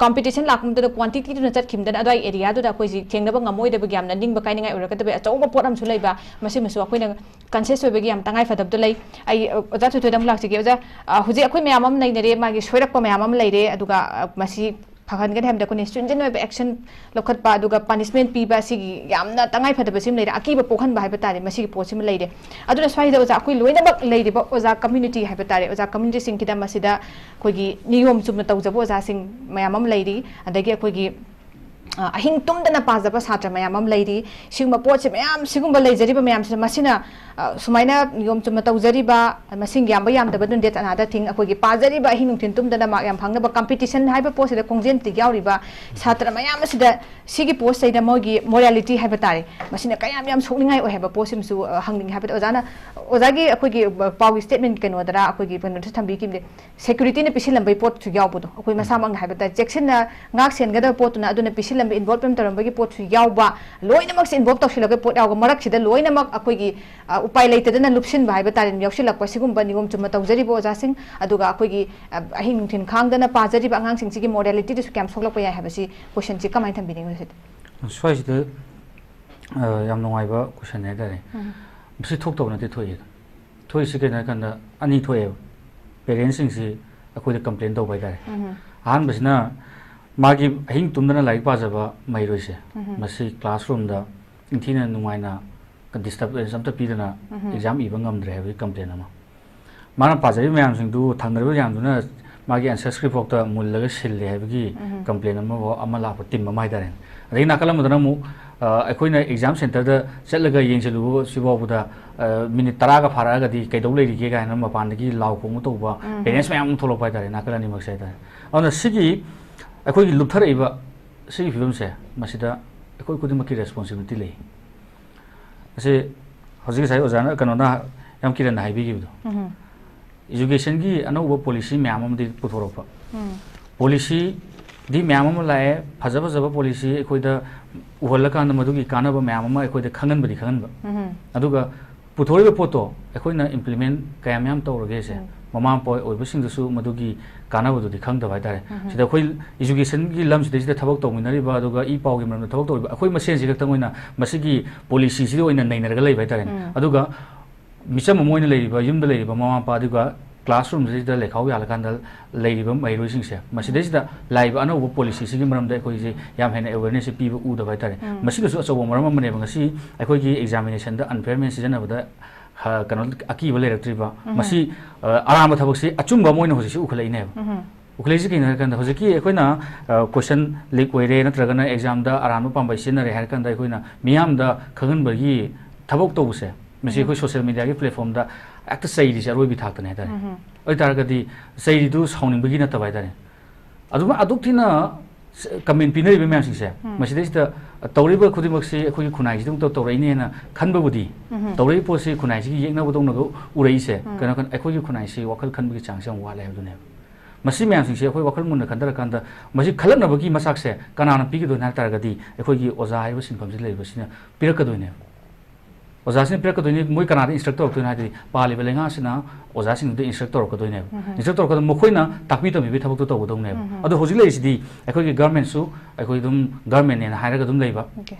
competition ꯂꯥꯛꯄ ꯃꯇꯝꯗ quantityꯗꯨꯅ ꯆꯠꯈꯤꯕꯗꯅ ꯑꯗꯨꯋꯥꯏ areaꯗꯨꯗ ꯑꯩꯈꯣꯏꯁꯤ ꯊꯦꯡꯅꯕ ꯉꯝꯃꯣꯏꯗꯕꯒꯤ ꯌꯥꯝꯅ ꯅꯤꯡꯕ ꯀꯥꯏꯅꯤꯡꯉꯥꯏ ꯑꯣꯏꯔꯛꯀꯗꯕ ꯑꯆꯧꯕ ꯄꯣꯠ ꯑꯃꯁꯨ ꯂꯩꯕ, ꯃꯁꯤꯃꯁꯨ ꯑꯩꯈꯣꯏꯅ conscious ꯑꯣꯏꯕꯒꯤ ꯌꯥꯝ ꯇꯉꯥꯏ ꯐꯗꯕꯗꯣ ꯂꯩ꯫ ꯑꯩ, ꯑ, ꯑꯣꯖꯥ ꯊꯣꯏꯊꯣꯏꯗ ꯑꯃꯨꯛ ꯂꯥꯛꯆꯒꯦ꯫ ꯑꯣꯖꯥ, ꯑ, ꯍꯧꯖꯤꯛ ꯑꯩꯈꯣꯏ ꯃꯌꯥꯝ ꯑꯃ ꯂꯩꯅꯔꯦ, ꯃꯥꯒꯤ ꯁꯣꯏꯔꯛꯄ ꯃꯌꯥꯝ ꯑꯃ ꯂꯩꯔꯦ, ꯑꯗꯨꯒ, ꯑ, ꯃꯁꯤ ꯐꯍꯟꯒꯅꯤ ꯍꯥꯏꯕꯗ ꯑꯩꯈꯣꯏꯅ stringent ꯑꯣꯏꯕ action ꯂꯧꯈꯠꯄ, ꯑꯗꯨꯒ punishment ꯄꯤꯕ, ꯑꯁꯤꯒꯤ ꯌꯥꯝꯅ ꯇꯉꯥꯏ ꯐꯗꯕ ꯁꯤꯃ ꯂꯩꯔꯦ, ꯑꯀꯤꯕ ꯄꯣꯛꯍꯟꯕ ꯍꯥꯏꯕ ꯇꯥꯔꯦ, ꯃꯁꯤꯒꯤ ꯄꯣꯠꯁꯤꯃ ꯂꯩꯔꯦ꯫ ꯑꯗꯨꯅ ꯁ꯭ꯋꯥꯏꯗ ꯑꯣꯖꯥ, ꯑꯩꯈꯣꯏ ꯂꯣꯏꯅꯃꯛ ꯂꯩꯔꯤꯕ ꯑꯣꯖꯥ community ꯍꯥꯏꯕ ꯇꯥꯔꯦ, ꯑꯣꯖꯥ communityꯁꯤꯡꯒꯤꯗ ꯃꯁꯤꯗ ꯑꯩꯈꯣꯏꯒꯤ ꯅꯤꯌꯣꯝ ꯆꯨꯝꯅ ꯇꯧꯖꯕ ꯑꯣꯖꯥꯁꯤꯡ ꯃꯌꯥꯝ ꯑꯃ ꯂꯩꯔꯤ, ꯑꯗꯒꯤ ꯑꯩꯈꯣꯏꯒꯤ, ꯑ, ꯑꯍꯤꯡ ꯇꯨꯝꯗꯅ ꯄꯥꯖꯕ ꯁꯥꯇ꯭ꯔ ꯃꯌꯥꯝ ꯑꯃ ꯂꯩꯔꯤ꯫ ꯁꯤꯒꯨꯝꯕ ꯄꯣꯠꯁꯦ ꯃꯌꯥꯝ, ꯁꯤꯒꯨꯝꯕ ꯂꯩꯖꯔꯤꯕ ꯃꯌꯥꯝꯁꯤꯅ, ꯃꯁꯤꯅ, ꯑ, ꯁꯨꯃꯥꯏꯅ ꯅꯤꯌꯣꯝ ꯆꯨꯝꯅ ꯇꯧꯖꯔꯤꯕ, ꯃꯁꯤꯡ ꯌꯥꯝꯕ ꯌꯥꯝꯗꯕ ꯑꯗꯨꯝ date another thing, ꯑꯩꯈꯣꯏꯒꯤ ꯄꯥꯖꯔꯤꯕ ꯑꯍꯤꯡ ꯅꯨꯡꯊꯤꯜ ꯇꯨꯝꯗꯅ ꯃꯥꯔꯛ ꯌꯥꯝ ꯐꯪꯅꯕ competition ꯍꯥꯏꯕ ꯄꯣꯠꯁꯤꯗ ꯈꯣꯡꯖꯦꯜ ꯇꯤꯛ ꯌꯥꯎꯔꯤꯕ ꯁꯥꯇ꯭ꯔ ꯃꯌꯥꯝ ꯑꯁꯤꯗ ꯁꯤꯒꯤ ꯄꯣꯠꯁꯤꯗꯩꯗ ꯃꯣꯏꯒꯤ morality ꯍꯥꯏꯕ ꯇꯥꯔꯦ, ꯃꯁꯤꯅ ꯀꯌꯥꯝ ꯌꯥꯝ ꯁꯣꯛꯅꯤꯡꯉꯥꯏ ꯑꯣꯏ ꯍꯥꯏꯕ ꯄꯣꯠꯁꯤꯃꯁꯨ, ꯑ, ꯍꯪꯅꯤꯡꯉꯤ꯫ ꯍꯥꯏꯕꯗꯤ ꯑꯣꯖꯥꯅ, ꯑꯣꯖꯥꯒꯤ ꯑꯩꯈꯣꯏꯒꯤ ꯄꯥꯎꯒꯤ statement ꯀꯩꯅꯣꯗꯔ ꯑꯩꯈꯣꯏꯒꯤ ꯀꯩꯅꯣꯗꯁꯨ ꯊꯝꯕꯤꯈꯤꯕꯅꯦ, securityꯅ ꯄꯤꯁꯤꯜꯂꯝꯕꯒꯤ ꯄꯣꯠꯁꯨ ꯌꯥꯎꯕꯗꯣ, ꯑꯩꯈꯣꯏ ꯃꯁꯥꯃꯛꯅ ꯍꯥꯏꯕ ꯇꯥꯔꯦ, ꯆꯦꯛꯁꯤꯟꯅ ꯉꯥꯛ ꯁꯦꯟꯒꯗꯕ ꯄꯣꯠꯇꯨꯅ ꯑꯗꯨꯅ ꯄꯤꯁꯤꯜꯂꯝꯕ, involve ꯇꯧꯔꯝꯕꯒꯤ ꯄꯣꯠꯁꯨ ꯌꯥꯎꯕ, ꯂꯣꯏꯅꯃꯛꯁꯦ involve ꯇꯧꯁꯤꯜꯂꯒ ꯄꯣꯠ ꯌꯥꯎꯕ ꯃꯔꯛꯁꯤꯗ ꯂꯣꯏꯅꯃꯛ ꯑꯩꯈꯣꯏꯒꯤ, ꯑ, ꯎꯄꯥꯏ ꯂꯩꯇꯗꯅ ꯂꯨꯞꯁꯤꯟꯕ ꯍꯥꯏꯕ ꯇꯥꯔꯦ, ꯌꯥꯎꯁꯤꯜꯂꯛꯄ ꯁꯤꯒꯨꯝꯕ ꯅꯤꯌꯣꯝ ꯆꯨꯝꯅ ꯇꯧꯖꯔꯤꯕ ꯑꯣꯖꯥꯁꯤꯡ, ꯑꯗꯨꯒ ꯑꯩꯈꯣꯏꯒꯤ, ꯑ, ꯑꯍꯤꯡ ꯅꯨꯡꯊꯤꯜ ꯈꯥꯡꯗꯅ ꯄꯥꯖꯔꯤꯕ ꯑꯉꯥꯡꯁꯤꯡꯁꯤꯒꯤ ꯃꯣꯔꯦꯂꯤꯇꯤꯗꯁꯨ ꯀꯌꯥꯝ ꯁꯣꯛꯂꯛꯄ ꯌꯥꯏ ꯍꯥꯏꯕꯁꯤ ꯀꯣꯏꯁꯟꯁꯤ ꯀꯃꯥꯏꯅ ꯊꯝꯕꯤꯅꯤꯡꯕꯅꯣ ꯁꯤꯗꯤ? ꯁ꯭ꯋꯥꯏꯁꯤꯗ, ꯑ, ꯌꯥꯝ ꯅꯨꯡꯉꯥꯏꯕ ꯀꯣꯏꯁꯟꯅꯦ ꯍꯥꯏꯇꯥꯔꯦ꯫ ꯎꯝ꯫ ꯃꯁꯤ ꯊꯣꯛꯇꯕ ꯅꯠꯇꯦ, ꯊꯣꯛꯏ꯫ ꯊꯣꯛꯏꯁꯤ ꯀꯩꯅꯣ ꯍꯥꯏꯀꯥꯟꯗ ꯑꯅꯤ ꯊꯣꯛꯑꯦꯕ꯫ ꯄꯦꯔꯦꯟꯁꯁꯤꯡꯁꯤ ꯑꯩꯈꯣꯏꯗ ꯀꯝꯄ꯭ꯂꯦꯟ ꯇꯧꯕ ꯍꯥꯏꯇꯥꯔꯦ꯫ ꯎꯝ꯫ ꯑꯍꯥꯟꯕꯁꯤꯅ ꯃꯥꯒꯤ ꯑꯍꯤꯡ ꯇꯨꯝꯗꯅ ꯂꯥꯏꯔꯤꯛ ꯄꯥꯖꯕ ꯃꯍꯩꯔꯣꯏꯁꯦ, ꯎꯝ꯫ ꯃꯁꯤ ꯀ꯭ꯂꯥꯁꯔꯨꯝꯗ ꯅꯤꯡꯊꯤꯅ ꯅꯨꯡꯉꯥꯏꯅ ꯗꯤꯁꯇꯔꯕꯦꯟꯁ ꯑꯝꯇ ꯄꯤꯗꯅ ꯎꯝ꯫ ꯑꯦꯛꯖꯥꯝ ꯏꯕ ꯉꯝꯗ꯭ꯔꯦ ꯍꯥꯏꯕꯒꯤ ꯀꯝꯄ꯭ꯂꯦꯟ ꯑꯃ꯫ ꯃꯥꯅ ꯄꯥꯖꯔꯤꯕ ꯃꯌꯥꯝꯁꯤꯡꯗꯨ ꯊꯪꯅꯔꯤꯕ ꯃꯌꯥꯝꯗꯨꯅ ꯃꯥꯒꯤ ꯑꯟꯁꯔ ꯁ꯭ꯀ꯭ꯔꯤꯞ ꯐꯥꯎꯗ ꯃꯨꯜꯂꯒ ꯁꯤꯜꯂꯦ ꯍꯥꯏꯕꯒꯤ ꯎꯝ꯫ ꯀꯝꯄ꯭ꯂꯦꯟ ꯑꯃꯐꯥꯎ ꯑꯃ ꯂꯥꯛꯄ ꯇꯤꯝ ꯑꯃ ꯍꯥꯏꯇꯥꯔꯦꯅꯦ꯫ ꯑꯗꯒꯤ ꯅꯥꯀꯜ ꯑꯃꯗꯅ ꯑꯃꯨꯛ, ꯑ, ꯑꯩꯈꯣꯏꯅ ꯑꯦꯛꯖꯥꯝ ꯁꯦꯟꯇꯔꯗ ꯆꯠꯂꯒ ꯌꯦꯡꯁꯤꯜꯂꯨꯕ ꯁꯤꯐꯥꯎꯕꯗ, ꯑ, ꯃꯤꯅꯤꯠ ꯇꯔꯥꯒ ꯐꯥꯔꯛꯑꯒꯗꯤ ꯀꯩꯗꯧ ꯂꯩꯔꯤꯒꯦ ꯀꯥꯏꯅ ꯃꯄꯥꯟꯗꯒꯤ ꯂꯥꯎ ꯈꯣꯡꯕ ꯇꯧꯕ ꯎꯝ꯫ ꯄꯦꯔꯦꯟꯁ ꯃꯌꯥꯝ ꯑꯃ ꯊꯣꯛꯂꯛꯄ ꯍꯥꯏꯇꯥꯔꯦ, ꯅꯥꯀꯜ ꯑꯅꯤꯃꯛꯁꯦ ꯍꯥꯏꯇꯥꯔꯦ꯫ ꯑꯗꯨꯅ ꯁꯤꯒꯤ ꯑꯩꯈꯣꯏꯒꯤ ꯂꯨꯞꯊꯔꯛꯏꯕ ꯁꯤꯒꯤ ꯐꯤꯕꯝꯁꯦ, ꯃꯁꯤꯗ ꯑꯩꯈꯣꯏ ꯈꯨꯗꯤꯡꯃꯛꯀꯤ ꯔꯦꯁꯄꯣꯟꯁꯤꯕꯤꯂꯤꯇꯤ ꯂꯩ꯫ ꯑꯁꯤ ꯍꯧꯖꯤꯛ ꯉꯁꯥꯏ ꯑꯣꯖꯥꯅ, ꯀꯩꯅꯣꯅ, ꯌꯥꯝ ꯀꯤꯔꯟꯅ ꯍꯥꯏꯕꯤꯈꯤꯕꯗꯣ, ꯎꯝ꯫ ꯏꯖꯨꯀꯦꯁꯟꯒꯤ ꯑꯅꯧꯕ ꯄꯣꯂꯤꯁꯤ ꯃꯌꯥꯝ ꯑꯃꯗꯤ ꯄꯨꯊꯣꯔꯛꯄ꯫ ꯎꯝ꯫ ꯄꯣꯂꯤꯁꯤꯗꯤ ꯃꯌꯥꯝ ꯑꯃ ꯂꯥꯛꯑꯦ, ꯐꯖ ꯐꯖꯕ ꯄꯣꯂꯤꯁꯤ ꯑꯩꯈꯣꯏꯗ ꯎꯍꯜꯂꯀꯥꯟꯗ ꯃꯗꯨꯒꯤ ꯀꯥꯟꯅꯕ ꯃꯌꯥꯝ ꯑꯃ ꯑꯩꯈꯣꯏꯗ ꯈꯪꯍꯟꯕꯗꯤ ꯈꯪꯍꯟꯕ꯫ ꯎꯝ꯫ ꯑꯗꯨꯒ ꯄꯨꯊꯣꯔꯛꯏꯕ ꯄꯣꯠꯇꯣ ꯑꯩꯈꯣꯏꯅ ꯏꯝꯄ꯭ꯂꯤꯃꯦꯟ ꯀꯌꯥꯝ ꯌꯥꯝ ꯇꯧꯔꯒꯦꯁꯦ, ꯎꯝ꯫ ꯃꯃꯥ ꯃꯄꯥ ꯑꯣꯏꯕꯁꯤꯡꯗꯁꯨ ꯃꯗꯨꯒꯤ ꯀꯥꯟꯅꯕꯗꯨꯗꯤ ꯈꯪꯗꯕ ꯍꯥꯏꯇꯥꯔꯦ꯫ ꯎꯝ꯫ ꯁꯤꯗ ꯑꯩꯈꯣꯏ ꯏꯖꯨꯀꯦꯁꯟꯒꯤ ꯂꯝꯁꯤꯗꯩꯁꯤꯗ ꯊꯕꯛ ꯇꯧꯃꯤꯟꯅꯔꯤꯕ, ꯑꯗꯨꯒ ꯏ ꯄꯥꯎꯒꯤ ꯃꯔꯝꯗ ꯊꯕꯛ ꯇꯧꯔꯤꯕ ꯑꯩꯈꯣꯏ ꯃꯁꯦꯟꯁꯤ ꯈꯛꯇꯪ ꯑꯣꯏꯅ ꯃꯁꯤꯒꯤ ꯄꯣꯂꯤꯁꯤꯁꯤꯗ ꯑꯣꯏꯅ ꯅꯩꯅꯔꯒ ꯂꯩꯕ ꯍꯥꯏꯇꯥꯔꯦ꯫ ꯎꯝ꯫ ꯑꯗꯨꯒ ꯃꯤꯆꯝ ꯑꯃ ꯑꯣꯏꯅ ꯂꯩꯔꯤꯕ, ꯌꯨꯝꯗ ꯂꯩꯔꯤꯕ ꯃꯃꯥ ꯃꯄꯥ, ꯑꯗꯨꯒ ꯀ꯭ꯂꯥꯁꯔꯨꯝꯁꯤꯗ ꯂꯩꯈꯥꯎ ꯌꯥꯜꯂꯀꯥꯟꯗ ꯂꯩꯔꯤꯕ ꯃꯍꯩꯔꯣꯏꯁꯤꯡꯁꯦ, ꯃꯁꯤꯗꯩꯁꯤꯗ ꯂꯥꯛꯏꯕ ꯑꯅꯧꯕ ꯄꯣꯂꯤꯁꯤꯁꯤꯒꯤ ꯃꯔꯝꯗ ꯑꯩꯈꯣꯏꯁꯦ ꯌꯥꯝ ꯍꯦꯟꯅ ꯑꯦꯋꯦꯔꯅꯦꯁꯁꯦ ꯄꯤꯕ ꯎꯗꯕ ꯍꯥꯏꯇꯥꯔꯦ꯫ ꯎꯝ꯫ ꯃꯁꯤꯗꯁꯨ ꯑꯆꯧꯕ ꯃꯔꯝ ꯑꯃꯅꯦꯕ ꯉꯁꯤ ꯑꯩꯈꯣꯏꯒꯤ ꯑꯦꯛꯖꯥꯃꯤꯅꯦꯁꯟꯗ ꯑꯟꯐꯦꯌꯔ ꯃꯤꯟꯁ ꯁꯤꯖꯤꯟꯅꯕꯗ, ꯍ-, ꯀꯩꯅꯣ, ꯑꯀꯤꯕ ꯂꯩꯔꯛꯇ꯭ꯔꯤꯕ꯫ ꯎꯝ꯫ ꯃꯁꯤ, ꯑ, ꯑꯔꯥꯟꯕ ꯊꯕꯛꯁꯤ ꯑꯆꯨꯝꯕ ꯑꯃ ꯑꯣꯏꯅ ꯍꯧꯖꯤꯛꯁꯤ ꯎꯈꯠꯂꯛꯏꯅꯦꯕ꯫ ꯎꯝ꯫ ꯎꯈꯠꯂꯛꯏꯁꯤ ꯀꯩꯅꯣ ꯍꯥꯏꯔꯀꯥꯟꯗ, ꯍꯧꯖꯤꯛꯀꯤ ꯑꯩꯈꯣꯏꯅ, ꯑ, ꯀꯣꯏꯁꯟ ꯂꯤꯛ ꯑꯣꯏꯔꯦ ꯅꯠꯇ꯭ꯔꯒꯅ ꯑꯦꯛꯖꯥꯝꯗ ꯑꯔꯥꯟꯕ ꯄꯥꯝꯕꯩ ꯁꯤꯖꯤꯟꯅꯔꯦ ꯍꯥꯏꯔꯀꯥꯟꯗ ꯑꯩꯈꯣꯏꯅ ꯃꯤꯌꯥꯝꯗ ꯈꯪꯍꯟꯕꯒꯤ ꯊꯕꯛ ꯇꯧꯕꯁꯦ, ꯃꯁꯤ ꯎꯝ꯫ ꯑꯩꯈꯣꯏ ꯁꯣꯁꯤꯌꯦꯜ ꯃꯤꯗꯤꯌꯥꯒꯤ ꯄ꯭ꯂꯦꯠꯐꯣꯔꯝꯗ ꯍꯦꯛꯇ ꯆꯩꯔꯤꯁꯦ ꯑꯔꯣꯏꯕꯤ ꯊꯥꯛꯇꯅꯦ ꯍꯥꯏꯇꯥꯔꯦ꯫ ꯎꯝ꯫ ꯑꯗꯨ ꯑꯣꯏꯇꯥꯔꯒꯗꯤ ꯆꯩꯔꯤꯗꯨ ꯁꯥꯎꯅꯤꯡꯕꯒꯤ ꯅꯠꯇꯕ ꯍꯥꯏꯇꯥꯔꯦ꯫ ꯑꯗꯨꯃ ꯑꯗꯨꯛ ꯊꯤꯅ ꯀꯃꯦꯟ ꯄꯤꯅꯔꯤꯕ ꯃꯌꯥꯝꯁꯤꯡꯁꯦ, ꯎꯝ꯫ ꯃꯁꯤꯗꯩꯁꯤꯗ ꯇꯧꯔꯤꯕ ꯈꯨꯗꯤꯡꯃꯛꯁꯤ ꯑꯩꯈꯣꯏꯒꯤ ꯈꯨꯟꯅꯥꯏꯁꯤꯗꯃꯛꯇ ꯇꯧꯔꯛꯏꯅꯦꯅ ꯈꯟꯕꯕꯨꯗꯤ, ꯎꯝ꯫ ꯇꯧꯔꯛꯏ ꯄꯣꯠꯁꯤ ꯈꯨꯟꯅꯥꯏꯁꯤꯒꯤ ꯌꯦꯛꯅꯕꯗꯧꯅ ꯎꯔꯛꯏꯁꯦ, ꯎꯝ꯫ ꯀꯩꯅꯣ ꯍꯥꯏꯔꯀꯥꯟꯗ ꯑꯩꯈꯣꯏꯒꯤ ꯈꯨꯟꯅꯥꯏꯁꯤ ꯋꯥꯈꯜ ꯈꯟꯕꯒꯤ ꯆꯥꯡꯁꯦ ꯌꯥꯝ ꯋꯥꯠꯂꯦ ꯍꯥꯏꯕꯗꯨꯅꯦꯕ꯫ ꯃꯁꯤ ꯃꯌꯥꯝꯁꯤꯡꯁꯦ ꯑꯩꯈꯣꯏ ꯋꯥꯈꯜ ꯃꯨꯟꯅ ꯈꯟꯊꯔꯀꯥꯟꯗ, ꯃꯁꯤ ꯈꯜꯂꯛꯅꯕꯒꯤ ꯃꯆꯥꯛꯁꯦ ꯀꯅꯥꯅ ꯄꯤꯒꯗꯣꯏꯅꯣ ꯍꯥꯏ ꯇꯥꯔꯒꯗꯤ, ꯑꯩꯈꯣꯏꯒꯤ ꯑꯣꯖꯥ ꯍꯥꯏꯕ ꯁꯤꯟꯐꯝꯁꯤ ꯂꯩꯔꯤꯕꯁꯤꯅ ꯄꯤꯔꯛꯀꯗꯣꯏꯅꯦꯕ꯫ ꯑꯣꯖꯥꯁꯤꯅ ꯄꯤꯔꯛꯀꯗꯣꯏꯅꯤ꯫ ꯃꯣꯏ ꯀꯅꯥꯗ instruct ꯇꯧꯔꯛꯇꯣꯏꯅꯣ ꯍꯥꯏꯗꯤ, ꯄꯥꯜꯂꯤꯕ ꯂꯩꯉꯥꯛꯁꯤꯅ ꯑꯣꯖꯥꯁꯤꯡꯗꯨꯗ instruct ꯇꯧꯔꯛꯀꯗꯣꯏꯅꯦꯕ꯫ Instruct ꯇꯧꯔꯛꯀꯗꯕ, ꯃꯈꯣꯏꯅ ꯇꯥꯛꯄꯤ ꯇꯝꯕꯤꯕꯒꯤ ꯊꯕꯛꯇꯣ ꯇꯧꯒꯗꯧꯅꯦꯕ꯫ ꯑꯗꯣ ꯍꯧꯖꯤꯛ ꯂꯩꯔꯤꯁꯤꯗꯤ ꯑꯩꯈꯣꯏꯒꯤ government ꯁꯨ ꯑꯩꯈꯣꯏ ꯑꯗꯨꯝ government ꯅꯦꯅ ꯍꯥꯏꯔꯒ ꯑꯗꯨꯝ ꯂꯩꯕ,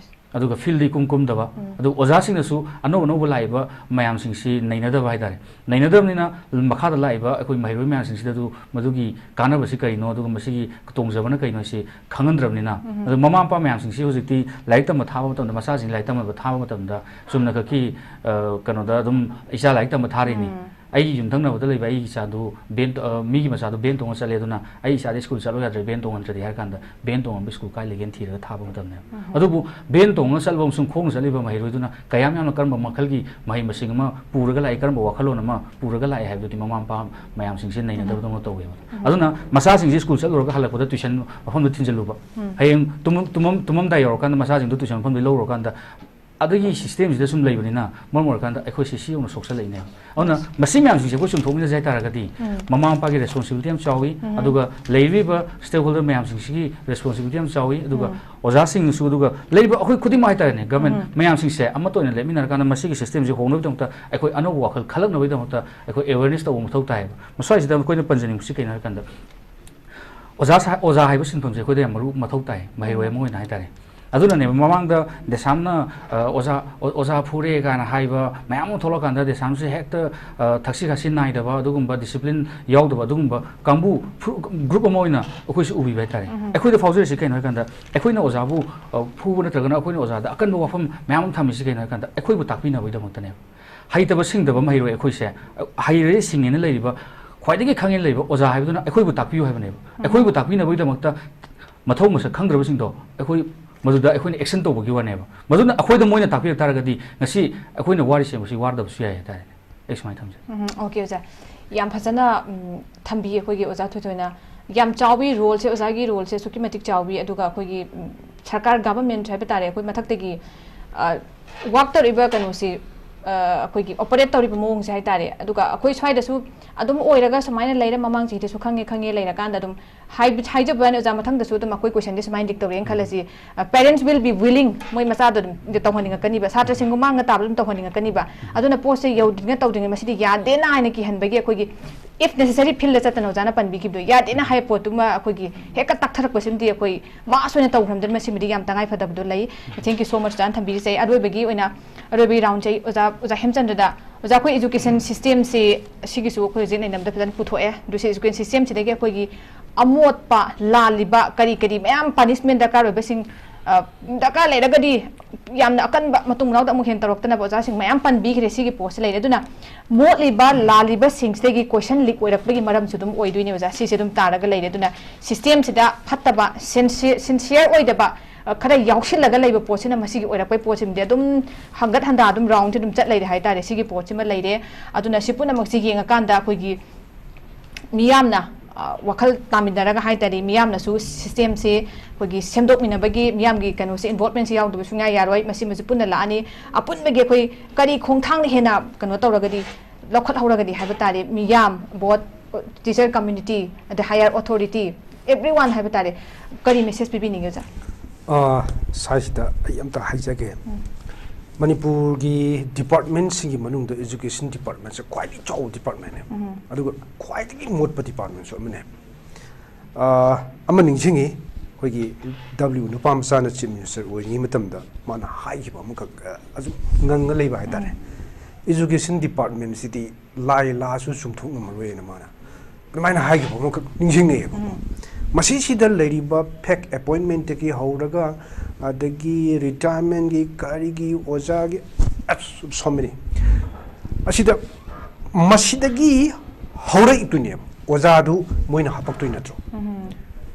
ꯑꯗꯨꯒ field ꯗ ꯏꯀꯨꯝ ꯀꯨꯝꯗꯕ, ꯑꯗꯨ ꯑꯣꯖꯥꯁꯤꯡꯅꯁꯨ ꯑꯅꯧ ꯑꯅꯧꯕ ꯂꯥꯛꯏꯕ ꯃꯌꯥꯝꯁꯤꯡꯁꯤ ꯅꯩꯅꯗꯕ ꯍꯥꯏꯇꯥꯔꯦ꯫ ꯅꯩꯅꯗꯕꯅꯤꯅ ꯃꯈꯥꯗ ꯂꯥꯛꯏꯕ ꯑꯩꯈꯣꯏ ꯃꯍꯩꯔꯣꯏ ꯃꯌꯥꯝꯁꯤꯡꯁꯤꯗꯁꯨ ꯃꯗꯨꯒꯤ ꯀꯥꯟꯅꯕꯁꯤ ꯀꯔꯤꯅꯣ, ꯑꯗꯨꯒ ꯃꯁꯤꯒꯤ ꯇꯣꯡꯖꯕꯅ ꯀꯩꯅꯣ ꯍꯥꯏꯁꯤ ꯈꯪꯍꯟꯗ꯭ꯔꯕꯅꯤꯅ꯫ ꯑꯗꯣ ꯃꯃꯥ ꯃꯄꯥ ꯃꯌꯥꯝꯁꯤꯡꯁꯤ ꯍꯧꯖꯤꯛꯇꯤ ꯂꯥꯏꯔꯤꯛ ꯇꯝꯕ ꯊꯥꯕ ꯃꯇꯝꯗ, ꯃꯆꯥꯁꯤꯡ ꯂꯥꯏꯔꯤꯛ ꯇꯝꯕ ꯊꯥꯕ ꯃꯇꯝꯗ ꯆꯨꯝꯅ ꯈꯛꯀꯤ, ꯑ, ꯀꯩꯅꯣꯗ ꯑꯗꯨꯝ ꯏꯆꯥ ꯂꯥꯏꯔꯤꯛ ꯇꯝꯕ ꯊꯥꯔꯤꯅꯤ꯫ ꯑꯩꯒꯤ ꯌꯨꯝꯊꯪꯅꯕꯗ ꯂꯩꯕ ꯑꯩꯒꯤ ꯏꯆꯥꯗꯨ van, ꯑ, ꯃꯤꯒꯤ ꯃꯆꯥꯗꯨ van ꯇꯣꯡꯉ ꯆꯠꯂꯦ, ꯑꯗꯨꯅ ꯑꯩ ꯏꯆꯥꯗꯤ ꯁ꯭ꯀꯨꯜ ꯆꯠꯂꯣ ꯌꯥꯗ꯭ꯔꯦ, van ꯇꯣꯡꯍꯟꯗ꯭ꯔꯗꯤ ꯍꯥꯏꯔ ꯀꯥꯟꯗ van ꯇꯣꯡꯍꯟꯕ ꯁ꯭ꯀꯨꯜ ꯀꯥꯏ ꯂꯩꯒꯦꯅ ꯊꯤꯔꯒ ꯊꯥꯕ ꯃꯇꯝꯅꯦꯕ꯫ ꯑꯗꯨꯕꯨ van ꯇꯣꯡꯉꯒ ꯆꯠꯂꯕ ꯑꯃꯁꯨꯡ ꯈꯣꯡꯅ ꯆꯠꯂꯤꯕ ꯃꯍꯩꯔꯣꯏꯗꯨꯅ ꯀꯌꯥꯝ ꯌꯥꯝꯅ ꯀꯔꯝꯕ ꯃꯈꯜꯒꯤ ꯃꯍꯩ ꯃꯁꯤꯡ ꯑꯃ ꯄꯨꯔꯒ ꯂꯥꯛꯏ, ꯀꯔꯝꯕ ꯋꯥꯈꯜꯂꯣꯟ ꯑꯃ ꯄꯨꯔꯒ ꯂꯥꯛꯏ ꯍꯥꯏꯕꯗꯨꯗꯤ ꯃꯃꯥ ꯃꯄꯥ ꯃꯌꯥꯝꯁꯤꯡꯁꯦ ꯅꯩꯅꯗꯕꯗꯧꯅ ꯇꯧꯋꯦꯕ꯫ ꯑꯗꯨꯅ ꯃꯆꯥꯁꯤꯡꯁꯦ ꯁ꯭ꯀꯨꯜ ꯆꯠꯂꯨꯔꯒ ꯍꯜꯂꯛꯄꯗ tuition ꯃꯐꯝꯗ ꯊꯤꯟꯖꯜꯂꯨꯕ꯫ ꯍꯌꯦꯡ ꯇꯨꯝꯃꯝ-, ꯇꯨꯝꯃꯝ-, ꯇꯨꯝꯃꯝꯗꯥꯏ ꯌꯧꯔꯀꯥꯟꯗ ꯃꯆꯥꯁꯤꯡꯗꯣ tuition ꯃꯐꯝꯗꯒꯤ ꯂꯧꯔꯨꯔꯀꯥꯟꯗ ꯑꯗꯨꯒꯤ system ꯁꯤꯗ ꯁꯨꯝ ꯂꯩꯕꯅꯤꯅ ꯃꯔꯝ ꯑꯣꯏꯔꯀꯥꯟꯗ ꯑꯩꯈꯣꯏꯁꯦ ꯁꯤ ꯌꯧꯅ ꯁꯣꯛꯆꯜꯂꯛꯏꯅꯦꯕ꯫ ꯑꯗꯨꯅ ꯃꯁꯤ ꯃꯌꯥꯝꯁꯤꯡꯁꯦ ꯑꯩꯈꯣꯏ ꯆꯨꯝꯊꯣꯛꯃꯤꯟꯅꯁꯦ ꯍꯥꯏ ꯇꯥꯔꯒꯗꯤ ꯃꯃꯥ ꯃꯄꯥꯒꯤ responsibility ꯌꯥꯝ ꯆꯥꯎꯏ, ꯑꯗꯨꯒ ꯂꯩꯔꯤꯕ stakeholder ꯃꯌꯥꯝꯁꯤꯡꯁꯤꯒꯤ responsibility ꯌꯥꯝ ꯆꯥꯎꯏ, ꯑꯗꯨꯒ ꯑꯣꯖꯥꯁꯤꯡꯅꯁꯨ, ꯑꯗꯨꯒ ꯂꯩꯔꯤꯕ ꯑꯩꯈꯣꯏ ꯈꯨꯗꯤꯡꯃꯛ ꯍꯥꯏ ꯇꯥꯔꯦꯅꯦ, government ꯃꯌꯥꯝꯁꯤꯡꯁꯦ ꯑꯃꯠꯇ ꯑꯣꯏꯅ ꯂꯦꯞꯃꯤꯟꯅꯔꯀꯥꯟꯗ ꯃꯁꯤꯒꯤ system ꯁꯤ ꯍꯣꯡꯅꯕꯒꯤꯗꯃꯛꯇ ꯑꯩꯈꯣꯏ ꯑꯅꯧꯕ ꯋꯥꯈꯜ ꯈꯜꯂꯛꯅꯕꯒꯤꯗꯃꯛꯇ ꯑꯩꯈꯣꯏ awareness ꯇꯧꯕ ꯃꯊꯧ ꯇꯥꯏꯌꯦꯕ꯫ ꯃꯁ꯭ꯋꯥꯏꯁꯤꯗ ꯑꯩꯈꯣꯏꯅ ꯄꯟꯖꯅꯤꯡꯕꯁꯤ ꯀꯩꯅꯣ ꯍꯥꯏꯔꯀꯥꯟꯗ ꯑꯣꯖꯥ ꯁꯥ-, ꯑꯣꯖꯥ ꯍꯥꯏꯕ ꯁꯤꯟꯐꯝꯁꯦ ꯑꯩꯈꯣꯏꯗ ꯌꯥꯝ ꯃꯔꯨ, ꯃꯊꯧ ꯇꯥꯏ, ꯃꯍꯩꯔꯣꯏ ꯑꯃ ꯑꯣꯏꯅ ꯍꯥꯏ ꯇꯥꯔꯦ꯫ ꯑꯗꯨꯅꯅꯦꯕ ꯃꯃꯥꯡꯗ ꯗꯦꯁꯥꯝꯅ, ꯑ, ꯑꯣꯖꯥ, ꯑꯣ-, "ꯑꯣꯖꯥ ꯐꯨꯔꯦ" ꯀꯥꯏꯅ ꯍꯥꯏꯕ ꯃꯌꯥꯝ ꯑꯃ ꯊꯣꯛꯂꯛꯀꯥꯟꯗ ꯗꯦꯁꯥꯝꯁꯦ ꯍꯦꯛꯇ, ꯑ, ꯊꯛꯁꯤ ꯈꯥꯁꯤ ꯅꯥꯏꯗꯕ, ꯑꯗꯨꯒꯨꯝꯕ discipline ꯌꯥꯎꯗꯕ, ꯑꯗꯨꯒꯨꯝꯕ ꯀꯥꯡꯕꯨ ꯐꯨ-, group ꯑꯃ ꯑꯣꯏꯅ ꯑꯩꯈꯣꯏꯁꯨ ꯎꯕꯤꯕ ꯍꯥꯏ ꯇꯥꯔꯦ꯫ ꯑꯩꯈꯣꯏꯗ ꯐꯥꯎꯖꯔꯤꯁꯤ ꯀꯩꯅꯣ ꯍꯥꯏꯀꯥꯟꯗ, ꯑꯩꯈꯣꯏꯅ ꯑꯣꯖꯥꯕꯨ, ꯑ, ꯐꯨꯕ ꯅꯠꯇ꯭ꯔꯒꯅ ꯑꯩꯈꯣꯏꯅ ꯑꯣꯖꯥꯗ ꯑꯀꯟꯕ ꯋꯥꯐꯝ ꯃꯌꯥꯝ ꯑꯃ ꯊꯝꯃꯤꯁꯤ ꯀꯩꯅꯣ ꯍꯥꯏꯀꯥꯟꯗ, ꯑꯩꯈꯣꯏꯕꯨ ꯇꯥꯛꯄꯤꯅꯕꯒꯤꯗꯃꯛꯇꯅꯦꯕ꯫ ꯍꯩꯇꯕ ꯁꯤꯡꯗꯕ ꯃꯍꯩꯔꯣꯏ ꯑꯩꯈꯣꯏꯁꯦ, ꯍꯩꯔꯦ ꯁꯤꯡꯉꯦꯅ ꯂꯩꯔꯤꯕ ꯈ꯭ꯋꯥꯏꯗꯒꯤ ꯈꯪꯉꯦꯅ ꯂꯩꯔꯤꯕ ꯑꯣꯖꯥ ꯍꯥꯏꯕꯗꯨꯅ ꯑꯩꯈꯣꯏꯕꯨ ꯇꯥꯛꯄꯤꯌꯨ ꯍꯥꯏꯕꯅꯦꯕ꯫ ꯑꯩꯈꯣꯏꯕꯨ ꯇꯥꯛꯄꯤꯅꯕꯒꯤꯗꯃꯛꯇ ꯃꯊꯧ ꯃꯁꯛ ꯈꯪꯗ꯭ꯔꯕꯁꯤꯡꯗꯣ ꯑꯩꯈꯣꯏ ꯃꯗꯨꯗ ꯑꯩꯈꯣꯏꯅ action ꯇꯧꯕꯒꯤ ꯋꯥꯅꯦꯕ꯫ ꯃꯗꯨꯅ ꯑꯩꯈꯣꯏꯗ ꯃꯣꯏꯅ ꯇꯥꯛꯄꯤꯔꯛ ꯇꯥꯔꯒꯗꯤ ꯉꯁꯤ ꯑꯩꯈꯣꯏꯅ ꯋꯥꯔꯤꯁꯦ ꯃꯁꯤ ꯋꯥꯔꯗꯕꯁꯨ ꯌꯥꯏ ꯍꯥꯏꯇꯥꯔꯦꯅꯦ꯫ ꯑꯩ ꯁꯨꯃꯥꯏꯅ ꯊꯝꯖꯩ꯫ ꯎꯝ, okay, ꯑꯣꯖꯥ꯫ ꯌꯥꯝ ꯐꯖꯅ, ꯎꯝ, ꯊꯝꯕꯤ ꯑꯩꯈꯣꯏꯒꯤ ꯑꯣꯖꯥ ꯊꯣꯏꯊꯣꯏꯅ꯫ ꯌꯥꯝ ꯆꯥꯎꯋꯤ role ꯁꯦ, ꯑꯣꯖꯥꯒꯤ role ꯁꯦ ꯑꯁꯨꯛꯀꯤ ꯃꯇꯤꯛ ꯆꯥꯎꯋꯤ꯫ ꯑꯗꯨꯒ ꯑꯩꯈꯣꯏꯒꯤ, ꯎꯝ, ꯁꯔꯀꯥꯔ, government ꯍꯥꯏꯕ ꯇꯥꯔꯦ, ꯑꯩꯈꯣꯏ ꯃꯊꯛꯇꯒꯤ, ꯑ, work ꯇꯧꯔꯤꯕ ꯀꯩꯅꯣꯁꯤ, ꯑ, ꯑꯩꯈꯣꯏꯒꯤ ꯑꯣꯄꯔꯦꯠ ꯇꯧꯔꯤꯕ ꯃꯑꯣꯡꯁꯦ ꯍꯥꯏꯇꯥꯔꯦ꯫ ꯑꯗꯨꯒ ꯑꯩꯈꯣꯏ ꯁ꯭ꯋꯥꯏꯗꯁꯨ ꯑꯗꯨꯝ ꯑꯣꯏꯔꯒ ꯁꯨꯃꯥꯏꯅ ꯂꯩꯔꯦ, ꯃꯃꯥꯡ ꯆꯍꯤꯗꯁꯨ ꯈꯪꯉꯦ ꯈꯪꯉꯦ ꯂꯩꯔꯀꯥꯟꯗ ꯑꯗꯨꯝ ꯍꯥꯏꯕ-, ꯍꯥꯏꯖꯕ ꯋꯥꯅꯤ ꯑꯣꯖꯥ, ꯃꯊꯪꯗꯁꯨ ꯑꯗꯨꯝ ꯑꯩꯈꯣꯏ ꯀꯣꯏꯁꯟꯁꯦ ꯁꯨꯃꯥꯏꯅ ꯂꯤꯛ ꯇꯧꯔꯦꯅ ꯈꯜꯂꯁꯤ, parents will be willing, ꯃꯣꯏ ꯃꯆꯥꯗꯣ ꯑꯗꯨꯝ ꯇꯧꯍꯟꯅꯤꯡꯉꯛꯀꯅꯤꯕ, ꯁꯥꯇ꯭ꯔꯁꯤꯡ ꯃꯃꯥꯡꯗ ꯇꯥꯕꯗ ꯑꯗꯨꯝ ꯇꯧꯍꯟꯅꯤꯡꯉꯛꯀꯅꯤꯕ꯫ ꯑꯗꯨꯅ ꯄꯣꯠꯁꯦ ꯌꯧꯗ꯭ꯔꯤꯉꯩ ꯇꯧꯗ꯭ꯔꯤꯉꯩ ꯃꯁꯤꯗꯤ ꯌꯥꯗꯦꯅ ꯍꯥꯏꯅ ꯀꯤꯍꯟꯕꯒꯤ ꯑꯩꯈꯣꯏꯒꯤ if necessary ꯐꯤꯜꯗ ꯆꯠꯇꯅ ꯑꯣꯖꯥꯅ ꯄꯟꯕꯤꯈꯤꯕꯗꯣ ꯌꯥꯗꯦꯅ ꯍꯥꯏꯕ ꯄꯣꯠꯇꯨꯃ ꯑꯩꯈꯣꯏꯒꯤ ꯍꯦꯛꯇ ꯇꯛꯊꯔꯛꯄꯁꯤꯃꯗꯤ ꯑꯩꯈꯣꯏ ꯃꯥꯁ ꯑꯣꯏꯅ ꯇꯧꯈ꯭ꯔꯝꯗꯅ ꯃꯁꯤꯃꯗꯤ ꯌꯥꯝ ꯇꯉꯥꯏ ꯐꯗꯕꯗꯣ ꯂꯩ꯫ Thank you so much ꯑꯣꯖꯥꯅ ꯊꯝꯕꯤꯔꯤꯁꯦ꯫ ꯑꯩ ꯑꯔꯣꯏꯕꯒꯤ ꯑꯣꯏꯅ, ꯑꯔꯣꯏꯕꯒꯤ ꯔꯥꯎꯟꯁꯦ ꯑꯩ ꯑꯣꯖꯥ, ꯑꯣꯖꯥ ꯍꯦꯝꯆꯟꯗ꯭ꯔꯗ, ꯑꯣꯖꯥ, ꯑꯩꯈꯣꯏ ꯏꯖꯨꯀꯦꯁꯟ ꯁꯤꯁꯇꯦꯝꯁꯤ ꯁꯤꯒꯤꯁꯨ ꯑꯩꯈꯣꯏ ꯍꯧꯖꯤꯛ ꯅꯩꯅꯕꯗ ꯐꯖꯅ ꯄꯨꯊꯣꯛꯑꯦ꯫ ꯑꯗꯨ ꯁꯤ ꯏꯖꯨꯀꯦꯁꯟ ꯁꯤꯁꯇꯦꯝꯁꯤꯗꯒꯤ ꯑꯩꯈꯣꯏꯒꯤ ꯑꯃꯣꯠꯄ, ꯂꯥꯜꯂꯤꯕ, ꯀꯔꯤ ꯀꯔꯤ ꯃꯌꯥꯝ ꯄꯅꯤꯁꯃꯦꯟ ꯗꯔꯀꯥꯔ ꯑꯣꯏꯕꯁꯤꯡ, ꯑ, ꯗꯔꯀꯥꯔ ꯂꯩꯔꯒꯗꯤ ꯌꯥꯝꯅ ꯑꯀꯟꯕ ꯃꯇꯨꯡ ꯃꯅꯥꯎꯗ ꯑꯃꯨꯛ ꯍꯦꯟꯅ ꯇꯧꯔꯛꯇꯅꯕ ꯑꯣꯖꯥꯁꯤꯡ ꯃꯌꯥꯝ ꯄꯟꯕꯤꯈ꯭ꯔꯦ꯫ ꯁꯤꯒꯤ ꯄꯣꯠꯁꯤ ꯂꯩꯔꯦ꯫ ꯑꯗꯨꯅ ꯃꯣꯠꯂꯤꯕ, ꯂꯥꯜꯂꯤꯕꯁꯤꯡꯁꯤꯗꯒꯤ ꯀꯣꯏꯁꯟ ꯂꯤꯛ ꯑꯣꯏꯔꯛꯄꯒꯤ ꯃꯔꯝꯁꯨ ꯑꯗꯨꯝ ꯑꯣꯏꯗꯣꯏꯅꯦ ꯑꯣꯖꯥ꯫ ꯁꯤꯁꯦ ꯑꯗꯨꯝ ꯇꯥꯔꯒ ꯂꯩꯔꯦ꯫ ꯑꯗꯨꯅ ꯁꯤꯁꯇꯦꯝꯁꯤꯗ ꯐꯠꯇꯕ, ꯁꯤꯟꯁꯤ-, ꯁꯤꯟꯁꯤꯌꯔ ꯑꯣꯏꯗꯕ, ꯑ, ꯈꯔ ꯌꯥꯎꯁꯤꯜꯂꯒ ꯂꯩꯕ ꯄꯣꯠꯁꯤꯅ ꯃꯁꯤꯒꯤ ꯑꯣꯏꯔꯛꯄꯩ ꯄꯣꯠꯁꯤꯃꯗꯤ ꯑꯗꯨꯝ ꯍꯪꯒꯠ ꯍꯟꯗꯥ ꯑꯗꯨꯝ ꯔꯥꯎꯟꯁꯦ ꯑꯗꯨꯝ ꯆꯠ ꯂꯩꯔꯦ ꯍꯥꯏꯇꯥꯔꯦ꯫ ꯁꯤꯒꯤ ꯄꯣꯠꯁꯤꯃ ꯂꯩꯔꯦ꯫ ꯑꯗꯨꯅ ꯁꯤ ꯄꯨꯝꯅꯃꯛꯁꯤ ꯌꯦꯡꯉꯀꯥꯟꯗ ꯑꯩꯈꯣꯏꯒꯤ ꯃꯤꯌꯥꯝꯅ, ꯑ, ꯋꯥꯈꯜ ꯇꯥꯃꯤꯟꯅꯔꯒ ꯍꯥꯏꯇꯥꯔꯦ, ꯃꯤꯌꯥꯝꯅꯁꯨ ꯁꯤꯁꯇꯦꯝꯁꯦ ꯑꯩꯈꯣꯏꯒꯤ ꯁꯦꯝꯗꯣꯛꯃꯤꯟꯅꯕꯒꯤ, ꯃꯤꯌꯥꯝꯒꯤ ꯀꯩꯅꯣꯁꯦ, ꯏꯟꯚꯣꯜꯞꯃꯦꯟꯁꯦ ꯌꯥꯎꯗꯕ ꯁꯨꯡꯌꯥ ꯌꯥꯔꯣꯏ꯫ ꯃꯁꯤꯃꯁꯨ ꯄꯨꯟꯅ ꯂꯥꯛꯑꯅꯤ꯫ ꯑꯄꯨꯟꯕꯒꯤ ꯑꯩꯈꯣꯏ ꯀꯔꯤ ꯈꯣꯡꯊꯥꯡꯅ ꯍꯦꯟꯅ ꯀꯩꯅꯣ ꯇꯧꯔꯒꯗꯤ, ꯂꯧꯈꯠꯍꯧꯔꯒꯗꯤ ꯍꯥꯏꯕ ꯇꯥꯔꯦ, ꯃꯤꯌꯥꯝ, ꯕꯣꯠ, ꯇꯤꯆꯔ ꯀꯝꯃ꯭ꯌꯨꯅꯤꯇꯤ, ꯑꯗꯩ ꯍꯥꯌꯔ ꯑꯣꯊꯣꯔꯤꯇꯤ, ꯑꯦꯚ꯭ꯔꯤ ꯋꯥꯟ ꯍꯥꯏꯕ ꯇꯥꯔꯦ, ꯀꯔꯤ ꯃꯦꯁꯦꯖ ꯄꯤꯕꯤꯅꯤꯡꯉꯤ ꯑꯣꯖꯥ? ꯑ, ꯁ꯭ꯋꯥꯏꯁꯤꯗ ꯑꯩ ꯑꯝꯇ ꯍꯥꯏꯖꯒꯦ꯫ ꯎꯝ꯫ ꯃꯅꯤꯄꯨꯔꯒꯤ ꯗꯤꯄꯥꯔꯠꯃꯦꯟꯁꯤꯡꯒꯤ ꯃꯅꯨꯡꯗ ꯏꯖꯨꯀꯦꯁꯟ ꯗꯤꯄꯥꯔꯠꯃꯦꯟꯁꯦ ꯈ꯭ꯋꯥꯏꯗꯒꯤ ꯆꯥꯎꯕ ꯗꯤꯄꯥꯔꯠꯃꯦꯟꯅꯦ꯫ ꯎꯝ꯫ ꯑꯗꯨꯒ ꯈ꯭ꯋꯥꯏꯗꯒꯤ ꯃꯣꯠꯄ ꯗꯤꯄꯥꯔꯠꯃꯦꯟꯁꯨ ꯑꯃꯅꯦ꯫ ꯑ, ꯑꯃ ꯅꯤꯡꯁꯤꯡꯉꯤ, ꯑꯩꯈꯣꯏꯒꯤ ꯗꯕ꯭ꯂꯤꯎ ꯅꯨꯄꯥ ꯃꯆꯥꯅ ꯆꯤꯐ ꯃꯤꯅꯤꯁꯇꯔ ꯑꯣꯏꯔꯤꯉꯩ ꯃꯇꯝꯗ ꯃꯥꯅ ꯍꯥꯏꯈꯤꯕ ꯑꯃꯈꯛ, ꯑ, ꯑꯁꯨꯝ ꯉꯪꯉ ꯂꯩꯕ ꯍꯥꯏꯇꯥꯔꯦ꯫ ꯎꯝ꯫ ꯏꯖꯨꯀꯦꯁꯟ ꯗꯤꯄꯥꯔꯠꯃꯦꯟꯁꯤꯗꯤ ꯂꯥꯏ ꯂꯥꯛꯑꯁꯨ ꯆꯨꯝꯊꯣꯛ ꯉꯝꯃꯔꯣꯏꯅ ꯃꯥꯅ ꯑꯗꯨꯃꯥꯏꯅ ꯍꯥꯏꯈꯤꯕ ꯑꯃꯈꯛ ꯅꯤꯡꯁꯤꯡꯉꯛꯑꯦꯕ꯫ ꯎꯝ꯫ ꯃꯁꯤꯁꯤꯗ ꯂꯩꯔꯤꯕ ꯐꯦꯛ ꯑꯦꯄꯣꯏꯟꯃꯦꯟꯠꯇꯒꯤ ꯍꯧꯔꯒ, ꯑꯗꯒꯤ ꯔꯤꯇꯥꯌꯔꯃꯦꯟꯒꯤ, ꯀꯔꯤꯒꯤ, ꯑꯣꯖꯥꯒꯤ, ꯑꯁ, so many꯫ ꯑꯁꯤꯗ, ꯃꯁꯤꯗꯒꯤ ꯍꯧꯔꯛꯏꯗꯨꯅꯦꯕ꯫ ꯑꯣꯖꯥꯗꯨ ꯃꯣꯏꯅ ꯍꯥꯄꯛꯇꯣꯏ ꯅꯠꯇ꯭ꯔꯣ? ꯎꯝ꯫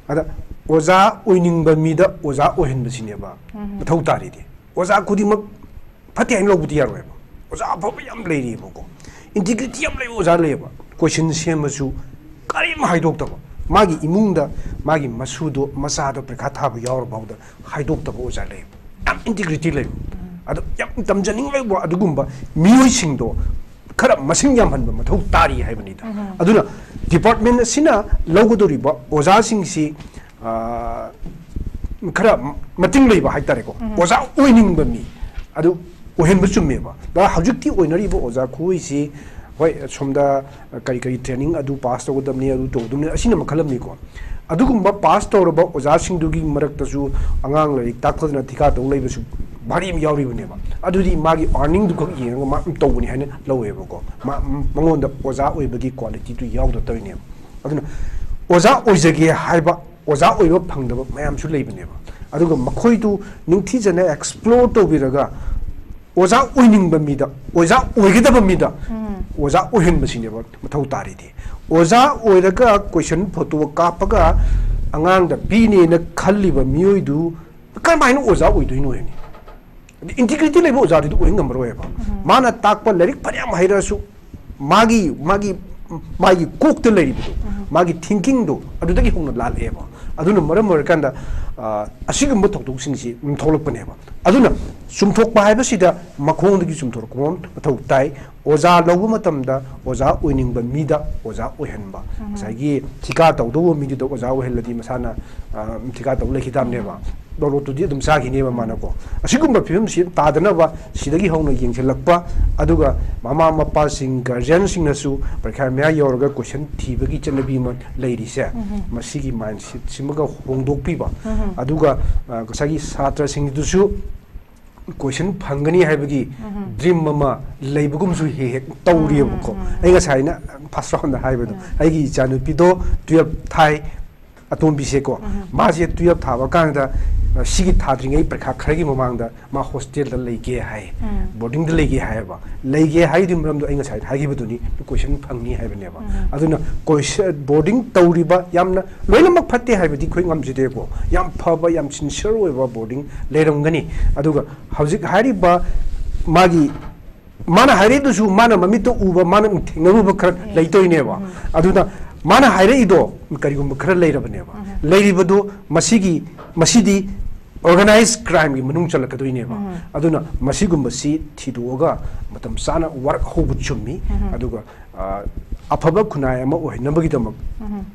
ꯑꯗ ꯑꯣꯖꯥ ꯑꯣꯏꯅꯤꯡꯕ ꯃꯤꯗ ꯑꯣꯖꯥ ꯑꯣꯏꯍꯟꯕꯁꯤꯅꯦꯕ ꯎꯝ꯫ ꯃꯊꯧ ꯇꯥꯔꯤꯗꯤ꯫ ꯑꯣꯖꯥ ꯈꯨꯗꯤꯡꯃꯛ ꯐꯠꯇꯦ ꯍꯥꯏꯅ ꯂꯧꯕꯗꯤ ꯌꯥꯔꯣꯏꯕ꯫ ꯑꯣꯖꯥ ꯑꯐꯕ ꯌꯥꯝ ꯂꯩꯔꯤꯕꯀꯣ, ꯏꯟꯇꯤꯒ꯭ꯔꯤꯇꯤ ꯌꯥꯝ ꯂꯩꯕ ꯑꯣꯖꯥ ꯂꯩꯌꯦꯕ꯫ ꯀꯣꯏꯁꯟ ꯁꯦꯝꯃꯁꯨ ꯀꯔꯤꯝ ꯍꯥꯏꯗꯣꯛꯇꯕ, ꯃꯥꯒꯤ ꯏꯃꯨꯡꯗ ꯃꯥꯒꯤ ꯃꯁꯨꯗꯣ, ꯃꯆꯥꯗꯣ ꯄꯔꯤꯈꯥ ꯊꯥꯕ ꯌꯥꯎꯔ ꯐꯥꯎꯗ ꯍꯥꯏꯗꯣꯛꯇꯕ ꯑꯣꯖꯥ ꯂꯩꯌꯦꯕ꯫ ꯌꯥꯝ ꯏꯟꯇꯤꯒ꯭ꯔꯤꯇꯤ ꯂꯩꯕ꯫ ꯑꯗꯨ ꯌꯥꯝ ꯇꯝꯖꯅꯤꯡꯂꯤꯕ ꯑꯗꯨꯒꯨꯝꯕ ꯃꯤꯑꯣꯏꯁꯤꯡꯗꯣ ꯈꯔ ꯃꯁꯤꯡ ꯌꯥꯝꯍꯟꯕ ꯃꯊꯧ ꯇꯥꯔꯤ ꯍꯥꯏꯕꯅꯤꯗ꯫ ꯑꯗꯨꯅ ꯗꯤꯄꯥꯔꯠꯃꯦꯟ ꯑꯁꯤꯅ ꯂꯧꯒꯗꯧꯔꯤꯕ ꯑꯣꯖꯥꯁꯤꯡꯁꯤ, ꯑ, ꯈꯔ ꯃꯇꯤꯡ ꯂꯩꯕ ꯍꯥꯏꯇꯥꯔꯦꯀꯣ, ꯑꯣꯖꯥ ꯑꯣꯏꯅꯤꯡꯕ ꯃꯤ ꯑꯗꯨ ꯑꯣꯏꯍꯟꯕ ꯆꯨꯝꯃꯦꯕ꯫ ꯍꯧꯖꯤꯛꯇꯤ ꯑꯣꯏꯅꯔꯤꯕ ꯑꯣꯖꯥ ꯈꯨꯑꯣꯏꯁꯤ, ꯍꯣꯏ, ꯁꯣꯝꯗ ꯀꯔꯤ ꯀꯔꯤ ꯇ꯭ꯔꯦꯅꯤꯡ ꯑꯗꯨ ꯄꯥꯁ ꯇꯧꯒꯗꯕꯅꯤ, ꯑꯗꯨ ꯇꯧꯒꯗꯕꯅꯤ, ꯑꯁꯤꯅ ꯃꯈꯜ ꯑꯃꯅꯤꯀꯣ꯫ ꯑꯗꯨꯒꯨꯝꯕ ꯄꯥꯁ ꯇꯧꯔꯕ ꯑꯣꯖꯥꯁꯤꯡꯗꯨꯒꯤ ꯃꯔꯛꯇꯁꯨ ꯑꯉꯥꯡ ꯂꯥꯏꯔꯤꯛ ꯇꯥꯛꯄꯗꯅ ꯊꯤꯀꯥ ꯇꯧ ꯂꯩꯕꯁꯨ ꯚꯥꯔꯤ ꯑꯃ ꯌꯥꯎꯔꯤꯕꯅꯦꯕ꯫ ꯑꯗꯨꯗꯤ ꯃꯥꯒꯤ ꯑꯥꯔꯅꯤꯡꯗꯨ ꯈꯛ ꯌꯦꯡꯉꯒ ꯃꯥ ꯑꯗꯨꯝ ꯇꯧꯕꯅꯤ ꯍꯥꯏꯅ ꯂꯧꯋꯦꯕꯀꯣ꯫ ꯃꯥ, ꯃꯉꯣꯟꯗ ꯑꯣꯖꯥ ꯑꯣꯏꯕꯒꯤ ꯀ꯭ꯋꯥꯂꯤꯇꯤꯗꯨ ꯌꯥꯎꯗ ꯇꯧꯔꯤꯅꯦꯕ꯫ ꯑꯗꯨꯅ ꯑꯣꯖꯥ ꯑꯣꯏꯖꯒꯦ ꯍꯥꯏꯕ, ꯑꯣꯖꯥ ꯑꯣꯏꯕ ꯐꯪꯗꯕ ꯃꯌꯥꯝꯁꯨ ꯂꯩꯕꯅꯦꯕ꯫ ꯑꯗꯨꯒ ꯃꯈꯣꯏꯗꯨ ꯅꯤꯡꯊꯤꯖꯅ ꯑꯦꯛꯁꯄ꯭ꯂꯣꯔ ꯇꯧꯕꯤꯔꯒ ꯑꯣꯖꯥ ꯑꯣꯏꯅꯤꯡꯕ ꯃꯤꯗ, ꯑꯣꯖꯥ ꯑꯣꯏꯒꯗꯕ ꯃꯤꯗ ꯑꯣꯖꯥ ꯑꯣꯏꯍꯟꯕꯁꯤꯅꯦꯕ ꯃꯊꯧ ꯇꯥꯔꯤꯗꯤ꯫ ꯑꯣꯖꯥ ꯑꯣꯏꯔꯒ ꯀꯣꯏꯁꯟ ꯐꯣꯇꯣ ꯀꯥꯞꯄꯒ ꯑꯉꯥꯡꯗ ꯄꯤꯅꯦꯅ ꯈꯜꯂꯤꯕ ꯃꯤꯑꯣꯏꯗꯨ ꯀꯔꯝꯍꯥꯏꯅ ꯑꯣꯖꯥ ꯑꯣꯏꯗꯣꯏꯅꯣ ꯍꯥꯏꯅꯤ? ꯏꯟꯇꯤꯒ꯭ꯔꯤꯇꯤ ꯂꯩꯕ ꯑꯣꯖꯥꯗꯨꯗꯤ ꯑꯣꯏ ꯉꯝꯃꯔꯣꯏꯕ꯫ ꯃꯥꯅ ꯇꯥꯛꯄ ꯂꯥꯏꯔꯤꯛ ꯐꯅꯌꯥꯝ ꯍꯩꯔꯁꯨ ꯃꯥꯒꯤ, ꯃꯥꯒꯤ, ꯃꯥꯒꯤ ꯀꯣꯛꯇ ꯂꯩꯔꯤꯕꯗꯣ, ꯃꯥꯒꯤ ꯊꯤꯡꯀꯤꯡꯗꯣ ꯑꯗꯨꯗꯒꯤ ꯍꯧꯅ ꯂꯥꯛꯑꯦꯕ꯫ ꯑꯗꯨꯅ ꯃꯔꯝ ꯑꯣꯏꯔꯀꯥꯟꯗ, ꯑ, ꯑꯁꯤꯒꯨꯝꯕ ꯊꯧꯗꯣꯛꯁꯤꯡꯁꯤ ꯑꯗꯨꯝ ꯊꯣꯛꯂꯛꯄꯅꯦꯕ꯫ ꯑꯗꯨꯅ ꯆꯨꯝꯊꯣꯛꯄ ꯍꯥꯏꯕꯁꯤꯗ ꯃꯈꯣꯡꯗꯒꯤ ꯆꯨꯝꯊꯣꯔꯛꯄ ꯑꯃ ꯃꯊꯧ ꯇꯥꯏ꯫ ꯑꯣꯖꯥ ꯂꯧꯕ ꯃꯇꯝꯗ ꯑꯣꯖꯥ ꯑꯣꯏꯅꯤꯡꯕ ꯃꯤꯗ ꯑꯣꯖꯥ ꯑꯣꯏꯍꯟꯕ꯫ ꯉꯁꯥꯏꯒꯤ ꯊꯤꯀꯥ ꯇꯧꯗꯧꯕ ꯃꯤꯗꯨꯗ ꯑꯣꯖꯥ ꯑꯣꯏꯍꯜꯂꯗꯤ ꯃꯁꯥꯅ, ꯑ, ꯊꯤꯀꯥ ꯇꯧ ꯂꯩꯈꯤ ꯇꯥꯕꯅꯦꯕ꯫ ꯗꯣꯂꯣꯠꯇꯨꯗꯤ ꯑꯗꯨꯝ ꯆꯥꯈꯤꯅꯦꯕ ꯃꯥꯅꯀꯣ꯫ ꯑꯁꯤꯒꯨꯝꯕ ꯐꯤꯕꯝꯁꯤ ꯇꯥꯗꯅꯕ ꯁꯤꯗꯒꯤ ꯍꯧꯅ ꯌꯦꯡꯁꯤꯜꯂꯛꯄ, ꯑꯗꯨꯒ ꯃꯃꯥ ꯃꯄꯥꯁꯤꯡ, ꯒꯥꯔꯖꯤꯌꯟꯁꯤꯡꯅꯁꯨ ꯄꯔꯤꯈꯥ ꯃꯌꯥ ꯌꯧꯔꯒ ꯀꯣꯏꯁꯟ ꯊꯤꯕꯒꯤ ꯆꯠꯅꯕꯤ ꯑꯃ ꯂꯩꯔꯤꯁꯦ, ꯃꯁꯤꯒꯤ ꯃꯥꯏꯟꯁꯦꯠꯁꯤꯃꯒ ꯍꯣꯡꯗꯣꯛꯄꯤꯕ꯫ ꯑꯗꯨꯒ, ꯑ, ꯉꯁꯥꯏꯒꯤ ꯁꯥꯇ꯭ꯔꯁꯤꯡꯗꯨꯁꯨ ꯀꯣꯏꯁꯟ ꯐꯪꯒꯅꯤ ꯍꯥꯏꯕꯒꯤ ꯗ꯭ꯔꯤꯝ ꯑꯃ ꯂꯩꯕꯒꯨꯝꯁꯨ ꯍꯦꯛ ꯍꯦꯛ ꯇꯧꯔꯤꯑꯕꯀꯣ꯫ ꯑꯩ ꯉꯁꯥꯏ ꯑꯩꯅ ꯐꯥꯔꯁ ꯔꯥꯎꯟꯗ ꯍꯥꯏꯕꯗꯣ, ꯑꯩꯒꯤ ꯏꯆꯥꯅꯨꯄꯤꯗꯣ ꯇꯨꯌꯦꯜꯞ ꯊꯥꯏ, ꯑꯇꯣꯝꯕꯤꯁꯦꯀꯣ꯫ ꯃꯥꯁꯦ ꯇꯨꯌꯦꯜꯞ ꯊꯥꯕ ꯀꯥꯟꯗ, ꯑ, ꯁꯤꯒꯤ ꯊꯥꯗ꯭ꯔꯤꯉꯩ ꯄꯔꯤꯈꯥ ꯈꯔꯒꯤ ꯃꯃꯥꯡꯗ ꯃꯥ ꯍꯣꯁꯇꯦꯜꯗ ꯂꯩꯒꯦ ꯍꯥꯏ, ꯕꯣꯔꯗꯤꯡꯗ ꯂꯩꯒꯦ ꯍꯥꯏꯌꯦꯕ꯫ ꯂꯩꯒꯦ ꯍꯥꯏꯗꯨꯒꯤ ꯃꯔꯝꯗꯣ ꯑꯩ ꯉꯁꯥꯏ ꯍꯥꯏꯈꯤꯕꯗꯨꯅꯤ, ꯀꯣꯏꯁꯟ ꯐꯪꯅꯤ ꯍꯥꯏꯕꯅꯦꯕ꯫ ꯑꯗꯨꯅ ꯀꯣꯏꯁꯟ, ꯕꯣꯔꯗꯤꯡ ꯇꯧꯔꯤꯕ, ꯌꯥꯝꯅ ꯂꯣꯏꯅꯃꯛ ꯐꯠꯇꯦ ꯍꯥꯏꯕꯗꯤ ꯑꯩꯈꯣꯏ ꯉꯝꯖꯗꯦꯀꯣ꯫ ꯌꯥꯝ ꯐꯕ, ꯌꯥꯝ ꯁꯤꯟꯁꯤꯌꯔ ꯑꯣꯏꯕ ꯕꯣꯔꯗꯤꯡ ꯂꯩꯔꯝꯒꯅꯤ꯫ ꯑꯗꯨꯒ ꯍꯧꯖꯤꯛ ꯍꯥꯏꯔꯤꯕ ꯃꯥꯒꯤ, ꯃꯥꯅ ꯍꯥꯏꯔꯛꯏꯗꯨꯁꯨ ꯃꯥꯅ ꯃꯃꯤꯠꯇ ꯎꯕ, ꯃꯥꯅ ꯊꯦꯡꯅꯔꯨꯕ ꯈꯔ ꯂꯩꯇꯣꯏꯅꯦꯕ꯫ ꯑꯗꯨꯅ ꯃꯥꯅ ꯍꯥꯏꯔꯛꯏꯗꯣ ꯀꯔꯤꯒꯨꯝꯕ ꯈꯔ ꯂꯩꯔꯕꯅꯦꯕ꯫ ꯂꯩꯔꯤꯕꯗꯣ ꯃꯁꯤꯒꯤ, ꯃꯁꯤꯗꯤ ꯑꯣꯔꯒꯅꯥꯏꯖ ꯀ꯭ꯔꯥꯏꯝꯒꯤ ꯃꯅꯨꯡ ꯆꯜꯂꯛꯀꯗꯣꯏꯅꯦꯕ꯫ ꯑꯗꯨꯅ ꯃꯁꯤꯒꯨꯝꯕꯁꯤ ꯊꯤꯗꯣꯛꯑꯒ ꯃꯇꯝ ꯆꯥꯅ ꯋꯥꯔꯛ ꯍꯧꯕ ꯆꯨꯝꯃꯤ꯫ ꯑꯗꯨꯒ, ꯑ, ꯑꯐꯕ ꯈꯨꯟꯅꯥꯏ ꯑꯃ ꯑꯣꯏꯍꯟꯅꯕꯒꯤꯗꯃꯛ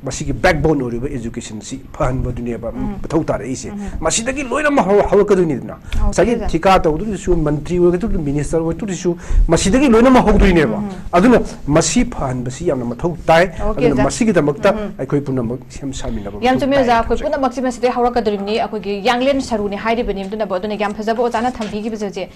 ꯃꯁꯤꯒꯤ ꯕꯦꯛꯕꯣꯟ ꯑꯣꯏꯔꯤꯕ ꯑꯦꯖꯨꯀꯦꯁꯟꯁꯤ ꯐꯍꯟꯕꯗꯨꯅꯦꯕ ꯃꯊꯧ ꯇꯥꯔꯛꯏꯁꯦ꯫ ꯃꯁꯤꯗꯒꯤ ꯂꯣꯏꯅꯃꯛ ꯍꯧ-, ꯍꯧꯔꯛꯀꯗꯣꯏꯅꯤꯗꯅ꯫ ꯉꯁꯥꯏꯒꯤ ꯊꯤꯀꯥ ꯇꯧꯗꯣꯔꯤꯁꯨ, ꯃꯟꯇ꯭ꯔꯤ ꯑꯣꯏꯒꯗꯧꯔꯤꯁꯨ, ꯃꯤꯅꯤꯁꯇꯔ ꯑꯣꯏꯒꯗꯧꯔꯤꯁꯨ, ꯃꯁꯤꯗꯒꯤ ꯂꯣꯏꯅꯃꯛ ꯍꯧꯗꯣꯏꯅꯦꯕ꯫ ꯑꯗꯨꯅ ꯃꯁꯤ ꯐꯍꯟꯕꯁꯤ ꯌꯥꯝꯅ ꯃꯊꯧ ꯇꯥꯏ꯫ ꯑꯣꯀꯦ, ꯑꯗꯨꯅ ꯑꯣꯖꯥ꯫ ꯃꯁꯤꯒꯤꯗꯃꯛꯇ ꯑꯩꯈꯣꯏ ꯄꯨꯝꯅꯃꯛ ꯁꯦꯝ ꯁꯥꯃꯤꯟꯅꯕ ꯌꯥꯝ ꯃꯊꯧ ꯆꯨꯝꯃꯦ, ꯇꯥꯏ ꯑꯣꯖꯥ꯫ ꯑꯩꯈꯣꯏ ꯍꯥꯏꯕꯁꯦ꯫ ꯄꯨꯝꯅꯃꯛꯁꯤ ꯃꯁꯤꯗꯩ ꯍꯧꯔꯛꯀꯗꯧꯔꯤꯕꯅꯤ꯫ ꯑꯩꯈꯣꯏꯒꯤ ꯌꯥꯡꯂꯦꯟ ꯁꯔꯨꯅꯤ ꯍꯥꯏꯔꯤꯕꯅꯤ꯫ ꯑꯗꯨꯅꯕꯨ, ꯑꯗꯨꯅ ꯌꯥꯝ ꯐꯖꯕ ꯑꯣꯖꯥꯅ ꯊꯝꯕꯤꯈꯤꯕꯁꯦ,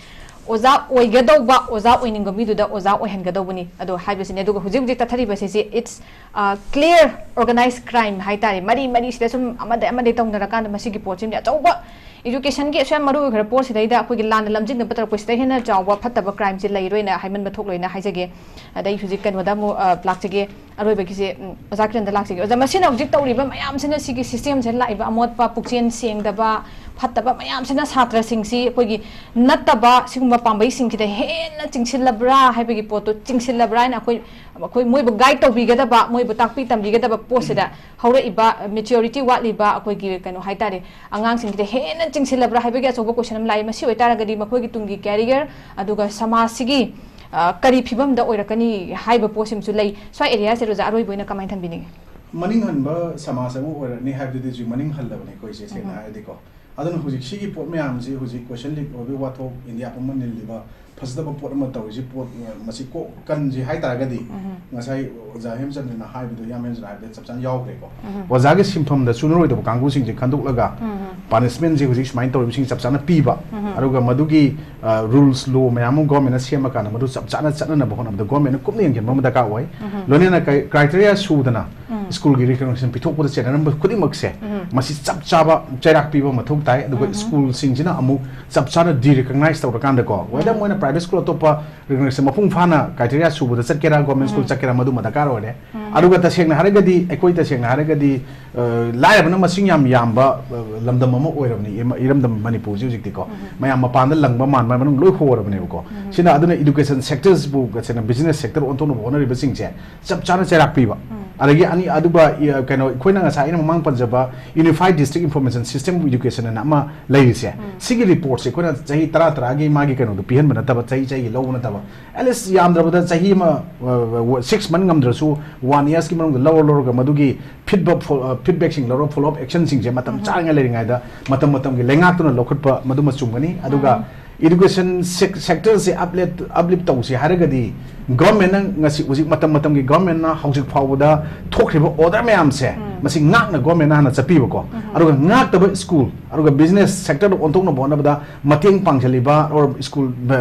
ꯑꯣꯖꯥ ꯑꯣꯏꯒꯗꯧꯕ, ꯑꯣꯖꯥ ꯑꯣꯏꯅꯤꯡꯕ ꯃꯤꯗꯨꯗ ꯑꯣꯖꯥ ꯑꯣꯏꯍꯟꯒꯗꯧꯕꯅꯤ ꯑꯗꯣ ꯍꯥꯏꯕꯁꯤꯅꯤ꯫ ꯑꯗꯨꯒ ꯍꯧꯖꯤꯛ ꯍꯧꯖꯤꯛ ꯆꯠꯊꯔꯤꯕꯁꯤꯁꯤ, it's, uh, clear organized crime ꯍꯥꯏ ꯇꯥꯔꯦ꯫ ꯃꯔꯤ ꯃꯔꯤꯁꯤꯗ ꯁꯨꯝ ꯑꯃꯗ ꯑꯃꯗ ꯇꯧꯅꯔꯀꯥꯟꯗ ꯃꯁꯤꯒꯤ ꯄꯣꯠꯁꯤꯃꯗꯤ ꯑꯆꯧꯕ, ꯏꯖꯨꯀꯦꯁꯟꯒꯤ ꯑꯁꯨꯛ ꯌꯥꯝ ꯃꯔꯨ ꯑꯣꯏꯈ꯭ꯔ ꯄꯣꯠꯁꯤꯗꯩꯗ ꯑꯩꯈꯣꯏꯒꯤ ꯂꯥꯟꯅ ꯂꯝꯖꯤꯡꯅꯕ ꯇꯧꯔꯛꯄꯁꯤꯗ ꯍꯦꯟꯅ ꯆꯥꯎꯕ ꯐꯠꯇꯕ ꯀ꯭ꯔꯥꯏꯝꯁꯤ ꯂꯩꯔꯣꯏꯅ ꯍꯥꯏꯃꯟꯕ ꯊꯣꯛꯂꯣꯏꯅ ꯍꯥꯏꯖꯒꯦ꯫ ꯑꯗꯩ ꯍꯧꯖꯤꯛ ꯀꯩꯅꯣꯗ ꯑꯃꯨꯛ, ꯑ, ꯂꯥꯛꯆꯒꯦ, ꯑꯔꯣꯏꯕꯒꯤꯁꯦ, ꯎꯝ, ꯑꯣꯖꯥ ꯀꯤꯔꯟꯗ ꯂꯥꯛꯆꯒꯦ꯫ ꯑꯣꯖꯥ, ꯃꯁꯤꯅ ꯍꯧꯖꯤꯛ ꯇꯧꯔꯤꯕ ꯃꯌꯥꯝꯁꯤꯅ, ꯁꯤꯒꯤ ꯁꯤꯁꯇꯦꯝꯁꯤꯗ ꯂꯥꯛꯏꯕ ꯑꯃꯣꯠꯄ, ꯄꯨꯛꯆꯦꯜ ꯁꯦꯡꯗꯕ, ꯐꯠꯇꯕ ꯃꯌꯥꯝꯁꯤꯅ ꯁꯥꯇ꯭ꯔꯁꯤꯡꯁꯤ ꯑꯩꯈꯣꯏꯒꯤ ꯅꯠꯇꯕ ꯁꯤꯒꯨꯝꯕ ꯄꯥꯝꯕꯩꯁꯤꯡꯁꯤꯗ ꯍꯦꯟꯅ ꯆꯤꯡꯁꯤꯜꯂꯕ꯭ꯔꯥ ꯍꯥꯏꯕꯒꯤ ꯄꯣꯠꯇꯣ, ꯆꯤꯡꯁꯤꯜꯂꯕ꯭ꯔꯥ ꯍꯥꯏꯅ ꯑꯩꯈꯣꯏ, ꯑꯩꯈꯣꯏ ꯃꯣꯏꯕꯨ ꯒꯥꯏꯗ ꯇꯧꯕꯤꯒꯗꯕ, ꯃꯣꯏꯕꯨ ꯇꯥꯛꯄꯤ ꯇꯝꯕꯤꯒꯗꯕ ꯄꯣꯠꯁꯤꯗ ꯍꯧꯔꯛꯏꯕ, ꯃꯦꯆ꯭ꯌꯨꯔꯤꯇꯤ ꯋꯥꯠꯂꯤꯕ ꯑꯩꯈꯣꯏꯒꯤ, ꯀꯩꯅꯣ ꯍꯥꯏꯇꯥꯔꯦ, ꯑꯉꯥꯡꯁꯤꯡꯁꯤꯗ ꯍꯦꯟꯅ ꯆꯤꯡꯁꯤꯜꯂꯕ꯭ꯔꯥ ꯍꯥꯏꯕꯒꯤ ꯑꯆꯧꯕ ꯀꯣꯏꯁꯟ ꯑꯃ ꯂꯥꯛꯏ꯫ ꯃꯁꯤ ꯑꯣꯏꯇꯥꯔꯒꯗꯤ ꯃꯈꯣꯏꯒꯤ ꯇꯨꯡꯒꯤ ꯀꯦꯔꯤꯌꯔ, ꯑꯗꯨꯒ ꯁꯃꯥꯖꯁꯤꯒꯤ, ꯑ, ꯀꯔꯤ ꯐꯤꯕꯝꯗ ꯑꯣꯏꯔꯛꯀꯅꯤ ꯍꯥꯏꯕ ꯄꯣꯠꯁꯤꯃꯁꯨ ꯂꯩ꯫ ꯁ꯭ꯋꯥꯏ ꯑꯦꯔꯤꯌꯥꯁꯦ ꯑꯣꯖꯥ ꯑꯔꯣꯏꯕ ꯑꯣꯏꯅ ꯀꯃꯥꯏꯅ ꯊꯝꯕꯤꯅꯤꯡꯉꯤ? ꯃꯅꯤꯡ ꯍꯟꯕ ꯁꯃꯥꯖ ꯑꯃ ꯑꯣꯏꯔꯛꯅꯤ ꯍꯥꯏꯕꯗꯨꯗꯤ ꯍꯧꯖꯤꯛ ꯃꯅꯤꯡ ꯍꯜꯂꯕꯅꯤ ꯑꯩꯈꯣꯏꯁꯦ, ꯁꯦꯡꯅ ꯎꯝ꯫ ꯍꯥꯏꯔꯗꯤꯀꯣ꯫ ꯑꯗꯨꯅ ꯍꯧꯖꯤꯛ ꯁꯤꯒꯤ ꯄꯣꯠ ꯃꯌꯥꯝꯁꯤ, ꯍꯧꯖꯤꯛ ꯀꯣꯏꯁꯟ ꯂꯤꯛ ꯑꯣꯏꯕꯒꯤ ꯋꯥꯊꯣꯛ, ꯏꯟꯗꯤꯌꯥ ꯄꯨꯝꯕ ꯅꯤꯜꯂꯤꯕ, ꯐꯖꯗꯕ ꯄꯣꯠ ꯑꯃ ꯇꯧꯔꯤꯁꯤ, ꯄꯣꯠ, ꯑ, ꯃꯁꯤ ꯀꯣꯛ ꯀꯟꯁꯤ ꯍꯥꯏ ꯇꯥꯔꯒꯗꯤ, ꯎꯝ꯫ ꯉꯁꯥꯏ ꯑꯣꯖꯥ ꯍꯦꯝꯆꯟꯗ꯭ꯔꯅ ꯍꯥꯏꯕꯗꯣ, ꯏꯌꯥꯝ ꯍꯦꯝꯆꯟꯗ꯭ꯔꯅ ꯍꯥꯏꯕꯗ ꯆꯞ ꯆꯥꯅ ꯌꯥꯎꯈ꯭ꯔꯦꯀꯣ꯫ ꯎꯝ꯫ ꯑꯣꯖꯥꯒꯤ ꯁꯤꯟꯐꯝꯗ ꯆꯨꯅꯔꯣꯏꯗꯕ ꯀꯥꯡꯕꯨꯁꯤꯡꯁꯦ ꯈꯟꯗꯣꯛꯂꯒ, ꯎꯝ꯫ ꯄꯅꯤꯁꯃꯦꯟꯁꯦ ꯍꯧꯖꯤꯛ ꯁꯨꯃꯥꯏꯅ ꯇꯧꯔꯤꯕꯁꯤꯡ ꯆꯞ ꯆꯥꯅ ꯄꯤꯕ, ꯎꯝ꯫ ꯑꯗꯨꯒ ꯃꯗꯨꯒꯤ, ꯑ, ꯔꯨꯜꯁ, ꯂꯣ ꯃꯌꯥꯝ ꯑꯃ ꯒꯣꯔꯃꯦꯟꯅ ꯁꯦꯝꯃꯀꯥꯟꯗ ꯃꯗꯨ ꯆꯞ ꯆꯥꯅ ꯆꯠꯅꯅꯕ ꯍꯣꯠꯅꯕꯗ ꯒꯣꯔꯃꯦꯟꯅ ꯀꯨꯞꯅ ꯌꯦꯡꯁꯤꯟꯕ ꯑꯃ ꯗꯔꯀꯥꯔ ꯑꯣꯏ꯫ ꯎꯝ꯫ ꯂꯣꯏꯅꯅ ꯀ꯭ꯔꯥꯏ-, ꯀ꯭ꯔꯥꯏꯇꯦꯔꯤꯌꯥ ꯁꯨꯗꯅ ꯎꯝ꯫ ꯁ꯭ꯀꯨꯜꯒꯤ ꯔꯤꯀꯣꯒꯅꯤꯁꯟ ꯄꯤꯊꯣꯛꯄꯗ ꯆꯦꯟꯅꯔꯝꯕ ꯈꯨꯗꯤꯡꯃꯛꯁꯦ, ꯎꯝ꯫ ꯃꯁꯤ ꯆꯞ ꯆꯥꯕ ꯆꯩꯔꯥꯛ ꯄꯤꯕ ꯃꯊꯧ ꯇꯥꯏ꯫ ꯑꯗꯨꯒ ꯎꯝ꯫ ꯁ꯭ꯀꯨꯜꯁꯤꯡꯁꯤꯅ ꯑꯃꯨꯛ ꯆꯞ ꯆꯥꯅ ꯗꯤ ꯔꯤꯀꯣꯒꯅꯥꯏꯁ ꯇꯧꯔꯀꯥꯟꯗꯀꯣ, whether ꯎꯝ꯫ ꯃꯣꯏꯅ ꯄ꯭ꯔꯥꯏꯚꯦꯠ ꯁ꯭ꯀꯨꯜ ꯑꯇꯣꯞꯄ ꯔꯤꯀꯣꯒꯅꯥꯏꯁꯟ ꯃꯄꯨꯡ ꯐꯥꯅ ꯀ꯭ꯔꯥꯏꯇꯦꯔꯤꯌꯥ ꯁꯨꯕꯗ ꯆꯠꯀꯦꯔꯥ, ꯒꯣꯔꯃꯦꯟ ꯁ꯭ꯀꯨꯜ ꯎꯝ꯫ ꯆꯠꯀꯦꯔꯥ, ꯃꯗꯨꯃ ꯗꯔꯀꯥꯔ ꯑꯣꯏꯔꯦ꯫ ꯎꯝ꯫ ꯑꯗꯨꯒ ꯇꯁꯦꯡꯅ ꯍꯥꯏꯔꯒꯗꯤ, ꯑꯩꯈꯣꯏ ꯇꯁꯦꯡꯅ ꯍꯥꯏꯔꯒꯗꯤ, ꯑ, ꯂꯥꯏꯔꯕꯅ ꯃꯁꯤꯡ ꯌꯥꯝ ꯌꯥꯝꯕ, ꯑ, ꯂꯝꯗꯝ ꯑꯃ ꯑꯣꯏꯔꯕꯅꯤ ꯏꯔꯝ-, ꯏꯔꯝꯗꯝ ꯃꯅꯤꯄꯨꯔꯁꯤ ꯍꯧꯖꯤꯛꯇꯤꯀꯣ꯫ ꯎꯝ꯫ ꯃꯌꯥꯝ ꯃꯄꯥꯟꯗ ꯂꯪꯕ ꯃꯥꯟꯕ ꯃꯅꯨꯡ ꯂꯣꯏ ꯍꯣꯔꯕꯅꯦꯕꯀꯣ꯫ ꯎꯝ꯫ ꯁꯤꯅ ꯑꯗꯨꯅ ꯏꯗꯨꯀꯦꯁꯟ ꯁꯦꯛꯇꯔꯁꯤꯕꯨ ꯇꯁꯦꯡꯅ ꯕꯤꯖꯤꯅꯦꯁ ꯁꯦꯛꯇꯔ ꯑꯣꯟꯊꯣꯛꯅꯕ ꯍꯣꯠꯅꯔꯤꯕꯁꯤꯡꯁꯦ ꯆꯞ ꯆꯥꯅ ꯆꯩꯔꯥꯛ ꯄꯤꯕ꯫ ꯎꯝ꯫ ꯑꯗꯒꯤ ꯑꯅꯤ ꯑꯗꯨꯒ ꯏ- ꯀꯩꯅꯣ ꯑꯩꯈꯣꯏꯅ ꯉꯁꯥꯏ ꯑꯩꯅ ꯃꯃꯥꯡ ꯄꯟꯖꯕ Unified District Information System of Education ꯑꯅ ꯑꯃ ꯂꯩꯔꯤꯁꯦ, ꯁꯤꯒꯤ ꯔꯤꯄꯣꯔꯠꯁꯦ ꯑꯩꯈꯣꯏꯅ ꯆꯍꯤ ꯇꯔꯥ ꯇꯔꯥꯒꯤ ꯃꯥꯒꯤ ꯀꯩꯅꯣꯗꯣ ꯄꯤꯍꯟꯕ ꯅꯠꯇꯕ, ꯆꯍꯤ ꯆꯍꯤꯒꯤ ꯂꯧꯕ ꯅꯠꯇꯕ, ꯑꯦꯠꯂꯤꯁ ꯌꯥꯝꯗ꯭ꯔꯕꯗ ꯆꯍꯤ ꯑꯃ, ꯁꯤꯛꯁ ꯃꯟ ꯉꯝꯗ꯭ꯔꯁꯨ ꯋꯥꯟ ꯌꯔꯁꯀꯤ ꯃꯅꯨꯡꯗ ꯂꯧꯔ ꯂꯧꯔꯒ ꯃꯗꯨꯒꯤ ꯐꯤꯗꯕꯦꯛ ꯐꯤꯗꯕꯦꯛꯁꯤꯡ ꯂꯧꯔꯒ ꯐꯣꯂꯣ ꯑꯞ ꯑꯦꯛꯁꯟꯁꯤꯡꯁꯦ ꯃꯇꯝ ꯆꯥꯔꯤꯉꯩ ꯂꯩꯔꯤꯉꯩꯗ ꯃꯇꯝ ꯃꯇꯝꯒꯤ ꯂꯩꯉꯥꯛꯇꯨꯅ ꯂꯧꯈꯠꯄ ꯃꯗꯨꯃ ꯆꯨꯝꯒꯅꯤ꯫ ꯑꯗꯨꯒ ꯏꯗꯨꯀꯦꯁꯟ ꯁꯦꯛꯇꯔꯁꯦ ꯑꯞꯂꯤꯞ ꯑꯞꯂꯤꯞ ꯇꯧꯁꯤ ꯍꯥꯏꯔꯒꯗꯤ ꯒꯚꯔꯟꯃꯦꯟꯠꯅ ꯉꯁꯤ ꯍꯧꯖꯤꯛ ꯃꯇꯝ ꯃꯇꯝꯒꯤ ꯒꯚꯔꯟꯃꯦꯟꯠꯅ ꯍꯧꯖꯤꯛ ꯐꯥꯎꯕꯗ ꯊꯣꯛꯈ꯭ꯔꯤꯕ ꯑꯣꯔꯗꯔ ꯃꯌꯥꯝꯁꯦ ꯃꯁꯤ ꯉꯥꯛꯅ ꯒꯚꯔꯟꯃꯦꯟꯠꯅ ꯍꯥꯟꯅ ꯆꯠꯄꯤꯕꯀꯣ꯫ ꯑꯗꯨꯒ ꯉꯥꯛꯇꯕ ꯁ꯭ꯀꯨꯜ ꯑꯗꯨꯒ ꯕꯤꯖꯤꯅꯦꯁ ꯁꯦꯛꯇꯔꯗ ꯑꯣꯟꯊꯣꯛꯅꯕ ꯍꯣꯠꯅꯕꯗ ꯃꯇꯦꯡ ꯄꯥꯡꯁꯤꯜꯂꯤꯕ ꯑꯣꯔ ꯁ꯭ꯀꯨꯜ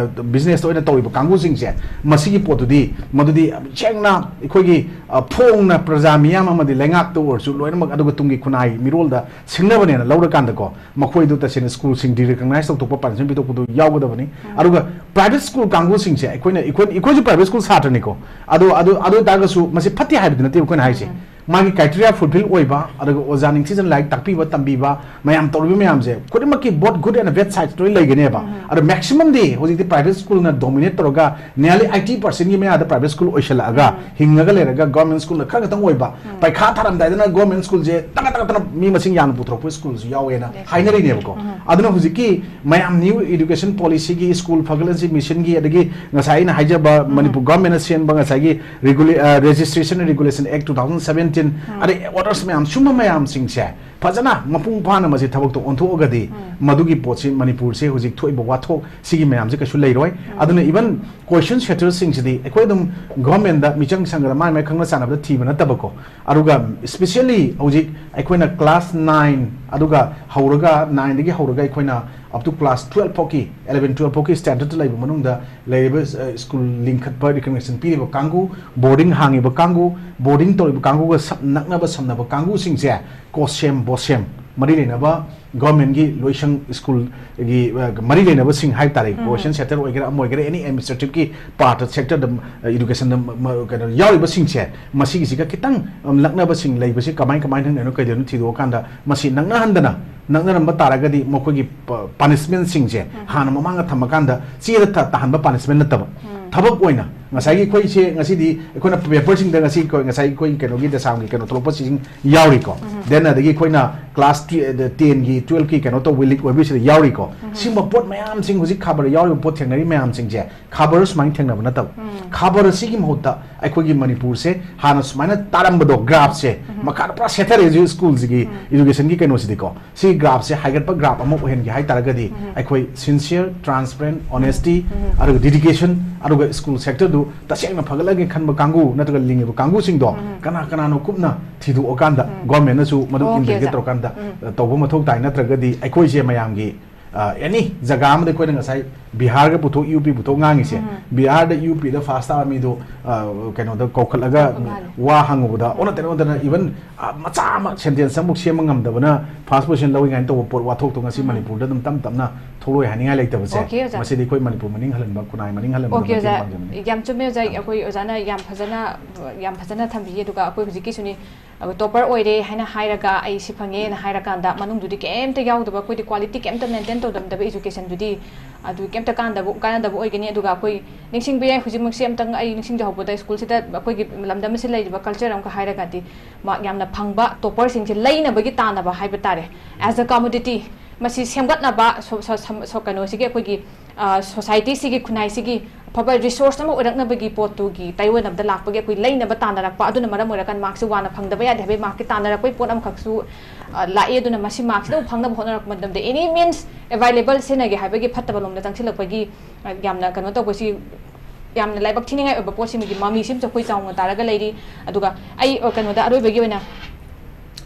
ꯕꯤꯖꯤꯅꯦꯁꯇ ꯑꯣꯏꯅ ꯇꯧꯔꯤꯕ ꯀꯥꯡꯕꯨꯁꯤꯡꯁꯦ ꯃꯁꯤꯒꯤ ꯄꯣꯠꯇꯨꯗꯤ ꯃꯗꯨꯗꯤ ꯁꯦꯡꯅ ꯑꯩꯈꯣꯏꯒꯤ ꯑ, ꯐꯣꯡꯅ ꯄ꯭ꯔꯖꯥ ꯃꯤꯌꯥꯝ ꯑꯃꯗꯤ ꯂꯩꯉꯥꯛꯇ ꯑꯣꯏꯔꯁꯨ ꯂꯣꯏꯅꯃꯛ ꯑꯗꯨꯒ ꯇꯨꯡꯒꯤ ꯈꯨꯟꯅꯥꯏ ꯃꯤꯔꯣꯜꯗ ꯁꯤꯡꯅꯕꯅꯦꯅ ꯂꯧꯔꯀꯥꯟꯗꯀꯣ ꯃꯈꯣꯏꯗꯨ ꯇꯁꯦꯡꯅ ꯁ꯭ꯀꯨꯜꯁꯤꯡ ꯗꯤꯔꯤꯀꯣꯒꯅꯥꯏꯁ ꯇꯧꯊꯣꯛꯄ ꯄꯥꯅꯤꯁꯃꯦꯟ ꯄꯤꯊꯣꯛꯄꯗꯨ ꯌꯥꯎꯒꯗꯕꯅꯤ꯫ ꯑꯗꯨꯒ ꯄ꯭ꯔꯥꯏꯚꯦꯠ ꯁ꯭ꯀꯨꯜ ꯀꯥꯡꯕꯨꯁꯤꯡꯁꯦ ꯑꯩꯈꯣꯏꯅ ꯑꯩꯈꯣꯏ ꯑꯩꯈꯣꯏꯁꯨ ꯄ꯭ꯔꯥꯏꯚꯦꯠ ꯁ꯭ꯀꯨꯜ ꯁꯥꯇ꯭ꯔꯅꯤꯀꯣ꯫ ꯑꯗꯣ ꯑꯗꯨ ꯑꯗꯨ ꯑꯣꯏꯇꯥꯔꯒꯁꯨ ꯃꯁꯤ ꯐꯠꯇꯦ ꯍꯥꯏꯕꯗꯤ ꯅꯠꯇꯦ ꯑꯩꯈꯣꯏꯅ ꯍꯥꯏꯁꯦ꯫ ꯃꯥꯒꯤ ꯀ꯭ꯔꯥꯏꯇꯦꯔꯤꯌꯥ ꯐꯨꯜꯐꯤꯜ ꯑꯣꯏꯕ ꯑꯗꯨꯒ ꯑꯣꯖꯥ ꯅꯤꯡꯊꯤꯖꯅ ꯂꯥꯏꯔꯤꯛ ꯇꯥꯛꯄꯤꯕ ꯇꯝꯕꯤꯕ ꯃꯌꯥꯝ ꯇꯧꯔꯤꯕ ꯃꯌꯥꯝꯁꯦ ꯈꯨꯗꯤꯡꯃꯛꯀꯤ both good and bad side ꯂꯣꯏ ꯂꯩꯒꯅꯦꯕ꯫ ꯑꯗꯣ ꯃꯦꯛꯁꯤꯃꯝꯗꯤ ꯍꯧꯖꯤꯛꯇꯤ ꯄ꯭ꯔꯥꯏꯚꯦꯠ ꯁ꯭ꯀꯨꯜꯅ ꯗꯣꯃꯤꯅꯦꯠ ꯇꯧꯔꯒ ꯅꯤꯌꯔꯂꯤ ꯑꯩꯠꯇꯤ ꯄꯥꯔꯁꯦꯟꯒꯤ ꯃꯌꯥꯗ ꯄ꯭ꯔꯥꯏꯚꯦꯠ ꯁ꯭ꯀꯨꯜ ꯑꯣꯏꯁꯜꯂꯛꯑꯒ ꯍꯤꯡꯉꯒ ꯂꯩꯔꯒ ꯒꯣꯔꯃꯦꯟ ꯁ꯭ꯀꯨꯜꯅ ꯈꯔ ꯈꯛꯇꯪ ꯑꯣꯏꯕ, ꯄꯩꯈꯥ ꯊꯥꯔꯝꯗꯥꯏꯗꯅ ꯒꯣꯔꯃꯦꯟ ꯁ꯭ꯀꯨꯜꯁꯦ ꯇꯉꯥꯏ ꯇꯉꯥꯏꯗꯅ ꯃꯤ ꯃꯁꯤꯡ ꯌꯥꯝꯅ ꯄꯨꯊꯣꯔꯛꯄ ꯁ꯭ꯀꯨꯜꯁꯨ ꯌꯥꯎꯋꯦꯅ ꯍꯥꯏꯅꯔꯤꯅꯦꯕꯀꯣ꯫ ꯑꯗꯨꯅ ꯍꯧꯖꯤꯛꯀꯤ ꯃꯌꯥꯝ ꯅ꯭ꯌꯨ ꯏꯗꯨꯀꯦꯁꯟ ꯄꯣꯂꯤꯁꯤꯒꯤ ꯁ꯭ꯀꯨꯜ ꯐꯒꯠꯍꯟꯁꯤ ꯃꯤꯁꯟꯒꯤ ꯑꯗꯒꯤ ꯉꯁꯥꯏ ꯑꯩꯅ ꯍꯥꯏꯖꯕ ꯃꯅꯤꯄꯨꯔ ꯒꯣꯔꯃꯦꯟꯅ ꯁꯦꯝꯕ ꯉꯁꯥꯏꯒꯤ ꯔꯤꯒꯨꯂꯦ-, ꯑ, Registration and Regulation Act two thousand seventeen, ꯑꯗꯩ ꯑꯣꯔꯗꯔꯁ ꯃꯌꯥꯝ ꯁꯨꯝꯕ ꯃꯌꯥꯝꯁꯤꯡꯁꯦ ꯐꯖꯅ ꯃꯄꯨꯡ ꯐꯥꯅ ꯃꯁꯤ ꯊꯕꯛꯇ ꯑꯣꯟꯊꯣꯛꯑꯒꯗꯤ ꯃꯗꯨꯒꯤ ꯄꯣꯠꯁꯤ ꯃꯅꯤꯄꯨꯔꯁꯦ ꯍꯧꯖꯤꯛ ꯊꯣꯛꯏꯕ ꯋꯥꯊꯣꯛ ꯁꯤꯒꯤ ꯃꯌꯥꯝꯁꯦ ꯀꯩꯁꯨ ꯂꯩꯔꯣꯏ꯫ ꯑꯗꯨꯅ ꯏꯚꯟ ꯀꯣꯏꯁꯟ ꯁꯦꯇꯔꯁꯤꯡꯁꯤꯗꯤ ꯑꯩꯈꯣꯏ ꯑꯗꯨꯝ ꯒꯣꯔꯃꯦꯟꯗ ꯃꯤꯆꯪ ꯆꯪꯉꯒ ꯃꯥꯏ ꯃꯥꯏ ꯈꯪꯅ ꯆꯥꯟꯅꯕꯗ ꯊꯤꯕ ꯅꯠꯇꯕꯀꯣ꯫ ꯑꯗꯨꯒ ꯏꯁꯄꯤꯁꯦꯜꯂꯤ ꯍꯧꯖꯤꯛ ꯑꯩꯈꯣꯏꯅ ꯀ꯭ꯂꯥꯁ ꯅꯥꯏꯟ ꯑꯗꯨꯒ ꯍꯧꯔꯒ ꯅꯥꯏꯟꯗꯒꯤ ꯍꯧꯔꯒ ꯑꯩꯈꯣꯏꯅ up to class twelve ꯐꯥꯎꯒꯤ, eleven twelve ꯐꯥꯎꯒꯤ ꯁ꯭ꯇꯦꯟꯗꯔꯗ ꯂꯩꯕ ꯃꯅꯨꯡꯗ ꯂꯩꯔꯤꯕ, ꯑ, ꯁ꯭ꯀꯨꯜ ꯂꯤꯡꯈꯠꯄ ꯔꯤꯀꯒꯅꯤꯁꯟ ꯄꯤꯔꯤꯕ ꯀꯥꯡꯕꯨ, ꯕꯣꯔꯗꯤꯡ ꯍꯥꯡꯉꯤꯕ ꯀꯥꯡꯕꯨ, ꯕꯣꯔꯗꯤꯡ ꯇꯧꯔꯤꯕ ꯀꯥꯡꯕꯨꯒ ꯁꯝ-, ꯅꯛꯅꯕ ꯁꯝꯅꯕ ꯀꯥꯡꯕꯨꯁꯤꯡꯁꯦ ꯀꯣꯁꯦꯝ ꯕꯣꯁꯦꯝ ꯃꯔꯤ ꯂꯩꯅꯕ ꯒꯣꯔꯃꯦꯟꯒꯤ ꯂꯣꯏꯁꯪ ꯁ꯭ꯀꯨꯜꯒꯤ, ꯑ, ꯃꯔꯤ ꯂꯩꯅꯕꯁꯤꯡ ꯍꯥꯏ ꯇꯥꯔꯦ, ꯀꯣꯏꯁꯟ ꯁꯦꯟꯇꯔ ꯑꯣꯏꯒꯦꯔꯥ ꯑꯃ ꯑꯣꯏꯒꯦꯔꯥ, ꯑꯦꯅꯤ ꯑꯦꯗꯃꯤꯅꯤꯁꯇ꯭ꯔꯦꯇꯤꯞꯀꯤ ꯄꯥꯔꯠꯇ ꯁꯦꯛꯇꯔꯗ, ꯑ, ꯏꯗꯨꯀꯦꯁꯟꯗ ꯃ-, ꯃ-, ꯀꯩꯅꯣ ꯌꯥꯎꯔꯤꯕꯁꯤꯡꯁꯦ ꯃꯁꯤꯒꯤꯁꯤꯒ ꯈꯤꯇꯪ, ꯑꯝ, ꯅꯛꯅꯕꯁꯤꯡ ꯂꯩꯕꯁꯤ ꯀꯃꯥꯏ ꯀꯃꯥꯏꯅ ꯊꯦꯡꯅꯩꯅꯣ ꯀꯩꯗꯧꯅꯣ ꯊꯤꯗꯣꯛꯑꯀꯥꯟꯗ ꯃꯁꯤ ꯅꯛꯅꯍꯟꯗꯅ ꯅꯛꯅꯔꯝꯕ ꯇꯥꯔꯒꯗꯤ ꯃꯈꯣꯏꯒꯤ ꯄ-, ꯄꯥꯅꯤꯁꯃꯦꯟꯁꯤꯡꯁꯦ ꯍꯥꯟꯅ ꯃꯃꯥꯡꯗ ꯊꯝꯃꯀꯥꯟꯗ ꯆꯦꯗ ꯇ-, ꯇꯥꯍꯟꯕ ꯄꯥꯅꯤꯁꯃꯦꯟ ꯅꯠꯇꯕ ꯊꯕꯛ ꯑꯣꯏꯅ ꯉꯁꯥꯏꯒꯤ ꯑꯩꯈꯣꯏꯁꯦ ꯉꯁꯤꯗꯤ ꯑꯩꯈꯣꯏꯅ ꯄꯦꯄꯔꯁꯤꯡꯗ ꯉꯁꯤ ꯑꯩꯈꯣꯏ ꯉꯁꯥꯏ ꯑꯩꯈꯣꯏ ꯀꯩꯅꯣꯒꯤ ꯗꯁꯥꯝꯒꯤ ꯀꯩꯅꯣ ꯊꯣꯛꯂꯛꯄꯁꯤꯡ ꯌꯥꯎꯔꯤꯀꯣ꯫ ꯗꯦꯟ ꯑꯗꯒꯤ ꯑꯩꯈꯣꯏꯅ ꯀ꯭ꯂꯥꯁ ꯇꯦꯟꯒꯤ ꯇꯨꯋꯦꯜꯐꯀꯤ ꯀꯩꯅꯣ ꯇꯧꯕ ꯂꯤꯛ ꯑꯣꯏꯕꯁꯤꯗ ꯌꯥꯎꯔꯤꯀꯣ꯫ ꯁꯤꯒꯨꯝꯕ ꯄꯣꯠ ꯃꯌꯥꯝꯁꯤꯡ, ꯍꯧꯖꯤꯛ ꯈꯕꯔꯗ ꯌꯥꯎꯔꯤꯕ ꯄꯣꯠ ꯊꯦꯡꯅꯔꯤ ꯃꯌꯥꯝꯁꯤꯡꯁꯦ, ꯈꯕꯔ ꯁꯨꯃꯥꯏꯅ ꯊꯦꯡꯅꯕ ꯅꯠꯇꯕ, ꯈꯕꯔ ꯑꯁꯤꯒꯤ ꯃꯍꯨꯠꯇ ꯑꯩꯈꯣꯏꯒꯤ ꯃꯅꯤꯄꯨꯔꯁꯦ ꯍꯥꯟꯅ ꯁꯨꯃꯥꯏꯅ ꯇꯥꯔꯝꯕꯗꯣ, ꯒ꯭ꯔꯥꯐꯁꯦ ꯃꯈꯥꯗ ꯄꯨꯔꯥ ꯁꯦꯠꯊꯔꯛꯑꯦ ꯍꯧꯖꯤꯛ ꯁ꯭ꯀꯨꯜꯁꯤꯒꯤ ꯏꯗꯨꯀꯦꯁꯟꯒꯤ ꯀꯩꯅꯣꯁꯤꯗꯤꯀꯣ꯫ ꯁꯤ ꯒ꯭ꯔꯥꯐꯁꯦ ꯍꯥꯏꯒꯠꯄ ꯒ꯭ꯔꯥꯐ ꯑꯃ ꯑꯣꯏꯍꯟꯒꯦ ꯍꯥꯏ ꯇꯥꯔꯒꯗꯤ, ꯑꯩꯈꯣꯏ ꯁꯤꯟꯁꯤꯌꯔ, ꯇ꯭ꯔꯥꯟꯁꯄꯔꯦꯟ, ꯑꯣꯅꯦꯁꯇꯤ, ꯑꯗꯨꯒ ꯗꯤꯗꯤꯀꯦꯁꯟ, ꯑꯗꯨꯒ ꯁ꯭ꯀꯨꯜ ꯁꯦꯛꯇꯔꯗꯨ ꯇꯁꯦꯡꯅ ꯐꯒꯠꯂꯒꯦ ꯈꯟꯕ ꯀꯥꯡꯕꯨ ꯅꯠꯇ꯭ꯔꯒ ꯂꯤꯡꯉꯤꯕ ꯀꯥꯡꯕꯨꯁꯤꯡꯗꯣ ꯀꯅꯥ ꯀꯅꯥꯅꯣ ꯀꯨꯞꯅ ꯊꯤꯗꯣꯛꯑꯀꯥꯟꯗ, ꯒꯣꯔꯃꯦꯟꯅꯁꯨ ꯃꯗꯨ ꯑꯣꯀꯦ, ꯏꯟꯚꯦꯁꯇꯤꯒꯦꯠ ꯑꯣꯖꯥ꯫ ꯇꯧꯔꯀꯥꯟꯗ, ꯑ, ꯇꯧꯕ ꯃꯊꯧ ꯇꯥꯏ꯫ ꯅꯠꯇ꯭ꯔꯒꯗꯤ ꯑꯩꯈꯣꯏꯁꯦ ꯃꯌꯥꯝꯒꯤ, ꯑ, ꯑꯦꯅꯤ ꯖꯒꯥ ꯑꯃꯗ ꯑꯩꯈꯣꯏꯅ ꯉꯁꯥꯏ ꯕꯤꯍꯥꯔꯒ ꯄꯨꯊꯣꯛ, ꯌꯨ ꯄꯤ ꯄꯨꯊꯣꯛ ꯉꯥꯡꯉꯤꯁꯦ, ꯕꯤꯍꯥꯔꯗ ꯌꯨ ꯄꯤꯗ ꯐꯥꯁ ꯇꯥꯕ ꯃꯤꯗꯣ, ꯑ, ꯀꯩꯅꯣꯗ ꯀꯧꯈꯠꯂꯒ ꯃꯥꯅꯦ꯫ ꯋꯥ ꯍꯪꯉꯨꯕꯗ ꯑꯣꯟꯅ ꯇꯩꯅ ꯑꯣꯟꯅ ꯇꯩꯅ, ꯏꯚꯟ, ꯑ, ꯃꯆꯥ ꯑꯃ ꯁꯦꯟꯇꯦꯟꯁ ꯑꯃꯐꯥꯎ ꯁꯦꯝꯕ ꯉꯝꯗꯕꯅ ꯐꯥꯔꯁ ꯄꯣꯖꯤꯁꯟ ꯂꯧꯏ ꯀꯥꯏꯅ ꯇꯧꯕ ꯄꯣꯠ, ꯋꯥꯊꯣꯛꯇꯣ ꯉꯁꯤ ꯃꯅꯤꯄꯨꯔꯗ ꯑꯗꯨꯝ ꯇꯞ ꯇꯞꯅ ꯊꯣꯛꯂꯛꯑꯣꯏ ꯍꯥꯏꯅꯤꯡꯉꯥꯏ ꯂꯩꯇꯕꯁꯦ, ꯑꯣꯀꯦ, ꯑꯣꯖꯥ꯫ ꯃꯁꯤꯗꯤ ꯑꯩꯈꯣꯏ ꯃꯅꯤꯄꯨꯔ ꯃꯅꯤꯡ ꯍꯜꯍꯟꯕ, ꯈꯨꯟꯅꯥꯏ ꯃꯅꯤꯡ ꯍꯜꯍꯟꯕꯗ ꯑꯣꯀꯦ, ꯃꯇꯦꯡ ꯑꯣꯖꯥ꯫ ꯄꯥꯡꯖꯕꯅꯤ꯫ ꯌꯥꯝ ꯆꯨꯝꯃꯦ, ꯑꯣꯖꯥ꯫ ꯊꯝꯖꯔꯦ꯫ ꯑꯩꯈꯣꯏ ꯑꯣꯖꯥꯅ ꯌꯥꯝ ꯐꯖꯅ, ꯌꯥꯝ ꯐꯖꯅ ꯊꯝꯕꯤꯌꯦ꯫ ꯑꯗꯨꯒ ꯑꯩꯈꯣꯏ ꯍꯧꯖꯤꯛꯀꯤꯁꯨꯅꯤ, ꯑꯗꯣ ꯇꯣꯄꯔ ꯑꯣꯏꯔꯦ ꯍꯥꯏꯅ ꯍꯥꯏꯔꯒ, "ꯑꯩ ꯁꯤ ꯐꯪꯉꯦꯅ" ꯍꯥꯏꯔꯀꯥꯟꯗ ꯃꯅꯨꯡꯗꯨꯗꯤ ꯀꯩꯝꯇ ꯌꯥꯎꯗꯕ, ꯑꯩꯈꯣꯏꯗꯤ ꯀ꯭ꯋꯥꯂꯤꯇꯤ ꯀꯩꯝꯇ ꯃꯦꯟꯇꯦꯟ ꯇꯧꯔꯝꯗꯕ ꯏꯖꯨꯀꯦꯁꯟꯗꯨꯗꯤ, ꯑꯗꯨ ꯀꯩꯝꯇ ꯀꯥꯟꯅꯗꯕ, ꯀꯥꯟꯅꯗꯕ ꯑꯣꯏꯒꯅꯤ꯫ ꯑꯗꯨꯒ ꯑꯩꯈꯣꯏ ꯅꯤꯡꯁꯤꯡꯕ ꯌꯥꯏ, ꯍꯧꯖꯤꯛꯃꯛꯁꯦ ꯑꯝꯇꯪ ꯑꯩ ꯅꯤꯡꯁꯤꯡꯖꯍꯧꯕꯗ, ꯁ꯭ꯀꯨꯜꯁꯤꯗ ꯑꯩꯈꯣꯏꯒꯤ ꯂꯝꯗꯝ ꯑꯁꯤꯗ ꯂꯩꯔꯤꯕ ꯀꯜꯆꯔ ꯑꯃꯈꯛ ꯍꯥꯏꯔꯒꯗꯤ, ꯃꯥꯔꯛ ꯌꯥꯝꯅ ꯐꯪꯕ ꯇꯣꯄꯔꯁꯤꯡꯁꯦ ꯂꯩꯅꯕꯒꯤ ꯇꯥꯟꯅꯕ ꯍꯥꯏꯕ ꯇꯥꯔꯦ, ꯑꯦꯁ ꯑ ꯀꯃꯣꯗꯤꯇꯤ, ꯃꯁꯤ ꯁꯦꯝꯒꯠꯅꯕ, ꯁꯣ-, ꯁꯣ-, ꯁꯝ-, ꯁꯣ-, ꯀꯩꯅꯣꯁꯤꯒꯤ, ꯑꯩꯈꯣꯏꯒꯤ, ꯑ, ꯁꯣꯁꯥꯏꯇꯤꯁꯤꯒꯤ, ꯈꯨꯟꯅꯥꯏꯁꯤꯒꯤ ꯑꯐꯕ ꯔꯤꯁꯣꯔꯁ ꯑꯃ ꯑꯣꯏꯔꯛꯅꯕꯒꯤ ꯄꯣꯠꯇꯨꯒꯤ ꯇꯥꯏꯑꯣꯟꯅꯕꯗ ꯂꯥꯛꯄꯒꯤ ꯑꯩꯈꯣꯏ ꯂꯩꯅꯕ ꯇꯥꯟꯅꯔꯛꯄ, ꯑꯗꯨꯅ ꯃꯔꯝ ꯑꯣꯏꯔꯀꯥꯟꯗ ꯃꯥꯔꯛꯁꯤ ꯋꯥꯅ ꯐꯪꯗꯕ ꯌꯥꯗꯦ ꯍꯥꯏꯕꯒꯤ ꯃꯥꯔꯛꯀꯤ ꯇꯥꯟꯅꯔꯛꯄꯒꯤ ꯄꯣꯠ ꯑꯃꯈꯛꯁꯨ, ꯑ, ꯂꯥꯛꯏ꯫ ꯑꯗꯨꯅ ꯃꯁꯤ ꯃꯥꯔꯛꯁꯤꯗ ꯐꯪꯅꯕ ꯍꯣꯠꯅꯔꯛꯄ ꯃꯇꯝꯗ, any means available ꯁꯤꯖꯤꯟꯅꯒꯦ ꯍꯥꯏꯕꯒꯤ ꯐꯠꯇꯕ ꯂꯣꯝꯗ ꯆꯪꯁꯤꯜꯂꯛꯄꯒꯤ, ꯑ, ꯌꯥꯝꯅ ꯀꯩꯅꯣ ꯇꯧꯕꯁꯤ, ꯌꯥꯝꯅ ꯂꯥꯏꯕꯛ ꯊꯤꯅꯤꯡꯉꯥꯏ ꯑꯣꯏꯕ ꯄꯣꯠꯁꯤꯃꯒꯤ ꯃꯃꯤꯁꯤꯃꯁꯨ ꯑꯩꯈꯣꯏ ꯆꯥꯎꯅ ꯇꯥꯔꯒ ꯂꯩꯔꯤ꯫ ꯑꯗꯨꯒ ꯑꯩ, ꯑ, ꯀꯩꯅꯣꯗ ꯑꯔꯣꯏꯕꯒꯤ ꯑꯣꯏꯅ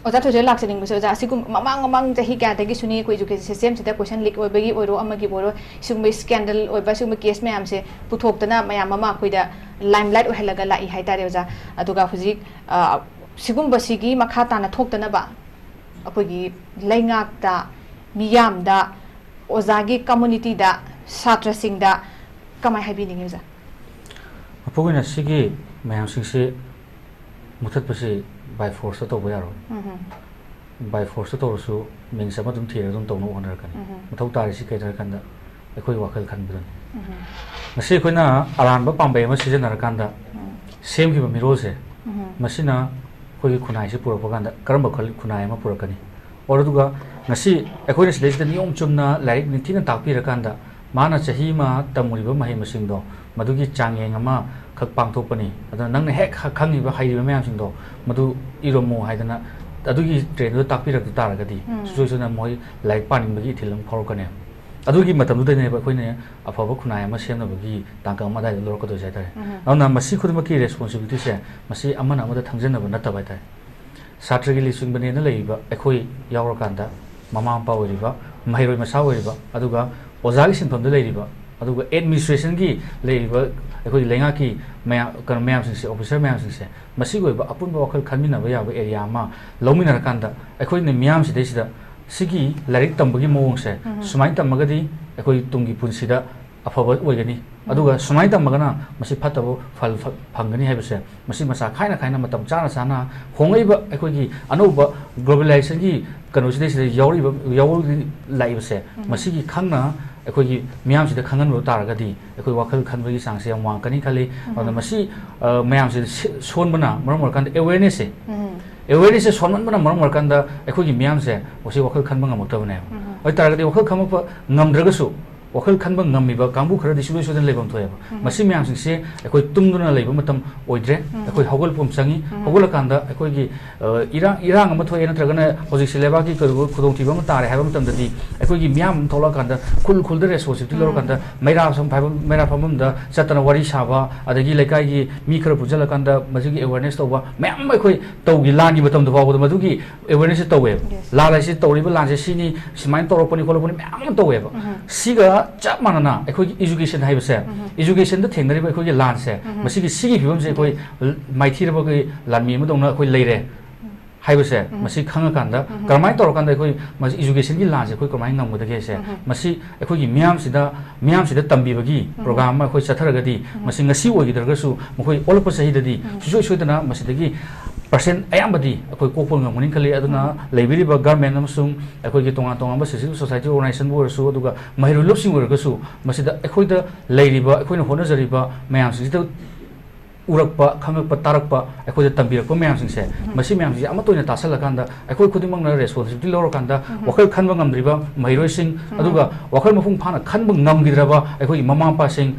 ꯑꯣꯖꯥ ꯊꯣꯏꯖ ꯂꯥꯛꯆꯅꯤꯡꯕꯁꯦ, ꯑꯣꯖꯥ, ꯑꯁꯤꯒꯨꯝ-, ꯃꯃꯥꯡ, ꯃꯃꯥꯡ ꯆꯍꯤ ꯀꯌꯥꯗꯒꯤꯁꯨꯅꯤ ꯑꯩꯈꯣꯏ ꯏꯖꯨꯀꯦꯁꯟ ꯁꯤꯁꯇꯦꯝꯁꯤꯗ ꯀꯣꯏꯁꯟ ꯂꯤꯛ ꯑꯣꯏꯕꯒꯤ ꯑꯣꯏꯔꯣ, ꯑꯃꯒꯤ ꯑꯣꯏꯔꯣ, ꯁꯤꯒꯨꯝꯕ ꯁ꯭ꯀꯦꯟꯗꯜ ꯑꯣꯏꯕ ꯁꯤꯒꯨꯝꯕ ꯀꯦꯁ ꯃꯌꯥꯝꯁꯦ ꯄꯨꯊꯣꯛꯇꯅ ꯃꯌꯥꯝ ꯑꯃ ꯑꯩꯈꯣꯏꯗ ꯂꯥꯏꯝꯂꯥꯏꯠ ꯑꯣꯏꯍꯜꯂꯒ ꯂꯥꯛꯏ ꯍꯥꯏꯇꯥꯔꯦ, ꯑꯣꯖꯥ꯫ ꯑꯗꯨꯒ ꯍꯧꯖꯤꯛ, ꯑ, ꯁꯤꯒꯨꯝꯕꯁꯤꯒꯤ ꯃꯈꯥ ꯇꯥꯅ ꯊꯣꯛꯇꯅꯕ ꯑꯩꯈꯣꯏꯒꯤ ꯂꯩꯉꯥꯛꯇ, ꯃꯤꯌꯥꯝꯗ, ꯑꯣꯖꯥꯒꯤ ꯀꯝꯃꯨꯅꯤꯇꯤꯗ, ꯁꯥꯇ꯭ꯔꯁꯤꯡꯗ ꯀꯃꯥꯏ ꯍꯥꯏꯕꯤꯅꯤꯡꯉꯤ, ꯑꯣꯖꯥ? ꯃꯄꯨꯡ ꯑꯣꯏꯅ ꯁꯤꯒꯤ ꯃꯌꯥꯝꯁꯤꯡꯁꯤ ꯃꯨꯊꯠꯄꯁꯤ by forceꯇ ꯇꯧꯕ ꯌꯥꯔꯣꯏ꯫ ꯎꯝꯍꯨꯝ꯫ By forceꯇ ꯇꯧꯔꯁꯨ means ꯑꯃ ꯑꯗꯨꯝ ꯊꯤꯔꯒ ꯑꯗꯨꯝ ꯇꯧꯅꯕ ꯍꯣꯠꯅꯔꯛꯀꯅꯤ꯫ ꯎꯝꯍꯨꯝ꯫ ꯃꯊꯧ ꯇꯥꯔꯤꯁꯤ ꯀꯩꯅꯣ ꯍꯥꯏꯔꯀꯥꯟꯗ, ꯑꯩꯈꯣꯏ ꯋꯥꯈꯜ ꯈꯟꯕꯗꯨꯅꯤ꯫ ꯉꯁꯤ ꯑꯩꯈꯣꯏꯅ ꯑꯔꯥꯟꯕ ꯄꯥꯝꯕꯩ ꯑꯃ ꯁꯤꯖꯤꯟꯅꯔꯀꯥꯟꯗ ꯁꯦꯝꯈꯤꯕ ꯃꯤꯔꯣꯜꯁꯦ, ꯃꯁꯤꯅ ꯑꯩꯈꯣꯏꯒꯤ ꯈꯨꯟꯅꯥꯏꯁꯤ ꯄꯨꯔꯛꯄ ꯀꯥꯟꯗ ꯀꯔꯝꯕ ꯈꯜ-, ꯈꯨꯟꯅꯥꯏ ꯑꯃ ꯄꯨꯔꯛꯀꯅꯤ? ꯑꯣꯔ ꯑꯗꯨꯒ ꯉꯁꯤ ꯑꯩꯈꯣꯏꯅ ꯁꯤꯗꯩꯁꯤꯗ ꯅꯤꯌꯣꯝ ꯆꯨꯝꯅ ꯂꯥꯏꯔꯤꯛ ꯅꯤꯡꯊꯤꯅ ꯇꯥꯛꯄꯤꯔꯀꯥꯟꯗ ꯃꯥꯅ ꯆꯍꯤ ꯑꯃ ꯇꯝꯃꯨꯔꯤꯕ ꯃꯍꯩ ꯃꯁꯤꯡꯗꯣ ꯃꯗꯨꯒꯤ ꯆꯥꯡꯌꯦꯡ ꯑꯃꯈꯛ ꯄꯥꯡꯊꯣꯛꯄꯅꯤ꯫ ꯑꯗꯨꯅ ꯅꯪꯅ ꯍꯦꯛ ꯈ-, ꯈꯪꯉꯤꯕ ꯍꯩꯔꯤꯕ ꯃꯌꯥꯝꯁꯤꯡꯗꯣ ꯃꯗꯨ ꯏꯔꯝꯃꯨ ꯍꯥꯏꯗꯅ ꯑꯗꯨꯒꯤ ꯇ꯭ꯔꯦꯟꯗꯨꯗ ꯇꯥꯛꯄꯤꯔꯛꯇ ꯇꯥꯔꯒꯗꯤ ꯎꯝ꯫ ꯁꯨꯡꯁꯣꯏ ꯁꯣꯏꯗꯅ ꯃꯈꯣꯏ ꯂꯥꯏꯔꯤꯛ ꯄꯥꯅꯤꯡꯕꯒꯤ ꯏꯊꯤꯜ ꯑꯃ ꯐꯥꯎꯔꯛꯀꯅꯦꯕ꯫ ꯑꯗꯨꯒꯤ ꯃꯇꯝꯗꯨꯗꯅꯦꯕ ꯑꯩꯈꯣꯏꯅ ꯑꯐꯕ ꯈꯨꯟꯅꯥꯏ ꯑꯃ ꯁꯦꯝꯅꯕꯒꯤ ꯇꯥꯡꯀꯛ ꯑꯃ ꯑꯗꯥꯏꯗ ꯂꯧꯔꯛꯀꯗꯣꯏꯁꯦ ꯍꯥꯏꯇꯥꯔꯦ꯫ ꯎꯝ꯫ ꯑꯗꯨꯅ ꯃꯁꯤ ꯈꯨꯗꯤꯡꯃꯛꯀꯤ ꯔꯦꯁꯄꯣꯟꯁꯤꯕꯤꯂꯤꯇꯤꯁꯦ ꯃꯁꯤ ꯑꯃꯅ ꯑꯃꯗ ꯊꯪꯖꯅꯕ ꯅꯠꯇꯕ ꯍꯥꯏꯇꯥꯔꯦ꯫ ꯁꯥꯇ꯭ꯔꯒꯤ ꯂꯨꯆꯤꯡꯕꯅꯦꯅ ꯂꯩꯔꯤꯕ ꯑꯩꯈꯣꯏ ꯌꯥꯎꯔꯀꯥꯟꯗ ꯃꯃꯥ ꯃꯄꯥ ꯑꯣꯏꯔꯤꯕ, ꯃꯍꯩꯔꯣꯏ ꯃꯆꯥ ꯑꯣꯏꯔꯤꯕ, ꯑꯗꯨꯒ ꯑꯣꯖꯥꯒꯤ ꯁꯤꯟꯐꯝꯗ ꯂꯩꯔꯤꯕ, ꯑꯗꯨꯒ ꯑꯦꯗꯃꯤꯅꯤꯁꯇ꯭ꯔꯦꯁꯟꯒꯤ ꯂꯩꯔꯤꯕ ꯑꯩꯈꯣꯏꯒꯤ ꯂꯩꯉꯥꯛꯀꯤ ꯃꯌꯥꯝ, ꯀꯩꯅꯣ ꯃꯌꯥꯝꯁꯤꯡꯁꯦ, ꯑꯣꯐꯤꯁꯔ ꯃꯌꯥꯝꯁꯤꯡꯁꯦ, ꯃꯁꯤꯒꯤ ꯑꯣꯏꯕ ꯑꯄꯨꯟꯕ ꯋꯥꯈꯜ ꯈꯟꯃꯤꯟꯅꯕ ꯌꯥꯕ ꯑꯦꯔꯤꯌꯥ ꯑꯃ ꯂꯧꯃꯤꯟꯅꯔꯀꯥꯟꯗ ꯑꯩꯈꯣꯏꯅ ꯃꯤꯌꯥꯝꯁꯤꯗꯩꯁꯤꯗ ꯁꯤꯒꯤ ꯂꯥꯏꯔꯤꯛ ꯇꯝꯕꯒꯤ ꯃꯑꯣꯡꯁꯦ ꯎꯝ꯫ ꯁꯨꯃꯥꯏꯅ ꯇꯝꯃꯒꯗꯤ ꯑꯩꯈꯣꯏ ꯇꯨꯡꯒꯤ ꯄꯨꯟꯁꯤꯗ ꯑꯐꯕ ꯑꯣꯏꯒꯅꯤ, ꯎꯝ꯫ ꯑꯗꯨꯒ ꯁꯨꯃꯥꯏꯅ ꯇꯝꯃꯒꯅ ꯃꯁꯤ ꯐꯠꯇꯕ ꯐꯜ ꯐ-, ꯐꯪꯒꯅꯤ ꯍꯥꯏꯕꯁꯦ ꯃꯁꯤ ꯃꯁꯥ ꯈꯥꯏꯅ ꯈꯥꯏꯅ ꯃꯇꯝ ꯆꯥꯅ ꯆꯥꯅ ꯍꯣꯡꯂꯛꯏꯕ ꯑꯩꯈꯣꯏꯒꯤ ꯑꯅꯧꯕ ꯒ꯭ꯂꯣꯕꯦꯂꯥꯏꯖꯦꯁꯟꯒꯤ ꯀꯩꯅꯣꯁꯤꯗꯩꯁꯤꯗ ꯌꯥꯎꯔꯛꯏꯕ, ꯌꯥꯎꯔꯛꯂꯥꯛꯏꯕꯁꯦ ꯎꯝ꯫ ꯃꯁꯤꯒꯤ ꯈꯪꯅ ꯑꯩꯈꯣꯏꯒꯤ ꯃꯤꯌꯥꯝꯁꯤꯗ ꯈꯪꯍꯟꯕ ꯇꯥꯔꯒꯗꯤ ꯑꯩꯈꯣꯏ ꯋꯥꯈꯜ ꯈꯟꯕꯒꯤ ꯆꯥꯡꯁꯦ ꯌꯥꯝ ꯋꯥꯡꯉꯛꯀꯅꯤ ꯈꯜꯂꯤ꯫ ꯎꯝ꯫ ꯑꯗꯨꯅ ꯃꯁꯤ, ꯑ, ꯃꯌꯥꯝꯁꯦ ꯁꯤ-, ꯁꯣꯟꯕꯅ ꯃꯔꯝ ꯑꯣꯏꯔꯀꯥꯟꯗ ꯑꯦꯋꯦꯔꯅꯦꯁꯁꯦ, ꯎꯝ꯫ ꯑꯦꯋꯦꯔꯅꯦꯁꯁꯦ ꯁꯣꯟꯃꯟꯕꯅ ꯃꯔꯝ ꯑꯣꯏꯔꯀꯥꯟꯗ ꯑꯩꯈꯣꯏꯒꯤ ꯃꯤꯌꯥꯝꯁꯦ ꯃꯁꯤ ꯋꯥꯈꯜ ꯈꯟꯕ ꯉꯝꯃꯛꯇꯕꯅꯦꯕ꯫ ꯎꯝ꯫ ꯑꯗꯨ ꯑꯣꯏ ꯇꯥꯔꯒꯗꯤ ꯋꯥꯈꯜ ꯈꯟꯕ ꯉꯝꯗ꯭ꯔꯒꯁꯨ ꯋꯥꯈꯜ ꯈꯟꯕ ꯉꯝꯃꯤꯕ ꯀꯥꯡꯕꯨ ꯈꯔꯗꯤ ꯁꯨꯡꯁꯣꯏ ꯁꯣꯏꯗꯅ ꯂꯩꯐꯝ ꯊꯣꯛꯑꯦꯕ꯫ ꯎꯝ꯫ ꯃꯁꯤ ꯃꯌꯥꯝꯁꯤꯡꯁꯦ ꯑꯩꯈꯣꯏ ꯇꯨꯝꯗꯨꯅ ꯂꯩꯕ ꯃꯇꯝ ꯑꯣꯏꯗ꯭ꯔꯦ꯫ ꯎꯝ꯫ ꯑꯩꯈꯣꯏ ꯍꯧꯒꯠꯂꯛꯄ ꯑꯃ ꯆꯪꯉꯤ꯫ ꯎꯝ꯫ ꯍꯧꯒꯠꯂꯀꯥꯟꯗ ꯑꯩꯈꯣꯏꯒꯤ, ꯑ, ꯏꯔꯥꯡ, ꯏꯔꯥꯡ ꯑꯃ ꯊꯣꯛꯑꯦ ꯅꯠꯇ꯭ꯔꯒꯅ ꯍꯧꯖꯤꯛꯁꯦ ꯂꯩꯕꯥꯛꯀꯤ ꯀꯩꯅꯣ ꯈꯨꯗꯣꯡꯊꯤꯕ ꯑꯃ ꯇꯥꯔꯦ ꯍꯥꯏꯕ ꯃꯇꯝꯗꯗꯤ ꯑꯩꯈꯣꯏꯒꯤ ꯃꯤꯌꯥꯝ ꯑꯃ ꯊꯣꯛꯂꯛꯑꯀꯥꯟꯗ ꯈꯨꯜ ꯈꯨꯜꯗ ꯔꯦꯁꯄꯣꯟꯁꯤꯕꯤꯂꯤꯇꯤ ꯎꯝ꯫ ꯂꯧꯔꯀꯥꯟꯗ ꯃꯩꯔꯥ ꯁꯝ ꯐꯥꯏꯕꯝ, ꯃꯩꯔꯥ ꯐꯝꯐꯝꯗ ꯆꯠꯇꯅ ꯋꯥꯔꯤ ꯁꯥꯕ, ꯑꯗꯒꯤ ꯂꯩꯀꯥꯏꯒꯤ ꯃꯤ ꯈꯔ ꯄꯨꯟꯁꯤꯜꯂꯀꯥꯟꯗ ꯃꯁꯤꯒꯤ ꯑꯦꯋꯦꯔꯅꯦꯁ ꯇꯧꯕ ꯃꯌꯥꯝ ꯑꯃ ꯑꯩꯈꯣꯏ ꯇꯧꯈꯤ꯫ ꯂꯥꯟꯒꯤ ꯃꯇꯝꯗ ꯐꯥꯎꯕꯗ ꯃꯗꯨꯒꯤ ꯑꯦꯋꯦꯔꯅꯦꯁꯁꯦ ꯇꯧꯋꯦꯕ꯫ Yes. ꯂꯥꯟ ꯍꯥꯏꯁꯤ ꯇꯧꯔꯤꯕ ꯂꯥꯟꯁꯦ ꯁꯤꯅꯤ, ꯁꯨꯃꯥꯏꯅ ꯇꯧꯔꯛꯄꯅꯤ ꯈꯣꯠꯂꯛꯄꯅꯤ ꯃꯌꯥꯝ ꯑꯃ ꯇꯧꯋꯦꯕ꯫ ꯎꯝ꯫ ꯁꯤꯒ ꯆꯞ ꯃꯥꯟꯅꯅ ꯑꯩꯈꯣꯏꯒꯤ ꯏꯖꯨꯀꯦꯁꯟ ꯍꯥꯏꯕꯁꯦ, ꯎꯝ꯫ ꯏꯖꯨꯀꯦꯁꯟꯗ ꯊꯦꯡꯅꯔꯤꯕ ꯑꯩꯈꯣꯏꯒꯤ ꯂꯥꯟꯁꯦ, ꯎꯝ꯫ ꯃꯁꯤꯒꯤ, ꯁꯤꯒꯤ ꯐꯤꯕꯝꯁꯦ ꯑꯩꯈꯣꯏ ꯃꯥꯏꯊꯤꯔꯕꯒꯤ ꯂꯥꯟꯃꯤ ꯑꯃꯗꯧꯅ ꯑꯩꯈꯣꯏ ꯂꯩꯔꯦ ꯎꯝ꯫ ꯍꯥꯏꯕꯁꯦ, ꯎꯝ꯫ ꯃꯁꯤ ꯈꯪꯉꯀꯥꯟꯗ ꯎꯝ꯫ ꯀꯔꯝꯍꯥꯏꯅ ꯇꯧꯔꯀꯥꯟꯗ ꯑꯩꯈꯣꯏ ꯃꯁꯤ ꯏꯖꯨꯀꯦꯁꯟꯒꯤ ꯂꯥꯟꯁꯦ ꯑꯩꯈꯣꯏ ꯀꯃꯥꯏꯅ ꯉꯝꯒꯗꯒꯦꯁꯦ, ꯎꯝ꯫ ꯃꯁꯤ ꯑꯩꯈꯣꯏꯒꯤ ꯃꯤꯌꯥꯝꯁꯤꯗ, ꯃꯤꯌꯥꯝꯁꯤꯗ ꯇꯝꯕꯤꯕꯒꯤ ꯎꯝ꯫ ꯄ꯭ꯔꯣꯒ꯭ꯔꯥꯝ ꯑꯃ ꯑꯩꯈꯣꯏ ꯆꯠꯊꯔꯒꯗꯤ, ꯎꯝ꯫ ꯃꯁꯤ ꯉꯁꯤ ꯑꯣꯏꯈꯤꯗ꯭ꯔꯒꯁꯨ ꯃꯈꯣꯏ ꯑꯣꯜꯂꯛꯄ ꯆꯍꯤꯗꯗꯤ ꯎꯝ꯫ ꯁꯨꯡꯁꯣꯏ ꯁꯣꯏꯗꯅ ꯃꯁꯤꯗꯒꯤ ꯄꯥꯔꯁꯦꯟ ꯑꯌꯥꯝꯕꯗꯤ ꯑꯩꯈꯣꯏ ꯀꯣꯛꯄ ꯉꯝꯒꯅꯤ ꯈꯜꯂꯤ꯫ ꯑꯗꯨꯅ ꯂꯩꯕꯤꯔꯤꯕ ꯒꯚꯔꯟꯃꯦꯟ ꯑꯃꯁꯨꯡ ꯑꯩꯈꯣꯏꯒꯤ ꯇꯣꯉꯥꯟ ꯇꯣꯉꯥꯟꯕ ꯁꯤꯚꯤꯜ ꯁꯣꯁꯥꯏꯇꯤ ꯑꯣꯔꯒꯅꯥꯏꯖꯦꯁꯟꯕꯨ ꯑꯣꯏꯔꯁꯨ, ꯑꯗꯨꯒ ꯃꯍꯩꯔꯣꯏ ꯂꯨꯞꯁꯤꯡ ꯑꯣꯏꯔꯒꯁꯨ, ꯃꯁꯤꯗ ꯑꯩꯈꯣꯏꯗ ꯂꯩꯔꯤꯕ, ꯑꯩꯈꯣꯏꯅ ꯍꯣꯠꯅꯖꯔꯤꯕ ꯃꯌꯥꯝꯁꯤꯡꯁꯤꯗ ꯎꯔꯛꯄ, ꯈꯪꯉꯛꯄ, ꯇꯥꯔꯛꯄ, ꯑꯩꯈꯣꯏꯗ ꯇꯝꯕꯤꯔꯛꯄ ꯃꯌꯥꯝꯁꯤꯡꯁꯦ, ꯃꯁꯤ ꯃꯌꯥꯝꯁꯤꯡꯁꯦ ꯑꯃꯠꯇ ꯑꯣꯏꯅ ꯇꯥꯁꯜꯂꯀꯥꯟꯗ, ꯑꯩꯈꯣꯏ ꯈꯨꯗꯤꯡꯃꯛꯅ ꯔꯦꯁꯄꯣꯟꯁꯤꯕꯤꯂꯤꯇꯤ ꯂꯧꯔꯀꯥꯟꯗ, ꯋꯥꯈꯜ ꯈꯟꯕ ꯉꯝꯗ꯭ꯔꯤꯕ ꯃꯍꯩꯔꯣꯏꯁꯤꯡ, ꯑꯗꯨꯒ ꯋꯥꯈꯜ ꯃꯄꯨꯡ ꯐꯥꯅ ꯈꯟꯕ ꯉꯝꯈꯤꯗ꯭ꯔꯕ ꯑꯩꯈꯣꯏꯒꯤ ꯃꯃꯥ ꯃꯄꯥꯁꯤꯡ,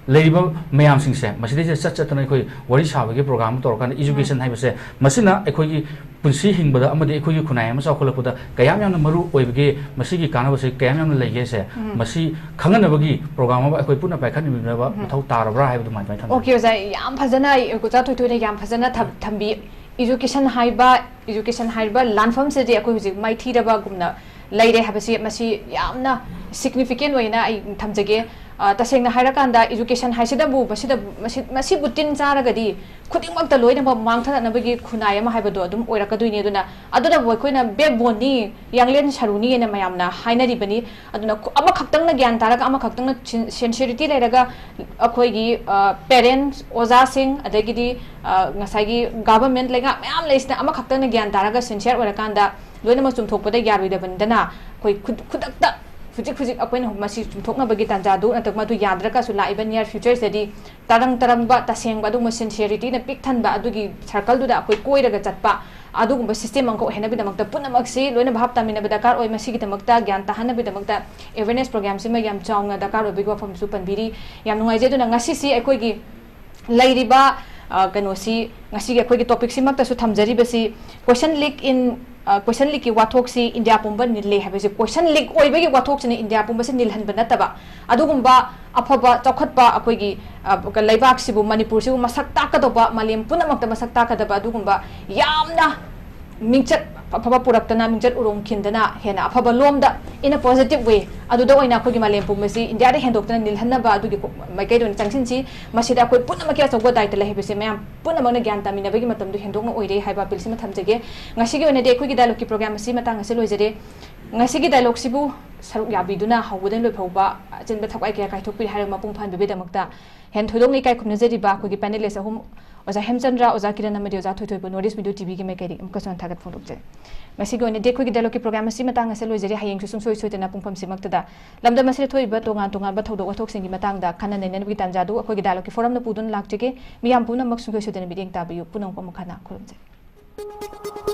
ꯂꯩꯔꯤꯕ ꯃꯌꯥꯝꯁꯤꯡꯁꯦ, ꯃꯁꯤꯗꯩꯁꯤꯗ ꯆꯠ ꯆꯠꯇꯅ ꯑꯩꯈꯣꯏ ꯋꯥꯔꯤ ꯁꯥꯕꯒꯤ ꯄ꯭ꯔꯣꯒ꯭ꯔꯥꯝ ꯑꯃ ꯇꯧꯔꯀꯥꯟꯗ, ꯏꯖꯨꯀꯦꯁꯟ ꯍꯥꯏꯕꯁꯦ, ꯃꯁꯤꯅ ꯑꯩꯈꯣꯏꯒꯤ ꯄꯨꯟꯁꯤ ꯍꯤꯡꯕꯗ ꯑꯃꯗꯤ ꯑꯩꯈꯣꯏꯒꯤ ꯈꯨꯟꯅꯥꯏ ꯑꯃ ꯆꯥꯎꯈꯠꯂꯛꯄꯗ ꯀꯌꯥꯝ ꯌꯥꯝꯅ ꯃꯔꯨ ꯑꯣꯏꯕꯒꯦ, ꯃꯁꯤꯒꯤ ꯀꯥꯟꯅꯕꯁꯦ ꯀꯌꯥꯝ ꯌꯥꯝꯅ ꯂꯩꯒꯦꯁꯦ, ꯃꯁꯤ ꯈꯪꯍꯟꯅꯕꯒꯤ ꯄ꯭ꯔꯣꯒ꯭ꯔꯥꯝ ꯑꯃ ꯑꯩꯈꯣꯏ ꯄꯨꯟꯅ ꯄꯥꯏꯈꯠꯃꯤꯟꯅꯕ ꯃꯊꯧ ꯇꯥꯔꯕ꯭ꯔꯥ ꯍꯥꯏꯕꯗꯨꯃꯥꯏꯅ ꯊꯝꯖꯒꯦ꯫ ꯑꯣꯀꯦ ꯑꯣꯖꯥ, ꯌꯥꯝ ꯐꯖꯅ ꯑꯣꯖꯥ ꯊꯣꯏꯊꯣꯏꯅ ꯌꯥꯝ ꯐꯖꯅ ꯊꯝ- ꯊꯝꯕꯤ꯫ ꯏꯖꯨꯀꯦꯁꯟ ꯍꯥꯏꯕ, ꯏꯖꯨꯀꯦꯁꯟ ꯍꯥꯏꯔꯤꯕ ꯂꯥꯟꯐꯝꯁꯤꯗꯤ ꯑꯩꯈꯣꯏ ꯍꯧꯖꯤꯛ ꯃꯥꯏꯊꯤꯔꯕꯒꯨꯝꯅ ꯂꯩꯔꯦ ꯍꯥꯏꯕꯁꯤ, ꯃꯁꯤ ꯌꯥꯝꯅ ꯁꯤꯒꯅꯤꯐꯤꯀꯦꯟ ꯑꯣꯏꯅ ꯑꯩ ꯊꯝꯖꯒꯦ꯫ ꯑ, ꯇꯁꯦꯡꯅ ꯍꯥꯏꯔꯀꯥꯟꯗ, ꯏꯖꯨꯀꯦꯁꯟ ꯍꯥꯏꯁꯤꯗꯕꯨ, ꯃꯁꯤꯗ, ꯃꯁꯤ, ꯃꯁꯤꯕꯨ ꯇꯤꯟ ꯆꯥꯔꯒꯗꯤ ꯈꯨꯗꯤꯡꯃꯛꯇ ꯂꯣꯏꯅꯃꯛ ꯃꯥꯡꯊꯔꯛꯅꯕꯒꯤ ꯈꯨꯟꯅꯥꯏ ꯑꯃ ꯍꯥꯏꯕꯗꯣ ꯑꯗꯨꯝ ꯑꯣꯏꯔꯛꯀꯗꯣꯏꯅꯤ꯫ ꯑꯗꯨꯅ ꯑꯗꯨꯅꯕꯨ ꯑꯩꯈꯣꯏꯅ ꯕꯦꯛꯕꯣꯟꯅꯤ, ꯌꯥꯡꯂꯦꯟ ꯁꯔꯨꯅꯤ ꯍꯥꯏꯅ ꯃꯌꯥꯝꯅ ꯍꯥꯏꯅꯔꯤꯕꯅꯤ꯫ ꯑꯗꯨꯅ ꯈꯨ-, ꯑꯃꯈꯛꯇꯪꯅ ꯒ꯭ꯌꯥꯟ ꯇꯥꯔꯒ, ꯑꯃꯈꯛꯇꯪꯅ ꯁꯤꯟ-, ꯁꯦꯟꯁꯤꯌꯔꯤꯇꯤ ꯂꯩꯔꯒ, ꯑꯩꯈꯣꯏꯒꯤ, ꯑ, ꯄꯦꯔꯦꯟꯠꯁ, ꯑꯣꯖꯥꯁꯤꯡ, ꯑꯗꯒꯤꯗꯤ, ꯑ, ꯉꯁꯥꯏꯒꯤ ꯒꯚꯔꯟꯃꯦꯟꯠ, ꯂꯩꯉꯥꯛ ꯃꯌꯥꯝ ꯂꯩꯁꯤꯅ ꯑꯃꯈꯛꯇꯪꯅ ꯒ꯭ꯌꯥꯟ ꯇꯥꯔꯒ ꯁꯤꯟꯁꯤꯌꯔ ꯑꯣꯏꯔꯀꯥꯟꯗ ꯂꯣꯏꯅꯃꯛ ꯆꯨꯝꯊꯣꯛꯄꯗ ꯌꯥꯔꯣꯏꯗꯕꯅꯤꯗꯅ꯫ ꯑꯩꯈꯣꯏ ꯈꯨ-, ꯈꯨꯗꯛꯇ ꯍꯧꯖꯤꯛ ꯍꯧꯖꯤꯛ ꯑꯩꯈꯣꯏꯅ ꯃꯁꯤ ꯆꯨꯝꯊꯣꯛꯅꯕꯒꯤ ꯇꯥꯟꯖꯥꯗꯨ, ꯅꯠꯇ꯭ꯔꯒ ꯃꯗꯨ ꯌꯥꯗ꯭ꯔꯒꯁꯨ ꯂꯥꯛꯏꯕ ꯅꯤꯌꯔ ꯐ꯭ꯌꯨꯆꯔꯁꯤꯗꯗꯤ ꯇꯔꯪ ꯇꯔꯪꯕ, ꯇꯁꯦꯡꯕ, ꯑꯗꯨꯒꯨꯝꯕ ꯁꯤꯟꯁꯤꯌꯔꯤꯇꯤꯅ ꯄꯤꯛ ꯊꯟꯕ ꯑꯗꯨꯒꯤ ꯁꯔꯀꯜꯗꯨꯗ ꯑꯩꯈꯣꯏ ꯀꯣꯏꯔꯒ ꯆꯠꯄ, ꯑꯗꯨꯒꯨꯝꯕ ꯁꯤꯁꯇꯦꯝ ꯑꯃꯈꯛ ꯑꯣꯏꯍꯟꯅꯕꯒꯤꯗꯃꯛꯇ ꯄꯨꯝꯅꯃꯛꯁꯤ ꯂꯣꯏꯅ ꯚꯥꯞ ꯇꯥꯃꯤꯟꯅꯕ ꯗꯔꯀꯥꯔ ꯑꯣꯏ꯫ ꯃꯁꯤꯒꯤꯗꯃꯛꯇ, ꯒ꯭ꯌꯥꯟ ꯇꯥꯍꯟꯅꯕꯒꯤꯗꯃꯛꯇ ꯑꯦꯋꯦꯔꯅꯦꯁ ꯄ꯭ꯔꯣꯒ꯭ꯔꯥꯝꯁꯤꯃ ꯌꯥꯝ ꯆꯥꯎꯅ ꯗꯔꯀꯥꯔ ꯑꯣꯏꯕꯒꯤ ꯋꯥꯐꯝꯁꯨ ꯄꯟꯕꯤꯔꯤ꯫ ꯌꯥꯝ ꯅꯨꯡꯉꯥꯏꯖꯩ꯫ ꯑꯗꯨꯅ ꯉꯁꯤꯁꯤ ꯑꯩꯈꯣꯏꯒꯤ ꯂꯩꯔꯤꯕ, ꯑ, ꯀꯩꯅꯣꯁꯤ, ꯉꯁꯤꯒꯤ ꯑꯩꯈꯣꯏꯒꯤ ꯇꯣꯄꯤꯛꯁꯤꯃꯛꯇꯁꯨ ꯊꯝꯖꯔꯤꯕꯁꯤ, ꯀꯣꯏꯁꯟ ꯂꯤꯛ ꯏꯟ, ꯑ, ꯀꯣꯏꯁꯟ ꯂꯤꯛꯀꯤ ꯋꯥꯊꯣꯛꯁꯤ ꯏꯟꯗꯤꯌꯥ ꯄꯨꯝꯕ ꯅꯤꯜꯂꯦ ꯍꯥꯏꯕꯁꯤ, ꯀꯣꯏꯁꯟ ꯂꯤꯛ ꯑꯣꯏꯕꯒꯤ ꯋꯥꯊꯣꯛꯁꯤꯅ ꯏꯟꯗꯤꯌꯥ ꯄꯨꯝꯕꯁꯤ ꯅꯤꯜꯍꯟꯕ ꯅꯠꯇꯕ, ꯑꯗꯨꯒꯨꯝꯕ ꯑꯐꯕ ꯆꯥꯎꯈꯠꯄ ꯑꯩꯈꯣꯏꯒꯤ, ꯑ, ꯂꯩꯕꯥꯛꯁꯤꯕꯨ, ꯃꯅꯤꯄꯨꯔꯁꯤꯕꯨ ꯃꯁꯛ ꯇꯥꯛꯀꯗꯧꯕ, ꯃꯥꯂꯦꯝ ꯄꯨꯝꯅꯃꯛꯇ ꯃꯁꯛ ꯇꯥꯛꯀꯗꯕ ꯑꯗꯨꯒꯨꯝꯕ ꯌꯥꯝꯅ ꯃꯤꯡꯆꯠ ꯑꯐꯕ ꯄꯨꯔꯛꯇꯅ, ꯃꯤꯡꯆꯠ ꯎꯔꯣꯡ ꯈꯤꯟꯗꯅ, ꯍꯦꯟꯅ ꯑꯐꯕ ꯂꯣꯝꯗ, in a positive way, ꯑꯗꯨꯗ ꯑꯣꯏꯅ ꯑꯩꯈꯣꯏꯒꯤ ꯃꯥꯂꯦꯝ ꯄꯨꯝꯕꯁꯤ ꯏꯟꯗꯤꯌꯥꯗ ꯍꯦꯟꯗꯣꯛꯇꯅ ꯅꯤꯜꯍꯟꯅꯕ ꯑꯗꯨꯒꯤ ꯀꯣ-, ꯃꯥꯏꯀꯩꯗ ꯑꯣꯏꯅ ꯆꯪꯁꯤꯟꯁꯤ꯫ ꯃꯁꯤꯗ ꯑꯩꯈꯣꯏ ꯄꯨꯝꯅꯃꯛꯀꯤ ꯑꯆꯧꯕ ꯗꯥꯏꯇ ꯂꯩ ꯍꯥꯏꯕꯁꯦ ꯃꯌꯥꯝ ꯄꯨꯝꯅꯃꯛꯅ ꯒ꯭ꯌꯥꯟ ꯇꯥꯃꯤꯟꯅꯕꯒꯤ ꯃꯇꯝꯗꯨ ꯍꯦꯟꯗꯣꯛꯅ ꯑꯣꯏꯔꯦ ꯍꯥꯏꯕ ꯑꯄꯤꯜꯁꯤꯃ ꯊꯝꯖꯒꯦ꯫ ꯉꯁꯤꯒꯤ ꯑꯣꯏꯅꯗꯤ ꯑꯩꯈꯣꯏꯒꯤ ꯗꯥꯏꯂꯣꯒꯀꯤ ꯄ꯭ꯔꯣꯒ꯭ꯔꯥꯝ ꯑꯁꯤ ꯃꯇꯥꯡ ꯑꯁꯤ ꯂꯣꯏꯖꯔꯦ꯫ ꯉꯁꯤꯒꯤ ꯗꯥꯏꯂꯣꯒꯁꯤꯕꯨ ꯁꯔꯨꯛ ꯌꯥꯕꯤꯗꯨꯅ ꯍꯧꯕꯗꯒꯤ ꯂꯣꯏ ꯐꯥꯎꯕ ꯑꯆꯤꯟꯕ ꯊꯋꯥꯏ ꯀꯌꯥ ꯀꯥꯏꯊꯣꯛꯄꯤꯔꯦ ꯍꯥꯏꯔꯒ ꯃꯄꯨꯡ ꯐꯥꯍꯟꯕꯤꯕꯒꯤꯗꯃꯛꯇ ꯍꯦꯟꯅ ꯊꯣꯏꯗꯣꯛꯅ ꯏꯀꯥꯏ ꯈꯨꯝꯅꯖꯔꯤꯕ ꯑꯩꯈꯣꯏꯒꯤ panelist ꯑꯍꯨꯝ, ꯑꯣꯖꯥ ꯍꯦꯝꯆꯟꯗ꯭ꯔ, ꯑꯣꯖꯥ ꯀꯤꯔꯟ ꯑꯃꯗꯤ ꯑꯣꯖꯥ ꯊꯣꯏꯊꯣꯏꯕꯨ North East Media TVꯒꯤ ꯃꯥꯏꯀꯩꯗꯒꯤ ꯑꯃꯨꯛꯀꯁꯨ ꯍꯟꯅ ꯊꯥꯒꯠ ꯐꯣꯡꯗꯣꯛꯆꯔꯤ꯫ ꯉꯁꯤꯒꯤ ꯑꯣꯏꯅꯗꯤ ꯑꯩꯈꯣꯏꯒꯤ dialogueꯀꯤ programme ꯑꯁꯤ ꯃꯇꯥꯡ ꯑꯁꯤꯗ ꯂꯣꯏꯖꯔꯤ꯫ ꯍꯌꯦꯡꯁꯨ ꯁꯨꯡꯁꯣꯏ ꯁꯣꯏꯗꯅ ꯄꯨꯡꯐꯝꯁꯤꯃꯛꯇꯗ ꯂꯝꯗꯝ ꯑꯁꯤꯗ ꯊꯣꯛꯏꯕ ꯇꯣꯉꯥꯟ ꯇꯣꯉꯥꯟꯕ ꯊꯧꯗꯣꯛ ꯋꯥꯊꯣꯛꯁꯤꯡꯒꯤ ꯃꯇꯥꯡꯗ ꯈꯟꯅ ꯅꯩꯅꯅꯕꯒꯤ ꯇꯥꯟꯖꯥꯗꯨ ꯑꯩꯈꯣꯏꯒꯤ dialogueꯀꯤ forumꯅ ꯄꯨꯗꯨꯅ ꯂꯥꯛꯆꯒꯦ꯫ ꯃꯤꯌꯥꯝ ꯄꯨꯝꯅꯃꯛ ꯁꯨꯡꯁꯣꯏ ꯁꯣꯏꯗꯅ ꯃꯤꯠꯌꯦꯡ ꯇꯥꯕꯤꯌꯨ꯫ ꯄꯨꯝꯅꯃꯛꯄꯨ ꯑꯃꯨꯛ ꯍꯟꯅ ꯈꯨꯔꯨꯝꯖꯔꯤ꯫